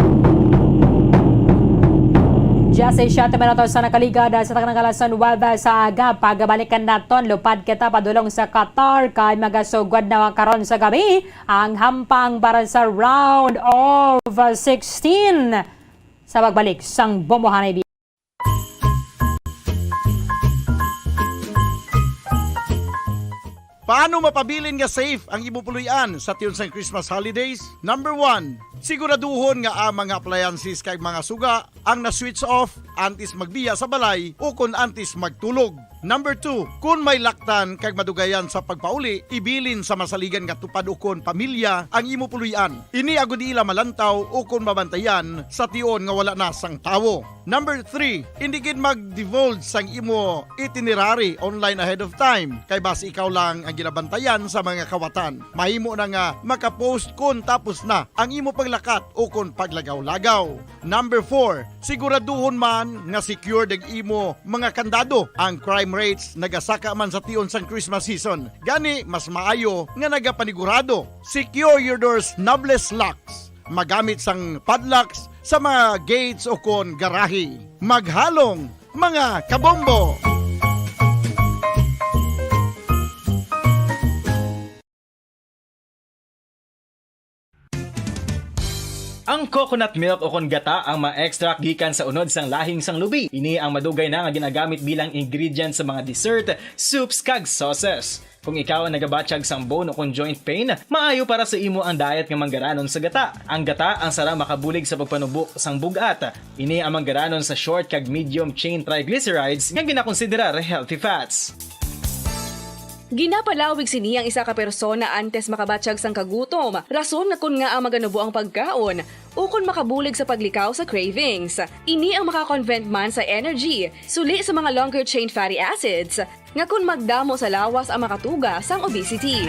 Just siyete minutos sa nakaligad, ah, sa taknang alas nuwebe sa aga. Pagbalikan naton, lupad kita padulong sa Qatar kay magasugod na karon sa gabi ang hampang para sa round of, ah, sixteen. Sa pagbalik sang Bombohanay. Paano mapabilin nga safe ang imo puloy-an sa tion sang Christmas holidays? Number one, siguraduhon nga ang mga appliances kag mga suga ang na-switch off antes magbiya sa balay o kon antes magtulog. Number two, kon may laktan kag madugayan sa pagpauli, ibilin sa masaligan nga tupad ukon pamilya ang imo puloy-an. Ini agod ila malantaw ukon mabantayan sa tion nga wala na sang tawo. Number three, indi gid mag-divulge sang imo itinerary online ahead of time, kay basi ikaw lang ang ginabantayan sa mga kawatan. Mahimo na nga makapost kon tapos na ang imo paglakat ukon paglagaw-lagaw. Number four, siguraduhon man nga secured ang imo mga kandado. Ang crime rates nagasaka man sa tion sang Christmas season. Gani, mas maayo nga nagapanigurado. Secure your doors, knobless locks. Magamit sang padlocks sa mga gates o kon garahe. Maghalong, mga kabombo! Ang coconut milk o kon gata ang ma-extract gikan sa unod sang lahing sang lubi. Ini ang madugay na nga ginagamit bilang ingredient sa mga dessert, soups, kag sauces. Kung ikaw ang nagabatyag sang bone o kon joint pain, maayo para sa imo ang diet nga manggaranon sa gata. Ang gata ang sara makabulig sa pagpanubo sang bug-at. Ini ang manggaranon sa short kag medium chain triglycerides nga ginakonsiderar healthy fats. Ginapalawig sini ang isa ka persona antes makabatyag sang kagutom, rason nga kon ngaa maganubo ang pagkaon, ukon makabulig sa paglikaw sa cravings. Ini ang maka-convert man sa energy, suli sa mga longer chain fatty acids, nga kon magdamo sa lawas ang makatuga sang obesity.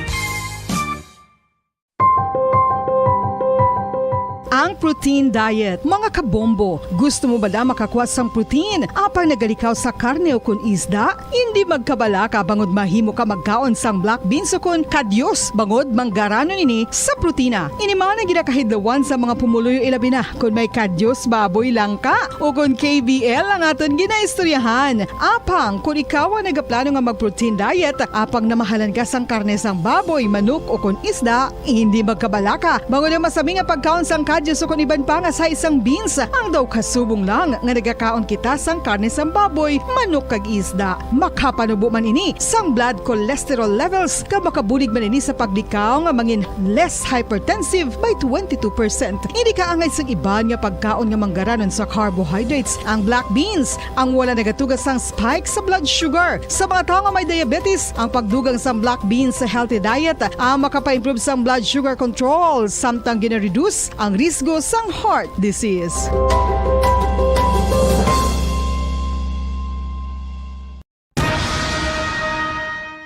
Ang protein diet, mga kabombo. Gusto mo bala makakuha sang protein apang nagalikaw sa karne o kon isda? Indi magkabalaka bangod mahimo ka magkaon sang black beans ukon kadyos, bangod manggaranon ini sa protina. Ini man ang ginakahidlawan sa mga pumuluyo, ilabi na kon may kadyos baboy lang ka. Ukon K B L ang aton ginaistoryahan. Apang kon ikaw ang nagaplano nga mag-protein diet, apang namahalan ka sang karne sang baboy, manok, ukon isda, hindi magkabalaka, bangod ang masami nga pagkaon sang kadyos ukon iban pa nga sahi sang beans, ang daw kasubong lang nga nagakaon kita sang karne sang baboy, manok, kag isda. Makapanubo man ini sang blood cholesterol levels, kag makabulig man ini sa paglikaw nga mangin less hypertensive by twenty-two percent. Hindi kaangay sang iban nga pagkaon nga manggaranon sa carbohydrates, ang black beans, ang wala nagatuga sang spike sa blood sugar. Sa mga tawo nga may diabetes, ang pagdugang sang black beans sa healthy diet ang makapa-improve sang blood sugar control, samtang gina-reduce ang risgo sang heart disease.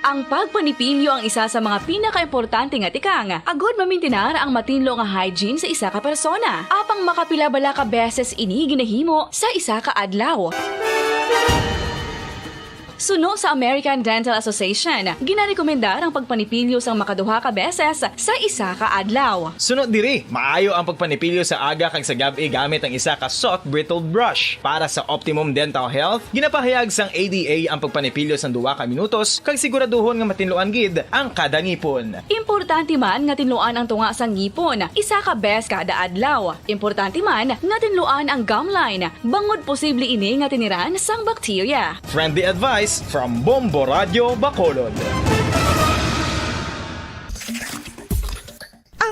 Ang pagpanipilyo ang isa sa mga pinakaimportante nga tikang agud mamintinar ang matinlo nga hygiene sa isa ka persona. Apang makapila bala ka beses ini ginahimo sa isa ka adlaw? Suno sa American Dental Association, ginarekomendar ang pagpanipilyo sang makaduha ka beses sa isa ka adlaw. Suno diri, maayo ang pagpanipilyo sa aga kag sa gab-i gamit ang isa ka soft bristled brush. Para sa optimum dental health, ginapahayag sang A D A ang pagpanipilyo sang duha ka minutos kag siguraduhon nga matinluan gid ang kada ngipon. Importante man nga tinluan ang tunga sang ngipon isa ka bes kada adlaw. Importante man nga tinluan ang gum line, bangod posible ini nga tiniran sang bakterya. Friendly advice from Bombo Radio Bacolod.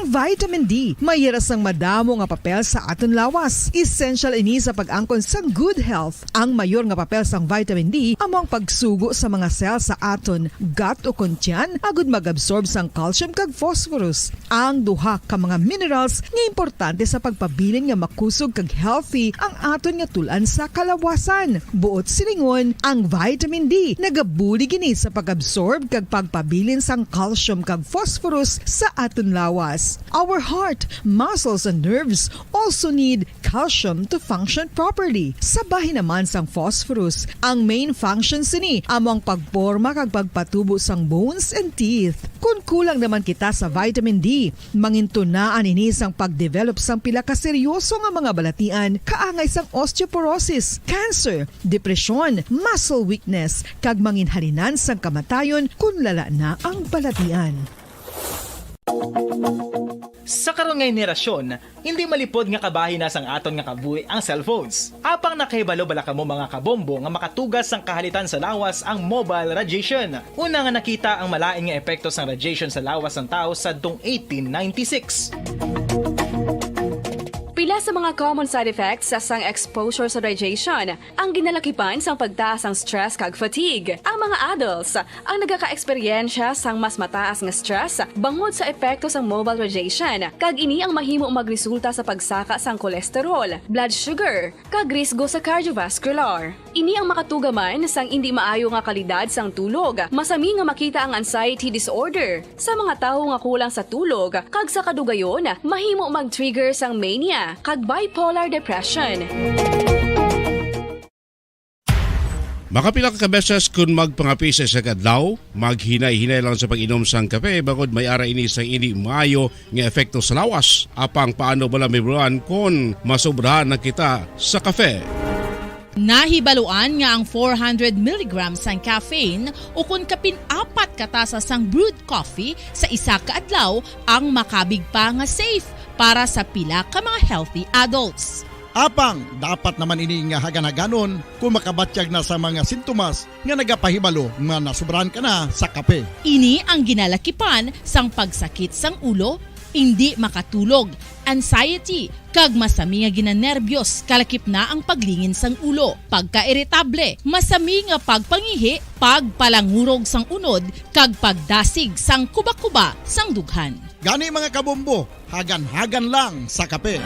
Vitamin D may yara sang madamo nga papel sa aton lawas. Essential ini sa pag-angkon sang good health. Ang mayor nga papel sang vitamin D amo ang pagsugo sa mga cell sa aton gut ukon tiyan agud mag-absorb sang calcium kag phosphorus, ang duha ka mga minerals nga importante sa pagpabilin nga makusog kag healthy ang aton nga tul-an sa kalawasan. Buot silingon, ang vitamin D nagabulig ini sa pag-absorb kag pagpabilin sang calcium kag phosphorus sa aton lawas. Our heart, muscles, and nerves also need calcium to function properly. Sa bahin naman sang phosphorus, ang main function sini amo ang pagporma kag pagpatubo sang bones and teeth. Kon kulang naman kita sa vitamin D, mangintunaan ini sang pagdevelop sang pila ka seryoso nga mga balatian kaangay sang osteoporosis, cancer, depresyon, muscle weakness, kag manginhalinan sang kamatayon kon lala na ang balatian. Sa karon nga henerasyon, hindi malipod nga kabahin na sang aton nga kabuhi ang cellphones. Apang nakahibalo bala kamo, mga kabombo, nga makatugas sang kahalitan sa lawas ang mobile radiation? Una nga nakita ang malain nga epekto sang radiation sa lawas sang tawo sadtong eighteen ninety-six. Pila sa mga common side effects sa sang exposure sa radiation, ang ginalakipan sang pagtaas sang stress kag fatigue. Ang mga adults ang nagaka-eksperyensya sang mas mataas nga stress bangod sa epekto sang mobile radiation, kag ini ang mahimo magresulta sa pagsaka sang cholesterol, blood sugar, kag risgo sa cardiovascular. Ini ang makatuga man sang indi maayo nga kalidad sang tulog. Masami nga makita ang anxiety disorder sa mga tawo nga kulang sa tulog, kag sa kadugayon, mahimo mag-trigger sang mania kag bipolar depression. Makapila ka beses kon magpangape sa isa ka adlaw, maghinay-hinay lang sa pag-inom sang kape, bangod may ara ini sang indi maayo nga epekto sa lawas. Apang paano bala mahibaluan kon masobrahan na kita sa kape? Nahibaluan nga ang four hundred milligrams sang caffeine ukon kapin apat ka tasa sang brewed coffee sa isa ka adlaw ang makabig pa nga safe para sa pila ka mga healthy adults. Apang dapat naman ini nga hagan-haganon kon makabatyag na sa mga sintomas nga nagapahibalo nga nasobrahan ka na sa kape. Ini ang ginalakipan sang pagsakit sang ulo, indi makatulog, anxiety, kag masami nga ginanerbiyos, kalakip na ang paglingin sang ulo, pagkairitable, masami nga pagpangihi, pagpalangurog sang unod, kag pagdasig sang kubakuba sang dughan. Gani, mga kabombo, hagan-hagan lang sa kape.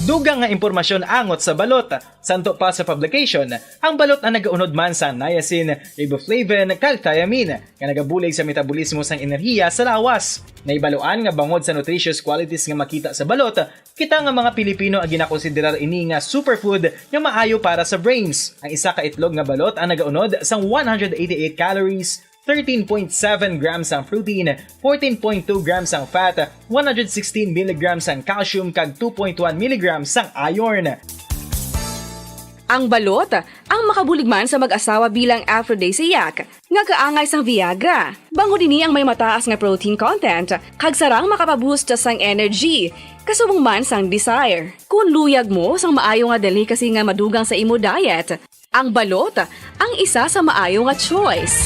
Dugang nga impormasyon angot sa balot. Santo pa sa publication, ang balot ang nagaunod man sa niacin, riboflavin, kag thiamine, nga nagabulig sa metabolismo sang enerhiya sa lawas. Nahibaluan nga bangod sa nutritious qualities nga makita sa balot, kita nga mga Pilipino ang ginakonsiderar ini nga superfood nga maayo para sa brains. Ang isa ka itlog nga balot ang nagaunod sang one hundred eighty-eight calories, thirteen point seven grams ang protein, fourteen point two grams ang fat, one hundred sixteen milligrams ang calcium, kag two point one milligrams ang iron. Ang balot ang makabulig man sa mag-asawa bilang aphrodisiac nga kaangay sang Viagra. Bangod ini ang may mataas nga protein content, kag sarang makapaboost sang energy, kasubong man sang desire. Kon luyag mo sang maayo nga delicacy nga madugang sa imo diet, ang balot ang isa sa maayo nga choice.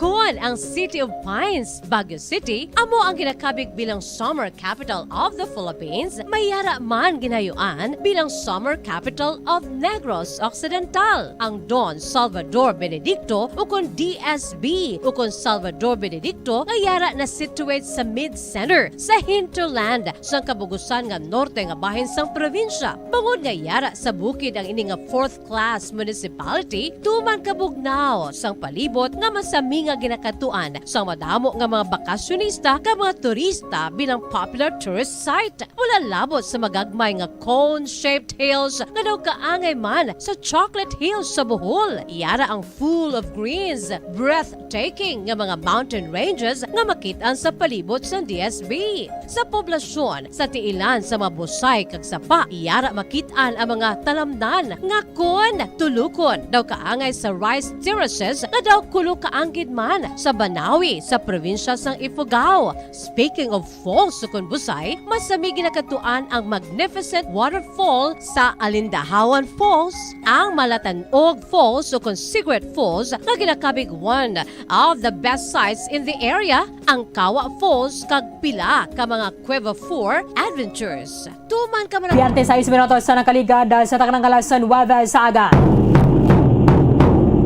Kon ang City of Pines, Baguio City, amo ang ginakabig bilang Summer Capital of the Philippines, may yara man ginayuan bilang Summer Capital of Negros Occidental. Ang Don Salvador Benedicto, ukon D S B, ukon Salvador Benedicto, nga yara na situate sa mid-center, sa hinterland, sang kabugusan nga norte nga bahin sang probinsya. Bangod nga yara sa bukid ang ini nga fourth class municipality, tuman kabugnaw sang palibot nga masami nga ginakat-, tuan sang madamo nga mga bakasyonista kag mga turista bilang popular tourist site. Wala labot sa magagmay nga cone-shaped hills nga daw kaangay man sa Chocolate Hills sa Bohol. Yara ang full of greens, breathtaking nga mga mountain ranges nga makit-an sa palibot sang D S B. Sa poblasyon, sa tiilan sa mga busay kag sapa, yara makit-an ang mga talamnan nga kon tulukon daw kaangay sa rice terraces nga daw kulo kaanggid man sa Banawi sa probinsya sang Ifugao. Speaking of falls, sukon busay, masami ginakatuan ang magnificent waterfall sa Alindahawan Falls, ang Malatanog Falls, sukon Secret Falls, nga ginakabig one of the best sights in the area, ang Kawa Falls, kag pila ka mga Cueva four adventures. Tuman ka man. Biyente sais minutos sa nakaligad sa taknang alas nuwebe sa aga.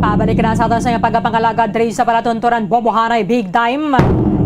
Pabalik na sa aton sa pagpangalagad diri sa palatunturan Bombohanay Big Time.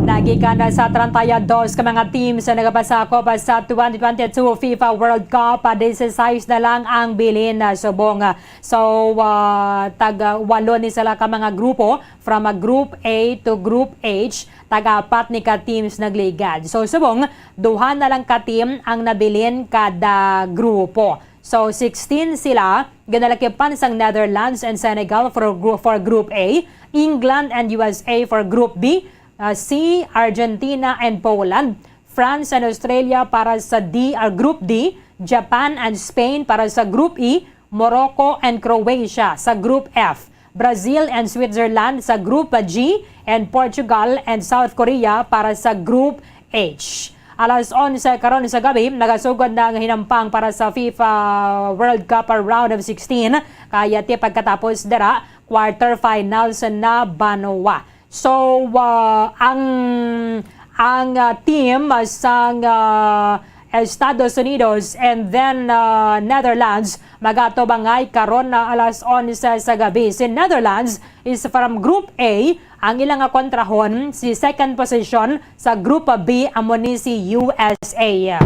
Nagikan na sa treinta y dos ka mga teams sa nagapasakop sa twenty twenty-two FIFA World Cup. Disisais na lang ang bilin na subong. So, ah, tag, ah, walo ni sila ka mga grupo, from a Group A to Group H, tag-apat ni ka teams nagligad. So, subong, duha na lang ka team ang nabilin kada grupo. So, sixteen sila, ginalakipan sang Netherlands and Senegal for gru-, for Group A, England and U S A for Group B, ah, C, Argentina and Poland, France and Australia para sa D, ah, Group D, Japan and Spain para sa Group E, Morocco and Croatia sa Group F, Brazil and Switzerland sa Group G, and Portugal and South Korea para sa Group H. Alas onse karon sa gabi, nagasugod na ang hinampang para sa FIFA World Cup Round of sixteen, kaya ti pagkatapos dira, quarterfinals na banwa. So, ah, ang, ang, ah, team, ah, sang, ah, Estados Unidos and then, ah, Netherlands magatubangay karon na alas onse sa gabi. Si Netherlands is from Group A. Ang ilang nga kontrahon, si second position sa Group B, amo ni si U S A.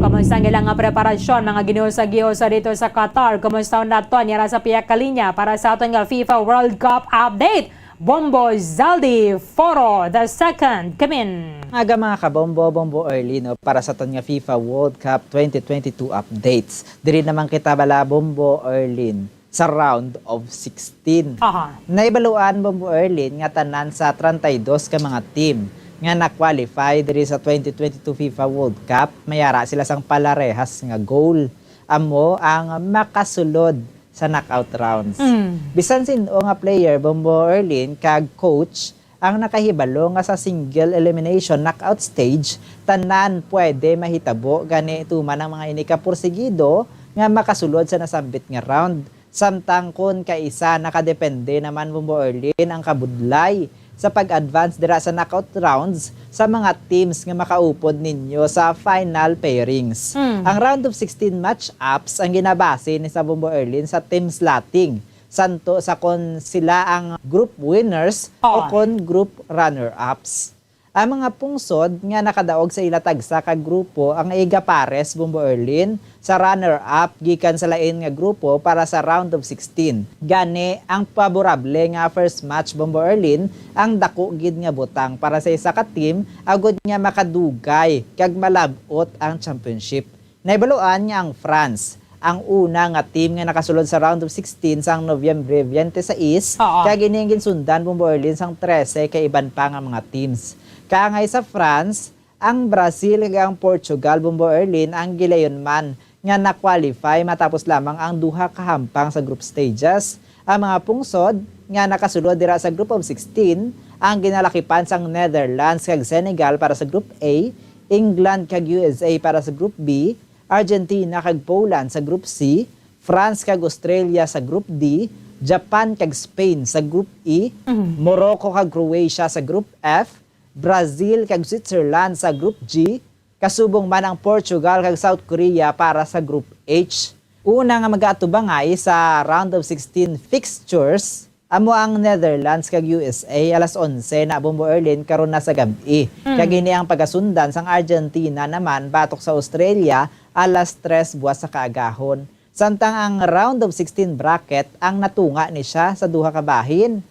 Kumusta ang ilang nga preparasyon, mga ginoo sa Dios, dito sa Qatar? Kumusta ang naton? Yara sa pihak ka linya para sa aton nga FIFA World Cup update. Bombo Zaldi Foro the second, kamin. Aga, mga kabombo, Bombo Erlin, no, para sa aton nga FIFA World Cup twenty twenty-two updates. Diri naman kita bala, Bombo Erlin, sa round of sixteen. Aha. Naibaluan, Bombo Erlin, nga tanan sa treinta y dos ka mga team nga na-qualify diri sa twenty twenty-two FIFA World Cup, may ara sila sang palarehas nga goal. Amo ang makasulod sa knockout rounds. Mm. Bisan sin-o nga player, Bombo Erlin, kag coach ang nakahibalo nga sa single elimination knockout stage, tanan pwede mahitabo, gani tuman ang mga ini ka porsigido nga makasulod sa nasambit nga round. Samtang kon kaisa, nakadepende naman, Bombo Erlin, ang kabudlay sa pag-advance dira sa knockout rounds sa mga teams nga makaupod ninyo sa final pairings. Mm. Ang round of sixteen match-ups ang ginabase ni sa, Bombo Erlin, sa team slotting, santo sa kon sila ang group winners o Oo. kon group runner-ups. Ang mga pungsod nga nakadaog sa ila tagsa ka grupo ang igapares, Bombo Erlin, sa runner-up gikan sa lain nga grupo para sa round of sixteen. Gani, ang paborable nga first match, Bombo Erlin, ang dako gid nga butang para sa isa ka team, agod nga makadugay kag malab-ot ang championship. Naibaluan nga ang France, ang una nga team nga nakasulod sa round of sixteen sang Nobyembre twenty-six, Oo. kag ini ang ginsundan, Bombo Erlin, sang trese ka iban pa nga mga teams. Kaangay sa France, ang Brazil kag ang Portugal, Bombo Erlin, ang gilayon man nga na-qualify matapos lamang ang duha ka hampang sa group stages. Ang mga pungsod nga nakasulod dira sa group of sixteen ang ginalakipan sang Netherlands kag Senegal para sa Group A, England kag U S A para sa Group B, Argentina kag Poland sa Group C, France kag Australia sa Group D, Japan kag Spain sa Group E, Mhm. Morocco kag Croatia sa Group F, Brazil kag Switzerland sa Group G, kasubong man ang Portugal kag South Korea para sa Group H. Una nga mag-aatubangay sa round of sixteen fixtures, amo ang Netherlands kag U S A alas onse na, Bombo Erlin, karon na sa gab-i. Mm. Kag ini ang pagasundan sang Argentina naman batok sa Australia alas tres buwas sa kaagahon. Samtang ang round of sixteen bracket ang natunga ni siya sa duha ka bahin.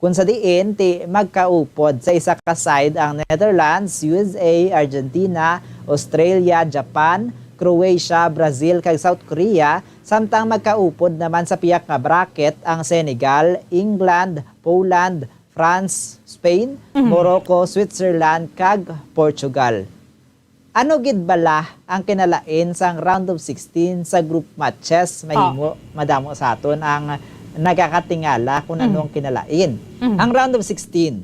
Kung sa diin, ti magkaupod sa isa ka side ang Netherlands, U S A, Argentina, Australia, Japan, Croatia, Brazil, kag South Korea, samtang magkaupod naman sa pihak nga bracket ang Senegal, England, Poland, France, Spain, Mhm. Morocco, Switzerland, kag Portugal. Ano gid bala ang kinalain sang round of sixteen sa group matches? Ah. Mahimo madamo sa aton ang nagakatingala kung ano Mm. ang kinalain. Mm. Ang round of sixteen,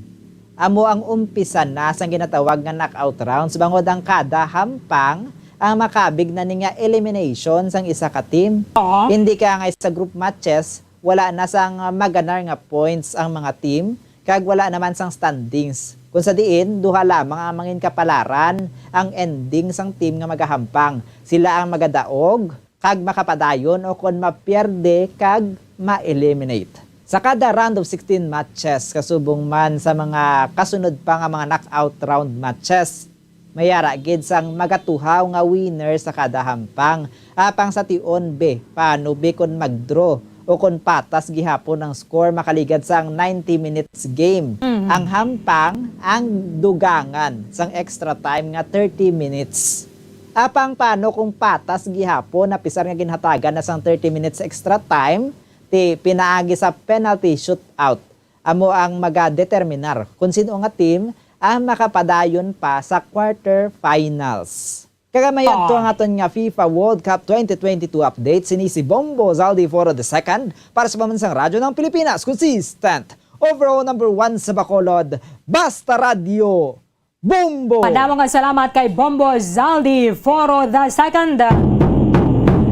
amo ang umpisa na sang ginatawag nga knockout rounds, bangod ang kada hampang ang makabig na ni nga elimination sang isa ka team. Oo. Hindi kaya nga sa group matches, wala na sang maganar nga points ang mga team, kag wala naman sang standings. Kung sa diin, duha lamang ang mangin kapalaran ang ending sang team nga magahampang. Sila ang magadaog kag makapadayon o kon mapierde kag ma-eliminate. Sa kada round of sixteen matches, kasubong man sa mga kasunod pa nga mga knockout round matches, may ara gid sang magatuhaw nga winner sa kada hampang. Apang sa tion, be, paano, be, kon mag-draw o kon patas gihapon ang score makaligad sang ninety minutes game? Mhm. Ang hampang ang dugangan sang extra time nga thirty minutes. Apang paano kung patas gihapon, apisar nga ginhatagan na sang thirty minutes extra time, ti pinaagi sa penalty shootout? Amo ang magadeterminar kon sin-o nga team ang makapadayon pa sa quarter finals. Kag amo yadto Ah. ang aton nga FIFA World Cup twenty twenty-two update. Sini si Bombo Zaldi Foro the second para sa Pambansang Radyo ng Pilipinas, consistent overall number one sa Bacolod, Basta Radyo, Bombo! Madamo nga salamat kay Bombo Zaldi Foro the second.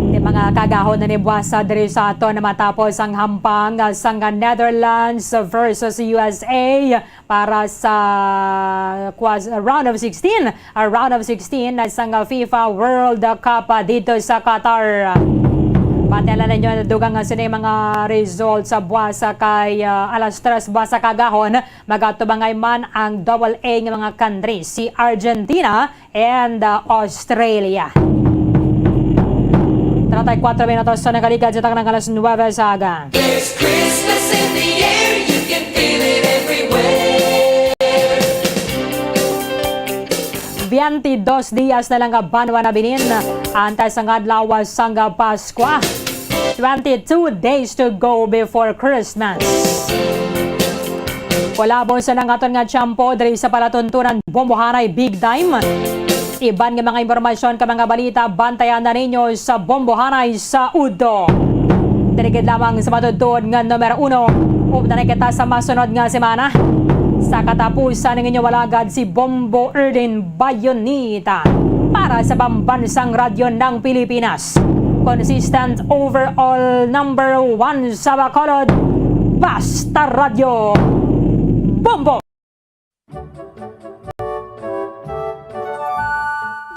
Ti mga kaagahon, nanibuasa diri sa aton matapos ang hampang sang Netherlands versus U S A para sa kwas-, round of sixteen, a round of sixteen sang FIFA World Cup dito sa Qatar. Pati lang ninyo, dugang nga sini mga results sa buwas kay, ah, alas tres buwas kaagahon. Magatubangay man ang double A nga mga country, si Argentina and, uh, Australia. Treinta y cuatro minutos sa nakaligad sa taknang alas nuwebe sa aga. There's Christmas in the air, you can feel it everywhere. Twenty-dos dias na lang nga banwa na binin, antes ang adlaw sang Paskwa. Twenty-two days to go before Christmas. Kulabon sa nang aton nga tiyempo diri sa palatuntunan Bombohanay Big Time. Iban nga mga impormasyon kag mga balita, bantayan na ninyo sa Bombohanay sa Udo. Diri gid lamang sa matuod nga numero uno. Updan na kita sa masunod nga semana. Sa katapusan, ang inyong alagad si Bombo Erdin Bayonita para sa Pambansang Radyo ng Pilipinas. Consistent overall number one sa Bacolod, Basta Radyo. Bombo!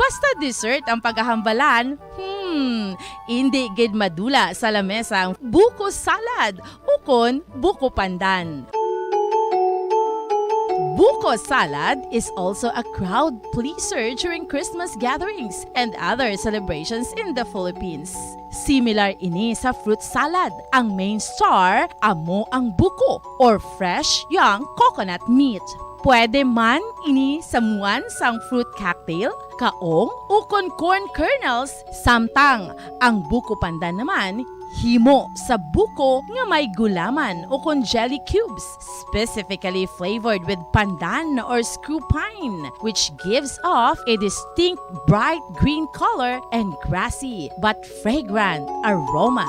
Basta dessert ang paghahambalan, hmm, indi gid madula sa lamesa ang buko salad ukon buko pandan. Buko salad is also a crowd pleaser during Christmas gatherings and other celebrations in the Philippines. Similar ini sa fruit salad. Ang main star amo ang buko or fresh young coconut meat. Pwede man ini samuan sang fruit cocktail, kaong, ukon corn kernels, samtang ang buko pandan naman himo sa buko nga may gulaman ukon jelly cubes, specifically flavored with pandan or screw pine, which gives off a distinct bright green color and grassy but fragrant aroma.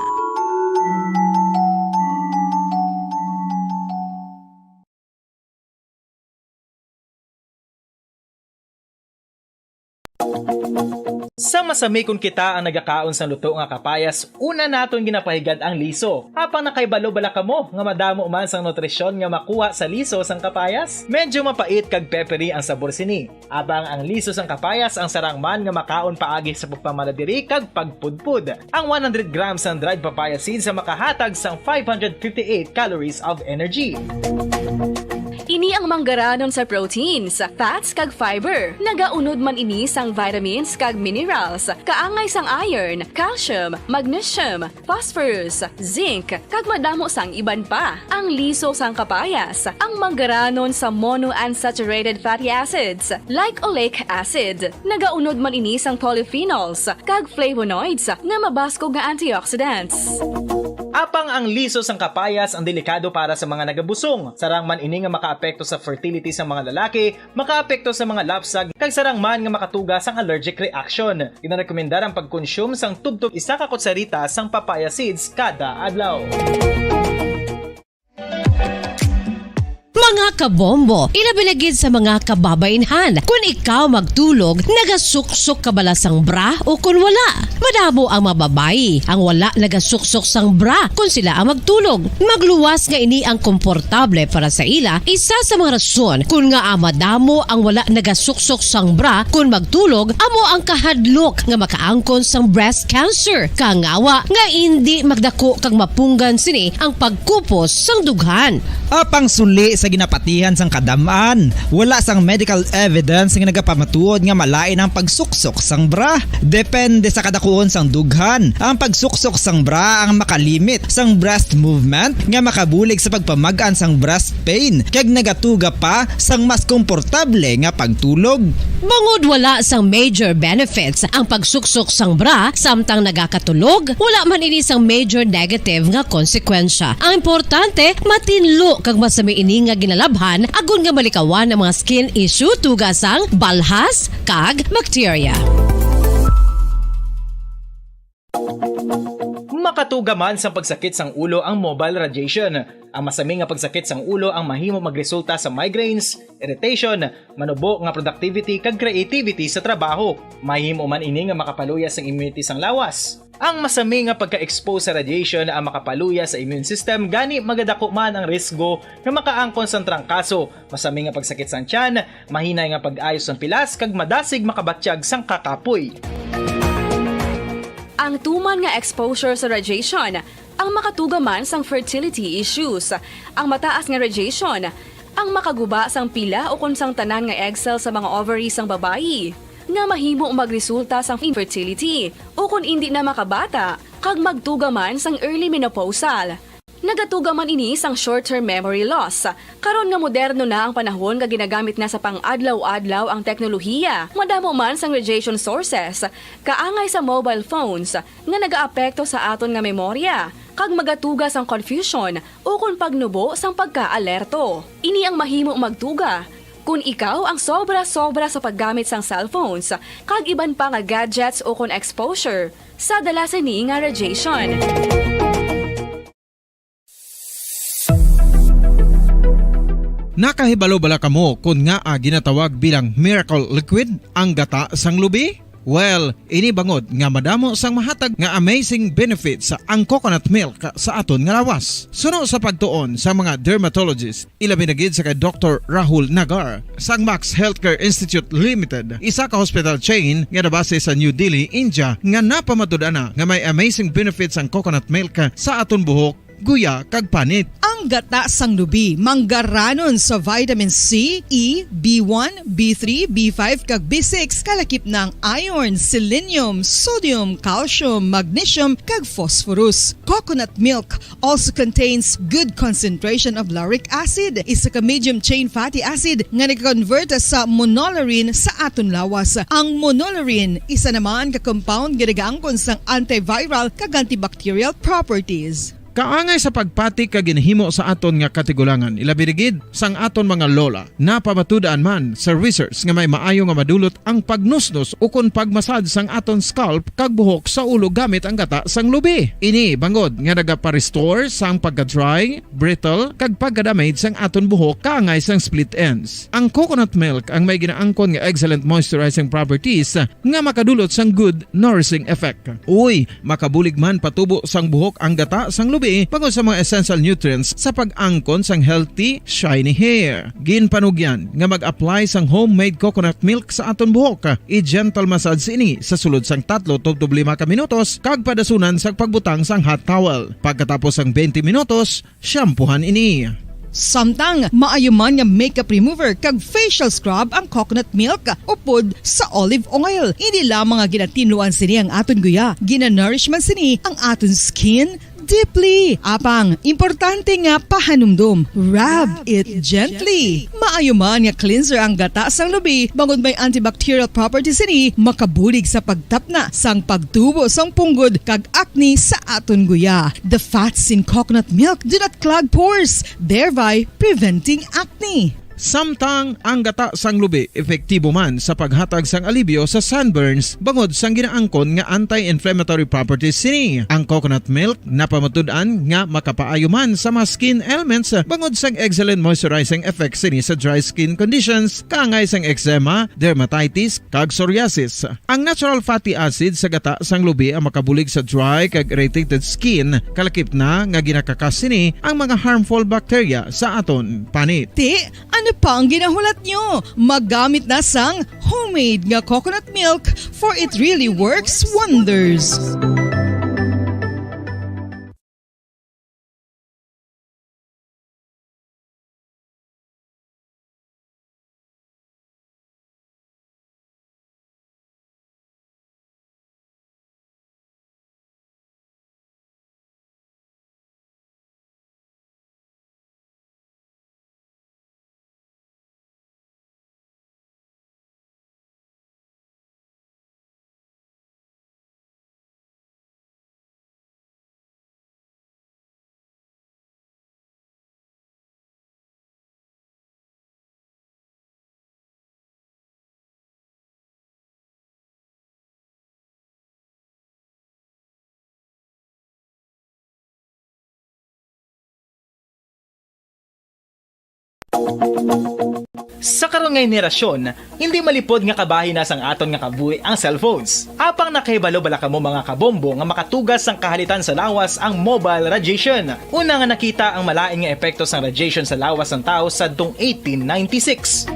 Sa masami kon kita ang nagakaon sang luto nga kapayas, una naton ginapahigad ang liso. Apang nakahibalo bala kamo nga madamo man sang nutrisyon nga makuha sa liso sang kapayas? Medyo mapait kag peppery ang sabor sini. Apang ang liso sang kapayas ang sarang man nga makaon paagi sa pagpamala diri kag pagpudpod. Ang one hundred grams sang dried papaya seeds ang makahatag sang five hundred fifty-eight calories of energy. Ni ang manggaranon sa proteins, fats, kag fiber. Nagaunod man ini sang vitamins kag minerals, kaangay sang iron, calcium, magnesium, phosphorus, zinc, kag madamo sang iban pa. Ang liso sang kapayas, ang manggaranon sa monounsaturated fatty acids, like oleic acid. Nagaunod man ini sang polyphenols kag flavonoids nga mabaskog nga antioxidants. Apang ang liso sang kapayas ang delikado para sa mga nagabusong. Sarang man ini nga makaapekto sa fertility sa mga lalaki, makaapekto sa mga lapsag, kag sarang man nga makatuga sang allergic reaction. Ginarekomendar ang pagkonsume sang tubtob isa ka kutsarita sang papaya seeds kada adlaw. Mga kabombo, ilabi na gid sa mga kababainhan, kun ikaw magtulog, nagasuksok ka bala sang bra o kun wala? Madamo ang mga babayi ang wala nagasuksok sang bra kun sila ang magtulog. Magluwas nga ini ang komportable para sa ila, isa sa mga rason kun ngaa madamo ang wala nagasuksok sang bra kun magtulog amo ang kahadlok nga makaangkon sang breast cancer, kangawa nga indi magdako kag mapunggan sini ang pagkupos sang dughan. Apang suli sa ginapatihan sang kadam-an, wala sang medical evidence nga nagapamatuod nga malain ang pagsuksok sang bra. Depende sa kadakuon sang dughan, ang pagsuksok sang bra ang makalimit sang breast movement nga makabulig sa pagpamag-an sang breast pain kag nagatuga pa sang mas komportable nga pagtulog. Bangod wala sang major benefits ang pagsuksok sang bra samtang nagakatulog, wala man ini sang major negative nga konsekwensya. Ang importante, matinlo kag masami ini nga ginalabhan agod nga malikawan ang mga skin issue tuga sang balhas kag bakterya. Makatuga man sang pagsakit sang ulo ang mobile radiation. Ang masami nga pagsakit sang ulo ang mahimo magresulta sa migraines, irritation, manubo nga productivity kag creativity sa trabaho. Mahimo man ini nga makapaluya sang immunity sang lawas. Ang masami nga pagka-expose sa radiation ang makapaluya sa immune system, gani magadako man ang risgo nga makaangkon sang trangkaso, masami nga pagsakit sang tiyan, mahinay nga pag-ayo sang pilas, kag madasig makabatyag sang kakapoy. Ang tuman nga exposure sa radiation ang makatuga man sang fertility issues. Ang mataas nga radiation ang makaguba sang pila ukon sang tanan nga egg cell sa mga ovary sang babayi, nga mahimo magresulta sang infertility ukon indi na makabata, kag magtuga man sang early menopausal. Nagatuga man ini sang short-term memory loss. Karon nga moderno na ang panahon nga ginagamit na sa pang-adlaw-adlaw ang teknolohiya, madamo man sang radiation sources, kaangay sa mobile phones, nga nagaapekto sa aton nga memorya, kag magatuga sang confusion ukon pagnubo sang pagkaalerto. Ini ang mahimo magtuga kon ikaw ang sobra-sobra sa paggamit sang cellphones kag iban pa nga gadgets ukon exposure sa dala sini nga radiation. Nakahibalo bala kamo kon ngaa ginatawag bilang miracle liquid ang gata sang lubi? Well, ini bangod nga madamo sang mahatag nga amazing benefits ang coconut milk sa aton nga lawas. Suno sa pagtuon sa mga dermatologist, ilabi na gid sa kay Doktor Rahul Nagar sang Max Healthcare Institute Limited, isa ka hospital chain nga nabase sa New Delhi, India, nga napamatud-an na nga may amazing benefits ang coconut milk sa aton buhok, guya, kag panit. Ang gata sang lubi manggaranon sa vitamin C, E, B one, B three, B five, kag B six, kalakip na ang iron, selenium, sodium, calcium, magnesium, kag phosphorus. Coconut milk also contains good concentration of lauric acid, isa ka medium chain fatty acid nga nag-convert sa monolaurin sa aton lawas. Ang monolaurin, isa naman ka compound nga nagaangkon sang antiviral kag antibacterial properties. Kaangay sa pagpati kag ginhimo sa aton nga katigulangan, ilabi na gid sang aton mga lola. Napamatud-an man sa research nga may maayo nga madulot ang pagnusnos ukon pag-massage sang aton scalp kag buhok sa ulo gamit ang gata sang lubi. Ini bangod nga nagapa-restore sang pagka-dry, brittle, kag pagka-damage sang aton buhok kaangay sang split ends. Ang coconut milk ang may ginaangkon nga excellent moisturizing properties nga makadulot sang good nourishing effect. Uy, makabulig man patubo sang buhok ang gata sang lubi bangod sa mga essential nutrients sa pag-angkon sang healthy, shiny hair. Ginpanugyan nga mag-apply sang homemade coconut milk sa aton buhok. I-gentle massage ini sa sulod sang tatlo tubtob lima ka minutos kag padasunan sa pagbutang sang hot towel. Pagkatapos sang twenty minutos, shampoohan ini. Samtang maayo man nga makeup remover kag facial scrub ang coconut milk upod sa olive oil. Hindi lamang nga ginatinluan sini ang aton guya, ginanourish man sini ang aton skin deeply. Apang, importante nga pahanumdom, rub it gently. Maayo man nga cleanser ang gata sang lubi, bangod may antibacterial properties sini, makabulig sa pagtapna sang pagtubo sang punggod kag acne sa aton guya. The fats in coconut milk do not clog pores, thereby preventing acne. Samtang ang gata sang lubi epektibo man sa paghatag sang alibyo sa sunburns bangod sang ginaangkon nga anti-inflammatory properties sini. Ang coconut milk napamatud-an nga makapaayo man sa mga skin ailments bangod sang excellent moisturizing effect sini sa dry skin conditions, kaangay sang eczema, dermatitis, kag psoriasis. Ang natural fatty acid sa gata sang lubi ang makabulig sa dry kag irritated skin, kalakip na nga ginakakas sini ang mga harmful bacteria sa aton panit. Ti, ano pa ang ginahulat nyo? Magamit na sang homemade nga coconut milk, for it really works wonders. Sa karon nga henerasyon, hindi malipod nga kabahin na sang aton nga kabuhi ang cellphones. Apang nakahibalo bala kamo, mga kabombo, nga makatugas sang kahalitan sa lawas ang mobile radiation? Una nga nakita ang malain nga epekto sang radiation sa lawas sang tawo sadtong eighteen ninety-six.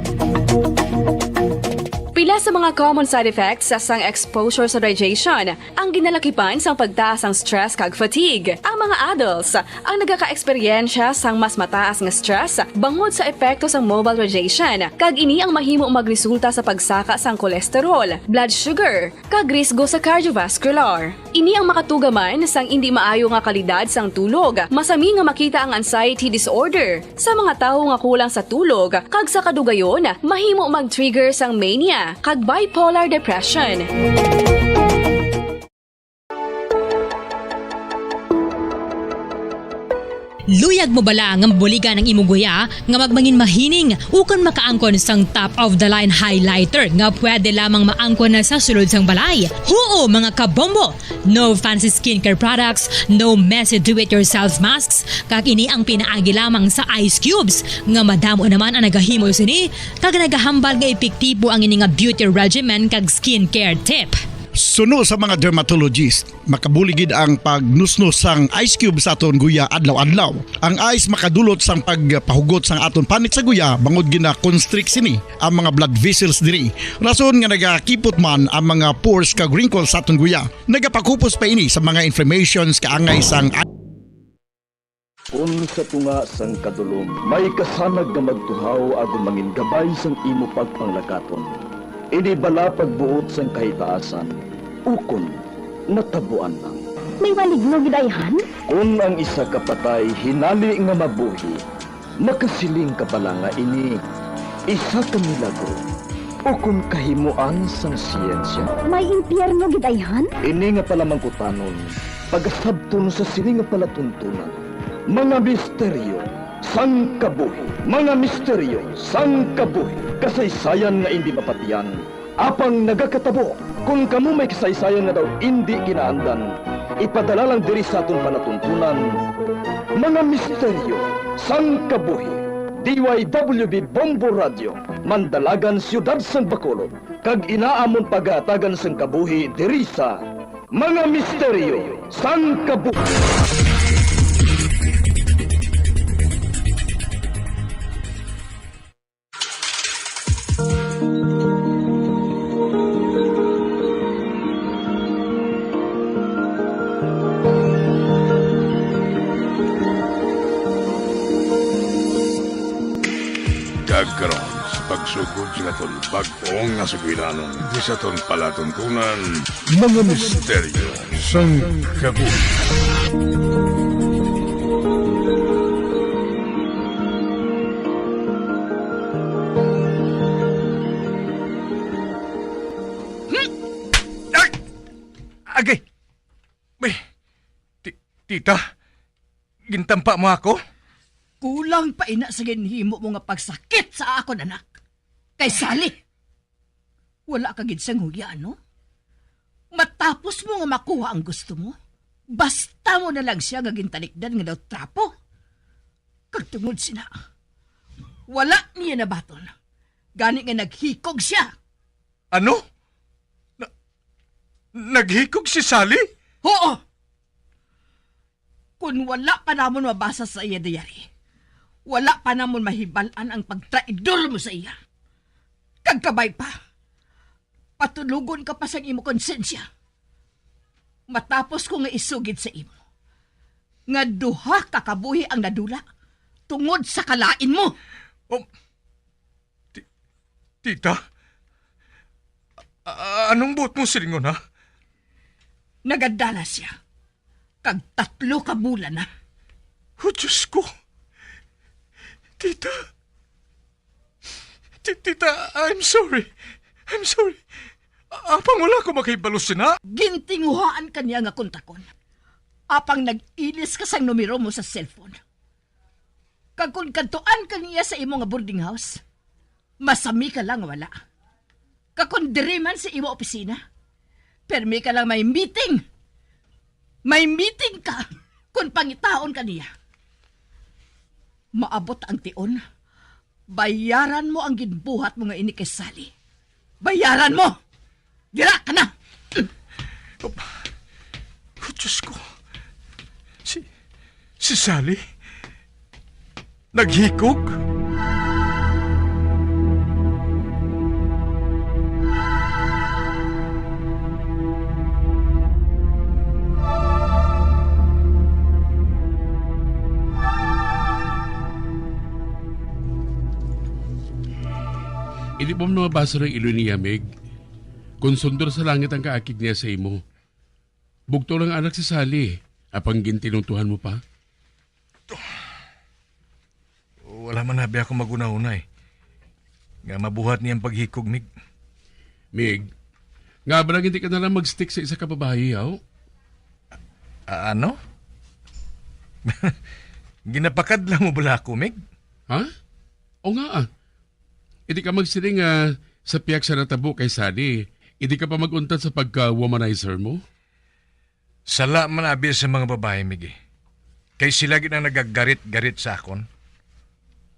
Pila sa mga common side effects sang exposure sa radiation ang ginalakipan sang pagtaas sang stress kag fatigue. Ang mga adults ang nagakaeksperyensya sang mas mataas nga stress bangod sa epekto sang mobile radiation, kag ini ang mahimo magresulta sa pagsaka sang cholesterol, blood sugar, kag risgo sa cardiovascular. Ini ang makatugaman sang indi maayo nga kalidad sang tulog. Masami nga makita ang anxiety disorder sa mga tawo nga kulang sa tulog, kag sa kadugayon, mahimo mag-trigger sang mania kag bipolar depression. Luyag mo bala nga mabuligan ang imo guya nga magmangin mahining ukon makaangkon sang top of the line highlighter nga pwede lamang maangkon na sa sulod sang balay? Huo, mga kabombo! No fancy skincare products, no messy do-it-yourself masks, kag ini ang pinaagi lamang sa ice cubes nga madamo naman ang nagahimo sini kag nagahambal nga epektibo ang ini nga beauty regimen kag skincare tip. Suno sa mga dermatologist, makabulig gid ang pagnusnos sang ice cube sa aton guya adlaw-adlaw. Ang ice makadulot sang pagpahugot sang aton panit sa guya, bangod gina-constrict sini ang mga blood vessels diri. Rason nga nagakipot man ang mga pores kag wrinkles sa aton guya. Nagapakupos pa ini sa mga inflammations kaangay sang Kon sa tunga sang kadulom may kasanag nga magtuhaw agud mangin gabay sang imo pagpanglakaton, ini bala pagbuot sang kahitaasan, ukon natabuan lang. May maligno gid ayhan? Kon ang isa ka patay hinali nga mabuhi, makasiling ka bala nga ini isa ka milagro ukon kahimoan sang siyensya? May impyerno gid ayhan? Ini nga palamangkutanon, pagasabton sa sini nga palatuntunan. Mga misteryo sang kabuhi. Mga misteryo sang kabuhi. Kasaysayan nga indi mapatian, apang nagakatabo. Kon kamo may kasaysayan nga daw indi kinaandan, ipadala lang diri sa aton palatuntunan. Mga misteryo sang kabuhi. D Y W B Bombo Radio, Mandalagan, Siyudad sang Bacolod, kag ina amon pagahatagan sang kabuhi diri sa Mga Misteryo sang Kabuhi. Pagsugod sa aton bag-ong nga sugilanon, di sa aton palatuntunan, mga misteryo sang kabuhi. Hmm? Ay! Agay! May, ti-, tita, gintampa mo ako? Kulang pa ina sa ginhimo mo nga pagsakit sa akon anak. Kay Sally, wala ka gid sang huya, no? Matapos mo nga makuha ang gusto mo, basta mo na lang siya nga gintalikdan nga daw trapo. Kag tungod sina, wala niya nabaton. Gani nga naghikog siya. Ano? Na-, naghikog si Sally? Oo! Kon wala pa namon mabasa sa iya diary, wala pa namon mahibal-an ang pagtraidor mo sa iya. Kag kabay pa, patulogon ka pa sang imo konsensya. Matapos ko nga isugid sa imo nga duha ka kabuhi ang nadula tungod sa kalain mo. Oh, ti-, tita, a-, anong buot mong silingon, ha? Nagadala siya, kag tatlo ka bulan na. Oh, Diyos ko! Tita! Ti-, tita, I'm sorry. I'm sorry. Apang wala ko makahibalo sina. Gintinguhaan ka niya nga kontakon. Apang nag-ilis ka sang numero mo sa cellphone. Kag kon kadtuan ka niya sa imo nga boarding house, masami ka lang nga wala. Kag kon diri man sa imo opisina, permi ka lang may meeting. May meeting ka kon pangitaon ka niya. Maabot ang tion, bayaran mo ang ginbuhat mo nga ini kay Sally. Bayaran mo! Dira ka na! Oh, Diyos ko. Si, si Sally? Naghikog? Hindi mo mabasa ang ilo niya, Mig. Kung sundor sa langit ang kaakig niya sa imo, bugto lang anak si Sally, apang gintinuntuhan mo pa? Wala man abi ako maghunahuna, eh, nga mabuhat niya ang paghikog, Mig. Mig, nga ba lang hindi ka na lang mag-stick sa isa ka babayi, yaw? A-, ano? Ginapakadlaw mo bala ako, Mig? Ha? O nga, ah. Hindi ka magsiling nga sa pihak sa natabo kay Sally, hindi ka pa mag-untat sa pagka-womanizer mo? Sala man abi sa mga babayi, Mig, eh. Kay sila gid ang nagagarit-garit sa akon.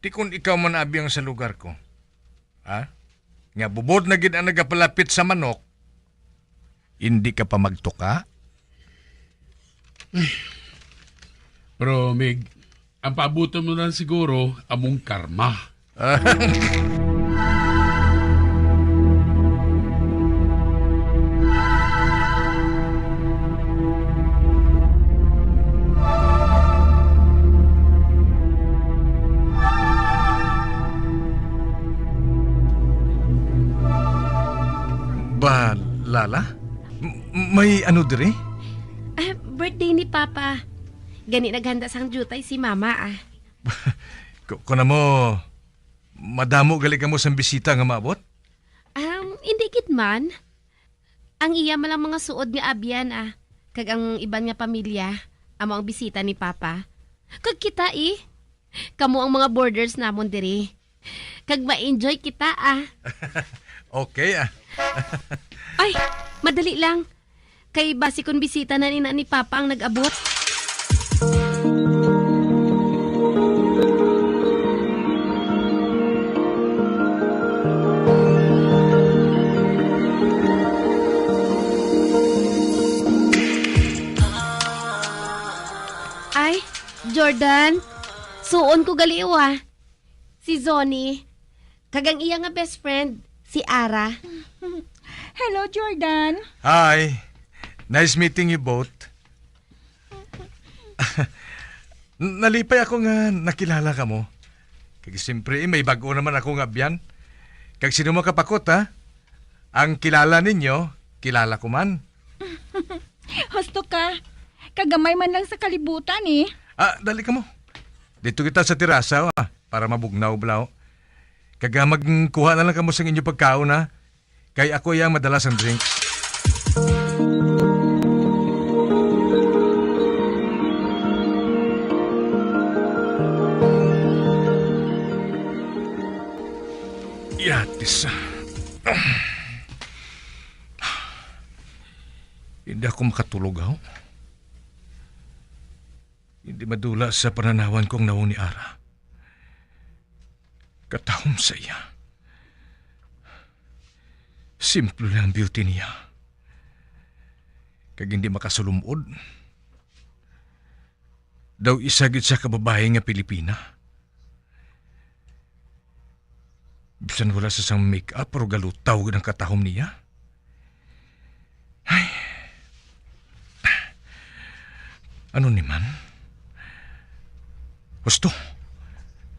Ti kon ikaw man abi ang sa lugar ko, ha? Nga bubod na gid ang nagapalapit sa manok, hindi ka pa magtuka? Pero, Mig, ang paabuton mo lang siguro among karma. Ba, Lala? M-, may ano diri? Ah, birthday ni Papa. Gani naghanda sang jutay si Mama, ah. Ku-, kuna mo, madamo gali kamo sang bisita nga maabot? Um, hindi gid man. Ang iya man lang mga suod nga abyan, ah, kag ang iban nga pamilya, amo ang bisita ni Papa. Kag kita, eh. Kamo ang mga boarders namon diri. Kag ma-enjoy kita, ah. Okay, ah. Ay, madali lang. Kay basi kon bisita na ni, na ni Papa ang nag-abot. Ay, Jordan, suon ko gali, wa. Si Zoni, kag ang iya nga best friend, si Ara. Hello, Jordan. Hi. Nice meeting you both. Nalipay ako nga nakilala kamo. Kag siyempre, eh, may bag-o naman ako nga abyan. Kag sino makapakot, ha? Ang kilala ninyo, kilala ko man. Husto ka. Kagamay man lang sa kalibutan, eh. Ah, dali kamo. Dito kita sa terasa, ah, para mabugnaw, bala, oh. Kag, ah, magkuha na lang kamo sang inyo pagkaon, ha? Kay ako iya ang madala sang drinks. Yatis. Hindi ako makatulog, aw. Hindi madula sa pananawan ko ang nawong ni Ara. Katahom sa iya. Simple lang ang beauty niya. Kag hindi makasulumod. Daw isa gid siya ka babayi nga Pilipina. Bisan wala sa sang make-up, pero galutaw gid ang katahom niya. Ay. Ano ni man? Husto.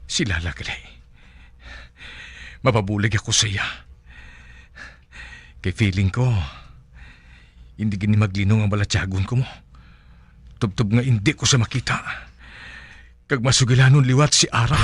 Si Lala gali. Mapabulig ako sa iya. Kay feeling ko, hindi gini maglinong ang balatyagon ko mo. Tubtob nga hindi ko siya makita. Kag masugilanon liwat si Ara.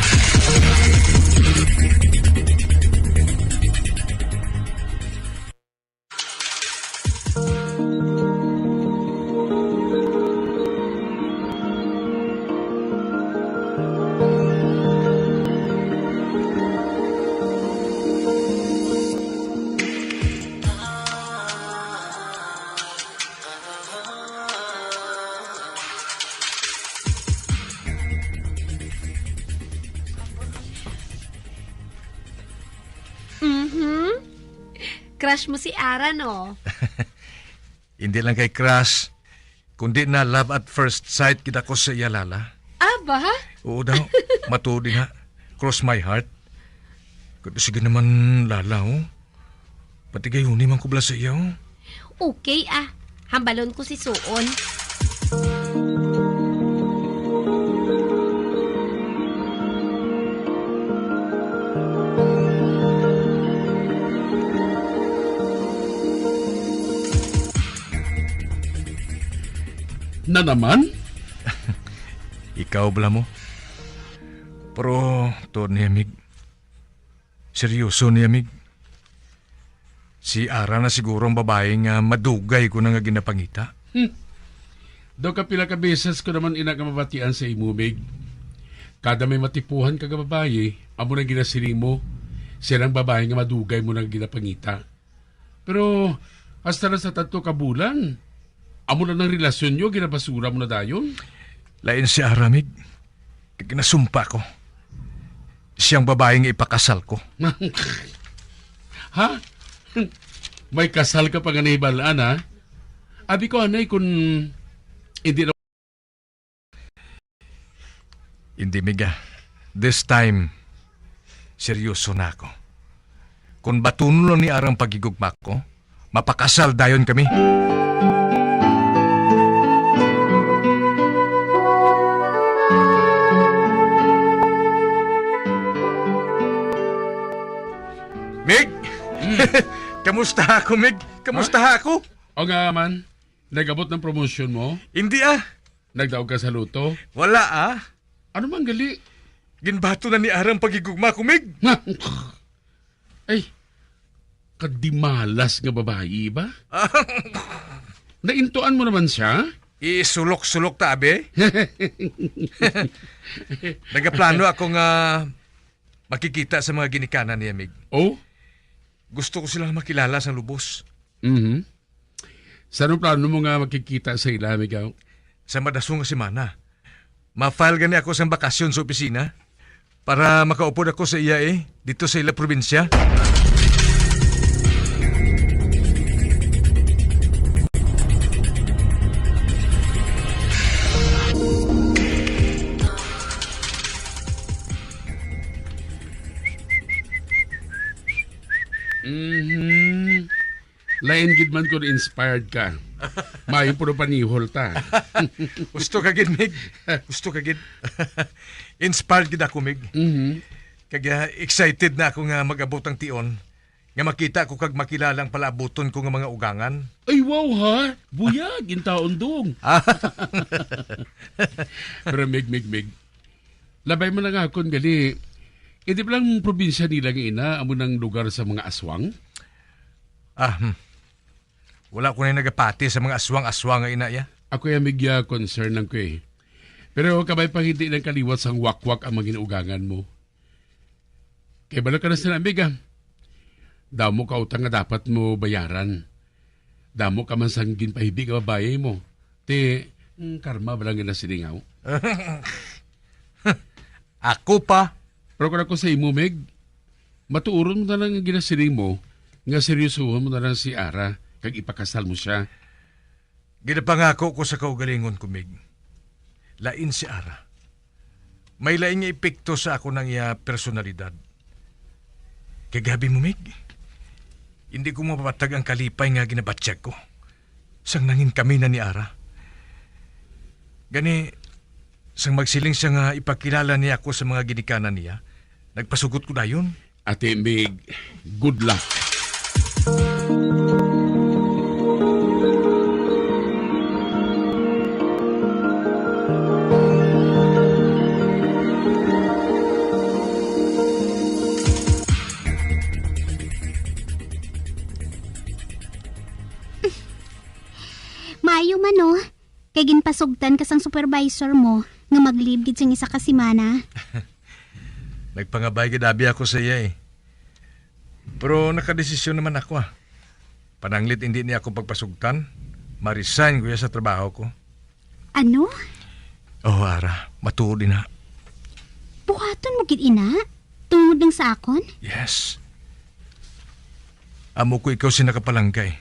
Mhm. Crush mo si Ara, no? Hindi lang kay crush, kundi na love at first sight kita ko sa iya, Lala. Ah, ba? Oo daw. Matuod nga. Cross my heart. Kaya sige naman, Lala, oh. Pati gayuni man ko bala sa iya, oh. Okay, ah. Hambalon ko si Suon. Na naman? Ikaw bala mo. Pero, tuod ni, amig. Seryoso ni, amig. Si Ara na siguro ang babayi nga madugay ko na nga ginapangita. Hmm. Daw kapila ka beses ko naman ina nga mabatian sa imo, Mig. Kada may matipuhan ka nga babayi, amo nang ginasiling mo, siya ang babayi nga madugay mo na nga ginapangita. Pero hasta na sa tatlo ka bulan, amo na nang relasyon nyo, ginabasura mo na dayon? Lain si Ara, Mig. Kay ginasumpa ko. Siyang babayi nga ipakasal ko. Ha? May kasal ka pa nga nahibal-an, ha? Abi ko, anay, kun hindi na. Hindi, Miga. This time, seryoso na ako. Kung batunon lang ni Ara ang paghigugma ko, mapakasal dayon kami. Mig! Mm. Kamusta ako, Mig? Kamusta Ha? ako? O nga man, nag-abot ng promotion mo? Hindi, ah. Nagdaog ka sa luto? Wala, ah. Ano man gali? Ginbato na ni Ara ang paghigugma ko, Mig. Ay, kadimalas nga babayi ba? Naintuan mo naman siya? Isulok-sulok ta, abi. Nagaplano ako nga makikita sa mga ginikanan niya, Mig. Oh? Gusto ko silang makilala sa lubos. Mhm. Sa anong plano mo nga makikita sa ila, amigaw? Sa madasong nga semana. Ma-file gani ako sang bakasyon sa opisina para makaupod ako sa iya, eh, dito sa ila probinsya. Mhm. Lain gid man kung inspired ka. Maayo puro panihol ta. Gusto ka gid, Mig. Gusto ka gid. Inspired gid ako, Mig. Mhm. Kag, ah, excited na ako nga mag-abot ang tion, nga makita ko kag makilala ang palaabuton ko nga mga ugangan. Ay, wow, ha? Buyag, intaon, dong. Ah. Pero, Mig, Mig, Mig, labay mo lang akon gali. Hindi ba lang probinsya nila nga ina, amo nang lugar sa mga aswang? Ah, hmm. Wala ko na nagapati sa mga aswang-aswang nga ina, ya. Ako ya, Mig, ya, concern lang ko, eh. Pero kabay pa hindi lang kaliwat sang wakwak ang mga ginuugangan mo. Kay balo ka na sila, Mig, ah. Damo ka utang nga dapat mo bayaran. Damo ka man sang ginpahibi nga babayi mo. Ti, mm, karma ba lang ginasilingaw? Ako pa? Pero kung ako sa imo, Mig, matuoron mo na lang ang ginasiling mo nga seryosohon mo na lang si Ara kag ipakasal mo siya. Ginapangako ko sa kaugalingon ko, Mig. Lain si Ara. May lain nga epekto sa ako ng iya personalidad. Kagabi mo, Mig, hindi ko mapatag ang kalipay nga ginabatyag ko sang nangin kami na ni Ara. Gani, sang magsiling siya nga ipakilala niya ako sa mga ginikanan niya, nagpasugot ko dayon. Ate Mig, good luck. Maayo man, no? Kay ginpasugtan ka sang supervisor mo nga mag-leave gid sing isa ka semana. Nagpangabay gid abi ako sa iya, eh. Pero nakadesisyon naman ako, ah. Pananglit hindi niya ako pagpasugtan, ma-resign ko iya sa trabaho ko. Ano? Oh, Ara, matuod ina. Buhaton mo gid ina? Tungod lang sa akon? Yes. Amo ko ikaw si nakapalangga, eh.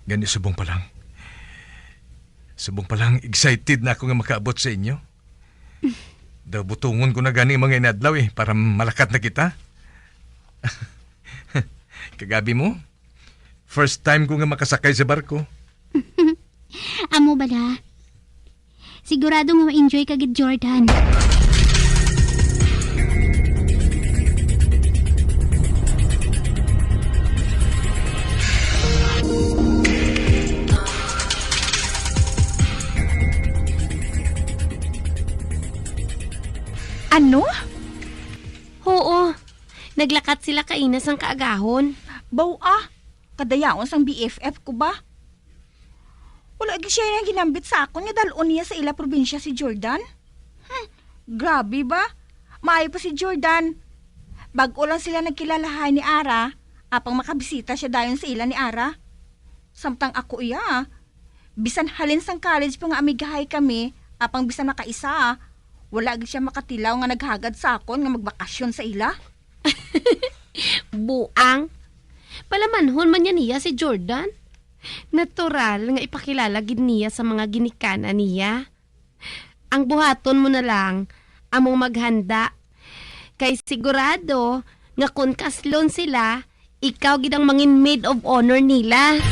Gani subong pa lang. Subong pa lang, excited na ako nga makaabot sa inyo. Daw butungon ko na gani ang mga inadlaw, eh, para malakat na kita. Kagabi mo, first time ko nga makasakay sa barko. Amo bala? Sigurado nga ma-enjoy ka gid, Jordan. Ano? Oo. Naglakat sila kaina sang kaagahon. Baw, ah. Kadayaon sang B F F ko ba? Wala gid siya nang ginambit sa akon nga dal-on niya sa ila probinsya si Jordan. Hmm, grabe ba? Maayo pa si Jordan. Bag-o lang sila nagkilalahay ni Ara, apang makabisita siya dayon sa ila ni Ara. Samtang ako iya, bisan halin sang college pa nga amigahay kami, apang bisan makaisa, wala gid siya makatilaw nga naghagad sa akon nga magbakasyon sa ila. Buang. Palamanhon man niya niya si Jordan. Natural nga ipakilala gid niya sa mga ginikanan niya. Ang buhaton mo na lang, among maghanda. Kay sigurado nga kon kaslon sila, ikaw gid ang mangin maid of honor nila.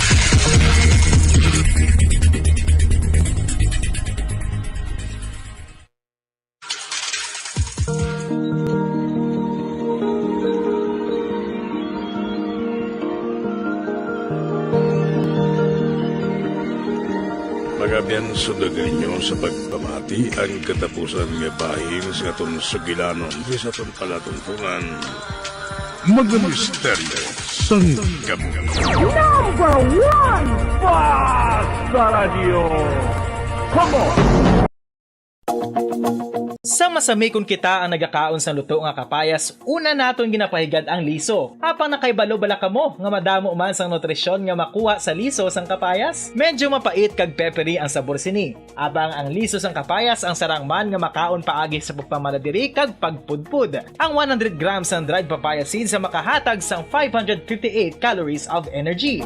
Mga abyan, sundagi ninyo sa pagpamati ang katapusan nga bahin sa aton sugilanon sa aton palatuntunan. Mga misteryo sang kabuhi. Number one, Basta Radyo. Come on! Sa masamikon kita ang nagakaon sang luto nga kapayas, una naton ginapahigad ang liso. Apang nakaibalo bala kamo nga madamo man sang nutrisyon nga makuha sa liso sang kapayas? Medyo mapait kag peppery ang sabor sini. Apang ang liso sang kapayas ang sarang man nga makaon paagi sa pagpamala diri kag pagpudpod. Ang one hundred grams sang dried papaya seeds ang makahatag sang five hundred fifty-eight calories of energy.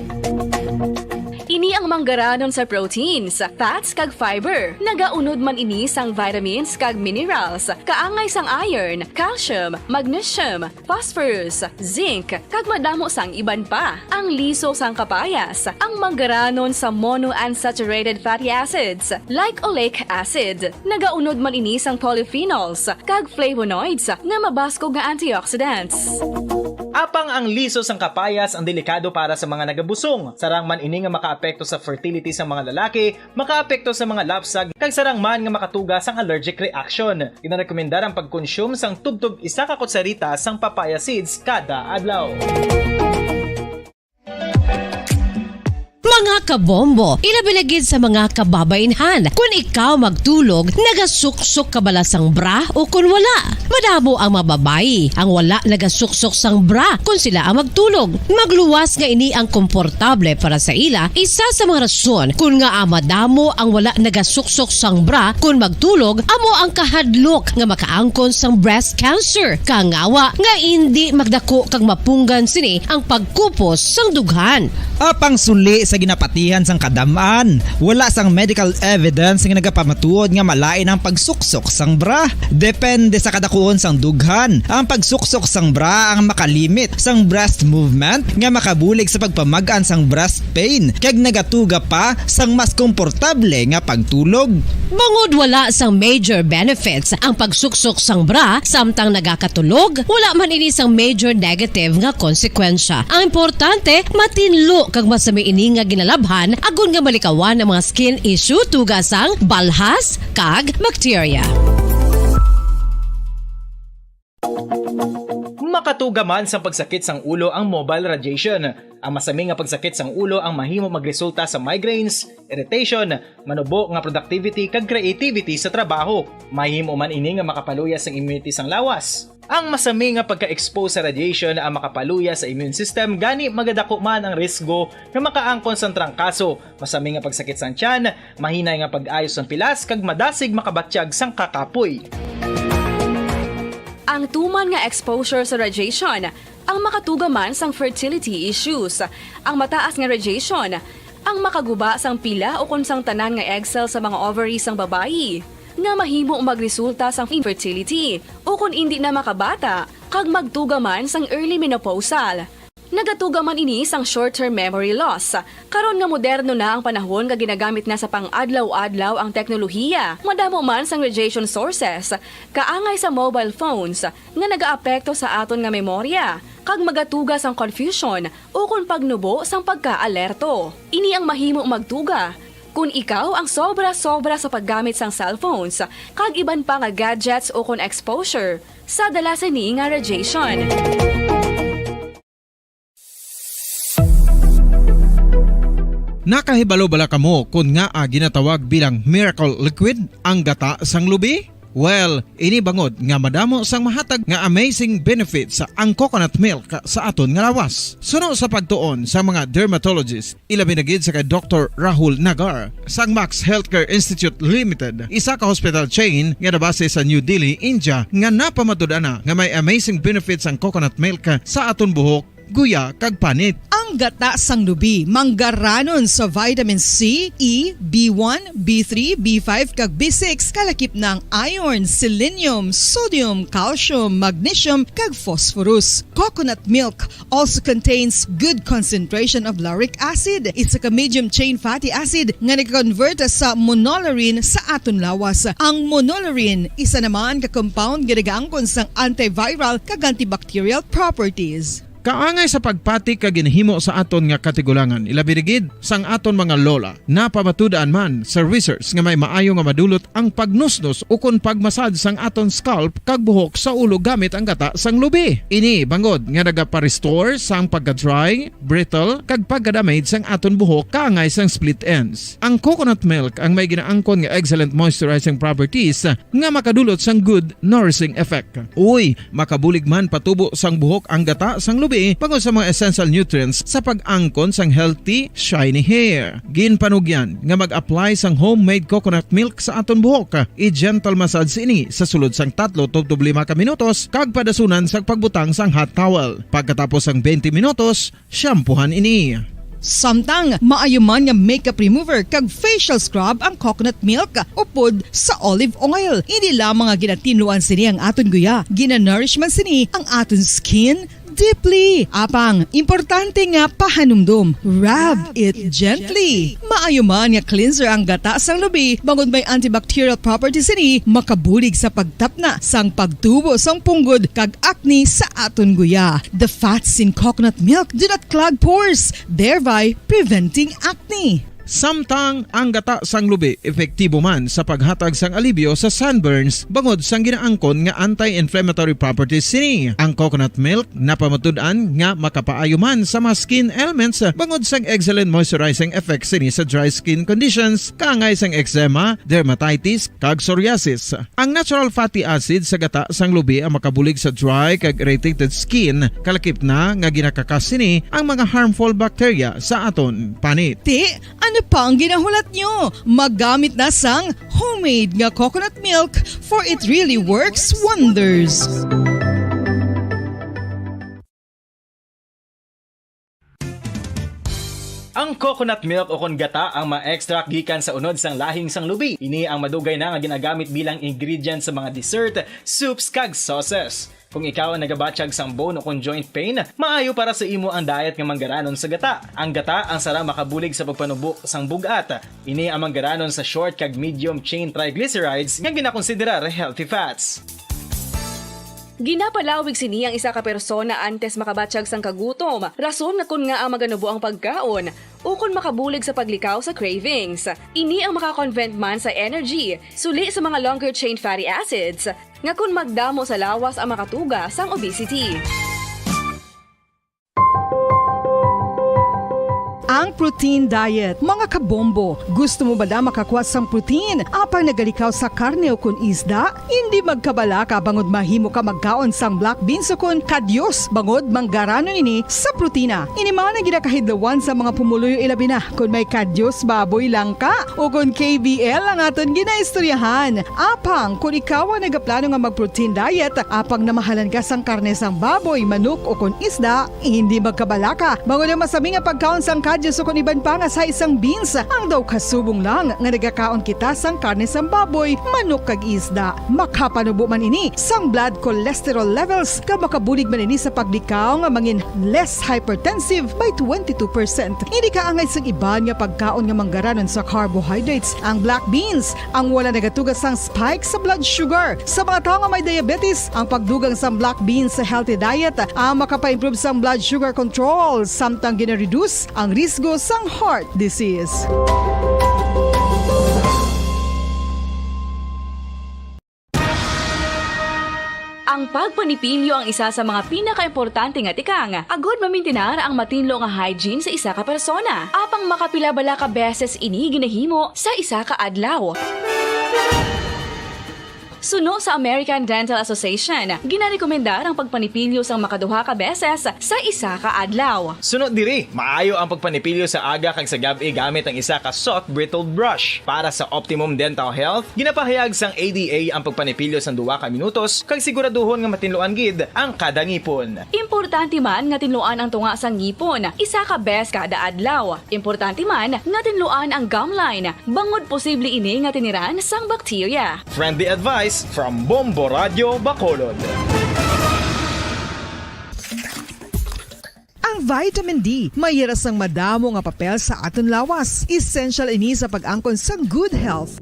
Ini Ang manggaranon sa proteins, fats, kag fiber. Nagaunod man ini sang vitamins kag minerals, kaangay sang iron, calcium, magnesium, phosphorus, zinc, kag madamo sang iban pa. Ang liso sang kapayas, ang manggaranon sa monounsaturated fatty acids, like oleic acid. Nagaunod man ini sang polyphenols kag flavonoids nga mabaskog nga antioxidants. Apang ang liso sang kapayas ang delikado para sa mga nagabusong. Sarang man ini nga makaapekto sa fertility sa mga lalaki, makaapekto sa mga lapsag, kag sarang man nga makatuga sang allergic reaction. Ginarekomendar ang pagkonsume sang tubtob isa ka kutsarita sang papaya seeds kada adlaw. Mga kabombo, ilabi na gid sa mga kababainhan, kun ikaw magtulog, nagasuksok ka bala sang bra o kun wala? Madamo ang mga babayi ang wala nagasuksok sang bra kun sila ang magtulog. Magluwas nga ini ang komportable para sa ila, isa sa mga rason kun ngaa madamo ang wala nagasuksok sang bra kun magtulog amo ang kahadlok nga makaangkon sang breast cancer, kangawa nga indi magdako kag mapunggan sini ang pagkupos sang dughan. Apang suli sa ginapatihan sang kadam-an, wala sang medical evidence nga nagapamatuod nga malain ang pagsuksok sang bra. Depende sa kadakuon sang dughan, ang pagsuksok sang bra ang makalimit sang breast movement nga makabulig sa pagpamag-an sang breast pain kag nagatuga pa sang mas komportable nga pagtulog. Bangod wala sang major benefits ang pagsuksok sang bra samtang nagakatulog, wala man ini sang major negative nga konsekwensya. Ang importante, matinlo kag masami ini nga ginalabhan agod nga malikawan ang mga skin issue tuga sang balhas kag bacteria. Makatuga man sang pagsakit sang ulo ang mobile radiation. Ang masami nga pagsakit sang ulo ang mahimo magresulta sa migraines, irritation, manubo nga productivity kag creativity sa trabaho. Mahimo man ini nga makapaluya sang immunity sang lawas. Ang masami nga pagka-expose sa radiation ang makapaluya sa immune system, gani magadako man ang risgo nga makaangkon sang trangkaso, masami nga pagsakit sang tiyan, mahinay nga pag-ayo sang pilas, kag madasig makabatyag sang kakapoy. Ang tuman nga exposure sa radiation ang makatuga man sang fertility issues. Ang mataas nga radiation ang makaguba sang pila ukon sang tanan nga egg cell sa mga ovary sang babayi, nga mahimo magresulta sang infertility ukon indi na makabata, kag magtuga man sang early menopausal. Nagatuga man ini sang short-term memory loss. Karon nga moderno na ang panahon nga ginagamit na sa pang-adlaw-adlaw ang teknolohiya, madamo man sang radiation sources, kaangay sa mobile phones, nga nagaapekto sa aton nga memorya, kag magatuga sang confusion ukon pagnubo sang pagkaalerto. Ini ang mahimo magtuga kon ikaw ang sobra-sobra sa paggamit sang cellphones kag iban pa nga gadgets ukon exposure sa dala sini nga radiation. Nakahibalo bala kamo kon ngaa ginatawag bilang miracle liquid ang gata sang lubi? Well, ini bangod nga madamo sang mahatag nga amazing benefits ang coconut milk sa aton nga lawas. Suno sa pagtuon sa mga dermatologist, ilabi na gid sa kay Doktor Rahul Nagar sang Max Healthcare Institute Limited, isa ka hospital chain nga nabase sa New Delhi, India, nga napamatud-an na nga may amazing benefits ang coconut milk sa aton buhok, guya, kag panit. Ang gata sang lubi manggaranon sa vitamin C, E, B one, B three, B five, kag B six, kalakip na ang iron, selenium, sodium, calcium, magnesium, kag phosphorus. Coconut milk also contains good concentration of lauric acid, isa ka medium chain fatty acid nga nag-convert sa monolaurin sa aton lawas. Ang monolaurin, isa naman ka compound nga nagaangkon sang antiviral kag antibacterial properties. Kaangay sa pagpati kag ginhimo sa aton nga katigulangan, ilabi na gid sang aton mga lola. Napamatud-an man sa research nga may maayo nga madulot ang pagnusnos ukon pagmasad sang aton scalp kag buhok sa ulo gamit ang gata sang lubi. Ini bangod nga nagapa-restore sang pagka-dry, brittle, kag pagka-damage sang aton buhok kaangay sang split ends. Ang coconut milk ang may ginaangkon nga excellent moisturizing properties nga makadulot sang good nourishing effect. Uy, makabulig man patubo sang buhok ang gata sang lubi bangod sa mga essential nutrients sa pag-angkon sang healthy, shiny hair. Ginpanugyan nga mag-apply sang homemade coconut milk sa aton buhok. I-gentle massage ini sa sulod sang tatlo tubtob lima ka minutos kag padasunan sang pagbutang sang hot towel. Pagkatapos sang twenty minutos, shampoohan ini. Samtang maayo man nga makeup remover kag facial scrub ang coconut milk upod sa olive oil. Hindi lamang nga ginatinluan sini ang aton guya, ginanourish man sini ang aton skin deeply. Apang, importante nga pahanumdom, rub it gently. Maayo man nga cleanser ang gata sang lubi bangod may antibacterial properties sini, makabulig sa pagtapna sang pagtubo sang punggod kag acne sa aton guya. The fats in coconut milk do not clog pores, thereby preventing acne. Samtang ang gata sang lubi epektibo man sa paghatag sang alibyo sa sunburns bangod sang ginaangkon nga anti-inflammatory properties sini. Ang coconut milk napamatud-an nga makapaayo man sa mga skin ailments bangod sang excellent moisturizing effects sini sa dry skin conditions, kaangay sang eczema, dermatitis, kag psoriasis. Ang natural fatty acid sa gata sang lubi ang makabulig sa dry kag irritated skin, kalakip na nga ginakakas sini ang mga harmful bacteria sa aton panit. Ti, ano pa ang ginahulat nyo? Maggamit na sang homemade nga coconut milk, for it really works wonders. Ang coconut milk o kon gata ang ma-extract gikan sa unod sang lahing sang lubi. Ini ang madugay na nga ginagamit bilang ingredient sa mga dessert, soups, kag sauces. Kung ikaw ang nagabatyag sang bone o kon joint pain, maayo para sa imo ang diet nga manggaranon sa gata. Ang gata ang sara makabulig sa pagpanubo sang bug-at. Ini ang manggaranon sa short kag medium chain triglycerides nga ginakonsiderar healthy fats. Ginapalawig sini ang isa ka persona antes makabatyag sang kagutom, rason nga kon ngaa maganubo ang pagkaon, ukon makabulig sa paglikaw sa cravings. Ini ang makakonvert man sa energy, suli sa mga longer chain fatty acids, nga kon magdamo sa lawas ang makatuga sang obesity. Ang protein diet, mga kabombo. Gusto mo bala makakuha sang protein apang nagalikaw sa karne o kon isda? Hindi magkabalaka bangod mahimo ka magkaon sang black beans o kon kadyos bangod manggaranon ini sa protina. Ini man ang ginakahidlawan sa mga pumuluyo, ilabi na kon may kadyos baboy lang ka o kon K B L ang aton ginaistoryahan. Apang kon ikaw ang nagaplano nga mag-protein diet, apang namahalan ka sang karne sang baboy, manok o kon isda, hindi magkabalaka, bangod ang masami nga pagkaon sang kadyos o kon iban pa nga sa isang beans, ang daw kasubong lang nga nagakaon kita sang karne sang baboy, manok kag isda. Makapanubo man ini sang blood cholesterol levels, kag makabulig man ini sa paglikaw nga mangin less hypertensive by twenty-two percent. Hindi kaangay sang iban nga pagkaon nga manggaranon sa carbohydrates, ang black beans, ang wala nagatuga sang spike sa blood sugar. Sa mga tawo nga may diabetes, ang pagdugang sang black beans sa healthy diet ang makapa-improve sang blood sugar control, samtang gina-reduce ang risgo sang heart disease. Ang pagpanipilyo ang isa sa mga pinakaimportante nga tikang agud mamintinar ang matinlo nga hygiene sa isa ka persona. Apang makapila bala ka beses ini ginahimo sa isa ka adlaw? Suno sa American Dental Association, ginarekomendar ang pagpanipilyo sang makaduha ka beses sa isa ka adlaw. Suno diri, maayo ang pagpanipilyo sa aga kag sa gab-i gamit ang isa ka soft bristled brush. Para sa optimum dental health, ginapahayag sang A D A ang pagpanipilyo sang duha ka minutos kag siguraduhon nga matinluan gid ang kada ngipon. Importante man nga tinluan ang tunga sang ngipon isa ka bes kada adlaw. Importante man nga tinluan ang gum line, bangod posible ini nga tiniran sang bakterya. Friendly advice from Bombo Radio Bacolod. Ang vitamin D may hira sang madamo nga papel sa aton lawas. Essential ini sa pag-angkon sang good health.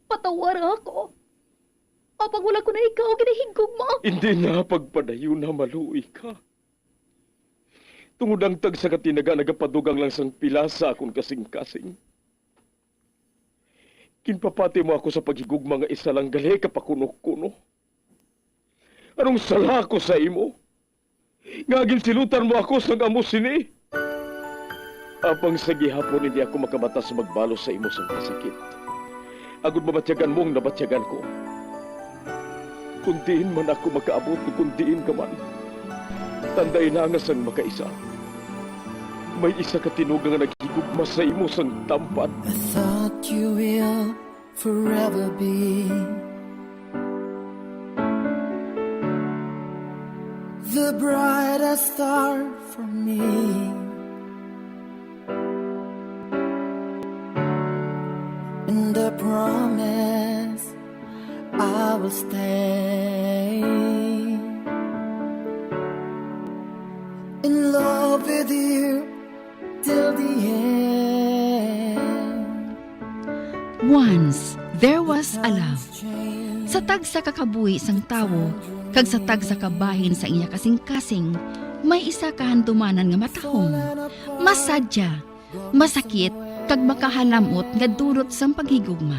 Patawara ako. Apang wala ko na ikaw ginahigugma. Hindi na pagpadayon na maluoy ka. Tungod ang tagsa ka tinaga nagapadugang lang sang pila sa akon kasing-kasing. Ginpapati mo ako sa paghigugma nga isa lang gali ka pakuno-kuno. Anong sala ko sa imo? Nga ginsilutan mo ako sang amo sini? Apang sa gihapon hindi ako makabata sa magbalos sa imo sang kasakit. Agud mabatyagan mo ang nabatyagan ko. Kung diin man ako makaabot o kung diin ka man, tanday na nga sang makaisa. May isa ka tinuga nga naghigugma sa imo sang tampad. I thought you will forever be The brightest star for me, and the promise I will stay in love with you till the end. Once there was a love. Sa tagsa ka kabuhi sang tawo kag sa tagsa ka bahin sa iya kasing-kasing, may isa ka handumanan nga matahom, masadya, masakit, kag makahalamot nga dulot sang paghigugma.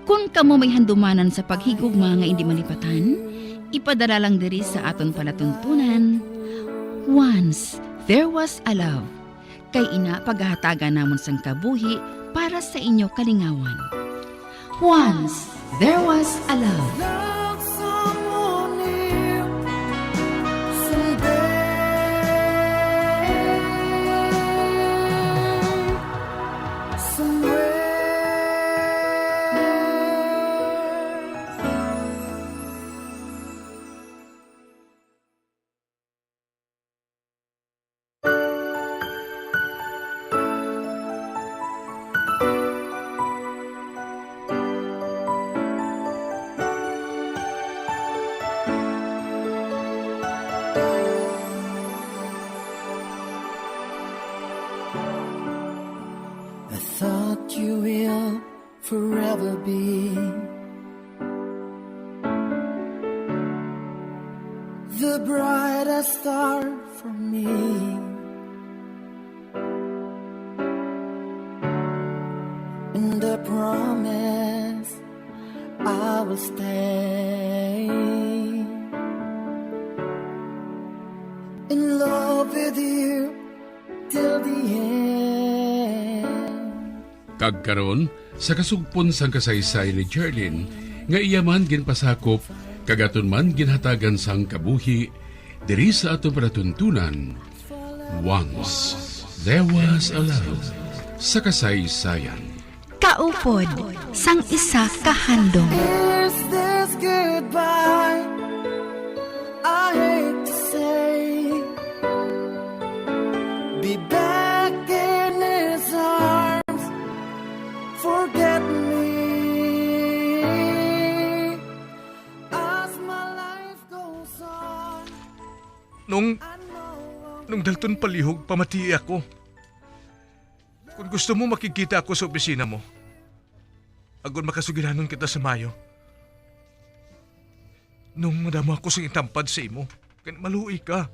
Kon kamo may handumanan sa paghigugma nga indi malipatan, ipadala lang diri sa aton palatuntunan. Once there was a love. Kay ina pagahatagan namon sang kabuhi para sa inyo kalingawan. Once there was a love. Love someone new someday, somewhere. I thought you will forever be the brightest star for me, and I promise I will stay in love with you till the end. Kag karon, sa kasugpon sang kasaysayan ni Jerlyn, nga iya man ginpasakop kag aton man ginhatagan sang kabuhi, diri sa aton palatuntunan, Once There Was a Love sa kasaysayan. Kaupod sang isa ka handom. Is this goodbye? I hate to say. Be back in his arms. Forget me as my life goes on. Nung, nung Dalton, palihog, pamatii ako. Kung gusto mo, makigkita ako sa opisina mo. Agod makasugilanon kita sa mayo. Nung, madamo ako sing itampad sa imo, kay maluoy ka.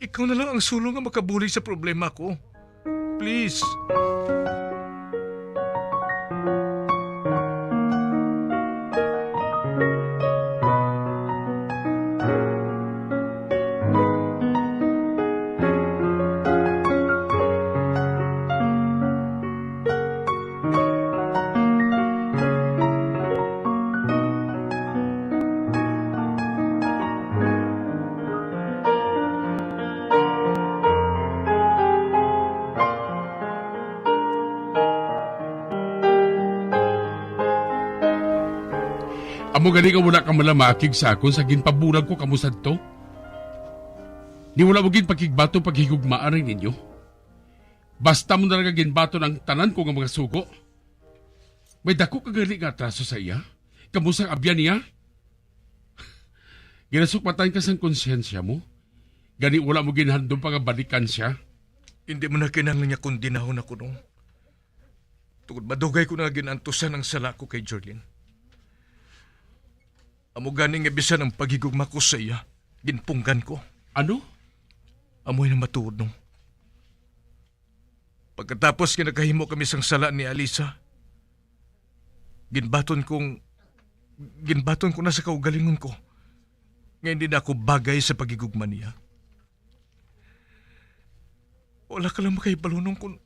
Ikaw na lang ang sulong nga makabulig sa problema ko. Please. Amo gani nga wala ka man lang maakig sa akon sa ginpabulag ko kamo sadto. Ni wala mo gid pakigbato paghigugmaan ang ninyo. Basta mo na lang nga ginbaton ang tanan ko nga mga sugo. May dako ka gali nga atraso sa iya? Kamo sang abyan niya? Ginasukmatan ka sang konsyensya mo? Gani wala mo ginhandom pa nga balikan siya? Hindi mo na kinahanglan nga kondinahon ako, no? Tungod madugay ko na nga gin-antusan ang sala ko kay Jorlin. Amo gani nga bisan ang paghigugma ko sa iya, ginpunggan ko. Ano? Amoy nang matuod, no? Pagkatapos nga nakahimo kami sang sala ni Alisa, ginbaton kong, ginbaton ko na sa kaugalingon ko nga hindi na ako bagay sa paghigugma niya. Wala ka lang makahibalo, Nong, kung,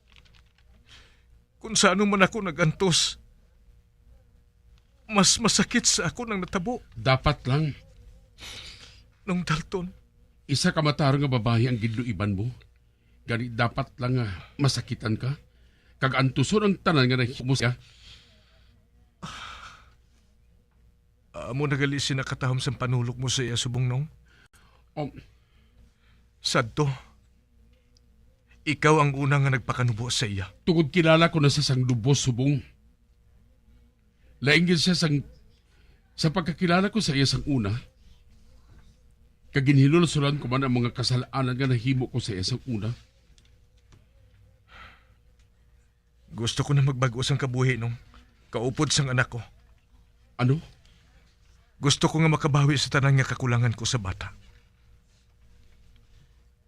kung sa ano man ako nag-antos. Mas masakit sa ako nang natabo. Dapat lang. Nong Dalton. Isa ka matarong nga babayi ang ginluiban mo. Gani dapat lang nga masakitan ka. Kag antuson ang tanan nga nahimo siya. Amo na gali sina katahom sang panulok mo sa iya subong, Nong? Um, Sadto, ikaw ang una nga nagpakanubo sa iya. Tungod kilala ko na siya sang lubos subong. Lain gid siya sang, sa pagkakilala ko sa iya sang una, kag ginhinulsulan ko man ang mga kasal-anan nga nahimo ko sa iya sang una. Gusto ko na magbag-o sang kabuhi, Nong, kaupod sang anak ko. Ano? Gusto ko nga makabawi sa tanan nga kakulangan ko sa bata.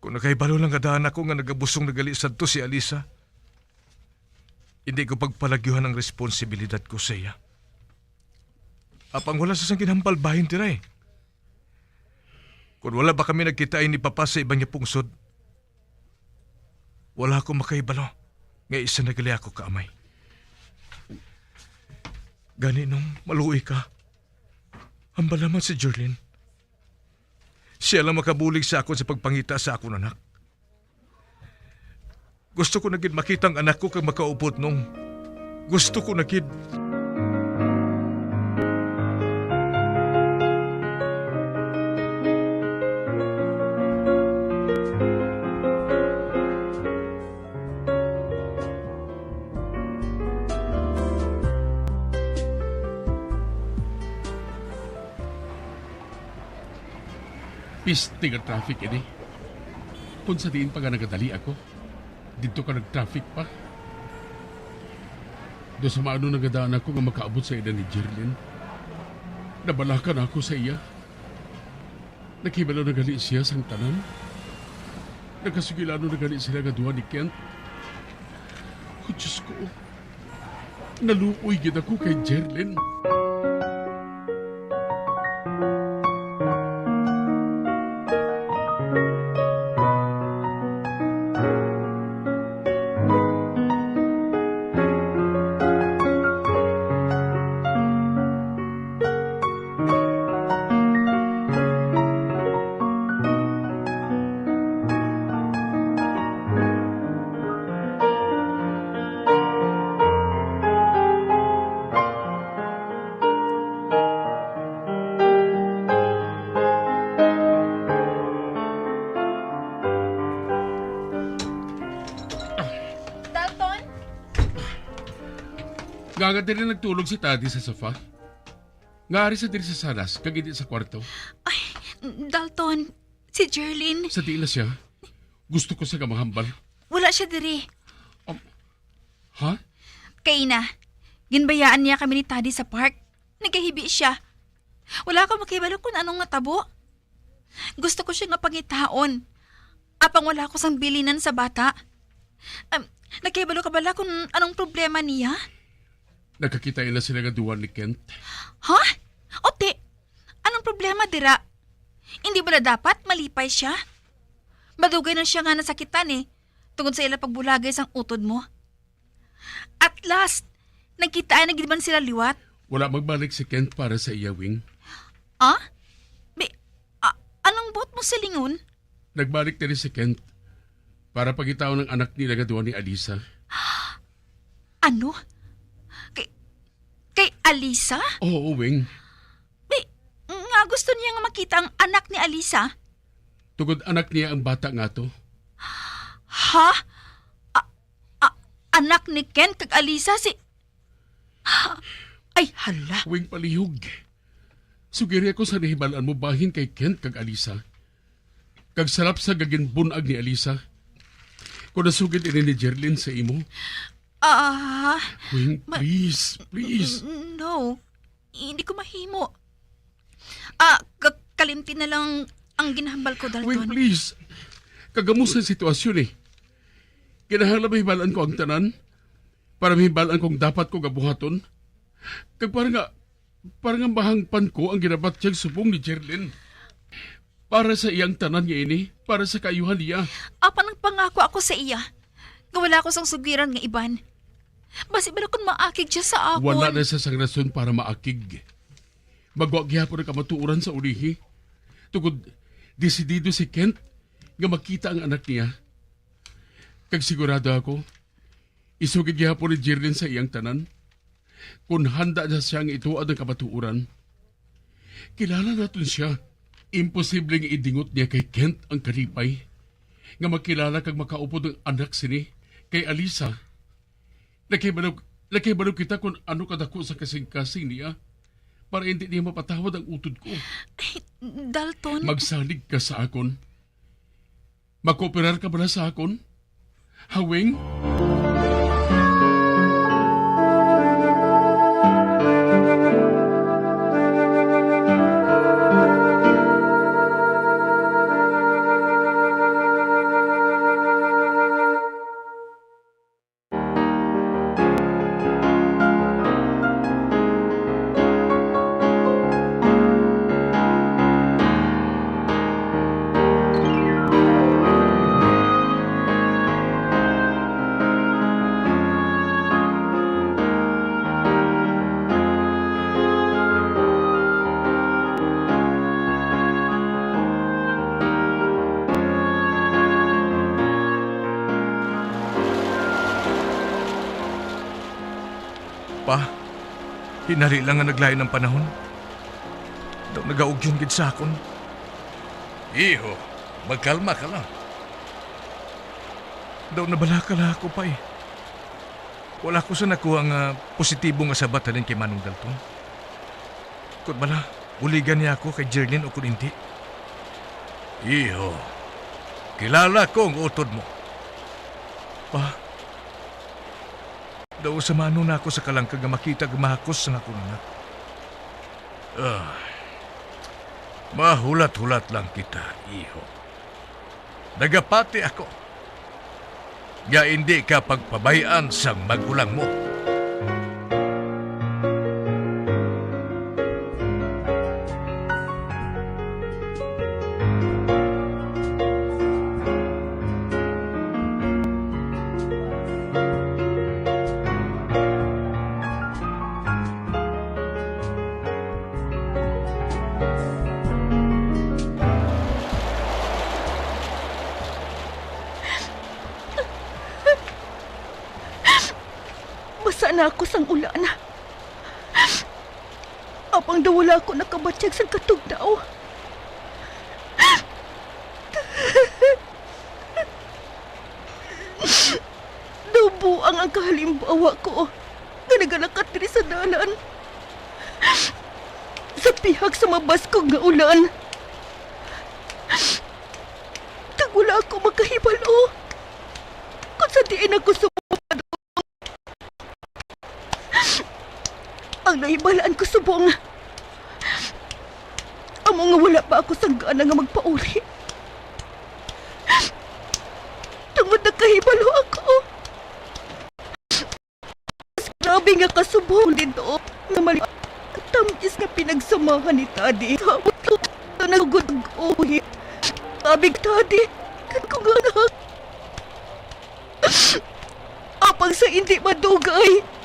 Kung nakahibalo lang nga daan ako nga nagabusong na gali sadto si Alisa, hindi ko pagpalagyuhan ang responsibilidad ko sa iya. Apang wala sa sang ginhambal bahin dira, eh. Kung wala ba kami nagkita ni Papa sa iban niya pungsod, wala ako makahibalo nga isa na gali ako ka amay. Gani, Nong, maluoy ka, hambala man si Jerlyn. Siya lang makabulig sa akon sa pagpangita sa akon anak. Gusto ko na gid makita ang anak ko kag makaupod, Nong. Gusto ko na gid. Piste nga traffic ini. Kung sa diin pa nga nagadali ako, didto ka nag-traffic pa. Daw sa maano nagadaan ako nga makaabot sa ida ni Jerlyn. Nabalaka na ako sa iya. Nakahibalo na gali siya sang tanan. Nagkasugilanon na gali sila nga duha ni Kent. Oh, Diyos ko. Naluoy gid ako kay Jerlyn. Dalton? Nga nga diri nagtulog si Tadi sa sofa? Nga ari sa diri sa salas, kag hindi sa kwarto? Ay, Dalton, si Jerlyn. Sa diin na siya? Gusto ko siya nga mahambal. Wala siya diri. Um, ha? Kay na, ginbayaan niya kami ni Tadi sa park. Nagahibi siya. Wala ako makahibalo kung anong natabo. Gusto ko siya nga pangitaon. Apang wala ko sang bilinan sa bata. Um, nakahibalo ka bala kung anong problema niya? Nagkakita na sila nga duha ni Kent. Ha? Ote, anong problema dira? Hindi bala dapat malipay siya? Madugay na siya nga nasakitan eh, tungod sa ila pagbulagay sang utod mo. At last, nagkita na gid man sila liwat. Wala magbalik si Kent para sa iya, Wing. Ah? Bi, a-, anong buot mo silingon? Nagbalik diri si Kent para pangitaon ang anak nila nga duha ni Alisa. Ano? Kay, kay Alisa? Oo, Wing. Bi, nga gusto niya nga makita ang anak ni Alisa? Tungod anak niya ang bata nga to. Ha? A-, a-, anak ni Kent kag Alisa si... Ay, hala. Wing, palihog. Sugiri ako sa nahibal-an mo bahin kay Kent kag Alisa. Kag sarap sa gaginbun-ag ni Alisa. Kung nasugid ini ni Jerlyn sa imo. Ah, Wing, ma-, please, please. N-, no. Hindi ko mahimo. Ah, ka-, kalimti na lang ang ginahambal ko, Dalton. Wing, please. Kagamos ang sitwasyon eh. Kinahanglan mahibalaan ko ang tanan para mahibalaan kung dapat ko gabuhaton. Kag para nga, para nga mahangpan ko ang ginabatyag subong ni Jerlyn. Para sa iyang tanan nga ini, para sa kaayuhan niya. Apan nagpangako ako sa iya nga wala ko sang sugiran nga iban. Basi bala kun maakig siya sa akon. Wala na siya sang rason para maakig. Magwa gihapon ang kamatuoran sa ulihi. Tungod, desidido si Kent nga makita ang anak niya. Kag sigurado ako, isugid gihapon ni Jerlyn sa iyang tanan. Kon handa na siya nga ituad ang kamatuoran, Kilala naton sia. Imposible nga idingot niya kay Kent ang kalipay nga makilala kag makaupod ang anak sini kay Alisa. Nakahibalo, nakahibalo kita kung ano kadako sa kasing-kasing niya para hindi niya mapatawad ang utod ko. Dalton. Magsalig ka sa akon. Makooperar ka bala sa akon? Hawing? Pa, hinali lang nga naglain ang panahon. Daw nagaugyon gid sa akon. Iho, magkalma ka lang. Daw nabalaka lang ako, Pa, eh. Wala ko sa nakuha nga positibo nga sabat halin kay Manong Dalton. Kon bala, buligan niya ako kay Jerlyn o kon indi. Iho, kilala ko ang utod mo. Pa, daw sa mano na ako sa kalangkag nga makita ang mahakos sang akon anak. Ah, mahulat-hulat lang kita, iho. Nagapati ako nga indi ka pagpabay-an sang magulang mo. Basa na ako sang ulan. Apang daw wala ako nakabatyag sang katugnaw. Daw buang ang kahalimbawa ko nga nagalakat diri sa dalan sa pihak sa mabaskog nga ulan. Kag wala ako makahibalo kon sa diin ako sumupad. Ang nahibalaan ko subong, amo nga wala pa ako sang gana nga magpauli. Tungod nakahibalo ako, mas grabe nga kasubong dito nga mali ang tamis nga pinagsamahan ni Tadi. Sabot ko na nagugod ang uhi. Sabi ko, Tadi, kan ko nga anak. Apang sa hindi madugay,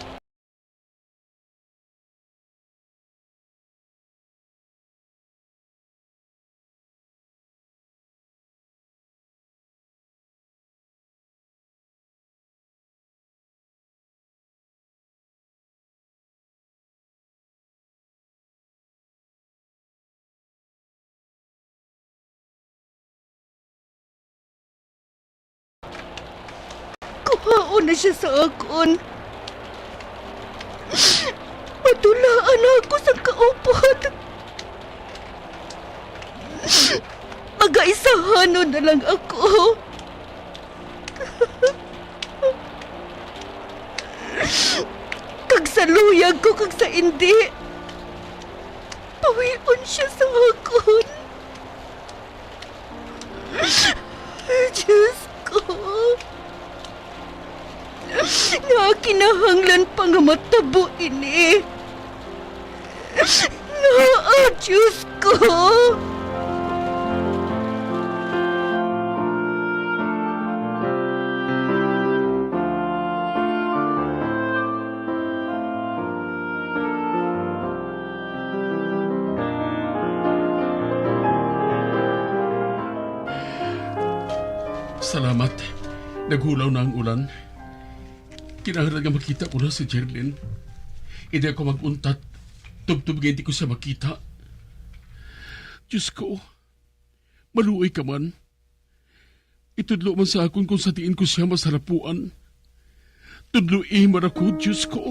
Kuhaon na sia sa akon. Padulaan ako sang kaupod. Pagaisahanon na lang ako. Kag sa luyag ko kag sa indi, pawion sia sa akon. Diyos ko, nga kinahanglan pa nga matabo ini. Ngaa, Diyos ko? Salamat. Naghulaw na ang ulan. Kinahanglan nga makita ko na si Jerlyn. Hindi ako mag-untat. Tubtob nga hindi ko siya makita. Diyos ko, maluoy ka man. Itudlo man sa akon kung sa diin ko sia masalapuan. Tudloi man ako, Diyos ko.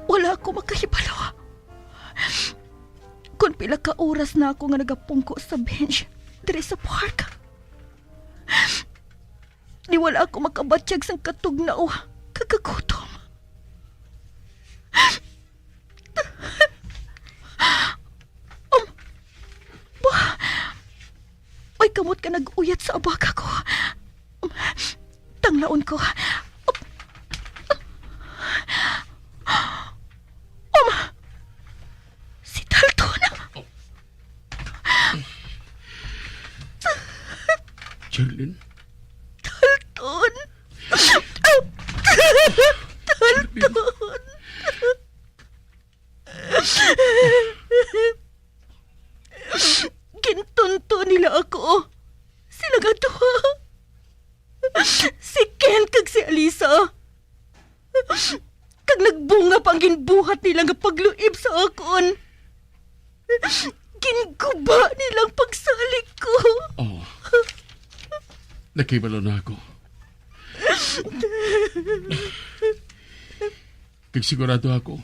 Wala ako makahibalo kon pila ka oras na ako nga nagapungko sa bench diri sa park. Ni wala ako makabatyag sang katugnaw kag kagutom. Um, ba, may kamot ka nag-uyat sa abaga ko. Um, tanglaon ko. Um, um, si Dalton. Charlene? Dalton! Dalton! Gintunto nila ako. Sila nga duha. Si Ken kag si Alisa. Kag nagbunga pa ang ginbuhat nila nga pagluib sa akon. Ginguba nila ang pagsalig ko. Oh. Nakahibalo na ako. Kag sigurado ako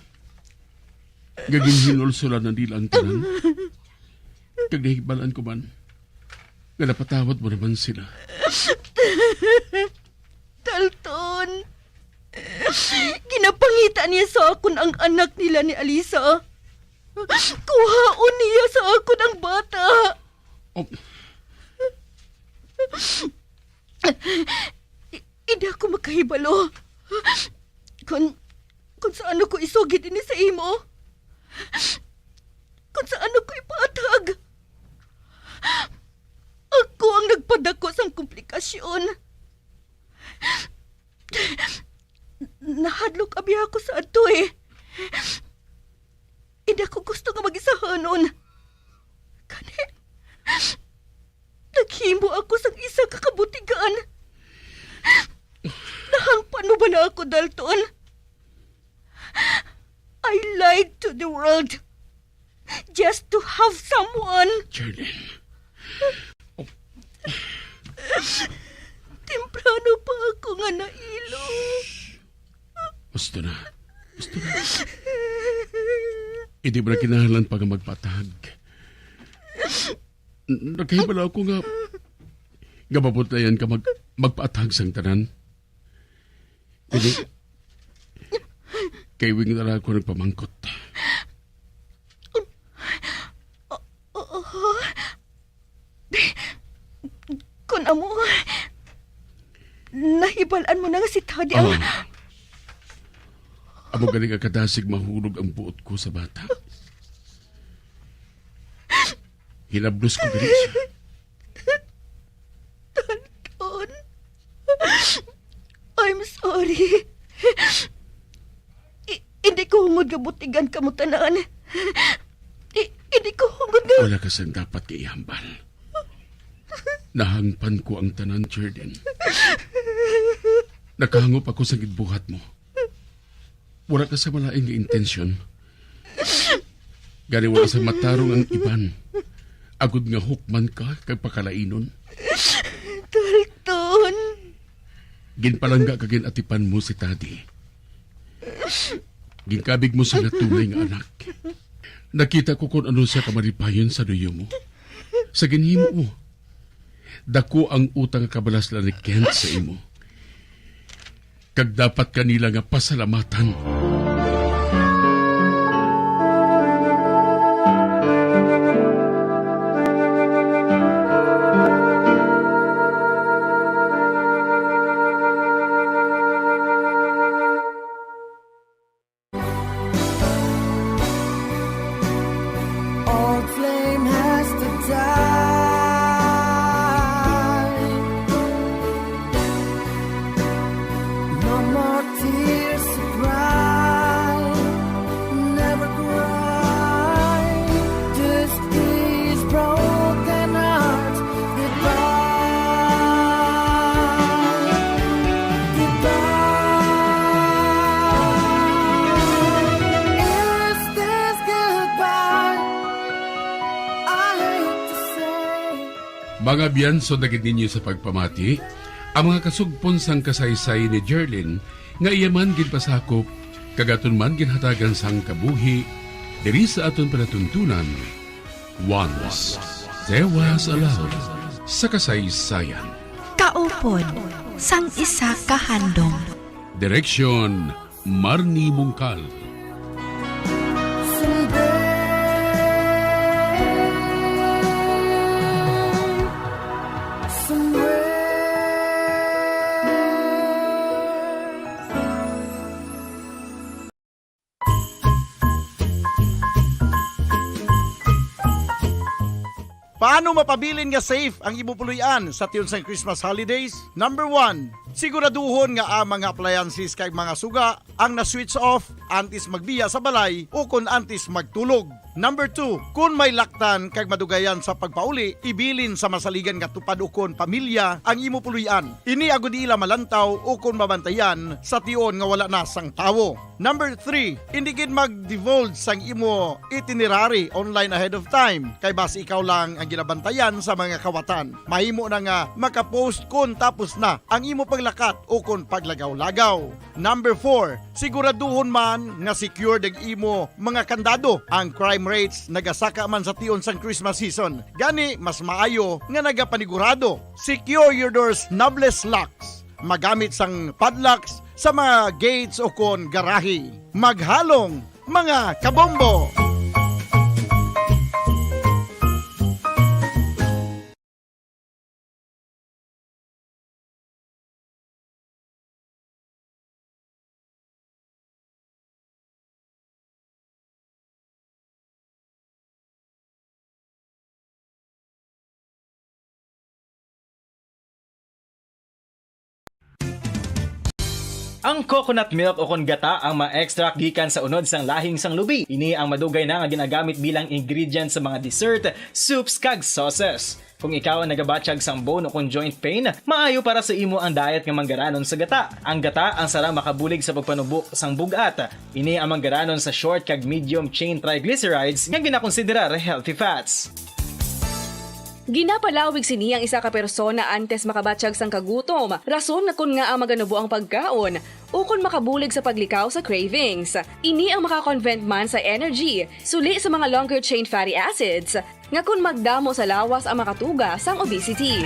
nga ginhinulsolan na nila ang tanan. Kag nahibalaan ko man nga napatawad mo naman sila. Dalton, ginapangita niya sa akon ang anak nila ni Alisa. Kuhaon niya sa akon ang bata. Oh. I-, hindi ako makahibalo kung, kung sa ano ko isugid ini sa imo. Kung sa ano ko ipatag. Ako ang nagpadako sang komplikasyon. Nahadlok abi ako sa adto, eh. Hindi ako gusto nga mag-isahanon. Gani, naghimo ako sang isa ka kabutigan. Nahangpan mo bala ako, Dalton? I lied to the world just to have someone. Charlene. Temprano pa ako nga nailo. Basta na. Basta na. Hindi mo na kinahanglan pa nga magpatag. Nakahibalo ako nga, nga mabudlayan ka mag-, magpaatag sang tanan. Hindi. Kay wing na lang ako nagpamangkot. Oo. Kun amo, nahibalaan mo na nga si Tadi ang Ah. Amo gani nga kadasig mahulog ang buot ko sa bata. Hinablos ko gani siya. Dalton, I'm sorry. I-, hindi ko hungod nga butigan kamo tanan. I-, hindi ko hungod nga Wala ka sang dapat nga ihambal. Nahangpan ko ang tanan, Jordan. Nakahangop ako sa ginbuhat mo. Wala ka sa malain nga intensyon. Gani wala sa matarong ang iban. Agod nga hukman ka kag pakalainon. Dalton. Ginpalangga kag ginatipan mo si Tadi. Ginkabig mo sa nga tunay nga anak. Nakita ko kung ano sa kamalipayon sa luyo mo. Sa ginhimo mo. Dako ang utang nga kabalaslan ni Kent sa imo. Kag dapat ka nila nga pasalamatan. Flame has to die. No more tears to cry. Never cry. Just these broken hearts. Goodbye. Goodbye. Is this goodbye? I hate to say. Mga biyanso na gid ninyo sa pagpamati, ang mga kasugpon sang kasaysayan ni Jerlyn nga iya man ginpasakop kag aton man ginhatagan sang kabuhi diri sa aton palatuntunan, Once There Was a Love sa kasaysayan. Kaupod sang isa ka handom. Direksyon, Marnie Mungkal. Paano mapabilin nga safe ang imo puloy-an sa tion sang Christmas holidays? Number one, siguraduhon nga ang mga appliances kag mga suga ang na-switch off antes magbiya sa balay o kon antes magtulog. Number two, kon may laktan kag madugayan sa pagpauli, ibilin sa masaligan nga tupad ukon pamilya ang imo puloy-an. Ini agod ila malantaw ukon mabantayan sa tion nga wala na sang tawo. Number three, indi gid mag-divulge sang imo itinerary online ahead of time, kay basi ikaw lang ang ginabantayan sa mga kawatan. Mahimo na nga makapost kon tapos na ang imo paglakat ukon paglagaw-lagaw. Number four, siguraduhon man nga secured ang imo mga kandado. Ang crime rates nagasaka man sa tion sang Christmas season. Gani, mas maayo nga nagapanigurado. Secure your doors, knobless locks. Magamit sang padlocks sa mga gates ukon garahe. Maghalong, mga kabombo! Ang coconut milk o kon gata ang ma-extract gikan sa unod sang lahing sang lubi. Ini ang madugay na nga ginagamit bilang ingredient sa mga dessert, soups, kag sauces. Kung ikaw ang nagabatyag sang bone o kon joint pain, maayo para sa imo ang diet nga manggaranon sa gata. Ang gata ang sarang makabulig sa pagpanubo sang bug-at. Ini ang manggaranon sa short kag medium chain triglycerides nga ginakonsiderar healthy fats. Ginapalawig sini ang isa ka persona antes makabatyag sang kagutom, rason nga kon ngaa maganubo ang pagkaon, ukon makabulig sa paglikaw sa cravings. Ini ang maka-convert man sa energy, suli sa mga longer chain fatty acids, nga kon magdamo sa lawas ang makatuga sang obesity.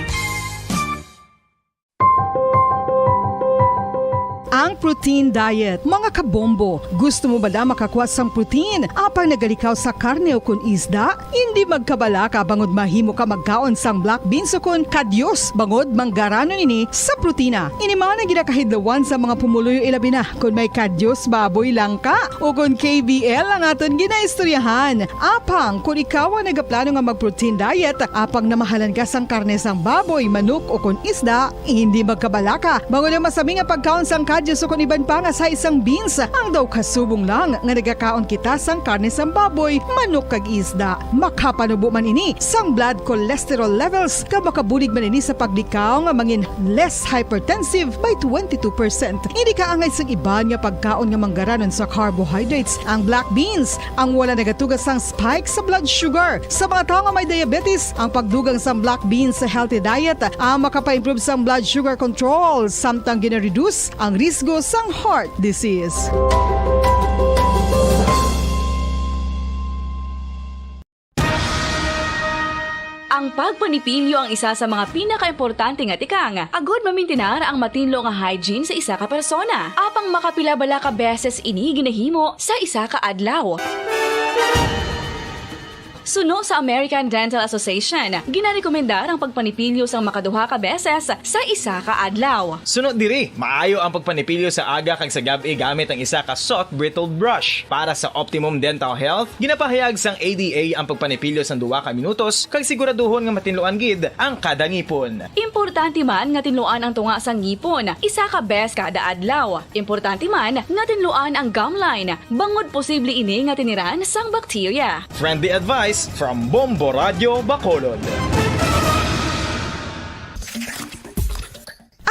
Ang protein diet. Mga kabombo, gusto mo bala makakuha sang protein apang nagalikaw sa karne o kon isda? Indi magkabalaka bangod mahimo ka magkaon sang black beans o kon kadyos bangod manggaranon ini sa protina. Ini man ang ginakahidlawan sa mga pumuluyo, ilabi na kon may kadyos baboy lang ka o kon K B L ang aton ginaistoryahan. Apang kon ikaw ang nagaplano nga mag-protein diet, apang namahalan ka sang karne sang baboy, manok, o kon isda, hindi magkabalaka, bangod ang masami nga pagkaon sang kadyos o kon iban pa nga sahi sang beans, ang daw kasubong lang nga nagakaon kita sang karne sang baboy, manok, kag isda. Makapanubo man ini sang blood cholesterol levels, kag makabulig man ini sa paglikaw nga mangin less hypertensive by twenty-two percent. Hindi kaangay sang iban nga pagkaon nga manggaranon sa carbohydrates, ang black beans, ang wala nagatuga sang spike sa blood sugar. Sa mga tawo nga may diabetes, ang pagdugang sang black beans sa healthy diet ang makapa-improve sang blood sugar control, samtang gina-reduce ang risgo sang heart disease. Ang pagpanipilyo ang isa sa mga pinakaimportante nga tikang agud mamintinar ang matinlo nga hygiene sa isa ka persona. Apang makapila bala ka beses ini ginahimo sa isa ka adlaw? Suno sa American Dental Association, ginarekomendar ang pagpanipilyo sang makaduha ka beses sa isa ka adlaw. Suno diri, maayo ang pagpanipilyo sa aga kag sa gab-i gamit ang isa ka soft bristled brush. Para sa optimum dental health, ginapahayag sang A D A ang pagpanipilyo sang duha ka minutos kag siguraduhon nga matinluan gid ang kada ngipon. Importante man nga tinluan ang tunga sang ngipon isa ka bes kada adlaw. Importante man nga tinluan ang gum line, bangod posible ini nga tiniran sang bakterya. Friendly advice from Bombo Radyo Bacolod.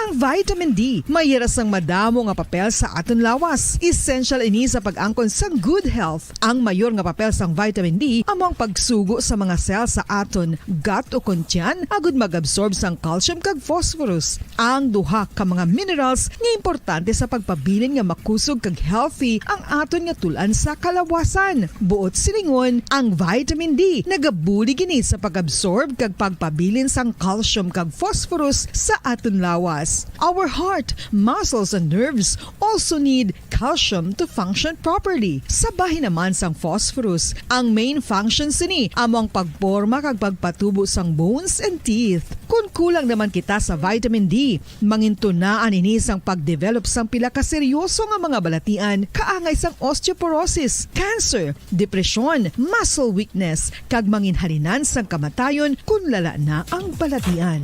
Ang vitamin D may hira sang madamo nga papel sa aton lawas. Essential ini sa pag-angkon sang good health. Ang mayor nga papel sang vitamin D amo ang pagsugo sa mga cell sa aton gut ukon tiyan agud mag-absorb sang calcium kag phosphorus, ang duha ka mga minerals nga importante sa pagpabilin nga makusog kag healthy ang aton nga tul-an sa kalawasan. Buot silingon, ang vitamin D nagabulig ini sa pag-absorb kag pagpabilin sang calcium kag phosphorus sa aton lawas. Our heart, muscles, and nerves also need calcium to function properly. Sa bahin naman sang phosphorus, ang main function sini amo ang pagporma kag pagpatubo sang bones and teeth. Kon kulang naman kita sa vitamin D, mangintunaan ini sang pagdevelop sang pila ka seryoso nga mga balatian, kaangay sang osteoporosis, cancer, depresyon, muscle weakness, kag manginhalinan sang kamatayon kon lala na ang balatian.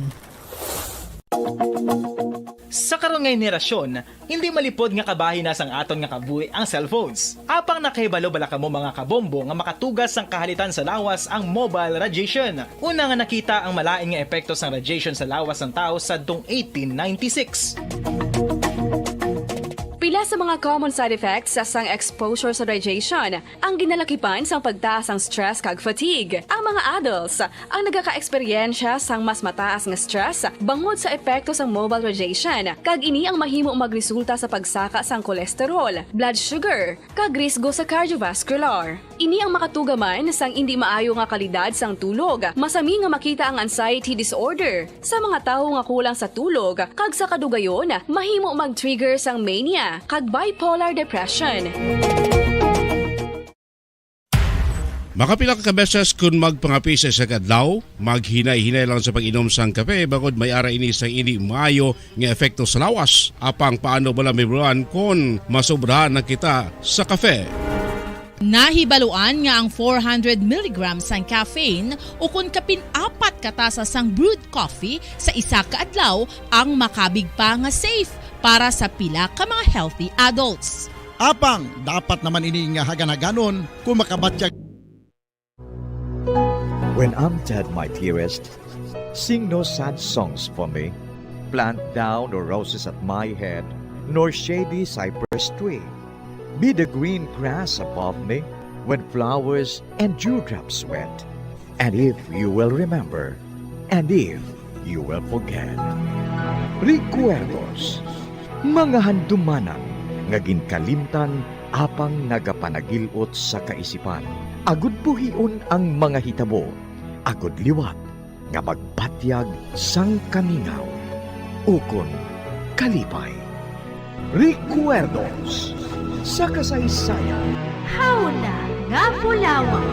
Sa karon nga henerasyon, hindi malipod nga kabahin na sang aton nga kabuhi ang cellphones. Apang nakahibalo bala kamo, mga kabombo, nga makatugas sang kahalitan sa lawas ang mobile radiation? Una nga nakita ang malain nga epekto sang radiation sa lawas sang tawo sadtong eighteen ninety-six. Pila sa mga common side effects sang exposure sa radiation ang ginalakipan sang pagtaas sang stress kag fatigue. Ang mga adults ang nagakaeksperyensya sang mas mataas nga stress bangod sa epekto sang mobile radiation, kag ini ang mahimo magresulta sa pagsaka sang cholesterol, blood sugar, kag risgo sa cardiovascular. Ini ang makatuga man sang indi maayo nga kalidad sang tulog. Masami nga makita ang anxiety disorder sa mga tawo nga kulang sa tulog, kag sa kadugayon, mahimo mag-trigger sang mania kag bipolar depression. Makapila ka beses kon magpangape sa isa ka adlaw, maghinay-hinay lang sa pag-inom sang kape, bangod may ara ini sang indi maayo nga epekto sa lawas. Apang paano bala, Ma'am Ron, kon masobrahan na kita sa kape? Nahibaluan nga ang four hundred milligrams sang caffeine, ukon kapin apat ka tasa sang brewed coffee sa isa ka adlaw, ang makabig pa nga safe para sa pila ka mga healthy adults. Apang dapat naman ini nga hagan-haganon kung makabatyag. When I'm dead, my dearest, sing no sad songs for me. Plant thou no roses at my head, nor shady cypress tree. Be the green grass above me when flowers and dewdrops wet. And if you will remember, and if you will forget. Recuerdos, mga handumanan nga ginkalimtan apang nagapanagil-ot sa kaisipan, agud buhion ang mga hitabo, agud liwat nga magbatyag sang kamingaw ukon kalipay. Recuerdos sa kasaysayan. Hawna nga Bulawan.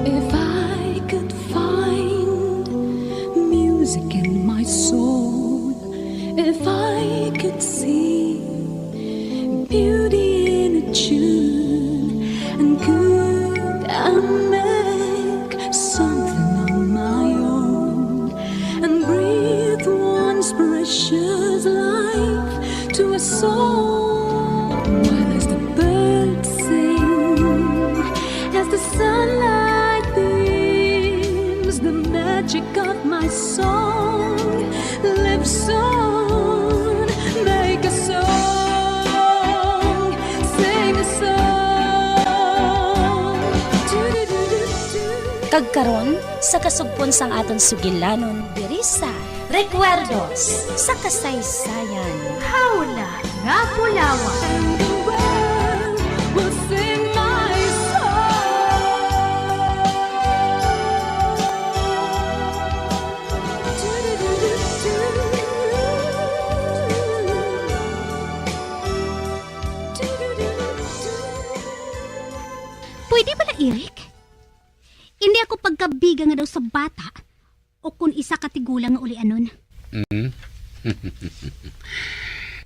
If I could find music in my soul, if I could see beauty in a tune, and could I make something on my own and breathe once precious life to a soul? While as the birds sing, as the sunlight beams, the magic of my song lives on. Make a song, sing a song. Do-do-do-do-do. Kag karon, sa kasugpon sang aton sugilanon diri sa Recuerdos sa Kasaysayan. Hawna nga Bulawan. And the world will sing my song. Eric, indi ako pagkabiga nga daw sa bata o kon isa ka tigulang nga ulianon. Mm.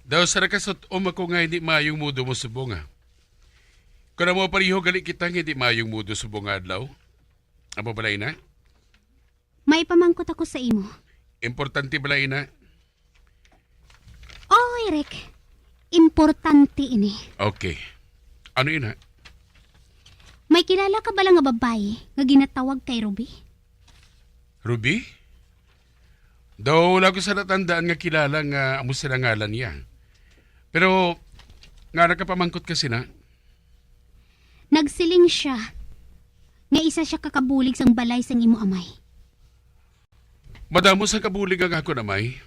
Daw sa nakasut-om ako nga hindi maayong mudo mo subong, ah. Kung amo pareho gali kita nga hindi maayong mudo subong nga adlaw. Amo bala ina? May pamangkot ako sa imo. Importante bala ina? Oo, Eric. Importante ini. Okay. Ano ina? May kilala ka bala nga babayi nga ginatawag kay Ruby? Ruby? Daw wala ko sa natandaan nga kilala nga amo sila ngalan niya. Pero nga nakapamangkot ka sina? Nagsiling siya nga isa siya ka kabulig sang balay sang imo amay. Madamo sang kabulig ang akon amay.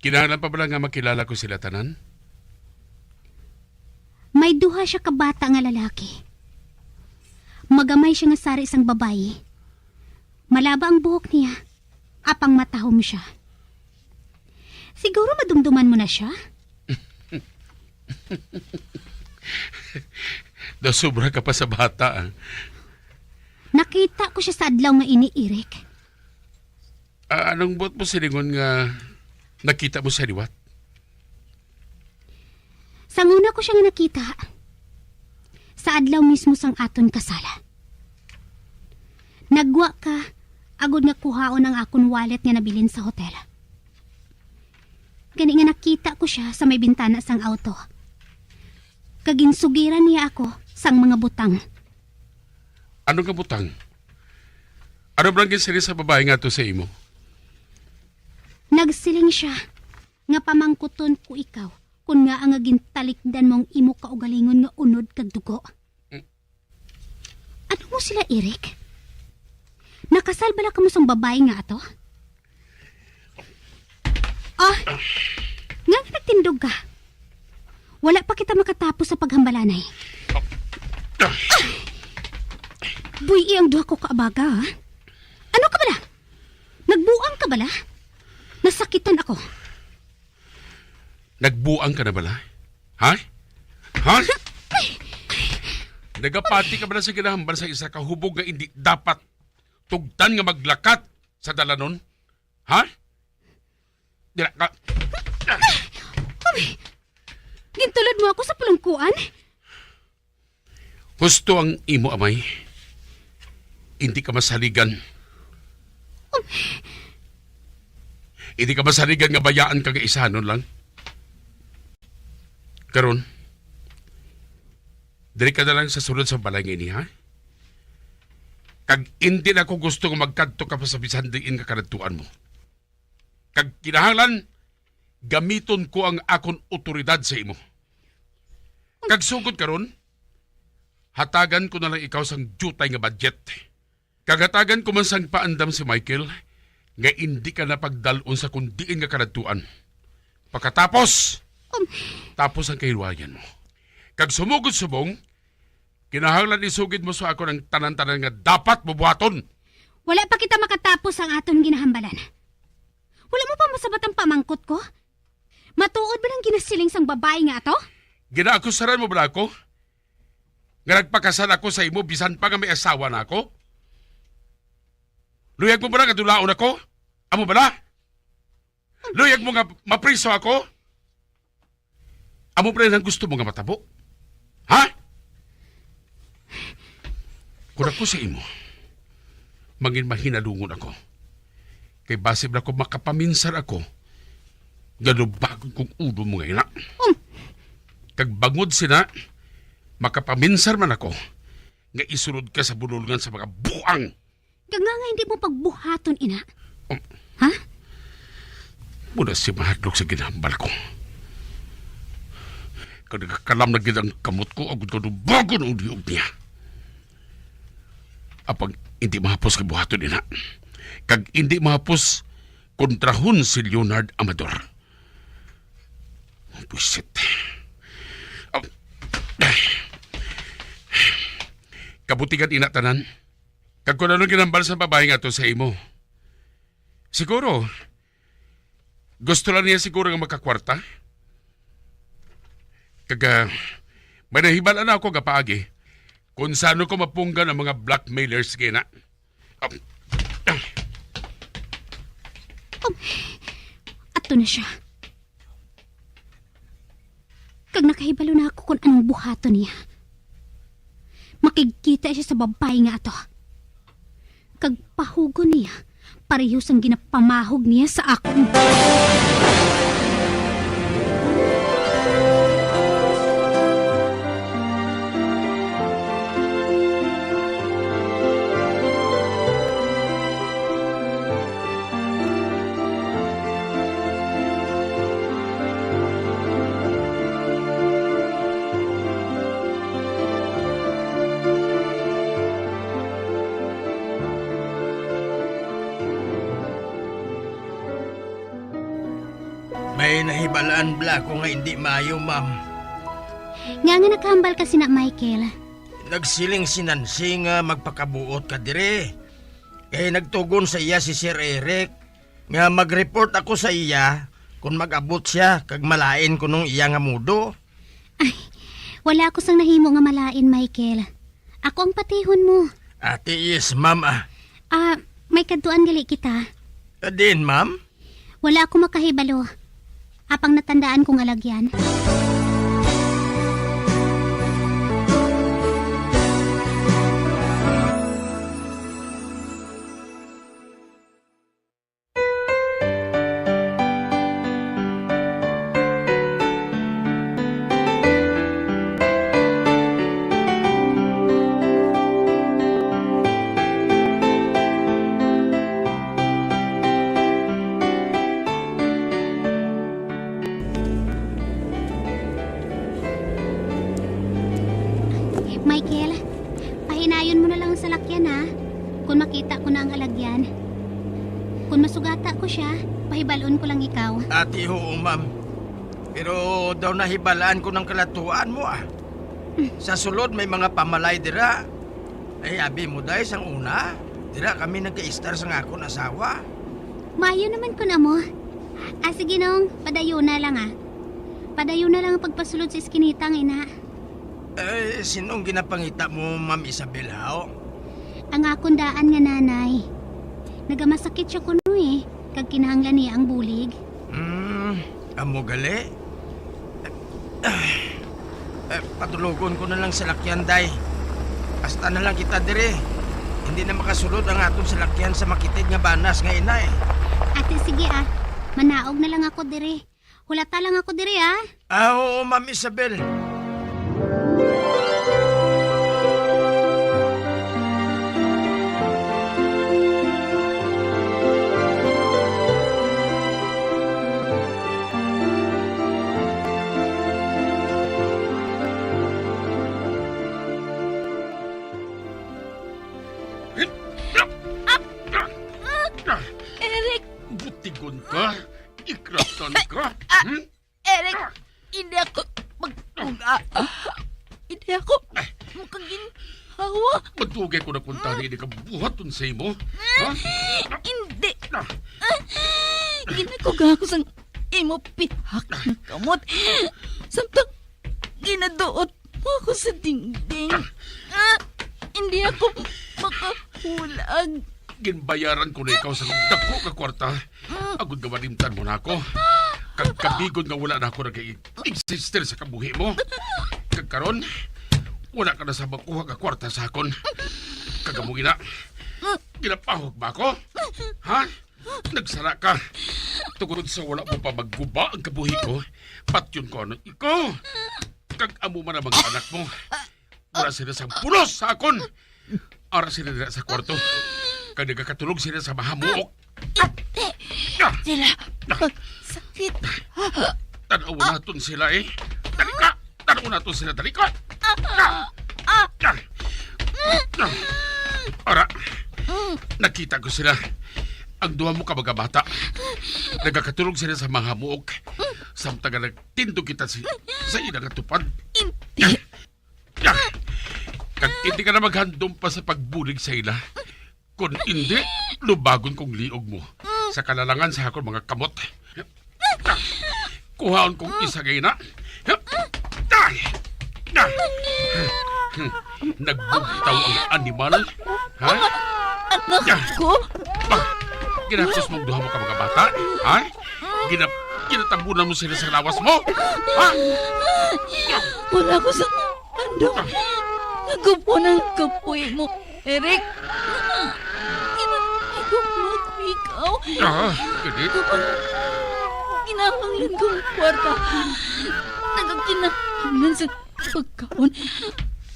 Kinahanglan pa bala nga makilala ko sila tanan? May duha siya ka bata nga lalaki. Magamay siya nga sari sang babayi. Malaba ang buhok niya, apang matahom siya. Siguro madumduman mo na siya? Daw sobra ka pa sa bata, ah. Nakita ko siya sa adlaw nga ini, Eric. Ah, anong buot mo silingon nga nakita mo sa liwat? Sang una ko siya nga nakita, sa adlaw mismo sang aton kasala. Naggwa ka agod nga kuhaon ang akon wallet nga nabilin sa hotel. Gani nga nakita ko siya sa may bintana sang auto. Kag ginsugiran niya ako sang mga butang. Ano nga butang? Ano ba ang ginsiling sa babae nga to sa imo? Nagsiling siya nga pamangkuton ko ikaw kon ngaa nga gintalikdan mo ang imo kaugalingon nga unod kag dugo. Mm. Ano mo sila, Eric? Nakasal bala kamo sang babae nga ato? Ah, nga nga nagtindog ka? Wala pa kita makatapos sa paghambalanay. Ah! Buy-i ang duha ko ka abaga, ha? Ano ka bala? Nagbuang ka bala? Nasakitan ako. Nagbuang ka na bala? Ha? Ha? Nagapati ka bala sa ginahambal sa isa ka hubog nga indi dapat tugtan nga maglakat sa dalanon? Ha? Dira ka. Uy, gintulod mo ako sa pulungkuan? Husto ang imo amay. Hindi ka masaligan. Hindi ka masaligan nga bayaan ka nga isanon lang. Karon, diri ka na lang sa sulod sa balay nga ini, ha? Kag hindi na ko gusto nga magkadto ka pa sa bisan diin nga kadadtuan mo. Kag kinahanglan, gamiton ko ang akon otoridad sa imo. Kag sugod karon, hatagan ko na lang ikaw sang diutay nga budget. Kag hatagan ko man sang paandam si Michael nga indi ka na pagdal-on sa kon diin nga kadadtuan. Pagkatapos, Um. tapos ang kahilwayan mo. Kag sumugod subong, kinahanglan isugid mo sa akon ang tanan-tanan nga dapat mo buhaton. Wala pa kita makatapos ang aton ginahambalan. Wala mo pa masabat ang pamangkot ko? Matuod ba ang ginasiling sang babayi nga ato? Ginaakusaran mo bala ako nga nagpakasal ako sa imo bisan pa nga may asawa na ako? Luyag mo bala nga dulaon ako? Amo bala? Luyag mo nga mapriso ako? Amo bala ang gusto mo nga matabo? Ha? Kung ako sa imo, mangin mahinalungon ako. Kay basi bala ko makapaminsar ako nga lubagon kong ulo mo nga ina. Um. Kag bangod sina, makapaminsar man ako nga isulod ka sa bulolngan sa mga buang. Kag nga nga hindi mo pagbuhaton, ina? Um. Ha? Muna si mahadlok sa ginahambal ko. Kag nagakalam na gid ang kamot ko, agud ko lubagon ang liog niya. Apang hindi mahapos nga buhaton, ina. Kag hindi mahapos kontrahon si Leonard Amador. Buisit. Ah. Kabutigan ina tanan. Kag kung ano ginambal sa babae nga to sa imo. Siguro, gusto lang niya siguro nga makakwarta. Kag, ah, may nahibal-an na ako nga paagi. Kung sano ko mapunggan ang mga blackmailers, gina. Um, Ato na siya. Kag nakahibalo na ako kung anong buhaton niya. Makigkita siya sa babayi nga ato. Kag pahugon niya, pareho sang ginapamahog niya sa akon. May nahibalaan bala ako nga hindi maayo, ma'am. Nga nga nakahambal ka sina, Michael? Nagsiling si Nancy nga magpakabuot ka diri. Kay nagtugon sa iya si Sir Eric nga mag-report ako sa iya kon mag-abot siya kag malain kuno ang iya nga modo. Ay, wala ako sang nahimo nga malain, Michael. Ako ang patihon mo. Ate, yes, ma'am, ah. Ah, may kadtuan gali kita. Ah, diin, ma'am? Wala ako makahibalo. Apang natandaan kong alagyan. Michael, pahinayon mo na lang ang salakyan, ha? Kung makita ko na ang alagyan. Kung masugata ko siya, pahibal-on ko lang ikaw. Ati, oo, ma'am. Pero daw nahibalaan ko ng kalatuan mo, ah. Sa sulod, may mga pamalay dira. Ay, abi mo, day, sang una, dira kami nagkaistar sang akon asawa. Maayo naman kun amo. Ah, sige, Nong, padayon na lang, ah. Padayon na lang ang pagpasulod sa iskinita nga ina. Eh, sinong ginapangita mo, Ma'am Isabel, haw? Ang akon daan nga nanay. Nagamasakit siya kuno, eh, kag kinahanglan niya ang bulig. Hmm, amo gali? Eh, patulogon ko na lang salakyan, day. Hasta na lang kita diri. Hindi na makasulod ang aton salakyan sa makitid nga banas nga ina, eh. Ate, sige, ah. Manaog na lang ako diri. Hulata lang ako diri, ah. Ah, oo, Ma'am Isabel. Eric! Butigon ka? Ikratan ka? Hmm? Eric, hindi ako magkuga. Hindi ako makaginhawa. Madugay ko na kuntani ini kabuhaton sa imo. Ha? Hindi. Ginakuga ako sang imo pihak nga kamot. Samtang ginaduot mo ako sa dingding. Ah, hindi ako makahulag. Ginbayaran ko na ikaw sa dako nga kwarta. Agod nga malimtan mo na ako. Kag kabigon nga wala na ako nag-exist sa kabuhi mo. Kag karon, wala ka na sa makuha nga kwarta sa akon. Kag amo ina, ginapahog ba ako? Ha? Nagsala ka. Tungod sa wala mo pa magguba ang kabuhi ko, patyon ko ano ikaw. Kag amo man ang mga anak mo. Wala sila sa pulos sa akon. Ara sila dira sa kwarto. Kag nagakatulog sila sa mahamuok. Indi sila magsakit. Tan-aw naton sila, eh. Dali ka! Tan-aw naton sila, dali ka! Ah! Ah! Ah! Ara, nakita ko sila. Ang duha mo ka mga bata. Nagakatulog sila sa mahamuok. Samtang nga nagtindog kita si, sa ila nga tupad. Indi. Kag hindi ka na maghandom pa sa pagbulig sa ila. Kon indi, lubagon kong liog mo sa kalalangan sa akon mga kamot. Kuhaon kong isa gay na. Hmm. Nagbugtaw ang animal? Ha? Anak ko. Ba, ginakos mong duha mo ka mga bata? Ha? Gina-, ginatabunan mo sila sa lawas mo? Ha? Wala ko sa handom. Nagupon ang kapoy mo, Eric. Ginatay ko, Mark, ikaw. Ah, gani? Kinahanglan kong kwarta. Nagkinahanglan sa pagkaon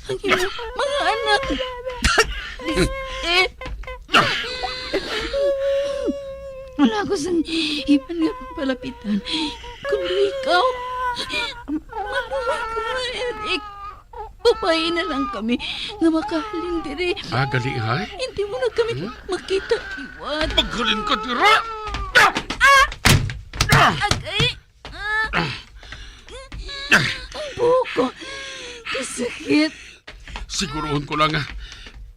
ang imong mga anak. Eh. Wala ko sang iban nga palapitan kundi ikaw. Maluoy ka, Eric. Babayi na lang kami nga makahalin diri. Ah, gali, ha? Hindi mo na kami Hmm? makita liwat. Maghalin ka dira! Ah! Ah! Agay! Ah! Ang buhok ko. Kasakit. Siguruhon ko lang nga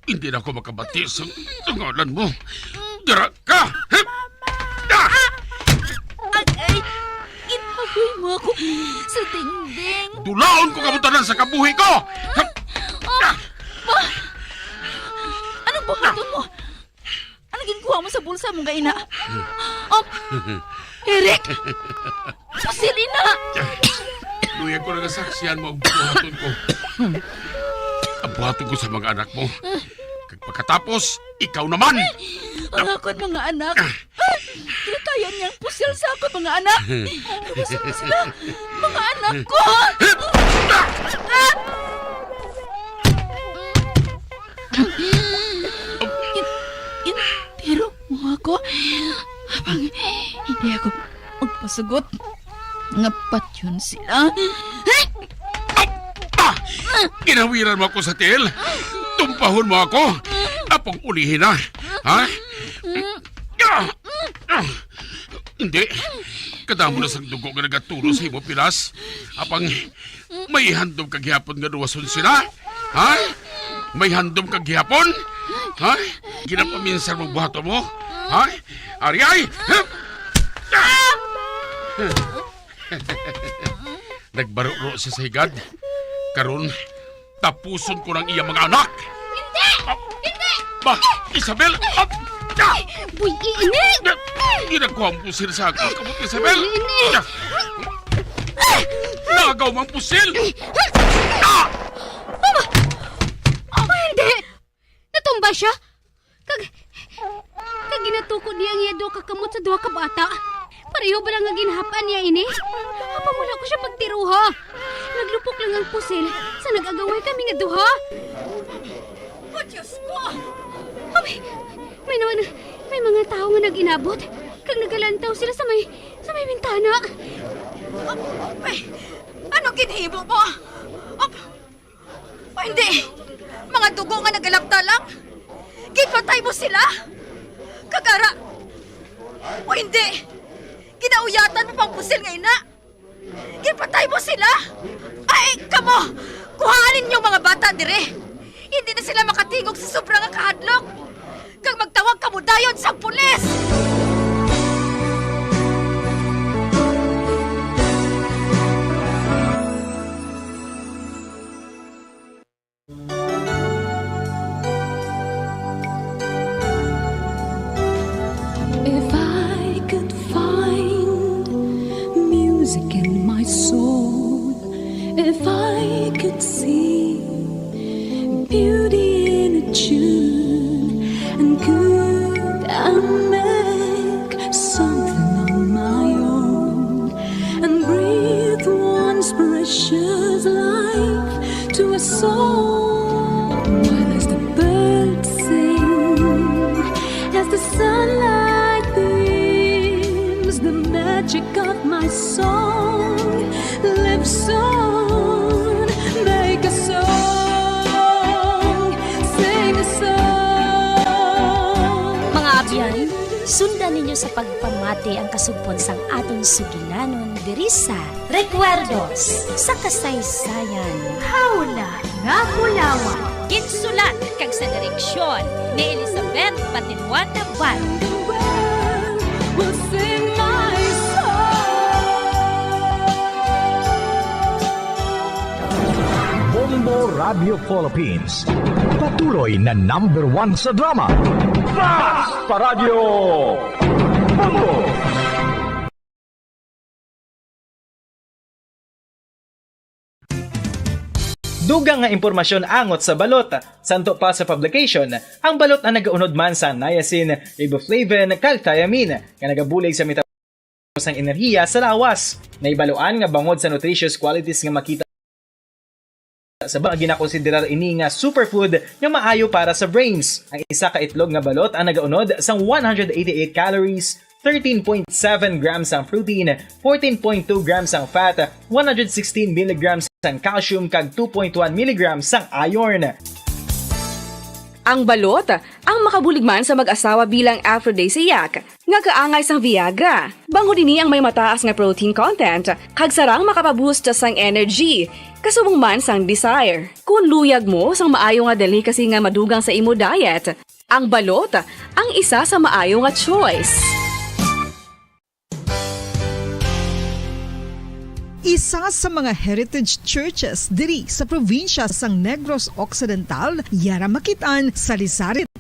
hindi na ako makabati sa ngalan mo. Dira ka! Ah! Agay! Itaboy mo ako sa dingding. Dulaon ko kamo tanan sa kabuhi ko! Oh, pa! Anong buhaton mo? Ano ginkuha mo sa bulsa mo nga ina? Oh, Eric! Pusil ina! Luyag ko na nga saksihan mo ang buhaton ko. Ang buhaton ko sa mga anak mo. Kag pagkatapos, ikaw naman! Ang akon mga anak! Ginatayan niya ang pusil sa akon mga anak! Lubasan mo sila! Mga anak ko! In-, intiro mo ako. Habang hindi ako magpasugot nga patyon sila. Ah! Ginawiran mo ako sa tiil. Tumpahon mo ako. Apang ulihi na. Ha? Ah! Ah! Hindi. Kadamo na sang dugo nga nagatulo sa imo pilas. Apang may handom ka gihapon nga luwason sila? Ha? May handom ka gihapon? Ha? Ginapaminsar mo buhaton mo? Ha? Ari ay! Nagbaruro siya sa higad. Karon, tapuson ko ng iya mga anak. Hindi! Hindi! Ba, Isabel! Ah! Ah! Buy ini! Ginagkuha ang pusil sa ako, kamot Isabel! Buy ini! Ah! Nagaw mang pusil! Ah! Mama! Oh, hindi! Natumba siya! Kag, kag ginatukod niya ang iya duha ka kamot sa duha ka bata. Pareho bala nga ginhap-an niya ini? Apang wala ko siya pagtiruha. Naglupok lang ang pusil sa nag-agaway kami nga duha. Oh, Diyos ko! Abi, may naman, may mga tawo nga nag-inabot. Kag nagalantaw sila sa may, sa may bintana. Ay, ano ginhimo mo? Oh, O hindi, mga dugo nga nagalapta lang. Ginpatay mo sila? Kag ara. O hindi, ginauyatan mo pang pusil nga ina. Ginpatay mo sila? Ay, kamo, kuhaa ninyo mga bata diri. Hindi na sila makatingog sa sobra nga kahadlok. Kag magtawag kamo dayon sa pulis! If I could find music in my soul, if I could see beauty in a tune, and could I make something on my own and breathe once precious life to a soul? While as the birds sing, as the sunlight beams, the magic of my song lives on. Make a song, sing a song. Mga abyan, sundan ninyo sa pagpamati ang kasugpon sang aton sugilanon diri sa Recuerdos sa Kasaysayan. Hauna nga Bulawan. Ginsulat kag sa direksyon ni Elizabeth Patiluan Navarro. We'll sing my song. Bombo Radyo Philippines. Patuloy na number one sa drama. Basta Radyo Bungol! Dugang nga impormasyon angot sa balot. Santo pa sa publication, ang balot ang nagaunod man sa niacin, riboflavin, kag thiamine, nga nagabulig sa metabolismo sang enerhiya sa lawas. Nahibaluan nga bangod sa nutritious qualities nga makita sa ba, ginakonsiderar ini nga superfood nga maayo para sa brains. Ang isa ka itlog nga balot ang nagaunod sang one hundred eighty-eight calories, thirteen point seven grams ang protein, fourteen point two grams ang fat, one hundred sixteen milligrams ang calcium, kag two point one milligrams ang iron. Ang balot ang makabulig man sa mag-asawa bilang aphrodisiac nga kaangay sang Viagra. Bangod ini ang may mataas nga protein content, kag sarang makapaboost sang energy, kasubong man sang desire. Kung luyag mo sang maayo nga delicacy nga madugang sa imo diet, ang balot ang isa sa maayo nga choice. Isa sa mga heritage churches diri sa probinsya sang Negros Occidental, yara makit-an sa Lisarit,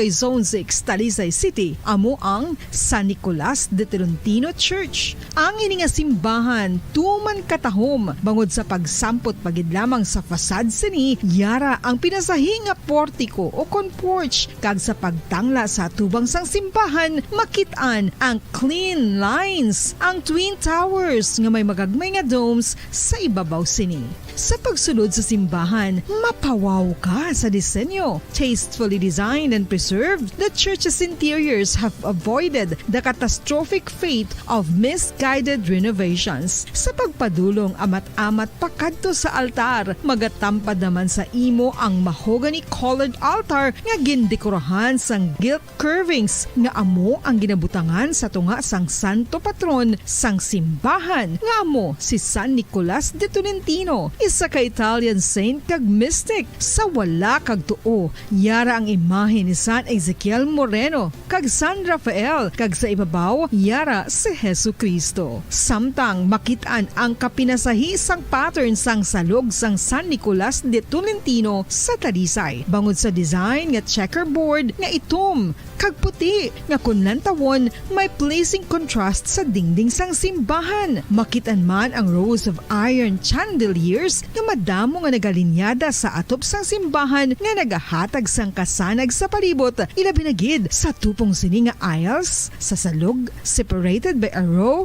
Zone six, Talisay City, amo ang San Nicolas de Tolentino Church. Ang ini nga simbahan tuman katahom bangod sa pagsampot pa gid lamang sa facade sini, yara ang pinasahi nga portico o kon porch, kag sa pagtangla sa atubang sang simbahan, makit-an ang clean lines, ang twin towers nga may magagmay nga domes sa ibabaw sini. Sa pagsulod sa simbahan, mapawaw ka sa disenyo. Tastefully designed and preserved, the church's interiors have avoided the catastrophic fate of misguided renovations. Sa pagpadulong amat-amat pakadto sa altar, magatampad naman sa imo ang mahogany-colored altar nga gindekorahan sang gilt curvings nga amo ang ginabutangan sa tunga sang santo patron sang simbahan, nga amo si San Nicolas de Tolentino, isa ka Italian saint kag mystic. Sa wala kag tuo, yara ang imahe ni San Ezekiel Moreno kag San Rafael, kag sa ibabaw, yara si Jesu-Cristo. Samtang makit-an ang kapinasahi sang pattern sang salog sang San Nicolas de Tolentino sa Talisay, bangod sa design nga checkerboard nga itom kag puti nga kon lantawon may pleasing contrast sa dingding sang simbahan. Makit-an man ang rows of iron chandeliers nga madamo nga nagalinyada sa atop sang simbahan nga nagahatag sang kasanag sa palibot, ilabi na gid sa tupong sini nga aisles sa salog, separated by a row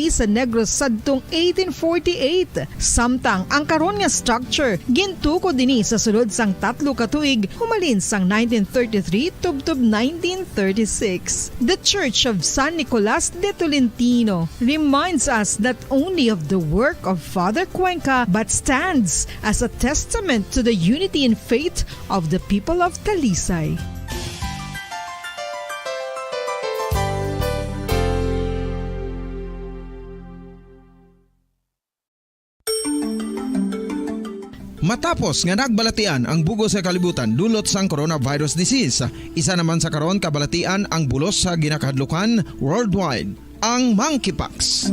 sa Negros sadtong eighteen forty-eight, samtang ang karon nga structure gintukod ini sa sulod sang tatlo ka tuig humalin sang nineteen thirty-three tubtob nineteen thirty-six. The Church of San Nicolas de Tolentino reminds us not only of the work of Father Cuenca but stands as a testament to the unity in faith of the people of Talisay. Matapos nga nagbalatian ang bug-os nga kalibutan dulot sang coronavirus disease, isa naman sa karon kabalatian ang bulos sa ginakahadlukan worldwide, ang monkeypox.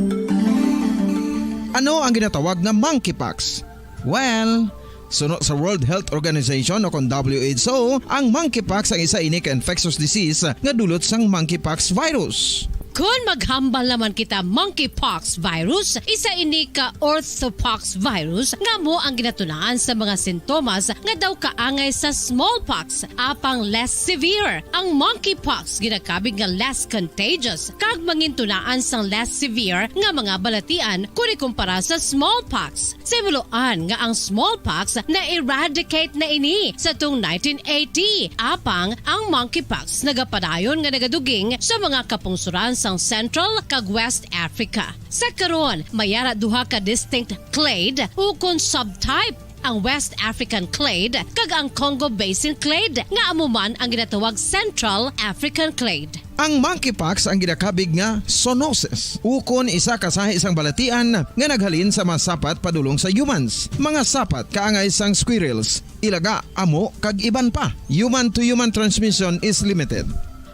Ano ang ginatawag nga monkeypox? Well, suno sa World Health Organization o kon W H O, ang monkeypox ang isa ini ka infectious disease nga dulot sang monkeypox virus. Kon maghambal naman kita monkeypox virus, isa ini ka orthopox virus nga amo ang ginatunaan sa mga sintomas nga daw kaangay sa smallpox, apang less severe. Ang monkeypox ginakabig nga less contagious kag mangintunaan sang less severe nga mga balatian kon ikumpara sa smallpox. Sa himuloan nga ang smallpox na-eradicate na ini sa tong nineteen eighty, apang ang monkeypox nagapadayon nga nagaduging sa mga kapungsoran sang Central kag West Africa. Sa karon, may ara duha ka distinct clade ukon subtype, ang West African clade kag ang Congo Basin clade, nga amo man ang ginatawag Central African clade. Ang monkeypox ang ginakabig nga zoonosis, ukon isa ka sahi sang balatian nga naghalin sa mga sapat padulong sa humans. Mga sapat kaangay sang squirrels, ilaga, amo, kag iban pa. Human-to-human transmission is limited.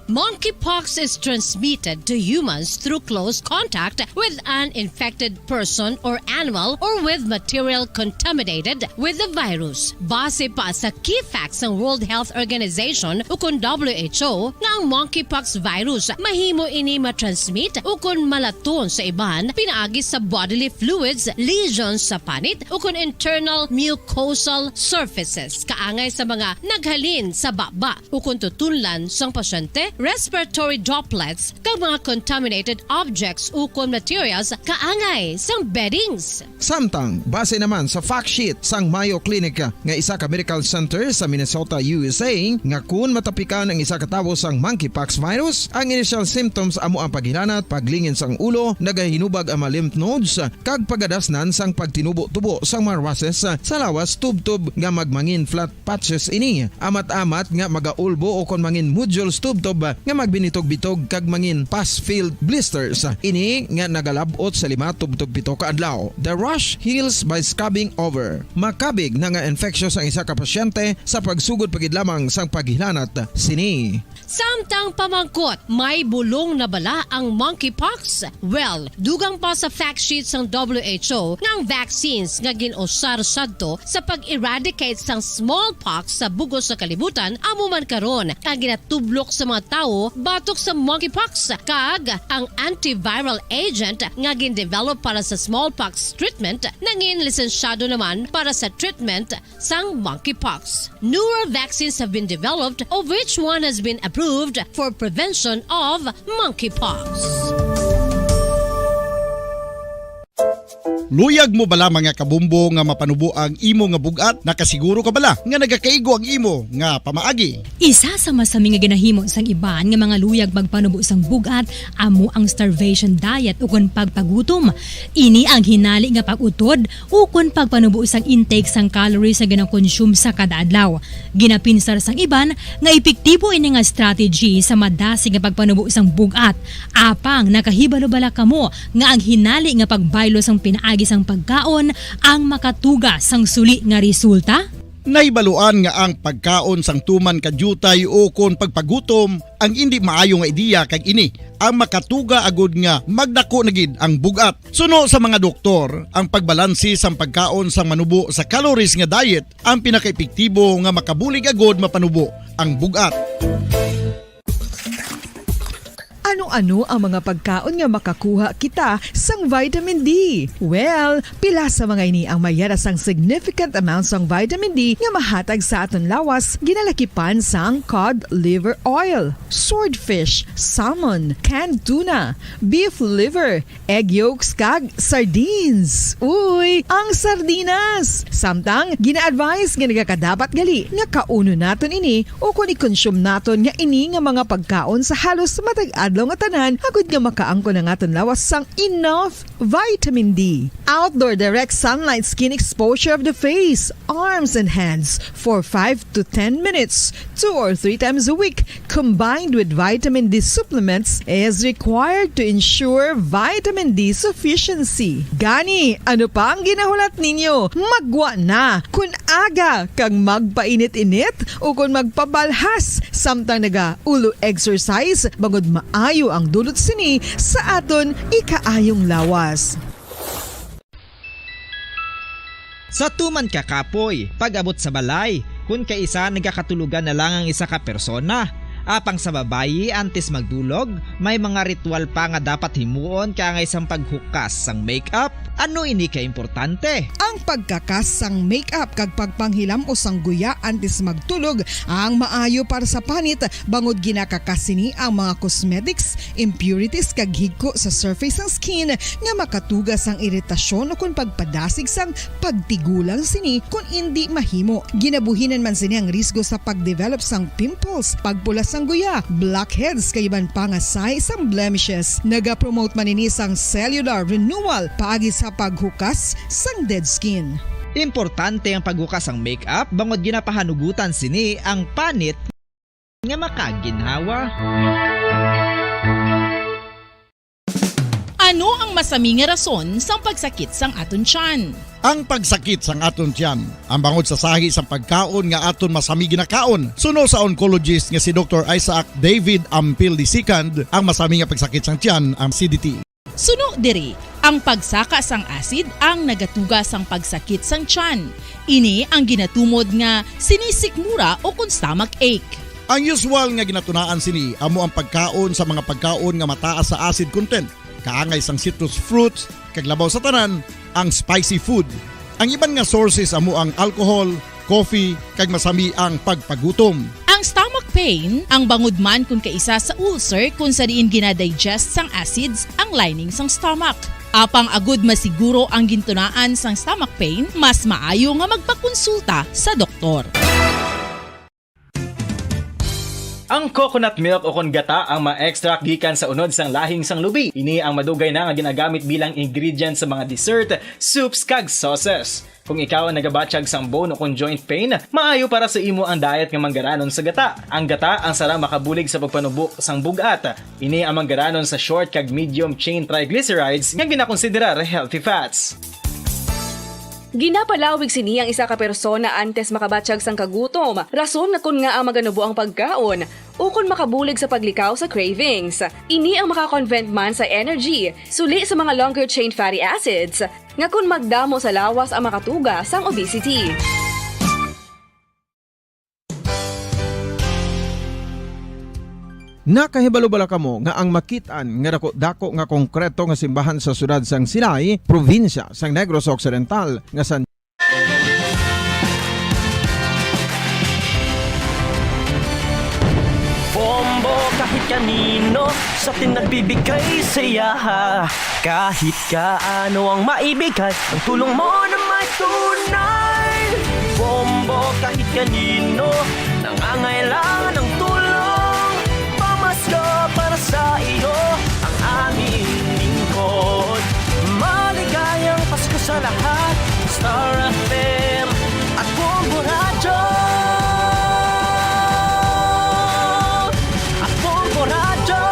Monkeypox is transmitted to humans through close contact with an infected person or animal or with material contaminated with the virus. Base pa sa key facts sang World Health Organization ukon W H O nga ang monkeypox virus mahimo ini matransmit ukon malaton sa iban pinaagi sa bodily fluids, lesions sa panit ukon internal mucosal surfaces kaangay sa mga naghalin sa baba ukon tutunlan sang pasyente, respiratory droplets, kag mga contaminated objects ukon materials kaangay sang beddings. Samtang, base naman sa fact sheet sang Mayo Clinic nga isa ka medical center sa Minnesota, U S A, nga kun matapikan ang isa ka tawo sang monkeypox virus, ang initial symptoms amo ang paghilanat, paglingin sang ulo, nagahinubag ang mga lymph nodes, kag pagadasnan sang pagtinubo-tubo sang mga rushes sa lawas tubtob nga magmangin flat patches ini. Amat-amat nga magaulbo o kon mangin nodules tubtob nga magbinitog-bitog kag mangin pus-filled blisters. Ini nga nagalab-ot sa lima tubtob pito ka adlaw. The rash heals by scabbing over. Makabig na nga infectious ang isa ka pasyente sa pagsugod pa gid lamang sang paghilanat sini. Samtang pamangkot, may bulong na bala ang monkeypox? Well, dugang pa sa fact sheet sang W H O nga ang vaccines nga gin-usar sadto sa pag-eradicate sang smallpox sa bug-os nga kalibutan amo man karon ang ginatublok sa mga tawo batok sa monkeypox, kag ang antiviral agent nga gin-develop para sa smallpox treatment nangin lisensyado naman para sa treatment sang monkeypox. Newer vaccines have been developed, of which one has been approved for prevention of monkeypox. Luyag mo bala, mga kabombo, nga mapanubo ang imo nga bug-at? Nakasiguro ka bala nga nagakaigo ang imo nga pamaagi? Isa sa masami nga ginahimo sang iban nga mga luyag magpanubo sang bug-at amo ang starvation diet ukon pagpagutom. Ini ang hinali nga pag-utod ukon pagpanubo sang intake sang calories nga ginakonsume sa kada adlaw. Ginapinsar sang iban nga epektibo ini nga strategy sa madasig nga pagpanubo sang bug-at. Apang nakahibalo bala kamo nga ang hinali nga pagbaylo sang pinaagi sang pagkaon ang makatuga sang suli nga resulta? Nahibaluan nga ang pagkaon sang tuman ka diutay ukon pagpagutom ang indi maayo nga ideya, kag ini ang makatuga agud nga magdako na gid ang bug-at. Suno sa mga doktor, ang pagbalanse sang pagkaon sang manubo sa calories nga diet ang pinakaepektibo nga makabulig agud mapanubo ang bug-at. Ano-ano ang mga pagkaon nga makakuha kita sang vitamin D? Well, pila sa mga ini ang mayara sang significant amount sang vitamin D nga mahatag sa aton lawas, ginalakipan sang cod liver oil, swordfish, salmon, canned tuna, beef liver, egg yolks, kag sardines. Uy, ang sardinas! Samtang, gina-advise nga nagakadapat gali nga kaunon naton ini ukon i-consume naton nga ini nga mga pagkaon sa halos matag adlaw nga tanan, agud nga makaangkon ang aton lawas sang enough vitamin D. Outdoor direct sunlight skin exposure of the face, arms, and hands for five to ten minutes, two or three times a week, combined with vitamin D supplements, is required to ensure vitamin D sufficiency. Gani, ano pa ang ginahulat ninyo? Maggwa na! Kun aga kag magpainit-init ukon magpabalhas samtang nagaulo exercise, bangod maayo ang dulot sini sa aton ikaayong lawas. Sa tuman ka kapoy, pag-abot sa balay, kun kaisa nagakatulogan na lang ang isa ka persona. Apang sa babayi, antes magdulog, may mga ritual pa nga dapat himuon kaangay sang paghukas sang makeup. Ano ini ka importante? Ang pagkakas sang makeup kag pagpanghilam-os sang guya antes magtulog ang maayo para sa panit, bangod ginakakas sini ang mga cosmetics, impurities kag higko sa surface sang skin nga makatuga sang iritasyon ukon pagpadasig sang pagtigulang sini kon indi mahimo. Ginabuhinan man sini ang risgo sa pagdevelop sang pimples, pagpula sang guya, blackheads kag iban pa nga sahi sang blemishes. Nagapromote man ini sang cellular renewal paagi sa paghukas sang dead skin. Importante ang paghukas sang makeup bangod ginapahanugutan sini ang panit. nga makaginhawa. Ano ang masami nga rason sang pagsakit sang aton tiyan? Ang pagsakit sang aton tiyan, ang bangod sa sahi sang pagkaon nga aton masami ginakaon. Suno sa oncologist nga si Doktor Isaac David Ampil the second, ang masami nga pagsakit sang tiyan ang acidity. Suno diri, ang pagsaka sang acid ang nagatuga sang pagsakit sang tiyan. Ini ang ginatumod nga sinisikmura o kon stomach ache. Ang usual nga ginatunaan sini amo ang pagkaon sa mga pagkaon nga mataas sa acid content, kaangay sang citrus fruits, kag labaw sa tanan, ang spicy food. Ang iban nga sources amo ang alcohol, coffee, kag masami ang pagpagutom. Ang stomach pain, ang bangod man kon kaisa sa ulcer kon sa diin ginadigest sang acids ang lining sang stomach. Apang agud masiguro ang gintunaan sang stomach pain, mas maayo nga magpakonsulta sa doktor. Ang coconut milk o kon gata ang ma-extract gikan sa unod sang lahing sang lubi. Ini ang madugay na nga ginagamit bilang ingredient sa mga dessert, soups, kag sauces. Kung ikaw ang nagabatyag sang bone o kon joint pain, maayo para sa imo ang diet nga manggaranon sa gata. Ang gata ang sarang makabulig sa pagpanubo sang bug-at. Ini ang manggaranon sa short kag medium chain triglycerides nga ginakonsiderar healthy fats. Ginapalawig sini ang isa ka persona antes makabatyag sang kagutom, rason na kon ngaa maganubo ang pagkaon, ukon makabulig sa paglikaw sa cravings. Ini ang maka-convert man sa energy, suli sa mga longer chain fatty acids, nga kon magdamo sa lawas ang makatuga sang obesity. Nakahibalo bala kamo nga ang makit-an nga dako-dako nga konkreto nga simbahan sa siyudad sang Sinay, probinsya sang Negros Occidental, nga San Bombo kahit kanino sa atin nagbibigay saya. Kahit kaano ang maibigay, ang tulong mo na may tunay. Bombo kahit kanino nangangailangan ng tulong. Pamasko para sa iyo ang aming lingkod. Maligayang Pasko sa lahat. Star F M at Bombo Radyo. At Bombo Radyo.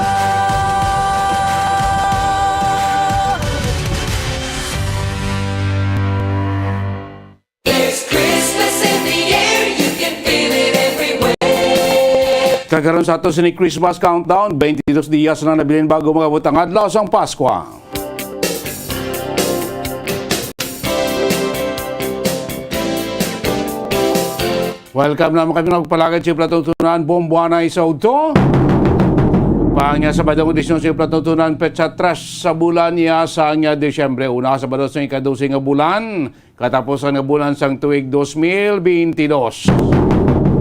There's Christmas in the air, you can feel it everywhere. Kag karon sa ato sini Christmas countdown, twenty-two dias na nabilin bago maabot ang adlaw sang Paskwa. Welcome naman kami ng pagpalagad sa platong tunan, Bombo Anay sa Udto. Pangya Sabado, edisyon sa platong tunan, petsa tres sa bulan niya sa nga Disyembre una, Sabado sa ika-dose nga bulan, katapusan nga bulan sang tuig dos mil bentidós.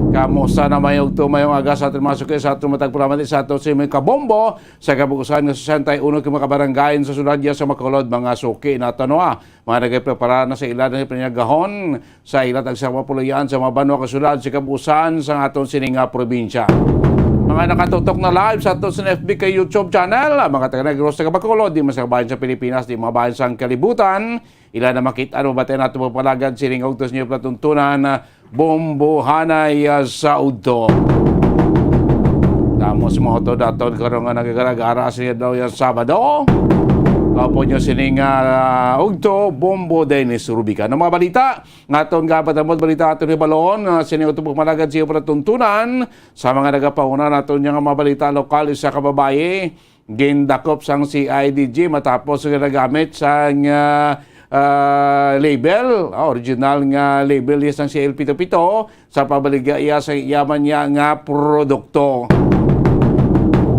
Kamusta na, mayong tumayong aga sa aton mga suki, sa aton matag palamati, sa aton sa mga kabombo, sa kabukusan nga sesenta y uno ka mga kabarangay sa syudad niya sa Bacolod, mga suki naton, no, ah. Mga nagaprepara na sa ila nga paniagahon sa ila tagsama puloy-an sa mga banwa kag syudad sa kabuusan sa aton sini nga probinsya. Mga nakatutok na live sa aton sa F B kag YouTube channel, mga taga Negros, taga Bacolod, di man sa kabahin sa Pilipinas, di mabahin sa kalibutan, ila na makita, mabatian nato pagpalagad sining ugtos niyo palatuntunan, Bombo Anay, ah, sa Udto. Damo sa mga utod naton karon nga nagagaragara sa adlaw nga Sabado. Kaupod niyo sining, ah, ugto, Bombo Dennis Rubican. Ang mga balita nga aton gapatamod, balita aton hibalon, ah, sining ugto pagpalagad sa iyo palatuntunan sa mga nagapauna naton nga mga balita lokal, isa ka babayi gindakop sang C I D G matapos nga nagamit sang, ah, ah, label, ah, original nga label niya sang C L pito pito sa pagbaligya iya sa iya man niya nga produkto.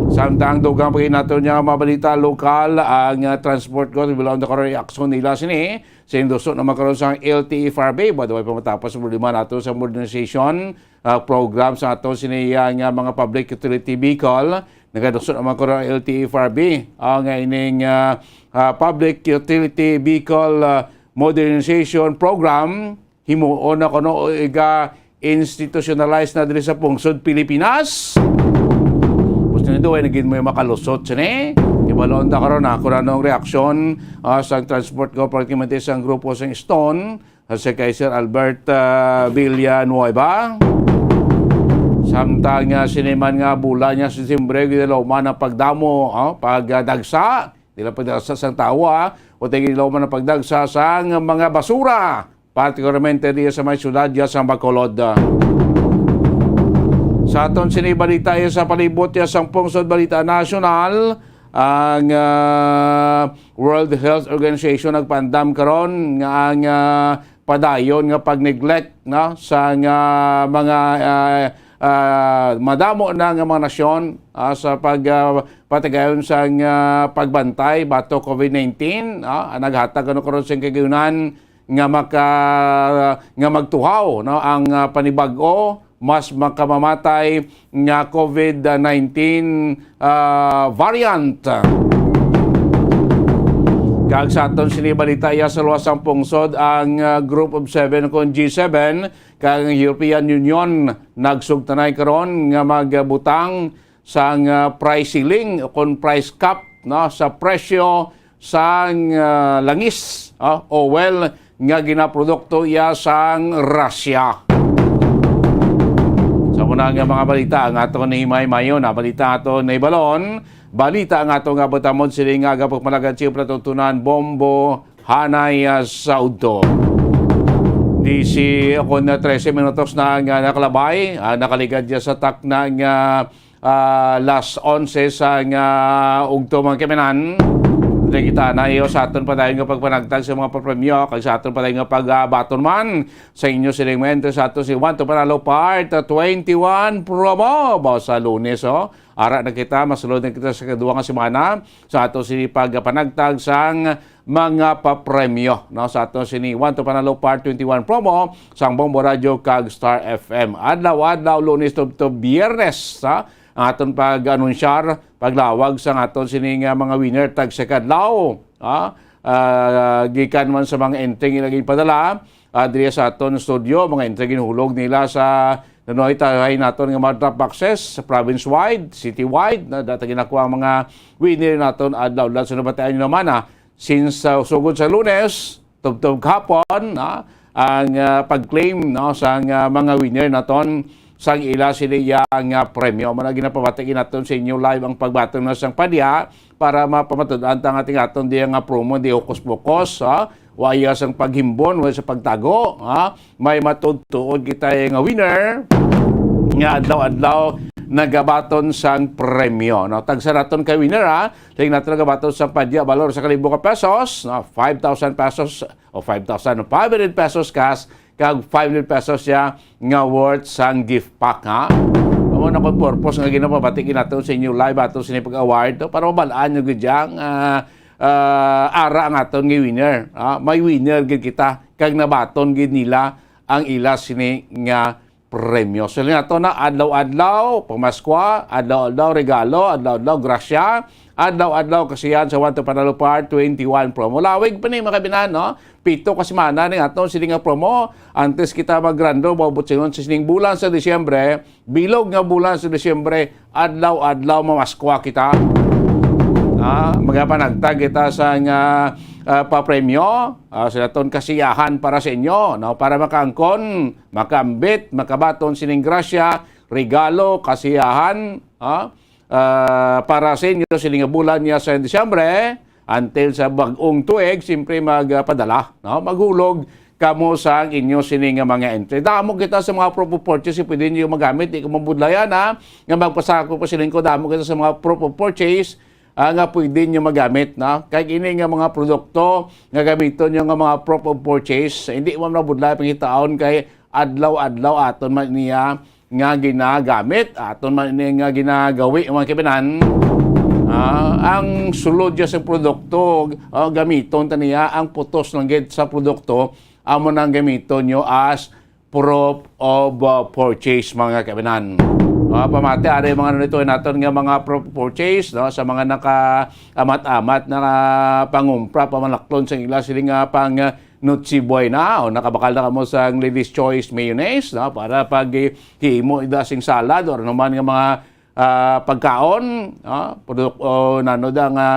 Samtang dugang pa gid naton nga mga balita lokal, ang, ah, transport ko, bilang na karon reaksyon nila sini, sa induso naman karon sa L T F R B, ba, way pa matapos ang problema nato sa modernization, ah, program sa ato sini, ah, nga mga public utility vehicle. Nagaduso naman ko ang L T F R B, ah, nga ining, ah, ah, public utility vehicle, ah, modernization program. Himuon na kuno o iga-institutionalize na diri sa pungsod Pilipinas. Gusto nito ay naging may makalusot sini. Ibalon ta karon, ah, kung anong reaksyon, ah, sa Transport Corporate Committee sa grupo sa Stone, si Kaiser Albert, ah, Villanueva. Sa Samtang, ah, sini man nga bulan nga Setyembre, ginalauman ang pagdamo, ah, pagdagsa, di lang pagdagsa sang tawo, ah, kundi ginalauman ang pagdagsa sang mga basura, partikularmente diya sa may siyudad diya sa Bacolod. Sa aton sini balita diya sa palibot diya sang pungsod, balita nasyonal, ang, ah, World Health Organization nagpaandam karon nga ang, ah, padayon nga pag-neglect, no, sa nga mga, ah, ah, madamo na nga mga nasyon, ah, sa pag, ah, patigayon sa nga pagbantay batok COVID nineteen, ah, ang naghatag ano karon sing kagayunan nga maka-, nga magtuhaw, no, ang, ah, panibag-o mas makamamatay nga COVID nineteen, ah, variant. Kag sa aton sini balita, iya sa luwas sang pungsod ang, ah, Group of Seven kon G seven kag ang European Union nagsugtanay karon nga magbutang sang, ah, price ceiling o kon price cap, no, sa presyo sang, ah, langis, ah, o oil nga ginaprodukto iya sang Russia. Sa muna nga mga balita, ang aton ni May Mayo na balita aton ni Balon. Balita ang ato nga batamod sini nga aga pagmalagad si Plato Tunan Bombo Hanay, ah, sa udto. Disi kon trese minutos na nga nakalabay, ah, nakaligad siya sa takna nga, ah, las onse sa nga ugto, mga kaibinan. Dili kita na iyo sa aton padayon nga pagpanagtag sa mga papremyo kag sa aton padayon nga pagbaton man sa inyo sining mente sa aton si One to Panalo Part twenty-one promo. Ba, sa Lunes, oh. Ara na kita, masulod na kita sa kadua nga semana sa aton sini pagpanagtag sang mga papremyo, no, sa aton sini One to Panalo Part twenty-one promo sang Bombo Radio kag Star F M. Adlaw-adlaw, Lunes tubtob Biyernes, ha, ang aton pag-anunsyar, paglawag sa aton sini nga mga winner tag sa kadlaw, ha. Ah, gikan man sa mga entry nga ginpadala, ah, diri sa aton studio, mga entry ginhulog nila sa nanuhay tahay naton nga mga drop boxes sa province-wide, city-wide, na data ginakuha ang mga winner naton adlaw-adlaw. So, nabatian nyo naman, ah, since, ah, sugod sa Lunes, tubtob hapon, ah, ang, ah, pag-claim, no, sa, ah, mga winner naton sang ila sila iya nga premyo. Mao na ginapabati naton sa inyo live ang pagbaton na sang padya para mapamatud-an ta nga ating aton diya nga promo, di hokus-pokus, ha? Wa iya sang paghimbon, wa sa pagtago, ha? May matuod-tuod kita nga winner nga adlaw-adlaw nagabaton sang premyo, no? Tagsa naton ka winner, ha? Lain naton nagabaton sang padya, balor sa kalibo ka pesos, no? Five thousand pesos o five thousand five hundred pesos cash, kag five hundred pesos siya nga worth sang gift pack, ha? Amo na kon purpose nga ginapabati naton sa inyo live ato sa inyong pag-award, no? Para mabal-an nyo gid yang, ah, ah, ara ang aton nga winner, ha? May winner gid kita kag nabaton gid nila ang ila sini nga premyo. So, nato na adlaw-adlaw pamaskwa, adlaw-adlaw regalo, adlaw-adlaw grasya, adlaw-adlaw kasiyahan sa One to Panalo Part twenty-one promo. Lawig pa ni, mga kabinan, no? Pito ka semana ning aton sini nga promo. Antes kita mag-grand draw, maubot sinon sa sining bulan sa Disyembre, bilog nga bulan sa Disyembre, adlaw-adlaw mamaskwa kita. Ah, magapanagtag kita sa nga, ah, papremyo, ah, sa aton kasiyahan para sa inyo, no? Para makaangkon, makaambit, makabaton sining grasya, regalo, kasiyahan, ah, ah, para sa inyo sining bulan niya sa Disyembre, until sa bag-ong tuig, siyempre magpadala, no? Maghulog kamo sa inyo sini nga mga entry. Damo kita sa mga proof of purchase nga pwede niyo magamit, di ko mabudlayan, ha, nga magpasako ko sining ko, damo kita sa mga proof of purchase, ah, nga pwede niyo magamit, no? Kay ini nga mga produkto nga gamiton niyo nga mga proof of purchase, hindi mo mabudlay pangitaon kay adlaw-adlaw aton man niya nga ginagamit, aton man ini nga ginagawi, mga kabinan. Ah, ang sulod niya sa produkto, ah, gamiton ta niya ang putos lang gid sa produkto, amo nang gamiton nyo as proof of, uh, purchase, mga kabinan. Ah, pamati, ari mga nito naton nga mga proof of purchase, no, sa mga nakaamat-amat na pangumpra, pamanaklon sa ila sila nga pang, uh, Noche Buena, o nakabakal na kamo sa Ladies Choice Mayonnaise, no, para pag, eh, himo ida sing salad or naman nga mga, ah, pagkaon, no, produk-, o nano da nga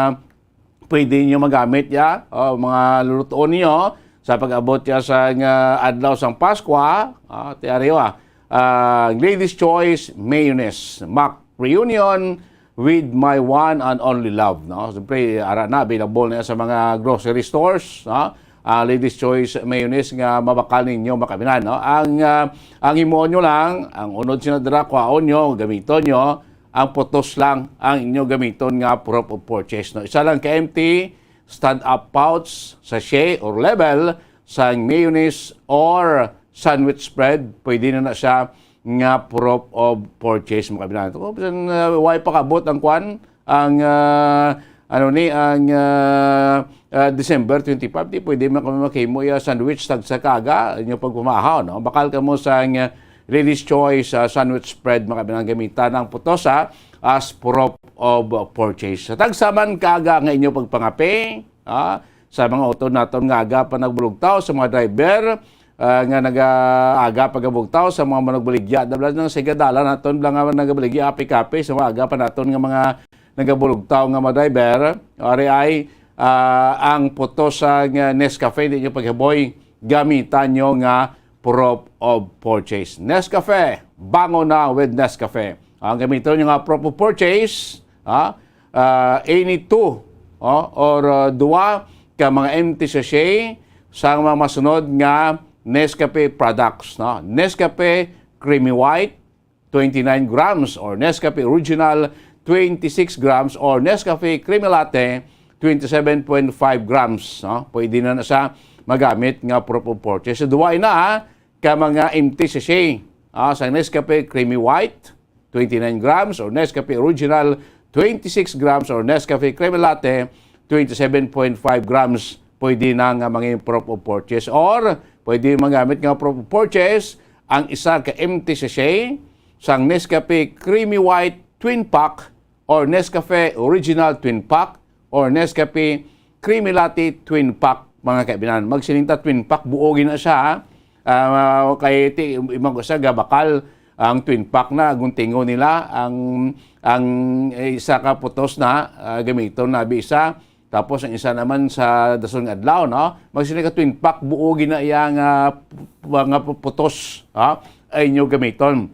pwede niyo magamit ya, o mga lulutuon niyo sa pag-abot ya sa nga adlaw sang Paskwa, ah, ti ari, ah, ah, Ladies Choice Mayonnaise, Mac Reunion with my one and only love, no? Siyempre, ara na, available na sa mga grocery stores, no? Ah, Ladies Choice Mayonnaise nga mabakal ninyo, mga kaabyanan, no? Ang, ah, ang himuon nyo lang, ang unod sina dira, kwaon nyo, gamiton nyo, ang putos lang ang inyo gamiton nga proof of purchase, no? Isa lang ka empty stand-up pouch, sachet, or label sang mayonnaise or sandwich spread, pwede na na siya nga proof of purchase, mga kaabyanan. Kung bisan, uh, way pa kabot ang kwan, ang, uh, ano ni, ang, uh, uh, December twenty-five, di pwede man kami makahimo ya sandwich tagsa ka aga inyo pagpamahaw, no? Bakal kamo sang, uh, Ladies Choice, uh, sandwich spread, mga kaabyanan, gamitan ang putos, ha, as proof of purchase. Sa tagsa man ka aga nga inyo pagpangape, ah, sa mga utod naton nga aga pa nagbulugtaw, sa mga driver, ah, nga nagaaga pagabugtaw, sa mga manugbaligya, dabla nang siga dala naton bla nga nagabaligya, api-kape, sa mga aga pa naton nga mga nagabulugtaw nga mga driver, ari ay, ah, ang putos sa nga Nescafe, di nyo paghiboy, gamitan nyo nga proof of purchase. Nescafe, bangon na with Nescafe. Ang gamiton nyo nga proof of purchase, ah, ah, any two, oh, or, ah, duwa ka mga empty sachet sa mga masunod nga Nescafe products, no? Nescafe Creamy White, twenty-nine grams, or Nescafe Original, twenty-six grams, or Nescafe Creamy Latte, twenty-seven point five grams, no? Pwede na na sa magamit nga proof of purchase. So, duwa na, ah, ka mga empty sachet, ah, sa Nescafe Creamy White, twenty-nine grams, or Nescafe Original, twenty-six grams, or Nescafe Creamy Latte, twenty-seven point five grams. Pwede na nga mangin proof of purchase, or pwede magamit nga proof of purchase ang isa ka empty sachet sang Nescafe Creamy White Twin Pack or Nescafe Original Twin Pack or Nescafe Creamy Latte Twin Pack, mga kaibigan. Magsiling ta Twin Pack, buo gina siya, ha? Ah, kay ti, imang usa gabakal ang Twin Pack na guntingo nila ang, ang isa ka putos na, ah, gamiton na abi isa, tapos ang isa naman sa dason nga adlaw, no? Magsiling ka Twin Pack, buo gina iya nga, nga putos, ha? Ay inyo gamiton.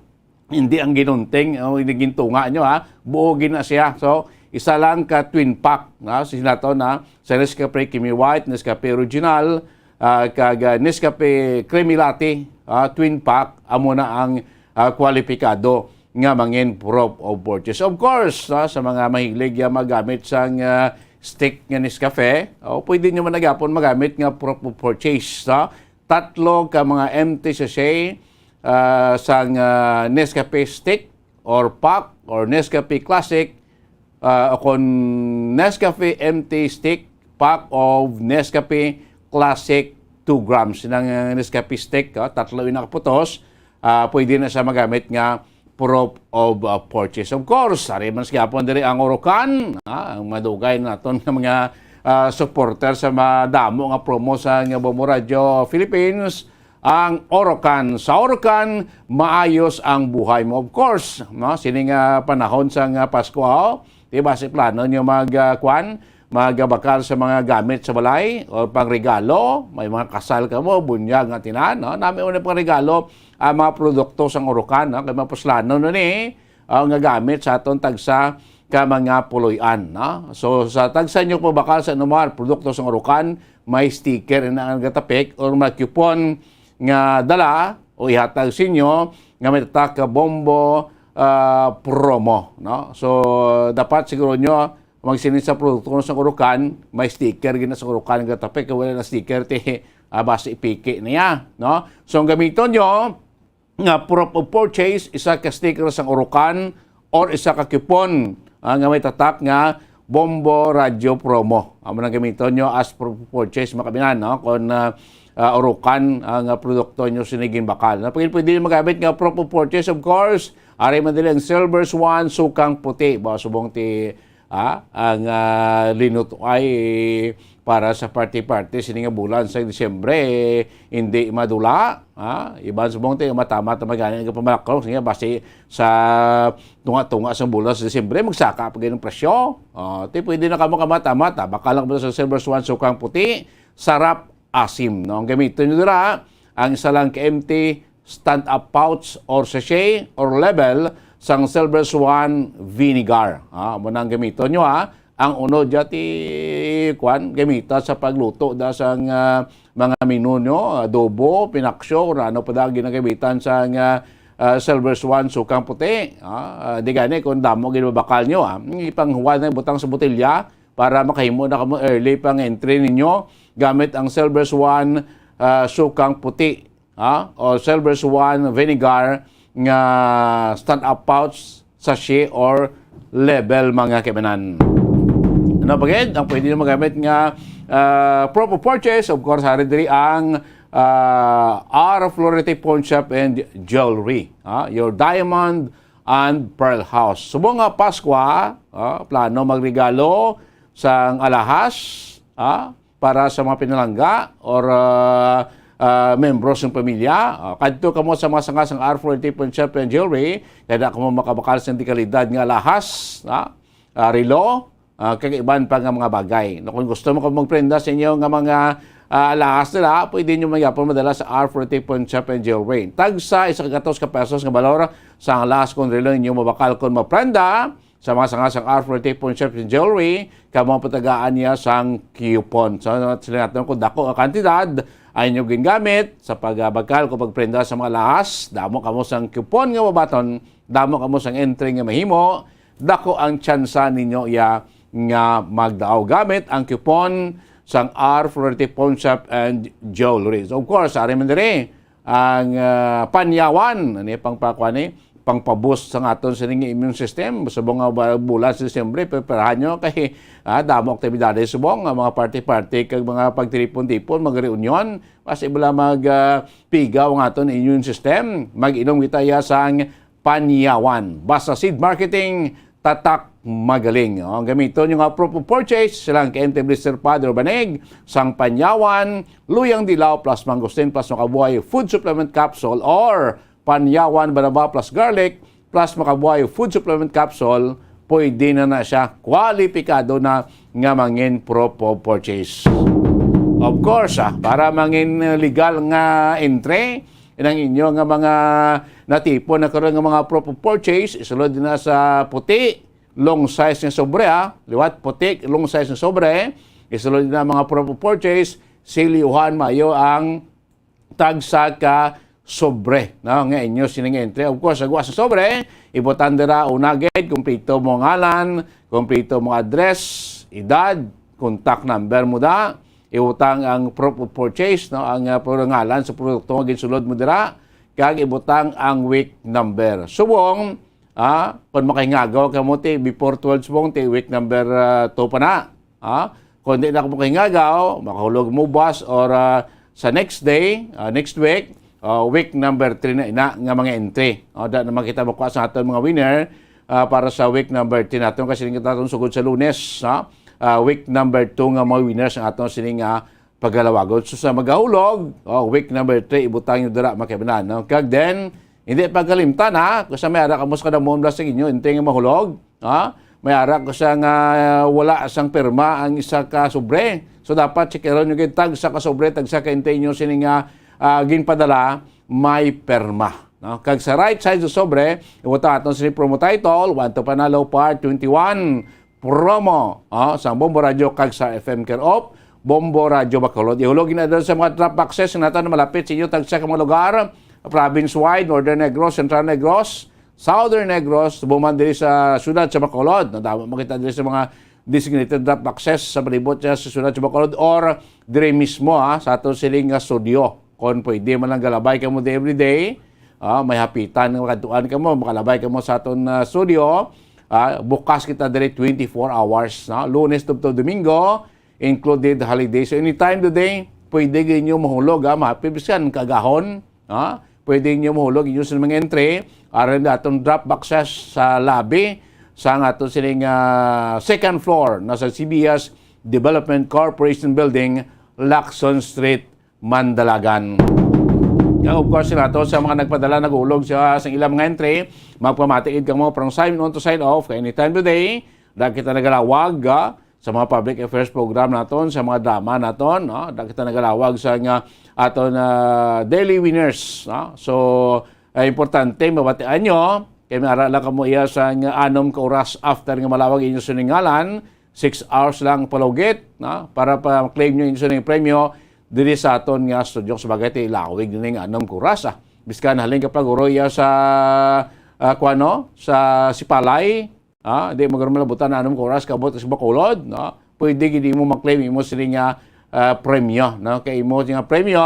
Hindi ang ginunting o hindi gintunga nyo, ha? Buo gina siya. So, isa lang ka Twin Pack, no? Sinato na sa Nescafe Creamy White, Nescafe Original, ah, kag, ah, Nescafe Creamy Latte, ah, Twin Pack, amo na ang, ah, kwalipikado nga mangin proof of purchase. Of course, ah, sa mga mahilig nga magamit sang, ah, stick nga Nescafe, oh, pwede nyo man na gyapon magamit nga proof of purchase, no? Tatlo ka mga empty sachet, ah, sang, ah, Nescafe stick or pack or Nescafe Classic, ah, o kon Nescafe empty stick, pack of Nescafe Classic two grams. Sinang, ah, Nescafe stick, ah, tatlo yung nakaputos, ah, pwede na siya magamit nga proof of, ah, purchase. Of course, ari man sa gyapon diri ang Orocan, ah, ang madugay naton nga mga, ah, supporter sa madamo nga promo sa nga Bombo Radio Philippines, ang Orocan. Sa Orocan, maayos ang buhay mo. Of course, no? Sini nga panahon sa nga Pasko, oh, di ba, si plano nyo mag, ah, kwan, magbakal sa mga gamit sa balay o pangregalo, may mga kasal ka mo, bunyag nga tinan, no? Nami mo na pangregalo ang mga produkto sang Orocan, no? Kay mapuslano na ni, ah, nga gamit sa aton tagsa ka mga puloy-an, no? So, sa tagsa nyo pagbakal sa anumang produkto sang Orocan, may sticker na ang gatapik or may coupon nga dala o ihatag sa inyo nga may tatak ka Bombo, ah, promo, no? So, dapat siguro nyo magsiling sa produkto sa Orocan, may sticker gina sa Orocan nga tapik, kay wala na sticker, ti, ah, basi ipiki niya, no? So, ang gamiton nyo nga proof of purchase, isa ka sticker sang Orocan or isa ka coupon, ah, nga may tatak nga Bombo Radio Promo. Amo nang gamiton nyo as proof of purchase, mga kaabyanan, no? Kung, ah, ah, Orocan, ah, nga produkto nyo sini ginbakal. Na pwede, pwede nyo magamit nga proof of purchase, of course, ari man dili ang Silver Swan, sukang puti. Ba, subong ti, ah, ang, ah, linuto ay para sa party-party sini nga bulan sa Disyembre, hindi madula, ah. Iban subong ti matamat na magani nga pamalakol, sige, basi sa tunga-tunga sa bulan sa Disyembre, magsaka pa gid ang presyo. Ah, ti pwede na kamo kamata-mata, bakal lang mo sa Silver Swan, sukang puti, sarap asim, no? Ang gamiton nyo dira, ang isa lang ka empty stand-up pouch or sachet or label sang Silver Swan vinegar. Ah, amo nang gamiton nyo, ha. Ang unod dya ti, kwan, gamita sa pagluto da sang, ah, mga menu nyo, adobo, pinaksyo, kung ano pa da ang ginagamitan sang, ah, ah, Silver Swan sukang puti. Ah, ah, di gani kung damo ginabakal nyo, ah. Ipanghuwad na butang sa botelya para makahimo na kamo early pang entry ninyo gamit ang Silver Swan, ah, sukang puti, ha, o Silver Swan vinegar nga stand-up pouch, sachet, or label, mga kaibanan. Ano pa gid ang pwede nyo magamit nga, ah, proof of purchase? Of course, hari diri ang, ah, R Florete Pawn Shop and Jewelry, ha? Your diamond and pearl house. Subong nga Paskwa, ah, plano magregalo sang alahas, ah, para sa mga pinalangga or, ah, ah, membro sang pamilya. Ah, kadto kamo sa mga sanga sang R Florete Pawn Shop and Jewelry, kaya kamo makabakal sa dekalidad nga alahas, ah, ah, relo, ah, kag iban pa nga mga bagay. Na kung gusto mo kamo magprenda sa inyo nga mga, ah, alahas nila, pwede nyo magyapon madala sa R Florete Pawn Shop and Jewelry. Tagsa isa ka gatos ka pesos nga balor sa alahas kung relo inyo mabakal kung maprenda sa mga sanga sang R Florete Pawn Shop and Jewelry, kamo patagaan niya sang coupon. So, sila natin kung dako ang kantidad ay inyo gingamit sa pagbakal kung pagprenda sa mga alahas, damo kamo sang coupon nga mabaton, damo kamo sang entry nga mahimo, dako ang tsansa ninyo iya nga magdaaw gamit ang coupon sang R Florete Pawn Shop and Jewelry. So, of course, ari man diri ang, ah, panyawan, ano yung pangpakuan ni? Pangpaboost sa aton sining immune system. Subong nga ba-, bulan sa Disyembre, preparahan nyo kay, ah, damo aktibidades subong nga mga party-party kag mga pagtipon-tipon, mga reunion. Mas ibala mag, ah, pigaw ang aton immune system. Mag-inom kita iya sang panyawan. Basta Seed Marketing, tatak magaling. O, ang gamiton nyo nga proof of purchase, silang K M T Blister Pad or Banig, sang panyawan, luyang dilaw plus mangosteen plus makabuhay food supplement capsule or panyawan banaba plus garlic plus makabuhay food supplement capsule, pwede na na siya, kwalipikado na nga mangin proof of purchase. Of course, ah, para mangin legal nga entry, inang inyo nga mga natipon na karon nga mga proof of purchase, isulod na sa puti, long size nga sobre, ah. Liwat, puti, long size nga sobre. Isulod na mga proof of purchase, siliuhan maayo ang tagsa ka sobre, no, nga inyo sining entry. Of course, sa guwa sa sobre, ibutang dira una gid, kompleto mo ngalan, kompleto mo address, edad, contact number mo da, ibutang ang proof of purchase, no, ang, ah, pangalan sa produkto nga ginsulod mo dira, kag ibutang ang week number. Subong, ah, kung makahingagaw kamo ti before twelve subong, ti week number, ah, two pa na. Ah, kung di na ako makahingagaw, makahulog mo buwas or, ah, sa next day, ah, next week, ah, week number three na ina nga mga entry. Ah, da naman kita makuha sa aton mga winner, ah, para sa week number three naton kasi kita aton sugod sa Lunes, ha? Ah, week number two nga mga winners ang aton sining, ah, pagalawagon. So, sa magahulog, oh, week number three, ibutang nyo dira, mga kaibanan, no? Kag then, hindi pagkalimtan, ha? Kung sa may ara kamo sa kadamon bala sa inyo, entry nga mahulog, ha? May ara ko sa nga wala sang pirma ang isa ka sobre. So, dapat checkeron nyo gid tagsa ka sobre, tagsa ka entry nyo sini nga, ah, ginpadala, may pirma, no? Kag sa right side sa sobre, iwata aton sini promo title, One to Panalo Part twenty-one, promo, ah, sa Bombo Radio kag sa F M Care Op, Bombo Radio Bacolod. Ihulog na doon sa mga drop boxes na natin malapit sa inyo, tagsa ka mga lugar, province-wide, Northern Negros, Central Negros, Southern Negros, buman diri sa siyudad sa Bacolod. Nadama makita diri sa mga designated drop boxes sa palibot sa siyudad sa Bacolod or diri mismo, ah, sa aton siling nga studio. Kung pwede man lang galabay kamo di everyday, ah, may hapitan nga makadtuan kamo, makalabay kamo sa aton, ah, studio. Ah, bukas kita diri twenty-four hours, no? Lunes tubtob Domingo, included holiday. So, anytime today, pwede gid inyo mahulog, ah, mahapi bisan kaagahon, ah, pwede inyo mahulog inyo sa mga entry aron daton drop boxes sa lobby sa aton sining, ah, second floor na sa C B S Development Corporation Building, Lacson Street, Mandalagan. Kag of course, nato sa mga nagpadala, nagulog sa, sa ilang mga entry, magpamati gid kamo from sign on to sign off. Kay anytime today, da kita nagalawag, ah, sa mga public affairs program naton, sa mga drama naton, no? Da kita nagalawag sa nga aton, ah, daily winners, no? So, ah, importante mabatian nyo, kay may ara lang kamo iya sa nga anom ka oras after nga malawag inyo sining ngalan, six hours lang palugit, no? Para pa-claim nyo inyo sining premyo diri sa aton nga studio. Sa bagay, ti ilawig ni nga anom ka oras, ah. Biskan halin ka pa guro iya sa, ah, kuano, sa Sipalay, ah, di mo garo malabutan na anom ka oras kaabot sa Bacolod, no? Pwede gid imo ma-claim imo sini nga, ah, premyo, no? Kay imo nga premyo,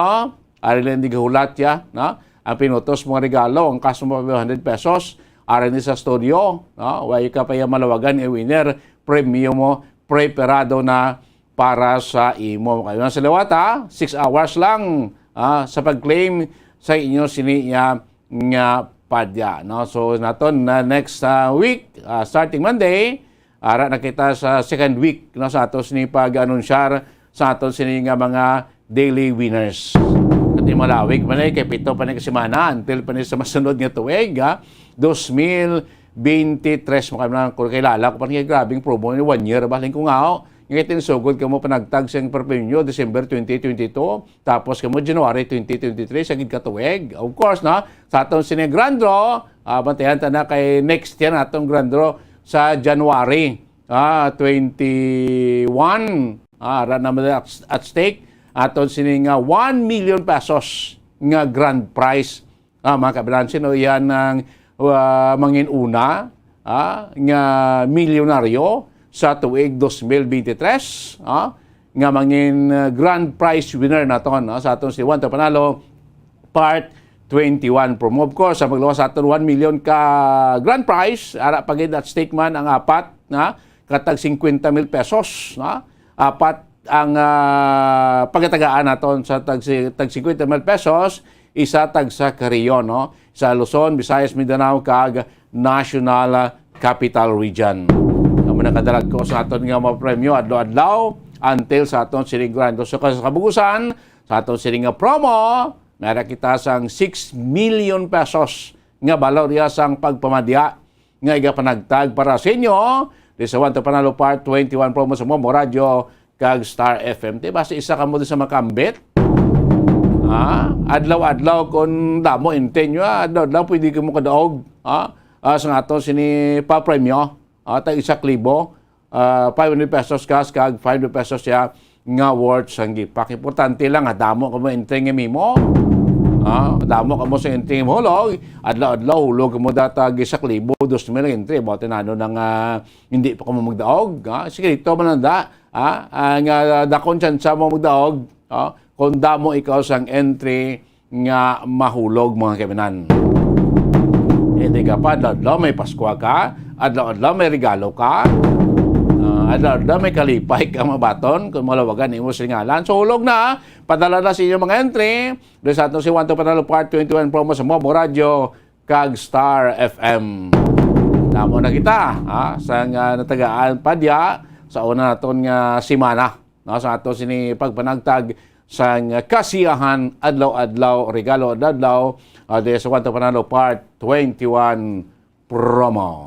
ari lang di gahulat ya, no? Ang pinutos mo nga regalo, ang cash mo five hundred pesos, ari ni sa studio, no? Way ka pa ya malawagan, i-winner, premyo mo, preparado na para sa imo. Kaya sa liwat, ha? Six hours lang, ah, sa pag-claim sa inyo sini nga, nga padya, no? So, naton na next, ah, week, ah, starting Monday, ara na kita sa second week, no, sa aton sini pag-anunsyar sa aton sini nga mga daily winners. Kati malawig pa ni, kay pito pa ni ka semana until pa ni sa masunod nga tuig, ha? Dos mil beintitres mo kami lang, kung kilala ko pa ni, grabing promo ni one year, baling ko nga, oh, nga tinsugod kamo panagtag sa premyo December twenty twenty-two, tapos kamo January twenty twenty-three, sa gid ka tuig. Of course, no? Sa aton sini grand draw, ah, bantayan ta na kay next year na atong grand draw sa January, ah, twenty-one. Ah, ara naman at, at stake aton sini nga one million pesos nga grand prize. Ah, mga kabalansin, no, yan ang, ah, mangin-una, ah, nga milyonaryo sa tuig dos mil beintitres, ah, nga mangin, ah, grand prize winner naton, no, sa aton si Juan Tapanalo Part twenty-one promo. Of course, ang magluwas sa aton one million ka grand prize, ara pa gid at stake man ang apat na katag singkwenta mil pesos, no? Apat ang, ah, pagatagaan naton sa tag, tag singkwenta mil pesos, isa tag sa ka rehiyon, no? Sa Luzon, Visayas, Mindanao, kag National Capital Region. Amo na kadalagkos sa aton nga mga premyo adlaw-adlaw until sa aton sini grand. So, sa kabugusan, sa aton sini nga promo, may ara kita sang six million pesos nga balor iya sang pagpamadya nga igapanagtag para sa inyo. Di sa One to Panalo Part twenty-one promo sa Momo Radio kag Star F M. Di ba, sa isa ka mo sa makambit? Ha? Adlaw-adlaw, kung damo intinyo, ha? Adlaw-adlaw, pwede ka mo kadaog, ha? Ah, sa nga ato, sini pa premyo, ha? Tag isa ka libo, ah, five hundred pesos cash, kag five hundred pesos siya nga worth sang gipak. Importante lang, ha? Damo ka mo entry nga mimo. Ha? Damo ka mo sa entry nga hulog. Adlaw-adlaw, hulog ka mo data, isa ka libo, dos mil entry. Ba't tinano na nga hindi pa ka mo magdaog? Ha? Sikreto man lang da. Ha? Ah, nga dakon tsansa mo magdaog. Ha? Kung damo ikaw sang entry nga mahulog, mga kaibinan. Hindi ka pa, adlaw-adlaw may Paskwa ka, adlaw-adlaw may regalo ka, ah, adlaw-adlaw may kalipay ka mabaton, kung malawagan imo sa ngalan. So, hulog na, padala na sa inyong mga entry. Doon sa ato si One to Panalo Part twenty-one promo sa Mobo Radio kag Star F M. Damo na kita, ha, sa nga natagaan pa diya, sa una naton nga semana, no, sa ato sini pagpanagtag sang kasiyahan adlaw-adlaw, regalo adlaw-adlaw, ah, di sa One to Panalo Part twenty-one promo.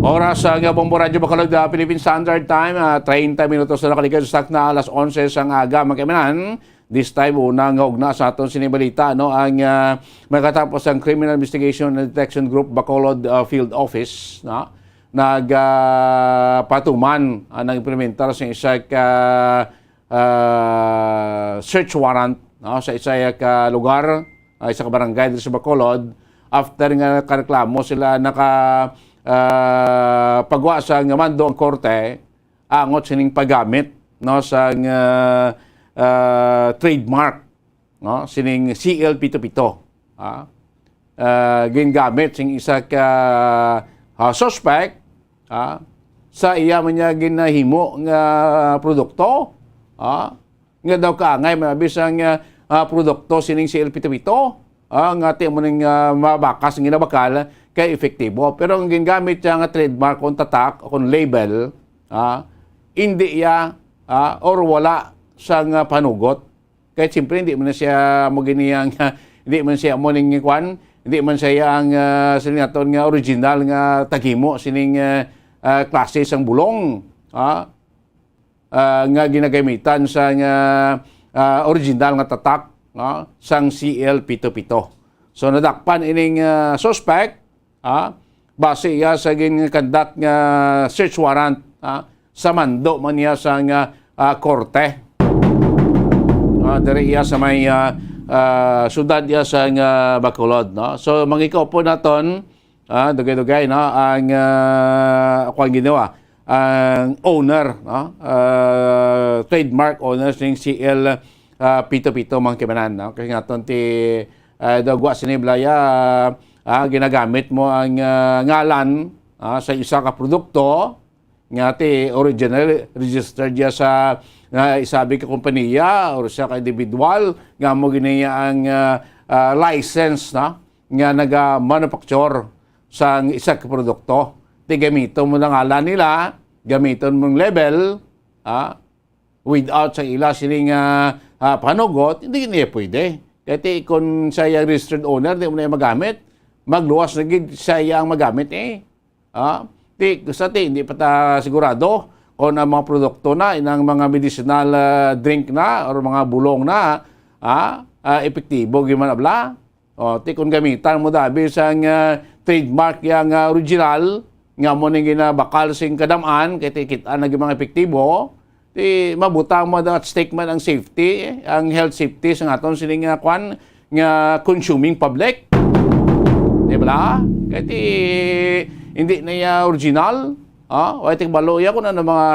Oras sa nga Bombo Radyo Bacolod, ah, Philippine Standard Time, ah, treinta minutos na nakaligad sa sakto na alas onse sang aga, mga kaibinan. This time, una nga ugna sa aton sini balita, no, ang, ah, makatapos ang Criminal Investigation and Detection Group Bacolod, ah, Field Office, no, nag, ah, patuman, ah, nag-implementar sa isa ka, ah, search warrant, no, sa isa ka lugar, ah, isa ka barangay dito sa Bacolod, after nga kareklamo sila naka, ah, pagwa sa nga mando ang korte, angot sining paggamit, no, sa nga, ah, trademark, no, sining C L pito pito, ah. Ah, gingamit sing isa ka, ah, suspect, ah, sa iya man niya ginahimo nga produkto, ah, nga daw kaangay man bisan nga, ah, produkto sining C L pito pito, ah, nga ti mo ning, ah, mabakas nga ginabakal kay epektibo. Pero ang gingamit siya nga trademark, kung tatak o kung label, ah, hindi iya, ah, or wala sa nga panugot. Kay siyempre, hindi man na siya mo giniyang, hindi man siya mo ning kwan, hindi man siya ang, ah, sini naton nga original nga taghimo sining, ah, ah, klase sang bulong, ah, ah, nga ginagamitan sang, ah, ah, original nga tatak, no, sang C L pito pito. So, nadakpan ining, ah, suspect, ah, base iya sa gin-conduct nga search warrant, ah, sa mando man niya sang, ah, ah, korte. Ah, diri iya sa may, ah, ah, syudad iya sang, ah, Bacolod, no? So, mangikaupo naton, ah, dugay-dugay, no, ang, ah, kuwan ginawa, ang owner, no, ah, trademark owner sing C L, ah, pito pito, mga kaibanan, no? Kay nga aton ti, ah, dagwa sini balaya, ah, ginagamit mo ang, ah, ngalan, ah, sa isa ka produkto nga ti original registered ya sa, ah, isabi ka kompanya or sa ka individual nga mo gini ang, ah, ah, license, no, nga naga-manufacture sang isa ka produkto. Ti gamiton mo na ngalan nila, gamiton mo ang label, ah, without sa ila sini nga, ah, panugot, hindi niya pwede. Kaya ti, kung siya yung registered owner, di mo na yung magamit, magluwas na gid siya ang magamit eh. Ah, ti, gusto ti, hindi pa ta sigurado kung ang mga produkto na, inang mga medicinal, ah, drink na, or mga bulong na, ah, ah, epektibo, gid man abla. O, ti, kung gamitan mo dabi sang, ah, trademark yang, ah, original, nga mo ning ginabakal sing kadam-an, kay ti, kit-an na gid mga epektibo, ti, mabutang mo at stake man ang safety, ang health safety sa aton sining nga kwan, nga consuming public. Di ba? Kay ti, hindi na iya original. Ah, wala ti kabalo iya kung ano mga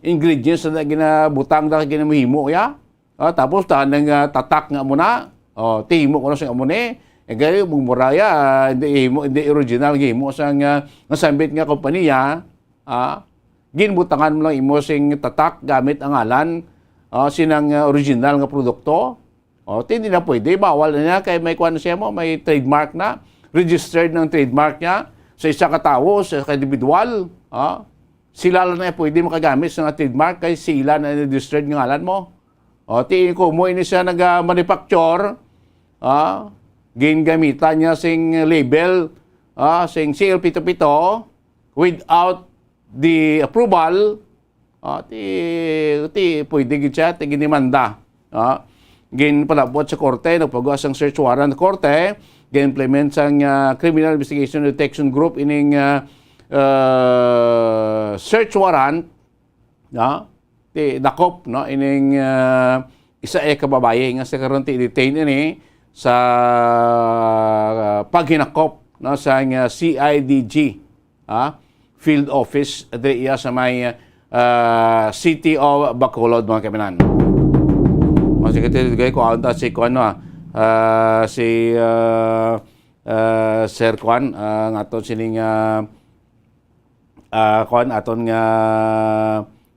ingredients na ginabutang na ginamahimo iya. Ah, tapos ta nang, ah, tatak nga mo na. Oh, ti himo ko na sa amo ni. Eh, gani, mong muraya, ah, hindi himo, hindi original nga himo sa nga, nga sambit nga kompanya. Ah, ginbutangan mo lang imo sing tatak gamit ang ngalan, ah, sinang, ah, original nga produkto. Oh, ti hindi na pwede, bawal na niya kay may kuwan siya mo, may trademark na, registered ng trademark niya sa isa ka tawo, sa ka individual. Ah, sila lang na pwede makagamit sa nga trademark kay sila na registered nga ngalan mo. O, ti ko mo ini siya naga-manufacture, ah, gingamitan niya sing label, ah, sing C L pito pito without the approval, ah, ti, ti pwede gid siya, ti ginimanda. Ah, ginpalabot sa korte, nagpagawa sang search warrant sa korte, gin-implement sang, ah, Criminal Investigation Detection Group ining, ah, ah, search warrant, no? Ti dakop, no, ining, ah, isa ka babayi nga sa karon ti detain ini sa, ah, paghinakop, no, sa, ah, C I D G, ah, field office diri iya sa may, ah, City of Bacolod, mga kaibanan. Mga secretary, gay ko, ang ta si kuan, no, ah, si, ah, ah, Sir Kuan, ah, nga aton sining, ah, ah, kuan, aton nga,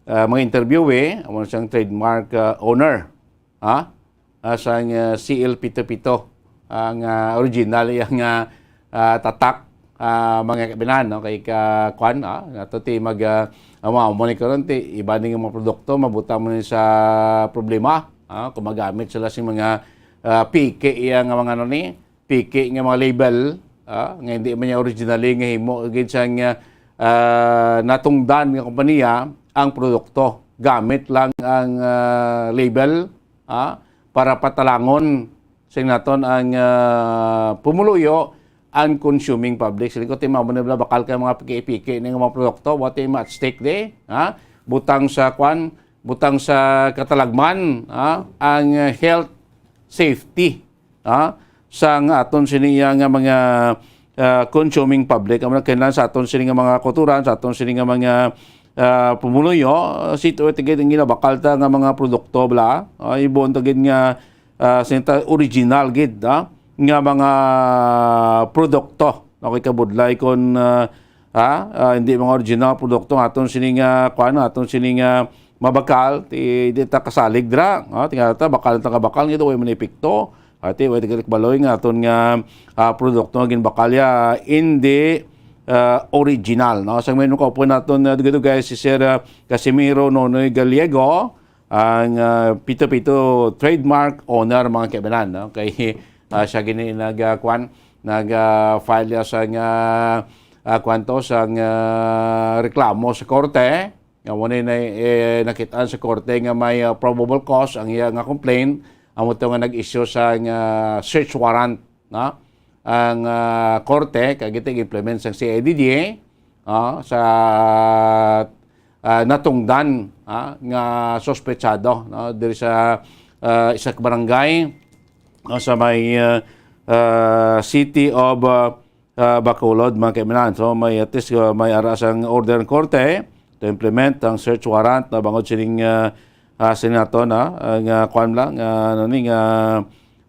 ah, mga interview, eh, amo siyang trademark, ah, owner, ha? Ah, sang, ah, C L pito pito, ang, ah, original iyang, ah, ah, tatak, ah, mga kabinan, no? Kay ka, kuan, ah, nato ti mag, ah, amo, amo ni karon ti iba ning mga produkto, mabutang mo ni sa problema, ah, kung magamit sila sing mga, ah, piki iya nga mga ano ni, piki nga mga label, ah, nga hindi man niya originally nga himo gid sang, ah, natungdan nga kompanya ang produkto. Gamit lang ang, ah, label, ah, para patalangon sing naton ang, ah, pumuluyo, ang consuming public. Sila ko, ti mao na bala bakal kay mga piki-piki ning mga produkto, what ti ma-at stake di, ha? Butang sa kwan, butang sa katalagman, ha? Ang, ah, health safety, ha, sang aton sini nga mga, ah, consuming public. Amo na kinahanglan sa aton sini nga mga kautoran, sa aton sini nga mga, ah, pumuluyo, si tuwi tigid ang ginabakal ta nga mga produkto bala, ah, ibon ta gid nga, ah, sini ta original gid, ah, nga mga produkto. Okay, kabudlay kon, ah, ha, ah, hindi mga original produkto nga aton sini nga, kuan, aton sini nga mabakal, ti, di ta kasalig dira, ha, ti nga ta, bakal ta nga bakal, nga ito, way man epekto, ha, ti, way tigalik baloy nga aton nga, ah, produkto nga ginbakal ya, hindi, ah, original, no? Sa may nung kaupo naton, ah, dugay-dugay, si Sir, ah, Casimiro Nonoy Gallego, ang, ah, pito-pito trademark owner, mga kaibanan, no? Kay, ah, siya gini nag, ah, kwan, nag, ah, file ya sa nga, ah, kwanto sang, ah, reklamo sa korte. Nga mo na, eh, nakitaan sa korte nga may, ah, probable cause ang iya nga complaint. Amo to nga nag-issue sang, ah, search warrant, no? Ang, ah, korte, kag ito implement sang C I D G, ah, sa, ah, natungdan, ah, nga suspetsado, no? Diri sa, ah, isa ka barangay, no? Sa may, ah, ah, city of, ah, ah, Bacolod, mga kaimanan. So, may at least, ah, may ara sang order ng korte to implement ang search warrant na bangod sining, ah, ah, sinato na, ah, nga kwan lang, ah, ano ni, nga,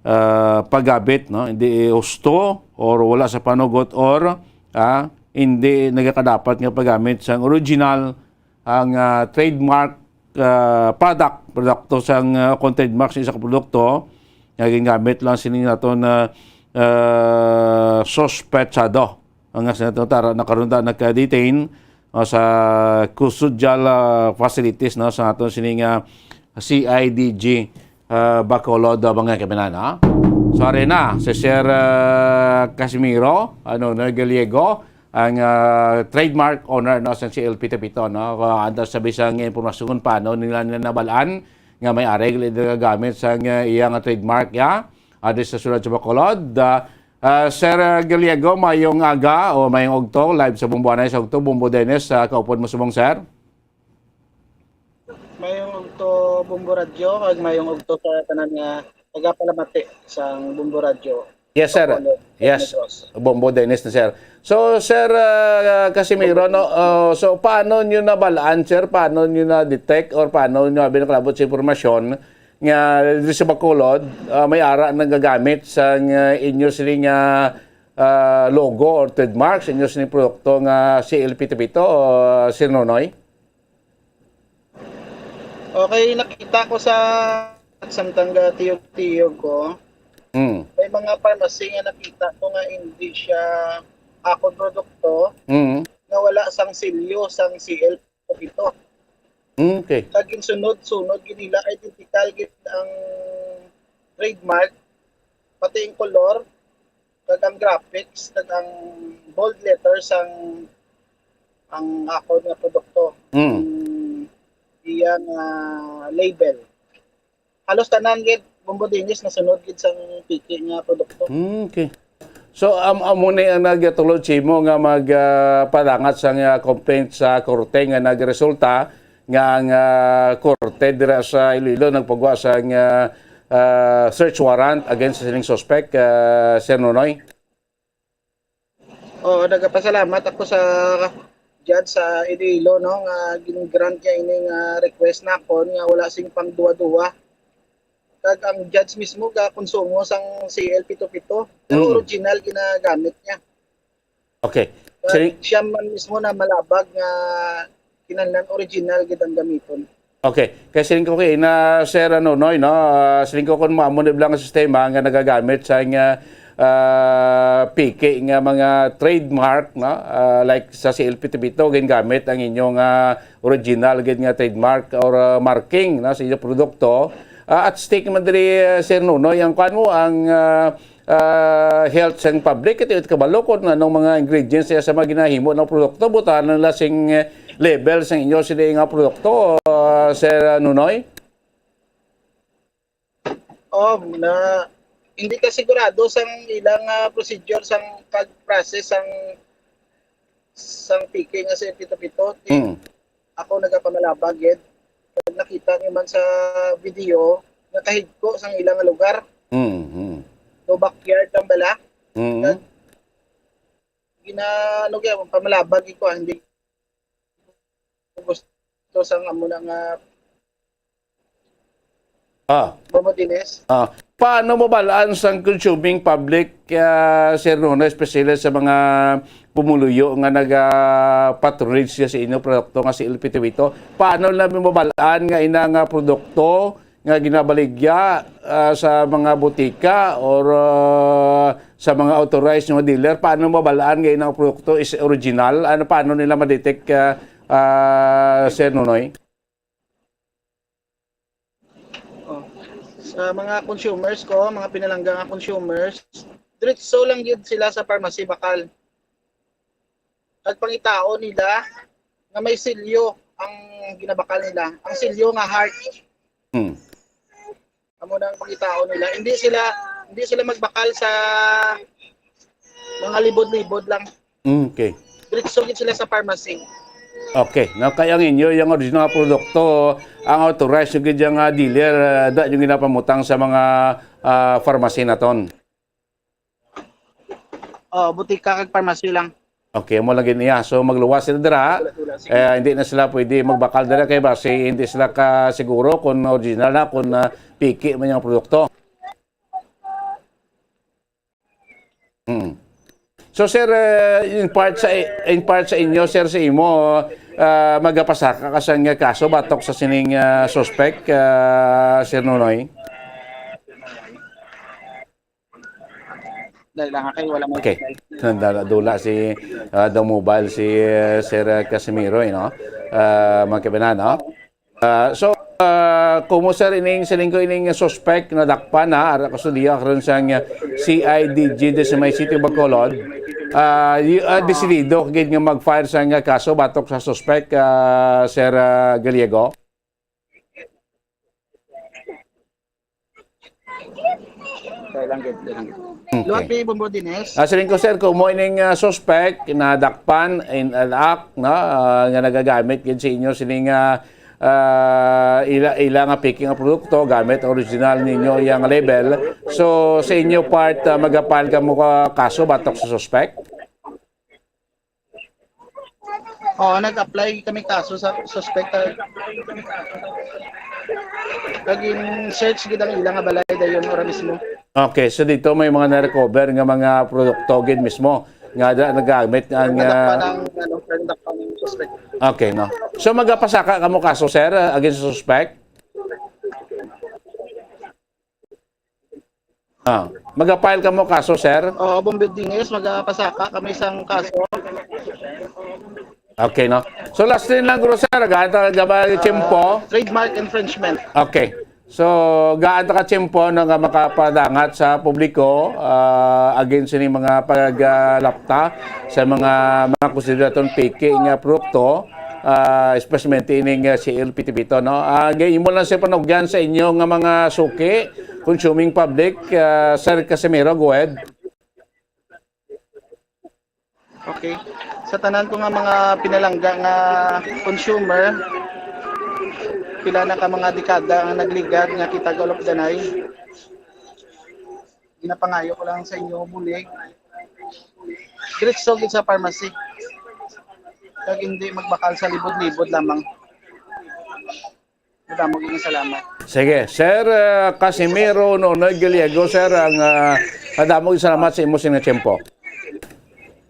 ah, paggamit, no? Hindi husto or wala sa panugot or, ah, hindi nagakadapat nga paggamit sang original ang, ah, trademark, ah, product, produkto sang, ah, kung trademark sa isa ka produkto, nga gingamit lang sini naton, ah, ah, suspetsado. Ang nga sinato tara, nakarunda, nagka-detain, ah, sa custodial, ah, facilities, no, sa aton sini nga C I D G, ah, Bacolod, ah, mga kaimanan, ha? Sorry na, si Sir, ah, Casimiro, ano, na Gallego, ang, ah, trademark owner, no, sang C L P Tepito, no? Ah, antas sa bisang impormasyon kung paano nila, nila nabalaan nga may ari gali nagagamit sang, ah, iya nga trademark, ya? Adi sa sulod sa Bacolod. Ah, ah, Sir, ah, Gallego, mayong aga o mayong ugto, live sa Bumbuanay sa ugto, Bumbo Dennis, ah, kaupod mo subong, sir? Mayong ugto, Bumbo Radyo, kag mayong ugto sa tanan nga tagapalamati sang Bumbo Radyo. Yes, sir. Bacolod, Yes. Negros. Bombo Dennis na, sir. So, Sir, ah, Casimiro, Bombo no, Dennis. Ah, so paano nyo nabalaan, sir? Paano nyo na-detect or paano nyo abi nakalabot sa impormasyon nga diri sa Bacolod, ah, may ara nagagamit sang, ah, inyo sini nga, ah, logo or trademark sa inyo sini produkto nga C L P Tepito, ah, Sir Nonoy? Okay, nakita ko sa samtang gatiyog-tiyog ko, Mm. may mga pharmacy nga nakita ko nga hindi siya akon produkto, Mm. nga wala sang silyo sang C L P Tepito. Mm, okay. Kag ginsunod-sunod gid nila, identical gid ang trademark, pati ang kolor, kag ang graphics, kag ang bold letters ang, ang akon nga produkto. Mm. Ang iya nga label. Halos tanan gid, Bombo Dennis, nasunod gid sang piki nga produkto. Mm, okay. So, am-, amo ni ang nagatulod sa imo nga mag, ah, padangat sang, ah, complaint sa korte nga nagresulta nga ang, ah, korte dira sa Iloilo nagpagwa sang, ah, ah, search warrant against sa sining suspect, ah, Sir Nonoy? Oo, nagapasalamat ako sa judge sa Iloilo, no, nga gin-grant niya ini nga request nakon nga wala sing pangduwa-duwa. Kag ang judge mismo gakonsumo sang C L Pito-pito, pero Mm. original ginagamit niya. Okay. Kag Siling siya man mismo na malabag nga kinahanglan original gid ang gamiton. Okay. Kay siling ko kay na, Sir, ano, Noy, no? Ah, siling ko kung maamo na lang ang sistema nga nagagamit sa nga, ah, piki nga mga trademark, no? Ah, like sa C L Pito-pito, gingamit ang inyong, ah, original gid nga trademark or, ah, marking, no, sa inyong produkto. Ah, at stake man diri, ah, Sir Nonoy, ang kuan mo, ang, ah, ah, health sang public, ito, ito kabalo kung anong mga ingredients siya sa mga ginahimo ng produkto, butangan nila sing, eh, label sa inyo sila nga produkto, ah, Sir Nonoy? Oh, na, hindi ka sigurado sang ilang, ah, procedure sang pag-process sang, sang piki nga sa Pito-Pito. Ti-, Mm. ako nagapamalabag gid. Kag nakita niyo man sa video, nakahigko sang ilang lugar. Mm, mm. So, backyard lang bala. Mm. Kag gina-, ano kaya, pamalabag ko, ah, hindi ko gusto sang amo na nga Ah. Bombo Dennis. Ah. Paano mo balaan sang consuming public, ah, Sir Nonoy, especially sa mga pumuluyo nga naga-patronage siya sa inyo produkto nga si El Pito-Pito? Paano na mo balaan nga ina nga produkto nga ginabaligya, ah, sa mga butika or, ah, sa mga authorized nga dealer? Paano mo balaan nga ina nga produkto is original? Ano, paano nila ma-detect, ah, ah, Sir Nonoy? Oh. Sa mga consumers ko, mga pinalangga nga consumers, diretso lang gid sila sa pharmacy bakal. Kag pangitaon nila nga may silyo ang ginabakal nila. Ang silyo nga heart. Hmm. Amo na ang pangitaon nila. Hindi sila, hindi sila magbakal sa mga libod-libod lang. Mm, okay. Diretso gid sila sa pharmacy. Okay. Now, kay ang inyo, yung original nga produkto, ang authorized nyo gid yung, ah, dealer, ah, da yung ginapamutang sa mga, ah, pharmacy naton. Oh, butika kag pharmacy lang. Okay, mo lang gid niya. So, magluwas sila dira. Wala, wala. Sige. Eh, hindi na sila pwede magbakal dira kay basi hindi sila ka siguro kung original na, kung, ah, piki man yung produkto. Mm. So, sir, eh, in part sa, in part sa inyo, sir, sa imo, ah, magapasaka ka sang kaso batok sa sining, ah, suspect, ah, Sir Nonoy? Dahil lang kay wala may Okay. Nandala-, dula si, ah, daw mobile si, eh, Sir, ah, Casimiro, eh, no? Ah, mga kababayan, no? Ah, so, ah, kumo, sir, ining siling ko ining suspect na dakpan na ara ko sa diya karon sa, ah, C I D G Decimay City, Bacolod. Ah, y-, ah, desidido gid nga mag-file sa nga kaso batok sa suspect, ah, Sir, ah, Gallego? Kailan gid, kailan gid. Okay. Luwag ni Bombo Dines. Ah, siling ko, sir, kung mo ining, ah, suspect na dakpan in an act, no, ah, nga nagagamit gid sa inyo sining, ah, ah, ila, ila nga piki nga produkto gamit original ninyo yang label. So, sa inyo part, ah, magapal ka mo ka kaso batok sa suspect? Oo, nag-apply kami kaso sa suspect. Naging search gid ang ilang balay dayon ora mismo. Okay, so dito may mga na-recover nga mga produkto gid mismo nga da, nagamit ang, Nadakpan ah, ang, ano, nadakpan ang suspect. Okay, no. So magapasaka kamo kaso, sir, ah, against sa suspect? Ah, magapile kamo kaso, sir? Oo, Bombo Dines, magapasaka kami sang kaso. Okay, no? So, last din lang, guro, sir. Gaan ta ka tiyempo? Ah, trademark infringement. Okay. So, gaan ta ka tiyempo, no, nga makapadangat sa publiko, ah, against ni mga paglapta sa mga, mga konsideratong peke nga produkto, ah, especially ining, ah, C L Pito Pito, no? Ah, imo lang sa panugyan sa inyo nga mga suki, consuming public, ah, Sir Casimiro, go ahead. Okay. Sa tanan ko nga mga pinalangga nga consumer, pila na ka mga dekada ang nagligad nga kita gaulop ganay. Ginapangayo ko lang sa inyo, bulig. Diretso gid sa pharmacy. Kag hindi magbakal sa libod-libod lamang. Madamo gyud salamat. Sige, Sir, uh, Casimiro Nonoy Gallego, sir, ang, uh, madamo gyud salamat sa imo sing tiyempo.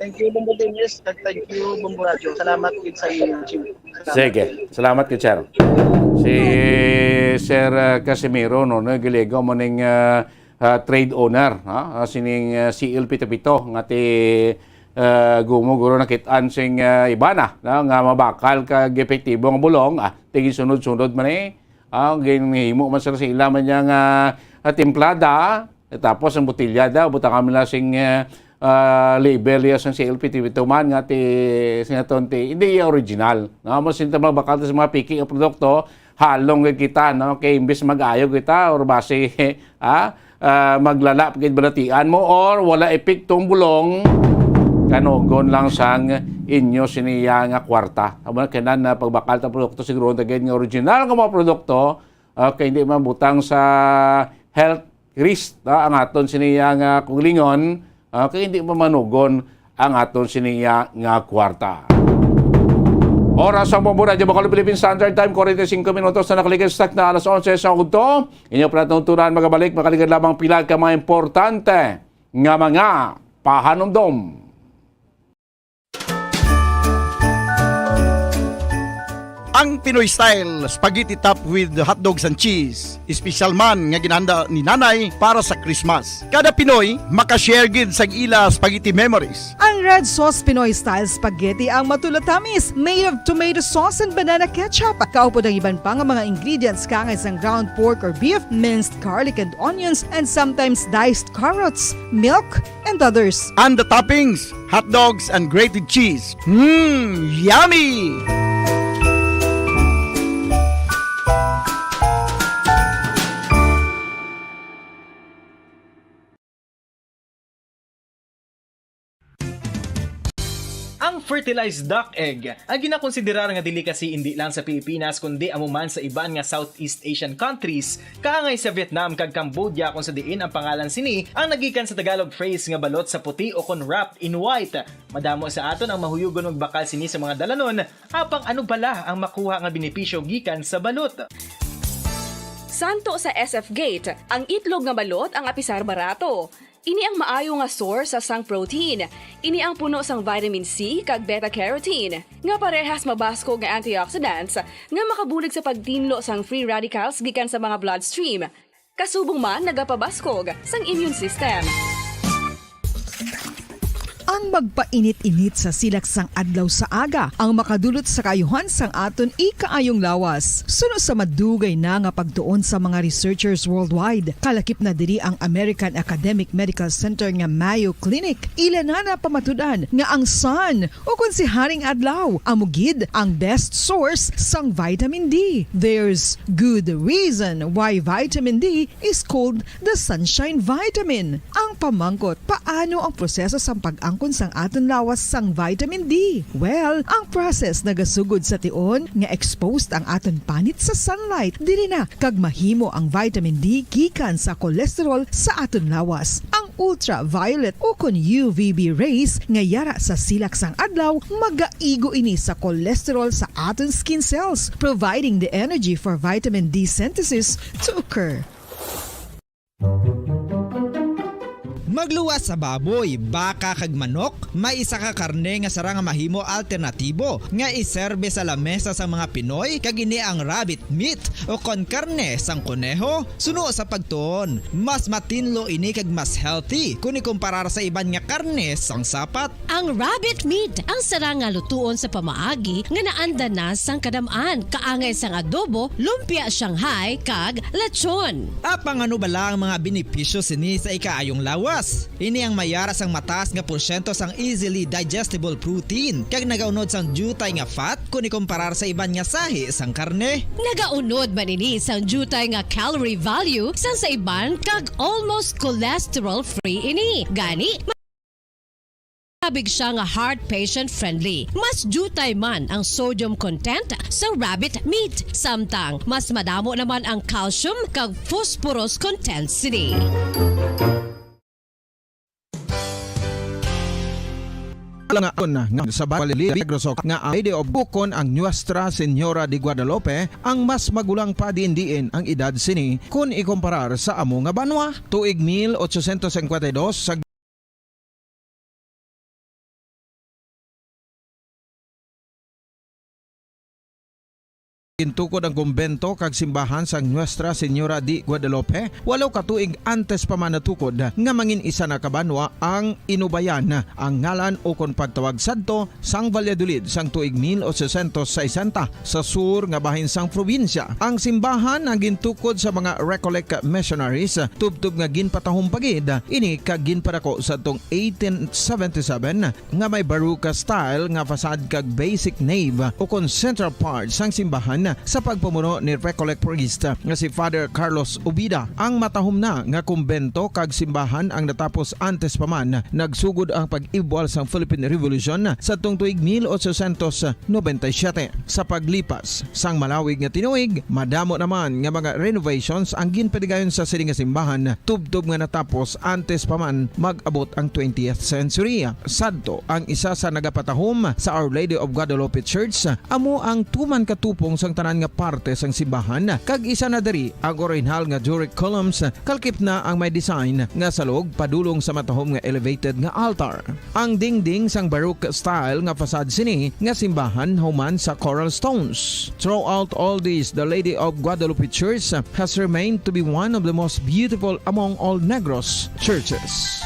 Thank you, Bombo Dennis, kag thank you, Bombo Radio. Salamat gid sa inyo, Jim. Salamat. Sige, salamat gid, sir. Si Sir, uh, Casimiro Nonoy Gallego mo ning, uh, uh, trade owner, ha? Uh, sining, uh, C L Pito Pito nga ti, uh, gumo guro nakit-an sing, uh, iba na, no? Nga mabakal kag epektibo nga bulong, ah, tigsunod-sunod man eh. Ah, ginhimo man sila sa ila man niya nga, ah, timplada, eh, tapos ang botelya daw, butang kami na sing, eh, ah, label ya sang C L P T V two man nga ti, sing aton ti, hindi iya original. No? Mo sinta mga bakal sa mga piki nga produkto, halong gid kita, no? Kay imbis mag-ayo kita, or basi, ah, ah, maglala pa gid balatian mo or wala epektong bulong, kanugon lang sang inyo siniya nga kwarta. Amo na kinan na pagbakal ta produkto, siguro ta gid nga original nga mga produkto, ah, kay hindi man butang sa health risk, ah, ang aton siniya nga kaugalingon, ah, kay hindi man manugon ang aton siniya nga kwarta. Oras sa Bombo Radyo Bacolod Philippine Standard Time, forty-five minutos na nakaligid sa takna alas onse sa udto. Inyo pala tuntunan, magabalik, makaligid lamang pila ka mga importante nga mga pahanumdom. Ang Pinoy style spaghetti topped with hot dogs and cheese, espesyal man nga ginhanda ni Nanay para sa Christmas. Kada Pinoy makashare gid sa ila spaghetti memories. Ang red sauce Pinoy style spaghetti ang matulatamis, made of tomato sauce and banana ketchup. Kaupod ang iban pa nga mga ingredients, kaangay sang ground pork or beef, minced garlic and onions, and sometimes diced carrots, milk, and others. And the toppings, hot dogs and grated cheese. Mmm, yummy! Ang fertilized duck egg ang ginakonsiderar nga delicacy indi lang sa Pilipinas, kundi amo man sa iban nga Southeast Asian countries, kaangay sa Vietnam kag Cambodia, kung sa diin ang pangalan sini ang nagikan sa Tagalog phrase nga balot sa puti o kon wrapped in white. Madamo sa aton ang mahuyugon magbakal sini sa mga dalanon, apang ano bala ang makuha nga benepisyo gikan sa balot? Santo sa S F Gate, ang itlog nga balot ang apisar barato. Ini ang maayo nga source sang protein. Ini ang puno sang vitamin C kag beta-carotene, nga parehas mabaskog nga antioxidants nga makabulig sa pagtinlo sang free radicals gikan sa mga bloodstream. Kasubong man nagapabaskog sang immune system. Ang magpainit-init sa silak sang adlaw sa aga ang makadulot sa kaayuhan sang aton ikaayong lawas. Suno sa madugay na nga pagtuon sa mga researchers worldwide, kalakip na diri ang American Academic Medical Center nga Mayo Clinic. Ila na napamatud-an nga ang sun, o kon si Haring Adlaw, amo gid ang best source sang vitamin D. There's good reason why vitamin D is called the sunshine vitamin. Ang pamangkot, paano ang proseso sang pag-angkon sang aton lawas sang vitamin D? Well, ang process nagasugod sa tion nga exposed ang aton panit sa sunlight. Diri na kag mahimo ang vitamin D gikan sa cholesterol sa aton lawas. Ang ultraviolet o kon U V B rays nga yara sa silak sang adlaw, magaigo ini sa cholesterol sa aton skin cells, providing the energy for vitamin D synthesis to occur. Magluwas sa baboy, baka kag manok, may isa ka karne nga sarang nga mahimo alternatibo nga iserbe sa lamesa sang mga Pinoy, kag ini ang rabbit meat o kon karne sang koneho. Suno sa pagtuon, mas matinlo ini kag mas healthy kon ikumparar sa iban nga karne sang sapat. Ang rabbit meat ang sarang nga lutuon sa pamaagi nga naanda na sang kadam-an, kaangay sang adobo, lumpia Shanghai, kag lechon. Apang ano bala ang mga benepisyo sini sa ikaayong lawas? Ini ang mayara sang mataas nga porsyento sang easily digestible protein kag nagaunod sang diutay nga fat kon ikumparar sa iban nga sahi sang karne. Nagaunod man ini sang diutay nga calorie value sang sa iban kag almost cholesterol-free ini. Gani, Sabig siya nga heart patient friendly. Mas diutay man ang sodium content sa rabbit meat, samtang mas madamo naman ang calcium kag phosphorus content sini. Langaon nga sa Balili Negros nga Our Lady of Bukon ang Nuestra Señora de Guadalupe, ang mas magulang pa diin-diin ang edad sini kun ikumparar sa amo nga banwa. Tuig mil ochocientos cincuenta y dos, sa gintukod ang kumbento kag simbahan sang Nuestra Señora de Guadalupe, walo ka tuig antes pa man natukod nga mangin isa na ka banwa ang Inubayan, ang ngalan ukon pagtawag sadto sang Valladolid sang tuig mil ochocientos sesenta, sa sur nga bahin sang probinsya. Ang simbahan ang gintukod sa mga Recollect missionaries, tubtob nga ginpatahom pa gid ini kag ginpadako sadtong eighteen seventy-seven, nga may baroque style nga facade kag basic nave ukon central part sang simbahan sa pagpamuno ni Recollect priest nga si Father Carlos Ubida. Ang matahom na nga kumbento kag simbahan ang natapos antes pa man nagsugod ang pag-ibwal sang Philippine Revolution sadtong tuig mil ochocientos noventa y siete. Sa paglipas sang malawig nga tinuig, madamo naman nga mga renovations ang ginpatigayon sa sini nga simbahan, tubtob nga natapos antes pa man mag-abot ang twentieth century. Sadto, ang isa sa nagapatahom sa Our Lady of Guadalupe Church amo ang tuman ka tupong sang tanan nga parte sang simbahan, kag isa na diri ang orihinal nga Doric columns, kalkip na ang may design nga salog padulong sa matahom nga elevated nga altar. Ang dingding sang Baroque style nga facade sini nga simbahan human sa coral stones. Throughout all this, the Lady of Guadalupe Church has remained to be one of the most beautiful among all Negros churches.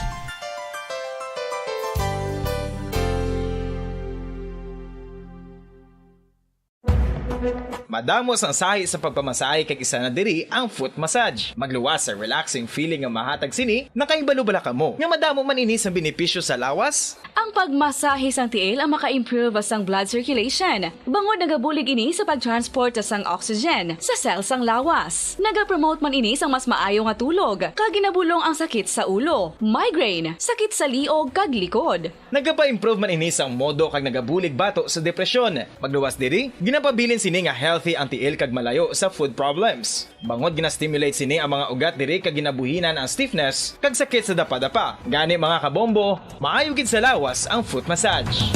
Madamo sang sahi sa pagpamasahe, kag isa na diri ang foot massage. Magluwas sa relaxing feeling nga mahatag sini. Nakahibalo bala kamo nga madamo man ini sang benepisyo sa lawas? Ang pagmasahe sang tiil ang maka-improve sang blood circulation, bangod nagabulig ini sa pag-transport sang oxygen sa cell sang lawas. Nagapromote man ini sang mas maayo nga tulog, kag ginabulong ang sakit sa ulo, migraine, sakit sa liog, kag likod. Nagapa-improve man ini sang modo kag nagabulig bato sa depresyon. Magluwas diri, ginapabilin sini nga healthy ang tiil kag malayo sa foot problems. Bangod gina-stimulate sini ang mga ugat diri kag ginabuhinan ang stiffness kag sakit sa dapadapa. Gani, mga kabombo, maayo gid sa lawas ang foot massage.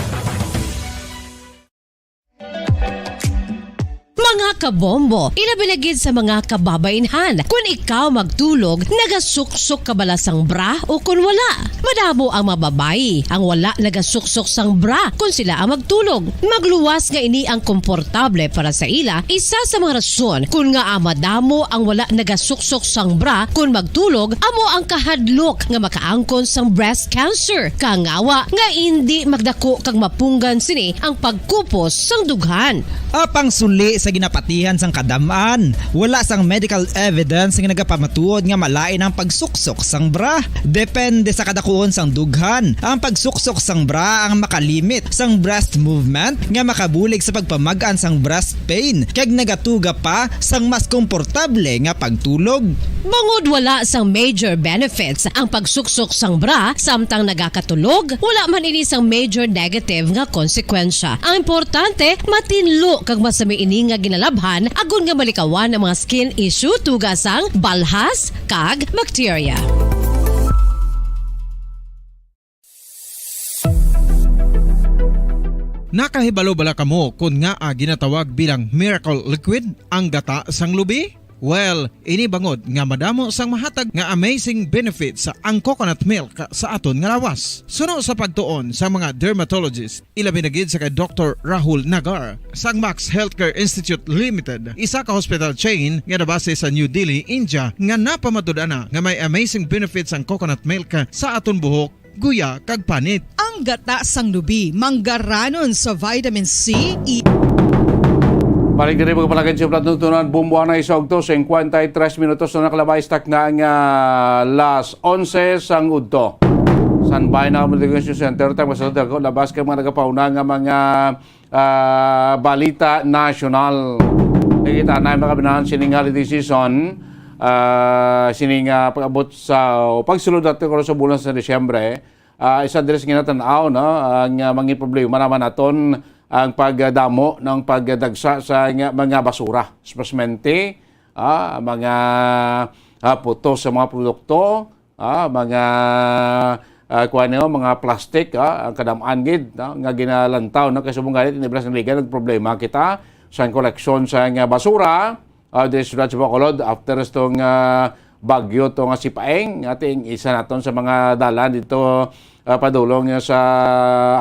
Mga kabombo, ilabi na gid sa mga kababainhan, kun ikaw magtulog, nagasuksok ka bala sang bra o kun wala? Madamo ang mga babayi ang wala nagasuksok sang bra kun sila ang magtulog. Magluwas nga ini ang komportable para sa ila, isa sa mga rason kun ngaa madamo ang wala nagasuksok sang bra kun magtulog amo ang kahadlok nga makaangkon sang breast cancer, kangawa nga indi magdako kag mapunggan sini ang pagkupos sang dughan. Apang suli sa ginapatihan sang kadam-an, wala sang medical evidence nga nagapamatuod nga malain ang pagsuksok sang bra. Depende sa kadakuon sang dughan, ang pagsuksok sang bra ang makalimit sang breast movement nga makabulig sa pagpamag-an sang breast pain kag nagatuga pa sang mas komportable nga pagtulog. Bangod wala sang major benefits ang pagsuksok sang bra samtang nagakatulog, wala man ini sang major negative nga konsekwensya. Ang importante, matinlo kag masami ini nga ginalabhan agod nga malikawan ang mga skin issue tuga sang balhas kag bacteria. Nakahibalo bala kamo kon ngaa ginatawag bilang miracle liquid ang gata sang lubi? Well, ini bangod nga madamo sang mahatag nga amazing benefits ang coconut milk sa aton nga lawas. Suno sa pagtuon sa mga dermatologist, ilabi na gid sa kay Doktor Rahul Nagar sang Max Healthcare Institute Limited, isa ka hospital chain nga nabase sa New Delhi, India, nga napamatud-an na nga may amazing benefits ang coconut milk sa aton buhok, guya, kag panit. Ang gata sang lubi manggaranon sa vitamin C, E. Balik diri, mga palangga, sa Plato Tunan, Bumbuana, isa og to, cincuenta y tres minutos na nakalabay, sa takna nga las onse sang udto. San bay na ang Communication Center, tayo masalad ako, labas kay mga nagapauna nga mga ah, balita nasyonal. Nakita na ang mga kabinahan sining holiday season, ah, sining, ah, pag-abot sa, o pagsulod nato karon sa bulan sa Disyembre, ah, isa diri sa ginatan-aw, no, ang, ah, mga problema naman naton ang pagdamo ng pagdagsa sa nga mga basura, espesmente, ah, mga, ah, putos sa mga produkto, ah, mga, ah, kuwan niyo, mga plastic, ah, ang kadam-an gid, no, nga ginalantaw, no, kay subong gani, tinibelas nga liga, nagproblema kita sa koleksyon sa nga basura, ah, diri sa siyudad sa Bacolod, after sa tong, ah, bagyo to nga si Paeng, ating isa naton sa mga dalan dito, ah, padulong sa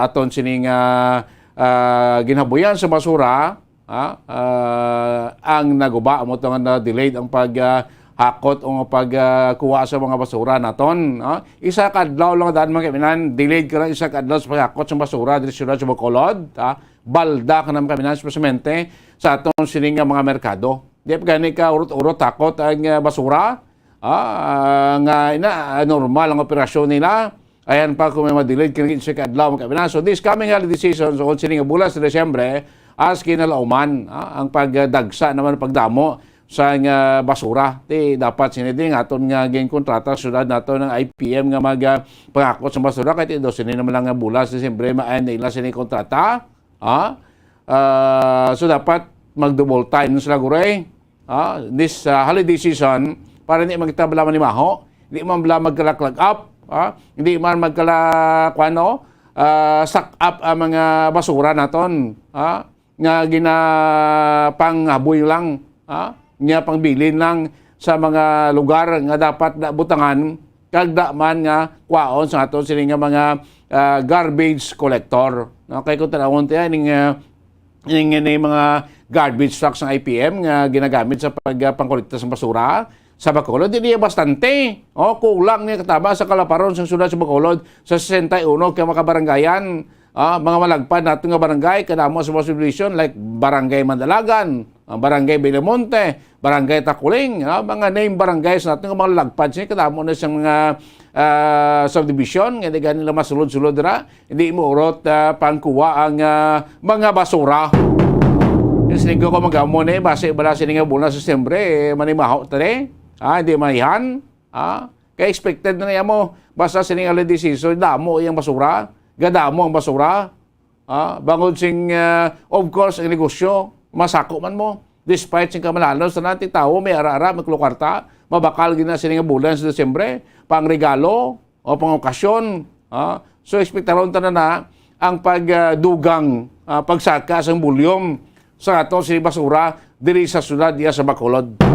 aton sining, ah, ah, ginhabuyan sa basura, ah, ah, ang naguba, amo to nga na-delayed ang pag, ah, hakot o pag, ah, kuha sa mga basura naton, ah. Isa ka adlaw lang daan, mga kaibigan, delayed ka lang isa ka adlaw sa paghakot sa basura diri sa siyudad sa Bacolod, ah. Balda ka na, mga kaibigan, espesiyalmente sa aton sining nga mga merkado. Di pa gani ka urot-urot hakot ang, ah, basura, ah, nga ina, ah, normal ang operasyon nila. Ayan pa kung may ma-delayed kini sa kadlaw, mga kaibigan. So, this coming holiday season, so, kung sini nga bulan sa Disyembre, as kinalauman, ah, ang pagdagsa naman, pagdamo sa nga basura. Ti dapat sini din nga aton nga ginkontrata sa syudad nato ng I P M nga mag, ah, pangakot sa basura, kay ti daw sini naman lang nga bulan sa Disyembre, ma-end nila sini kontrata. Ah, ah, so dapat mag-double time sila, guray. Ah, this, ah, holiday season, para hindi man kita bala manimaho, hindi man bala magkalaklag up, ah, hindi man magkala, kuano, ah, suck up ang mga basura naton, ah. nga ginapanghaboy lang, ha? Nga pangbilin lang sa mga lugar nga dapat na butangan, kag da man nga kwaon sa aton sini nga mga, ah, garbage collector. No? Kay kung tanawon tayo, ning, ah, ning, ning mga garbage trucks ng I P M nga ginagamit sa pag, ah, pangkolekta sa basura, sa Bacolod, hindi niya bastante. Oh, kulang niya katama sa kalaparon sa siyudad sa Bacolod sa sesenta y uno ka mga kabarangayan. Ah, mga malagpad nato nga barangay, kadamo sa mga subdivision like Barangay Mandalagan, ah, Barangay Villamonte, Barangay Taculing, ah, mga name barangays nato nga mga lagpad siya, kadamo na siyang mga, ah, subdivision, nga di gani nila masulod-sulod dira, hindi mo urot, ah, pangkuha ang, ah, mga basura. Yung siling ko, kung magamo ni, base bala sini nga bulan sa Setyembre, eh, manimaho tani. Ah, hindi maihan. Ah, kay expected na niya mo. Basta sining alas diyes, damo iyang basura. Gadamo ang basura. Ah, bangod sing, ah, of course, ang negosyo, masako man mo. Despite sing kamalanos, sa nating tawo, may ara-ara, may kwarta, mabakal gina sini nga bulan sa Disyembre, pang regalo, o pang okasyon. Ah, so, expectaron ta na na ang pag, ah, dugang, ah, pagsaka sang volume sa ato sini basura diri sa syudad diya sa Bacolod.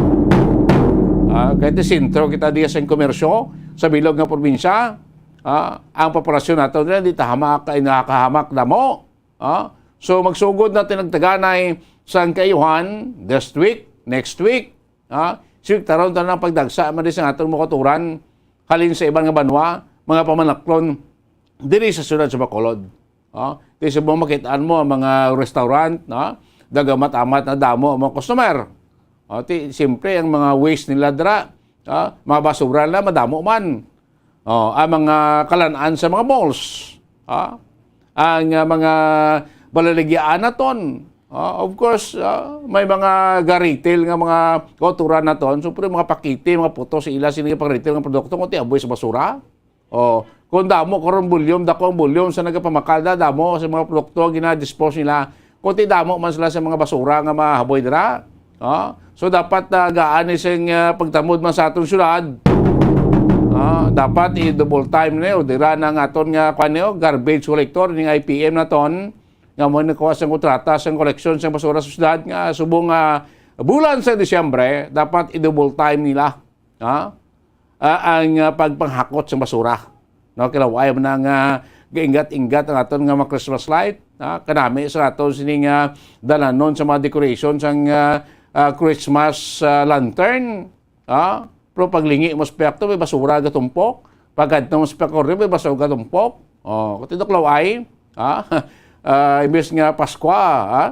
Ah, kay ti sentro kita diya sa komersyo sa bilog nga probinsya, ah, ang populasyon nato dira di ta hamak, ay nakahamak damo. Ah, so magsugod na tinagtaganay sang kaayuhan this week, next week. Ah, expectaron ta na pagdagsa man di sa aton mga kautoran halin sa iban nga banwa, mga pamanaklon diri sa syudad sa Bacolod. Ah, ti subong makitaan mo ang mga restaurant, no? Dagamat-amat na damo ang mga customer. Ah, ti, siyempre, ang mga waste nila dira, ah, mga basura na madamo man. Oh, ang mga kalan-an sa mga malls, ah, ang, ah, mga balaligyaan naton. Ah, of course, ah, may mga ga-retail nga mga kautoran naton. So, pero mga pakiti, mga puto sa ila, sini pang-retail nga produkto, kung ti aboy sa basura. Oh, kung damo karon volume, dako ang volume sa nagapamakal na, damo sa mga produkto ang gina-dispose nila. Kung ti damo man sila sa mga basura nga mahaboy dira. Oh, so dapat, ah, gaan ni sing, ah, pagtamod man sa aton syudad. Ah, dapat i-double time ni o dira na ang aton nga, kuwan niyo, garbage collector ning I P M naton nga mo nakuha sang kontrata sang koleksyon sang basura sa syudad nga subong nga bulan sa Disyembre, dapat i-double time nila. Ha? Ah, ang, ah, pagpanghakot sang basura. No, kilaway man nga gainggat-inggat ang aton nga mga Christmas light, ha? Kanami sa aton sini nga dalanon sa mga decoration sang, ah, ah, Christmas, ah, lantern, ha? Pero paglingi mo sa pekto, may basura gatumpok. Pagkadto mo sa pekto, may basura gatumpok. Oh, kung tindok laway, ha? Ah, imbes nga Paskwa, ha?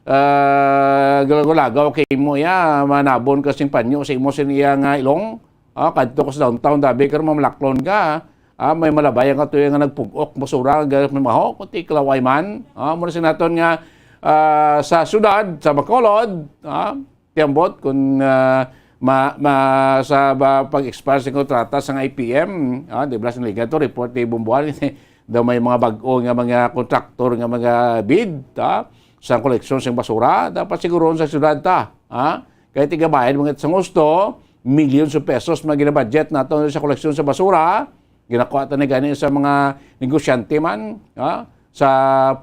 Ah, gulagaw kay mo ya, manabon ka sing panyo sa imo sin iya nga ilong. Ah, kadto ka sa downtown, dabi ka mamalaklon ka. Ah, may malabay ang katuyo nga nagpugok, basura, nga may maho, kung ti kalaway man. Ah, muna sa naton nga, ah, sa syudad, sa Bacolod, ah, tiambot, kung, ah, ma, ma, sa ba, pag-expire sa kontrata sa I P M, ah, di ba, sa liga to, report ni Bumbuan, daw may mga bag-o nga mga kontraktor nga mga bid, ah, sa koleksyon sa basura, dapat siguro sa syudad ta, ah, kay tigabayad mga sa gusto, millions of pesos mga ginabudget nato sa koleksyon sa basura, ginakuha ta na gani sa mga negosyante man, ha? Sa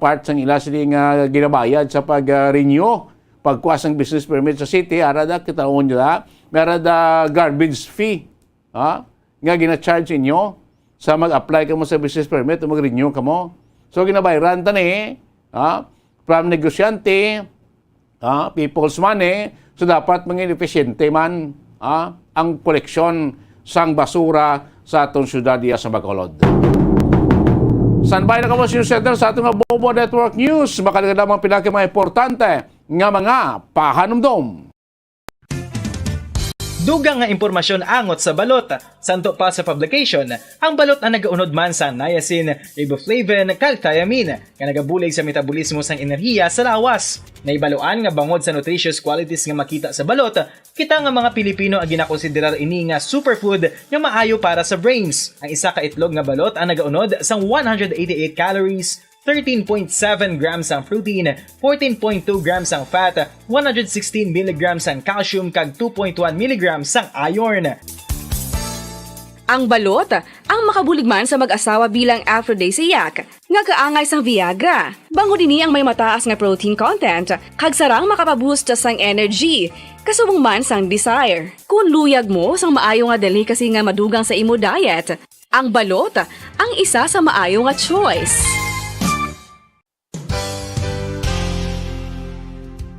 part sang ila sini nga ginabayad sa pag, ah, renew, pagkuha sang business permit sa city, ara da kita on da, may ara da garbage fee, ha? Nga gina-charge inyo sa mag-apply kamo sa business permit o mag-renew kamo. So ginabayran ta ni, ha? From negosyante, ah, people's money, so dapat maging efficiente man, ah, ang koleksyon sang basura sa aton syudad diya sa Bacolod. Standby na kamo sa news center sa aton nga Bobo Network News. Makaliga lamang pinaka mga importante nga mga pahanumdom. Dugang nga impormasyon angot sa balot. Santo pa sa publication, ang balot ang nagaunod man sa niacin, riboflavin, kag thiamine, nga nagabulig sa metabolismo sang enerhiya sa lawas. Naibaluan nga bangod sa nutritious qualities nga makita sa balot, kita nga mga Pilipino ang ginakonsiderar ini nga superfood nga maayo para sa brains. Ang isa ka itlog nga balot ang nagaunod sang one hundred eighty-eight calories, thirteen point seven grams ang protein, fourteen point two grams ang fat, one hundred sixteen milligrams ang calcium, kag two point one milligrams ang iron. Ang balot, ang makabulig man sa mag-asawa bilang aphrodisiac, nga kaangay sang Viagra. Bangod ini ang may mataas nga protein content, kag sarang makapaboost sang energy, kasubong man sang desire. Kung luyag mo sang maayo nga delicacy nga madugang sa imo diet, ang balot ang isa sa maayo nga choice.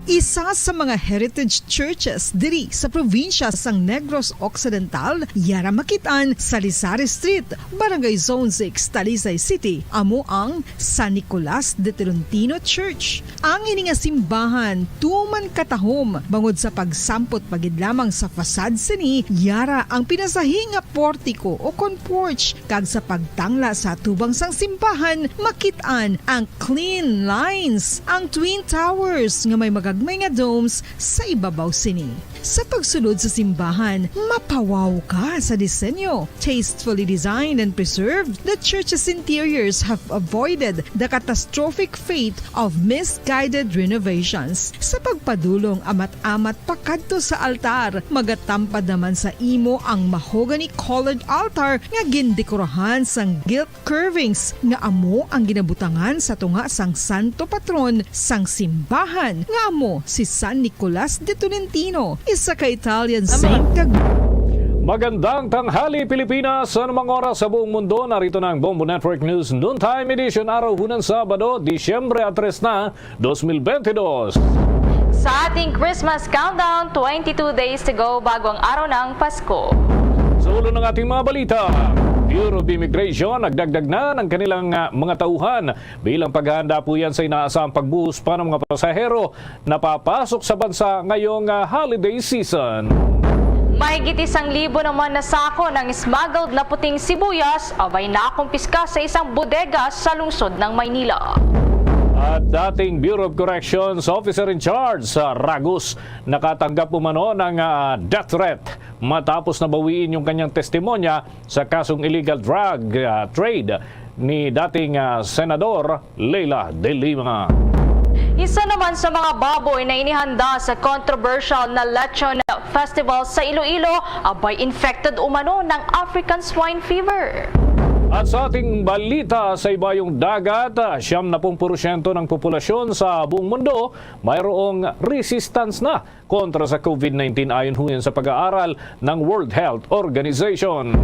Isa sa mga heritage churches diri sa probinsya sang Negros Occidental, yara makit-an sa Lizares Street, Barangay Zone six, Talisay City, amo ang San Nicolas de Tolentino Church. Ang ini nga simbahan tuman katahom bangod sa pagsampot pa gid lamang sa facade sini, yara ang pinasahi nga portico o kon porch, kag sa pagtangla sa atubang sang simbahan, makit-an ang clean lines, ang twin towers nga may magagmay nga domes sa ibabaw sini. Sa pagsulod sa simbahan, mapawaw ka sa disenyo. Tastefully designed and preserved, the church's interiors have avoided the catastrophic fate of misguided renovations. Sa pagpadulong amat-amat pakadto sa altar, magatampad naman sa imo ang mahogany-colored altar nga gindekorahan sang gilt curvings nga amo ang ginabutangan sa tunga sang santo patron sang simbahan, nga amo si San Nicolas de Tolentino, isa ka Italian saint kag Magandang tanghali, Pilipinas. Sa anumang oras sa buong mundo, narito na ang Bombo Network News Noontime Edition, araw hunan Sabado, Disyembre a tres na, dos mil bentidós. Sa ating Christmas countdown, twenty-two days to go bago ang araw ng Pasko. Sa ulo ng ating mga balita, Bureau of Immigration nagdagdag na ng kanilang, ah, mga tauhan bilang paghahanda po yan sa inaasahang pagbuhos pa ng mga pasahero na papasok sa bansa ngayong, ah, holiday season. Mahigit isang libo naman na sako ng smuggled na puting sibuyas abay nakumpiska sa isang bodega sa lungsod ng Maynila. At dating Bureau of Corrections Officer in Charge sa Ragus nakatanggap umano ng, ah, death threat matapos na bawiin yung kanyang testimonya sa kasong illegal drug, ah, trade ni dating, ah, Senador Leila de Lima. Isa naman sa mga baboy na inihanda sa controversial na Lechon Festival sa Iloilo, abay infected umano ng African Swine Fever. At sa ating balita sa ibayong dagat, siyam na pung porsyento ng populasyon sa buong mundo mayroong resistance na kontra sa COVID nineteen, ayon huyan sa pag-aaral ng World Health Organization.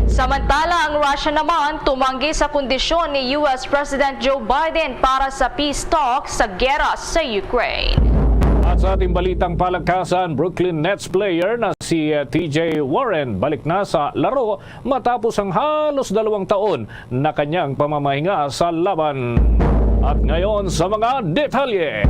Samantala, ang Russia naman tumanggi sa kondisyon ni U S President Joe Biden para sa peace talks sa gera sa Ukraine. At sa ating balitang palakasan, Brooklyn Nets player na si, uh, T J Warren balik na sa laro matapos ang halos dalawang taon na kanyang pamamahinga sa laban. At ngayon sa mga detalye.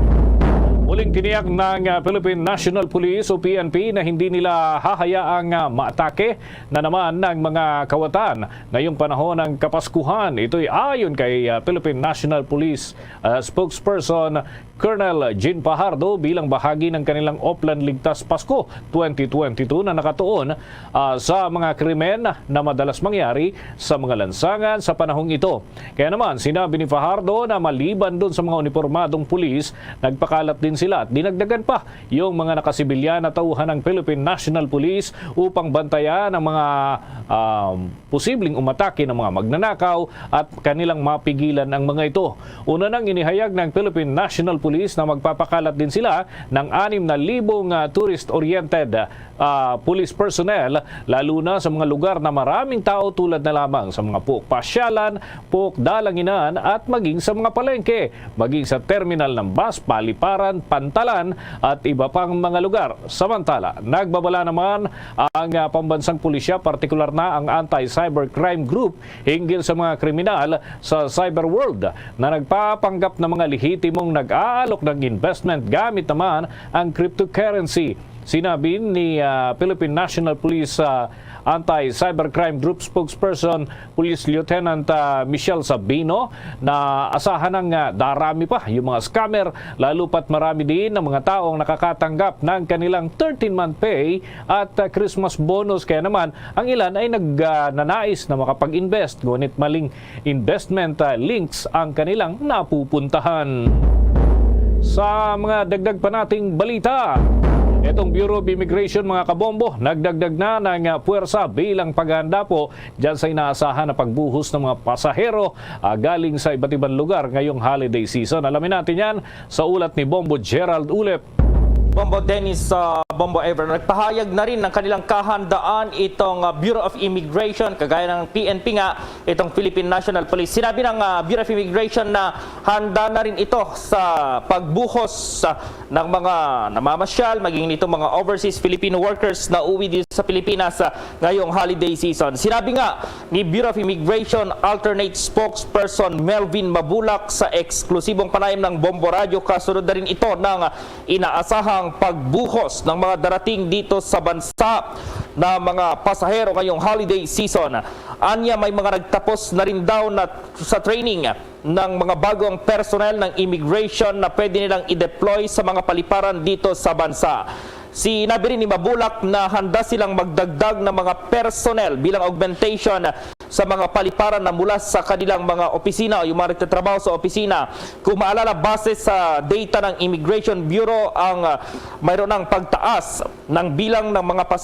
Muling tiniyak ng, ah, Philippine National Police o P N P na hindi nila hahayaang, ah, maatake na naman ng mga kawatan ngayong panahon ng Kapaskuhan. Ito'y ayon kay, ah, Philippine National Police, ah, spokesperson Colonel Jean Fajardo bilang bahagi ng kanilang Oplan Ligtas Pasko twenty twenty-two na nakatuon, ah, sa mga krimen na madalas mangyari sa mga lansangan sa panahong ito. Kaya naman, sinabi ni Fajardo na maliban dun sa mga unipormadong pulis, nagpakalat din sila at dinagdagan pa yung mga nakasibilyan na tauhan ng Philippine National Police upang bantayan ang mga, ah, posibleng umatake ng mga magnanakaw at kanilang mapigilan ang mga ito. Una nang inihayag ng Philippine National Police na magpapakalat din sila ng anim na libong, ah, tourist-oriented, ah, police personnel, lalo na sa mga lugar na maraming tao, tulad na lamang sa mga puok pasyalan, puok dalanginan, at maging sa mga palengke, maging sa terminal ng bus, paliparan, pantalan, at iba pang mga lugar. Samantala, nagbabala naman ang, ah, pambansang pulisya, partikular na ang Anti-Cybercrime Group, hinggil sa mga kriminal sa cyber world na nagpapanggap ng mga lehitimong nag-aalok ng investment gamit naman ang cryptocurrency. Sinabi ni, ah, Philippine National Police, ah, Anti-Cybercrime Group spokesperson, Police Lieutenant, ah, Michelle Sabino, na asahan ng, ah, darami pa yung mga scammer, lalo pat marami din ang mga taong nakakatanggap ng kanilang thirteen-month pay at, ah, Christmas bonus. Kaya naman, ang ilan ay nag, ah, nanais na makapag-invest, ngunit maling investment, ah, links ang kanilang napupuntahan. Sa mga dagdag pa nating balita, Itong Bureau of Immigration, mga kabombo, nagdagdag na ng, ah, puwersa bilang paghahanda po dyan sa inaasahan na pagbuhos ng mga pasahero, ah, galing sa iba't ibang lugar ngayong holiday season. Alamin natin yan sa ulat ni Bombo Gerald Ulep. Bombo Dennis, uh, Bombo Ever, nagpahayag na rin ng kanilang kahandaan itong uh, Bureau of Immigration, kagaya ng P N P nga, itong Philippine National Police. Sinabi ng uh, Bureau of Immigration na handa na rin ito sa pagbuhos uh, ng mga namamasyal, maging nitong mga overseas Filipino workers na uwi dito sa Pilipinas uh, ngayong holiday season. Sinabi nga ni Bureau of Immigration alternate spokesperson Melvin Mabulak sa eksklusibong panayam ng Bombo Radyo, kasunod na rin ito ng inaasahang pagbuhos ng mga darating dito sa bansa na mga pasahero ngayong holiday season. Anya, may mga nagtapos na rin daw na sa training ng mga bagong personnel ng immigration na pwede nilang i-deploy sa mga paliparan dito sa bansa. Sinabi rin ni Mabulak na handa silang magdagdag ng mga personnel bilang augmentation sa mga paliparan na mula sa kanilang mga opisina o yung mga nagtatrabaho sa opisina. Kung maalala, base sa data ng Immigration Bureau, ang uh, mayroon ng pagtaas ng bilang ng mga pasahero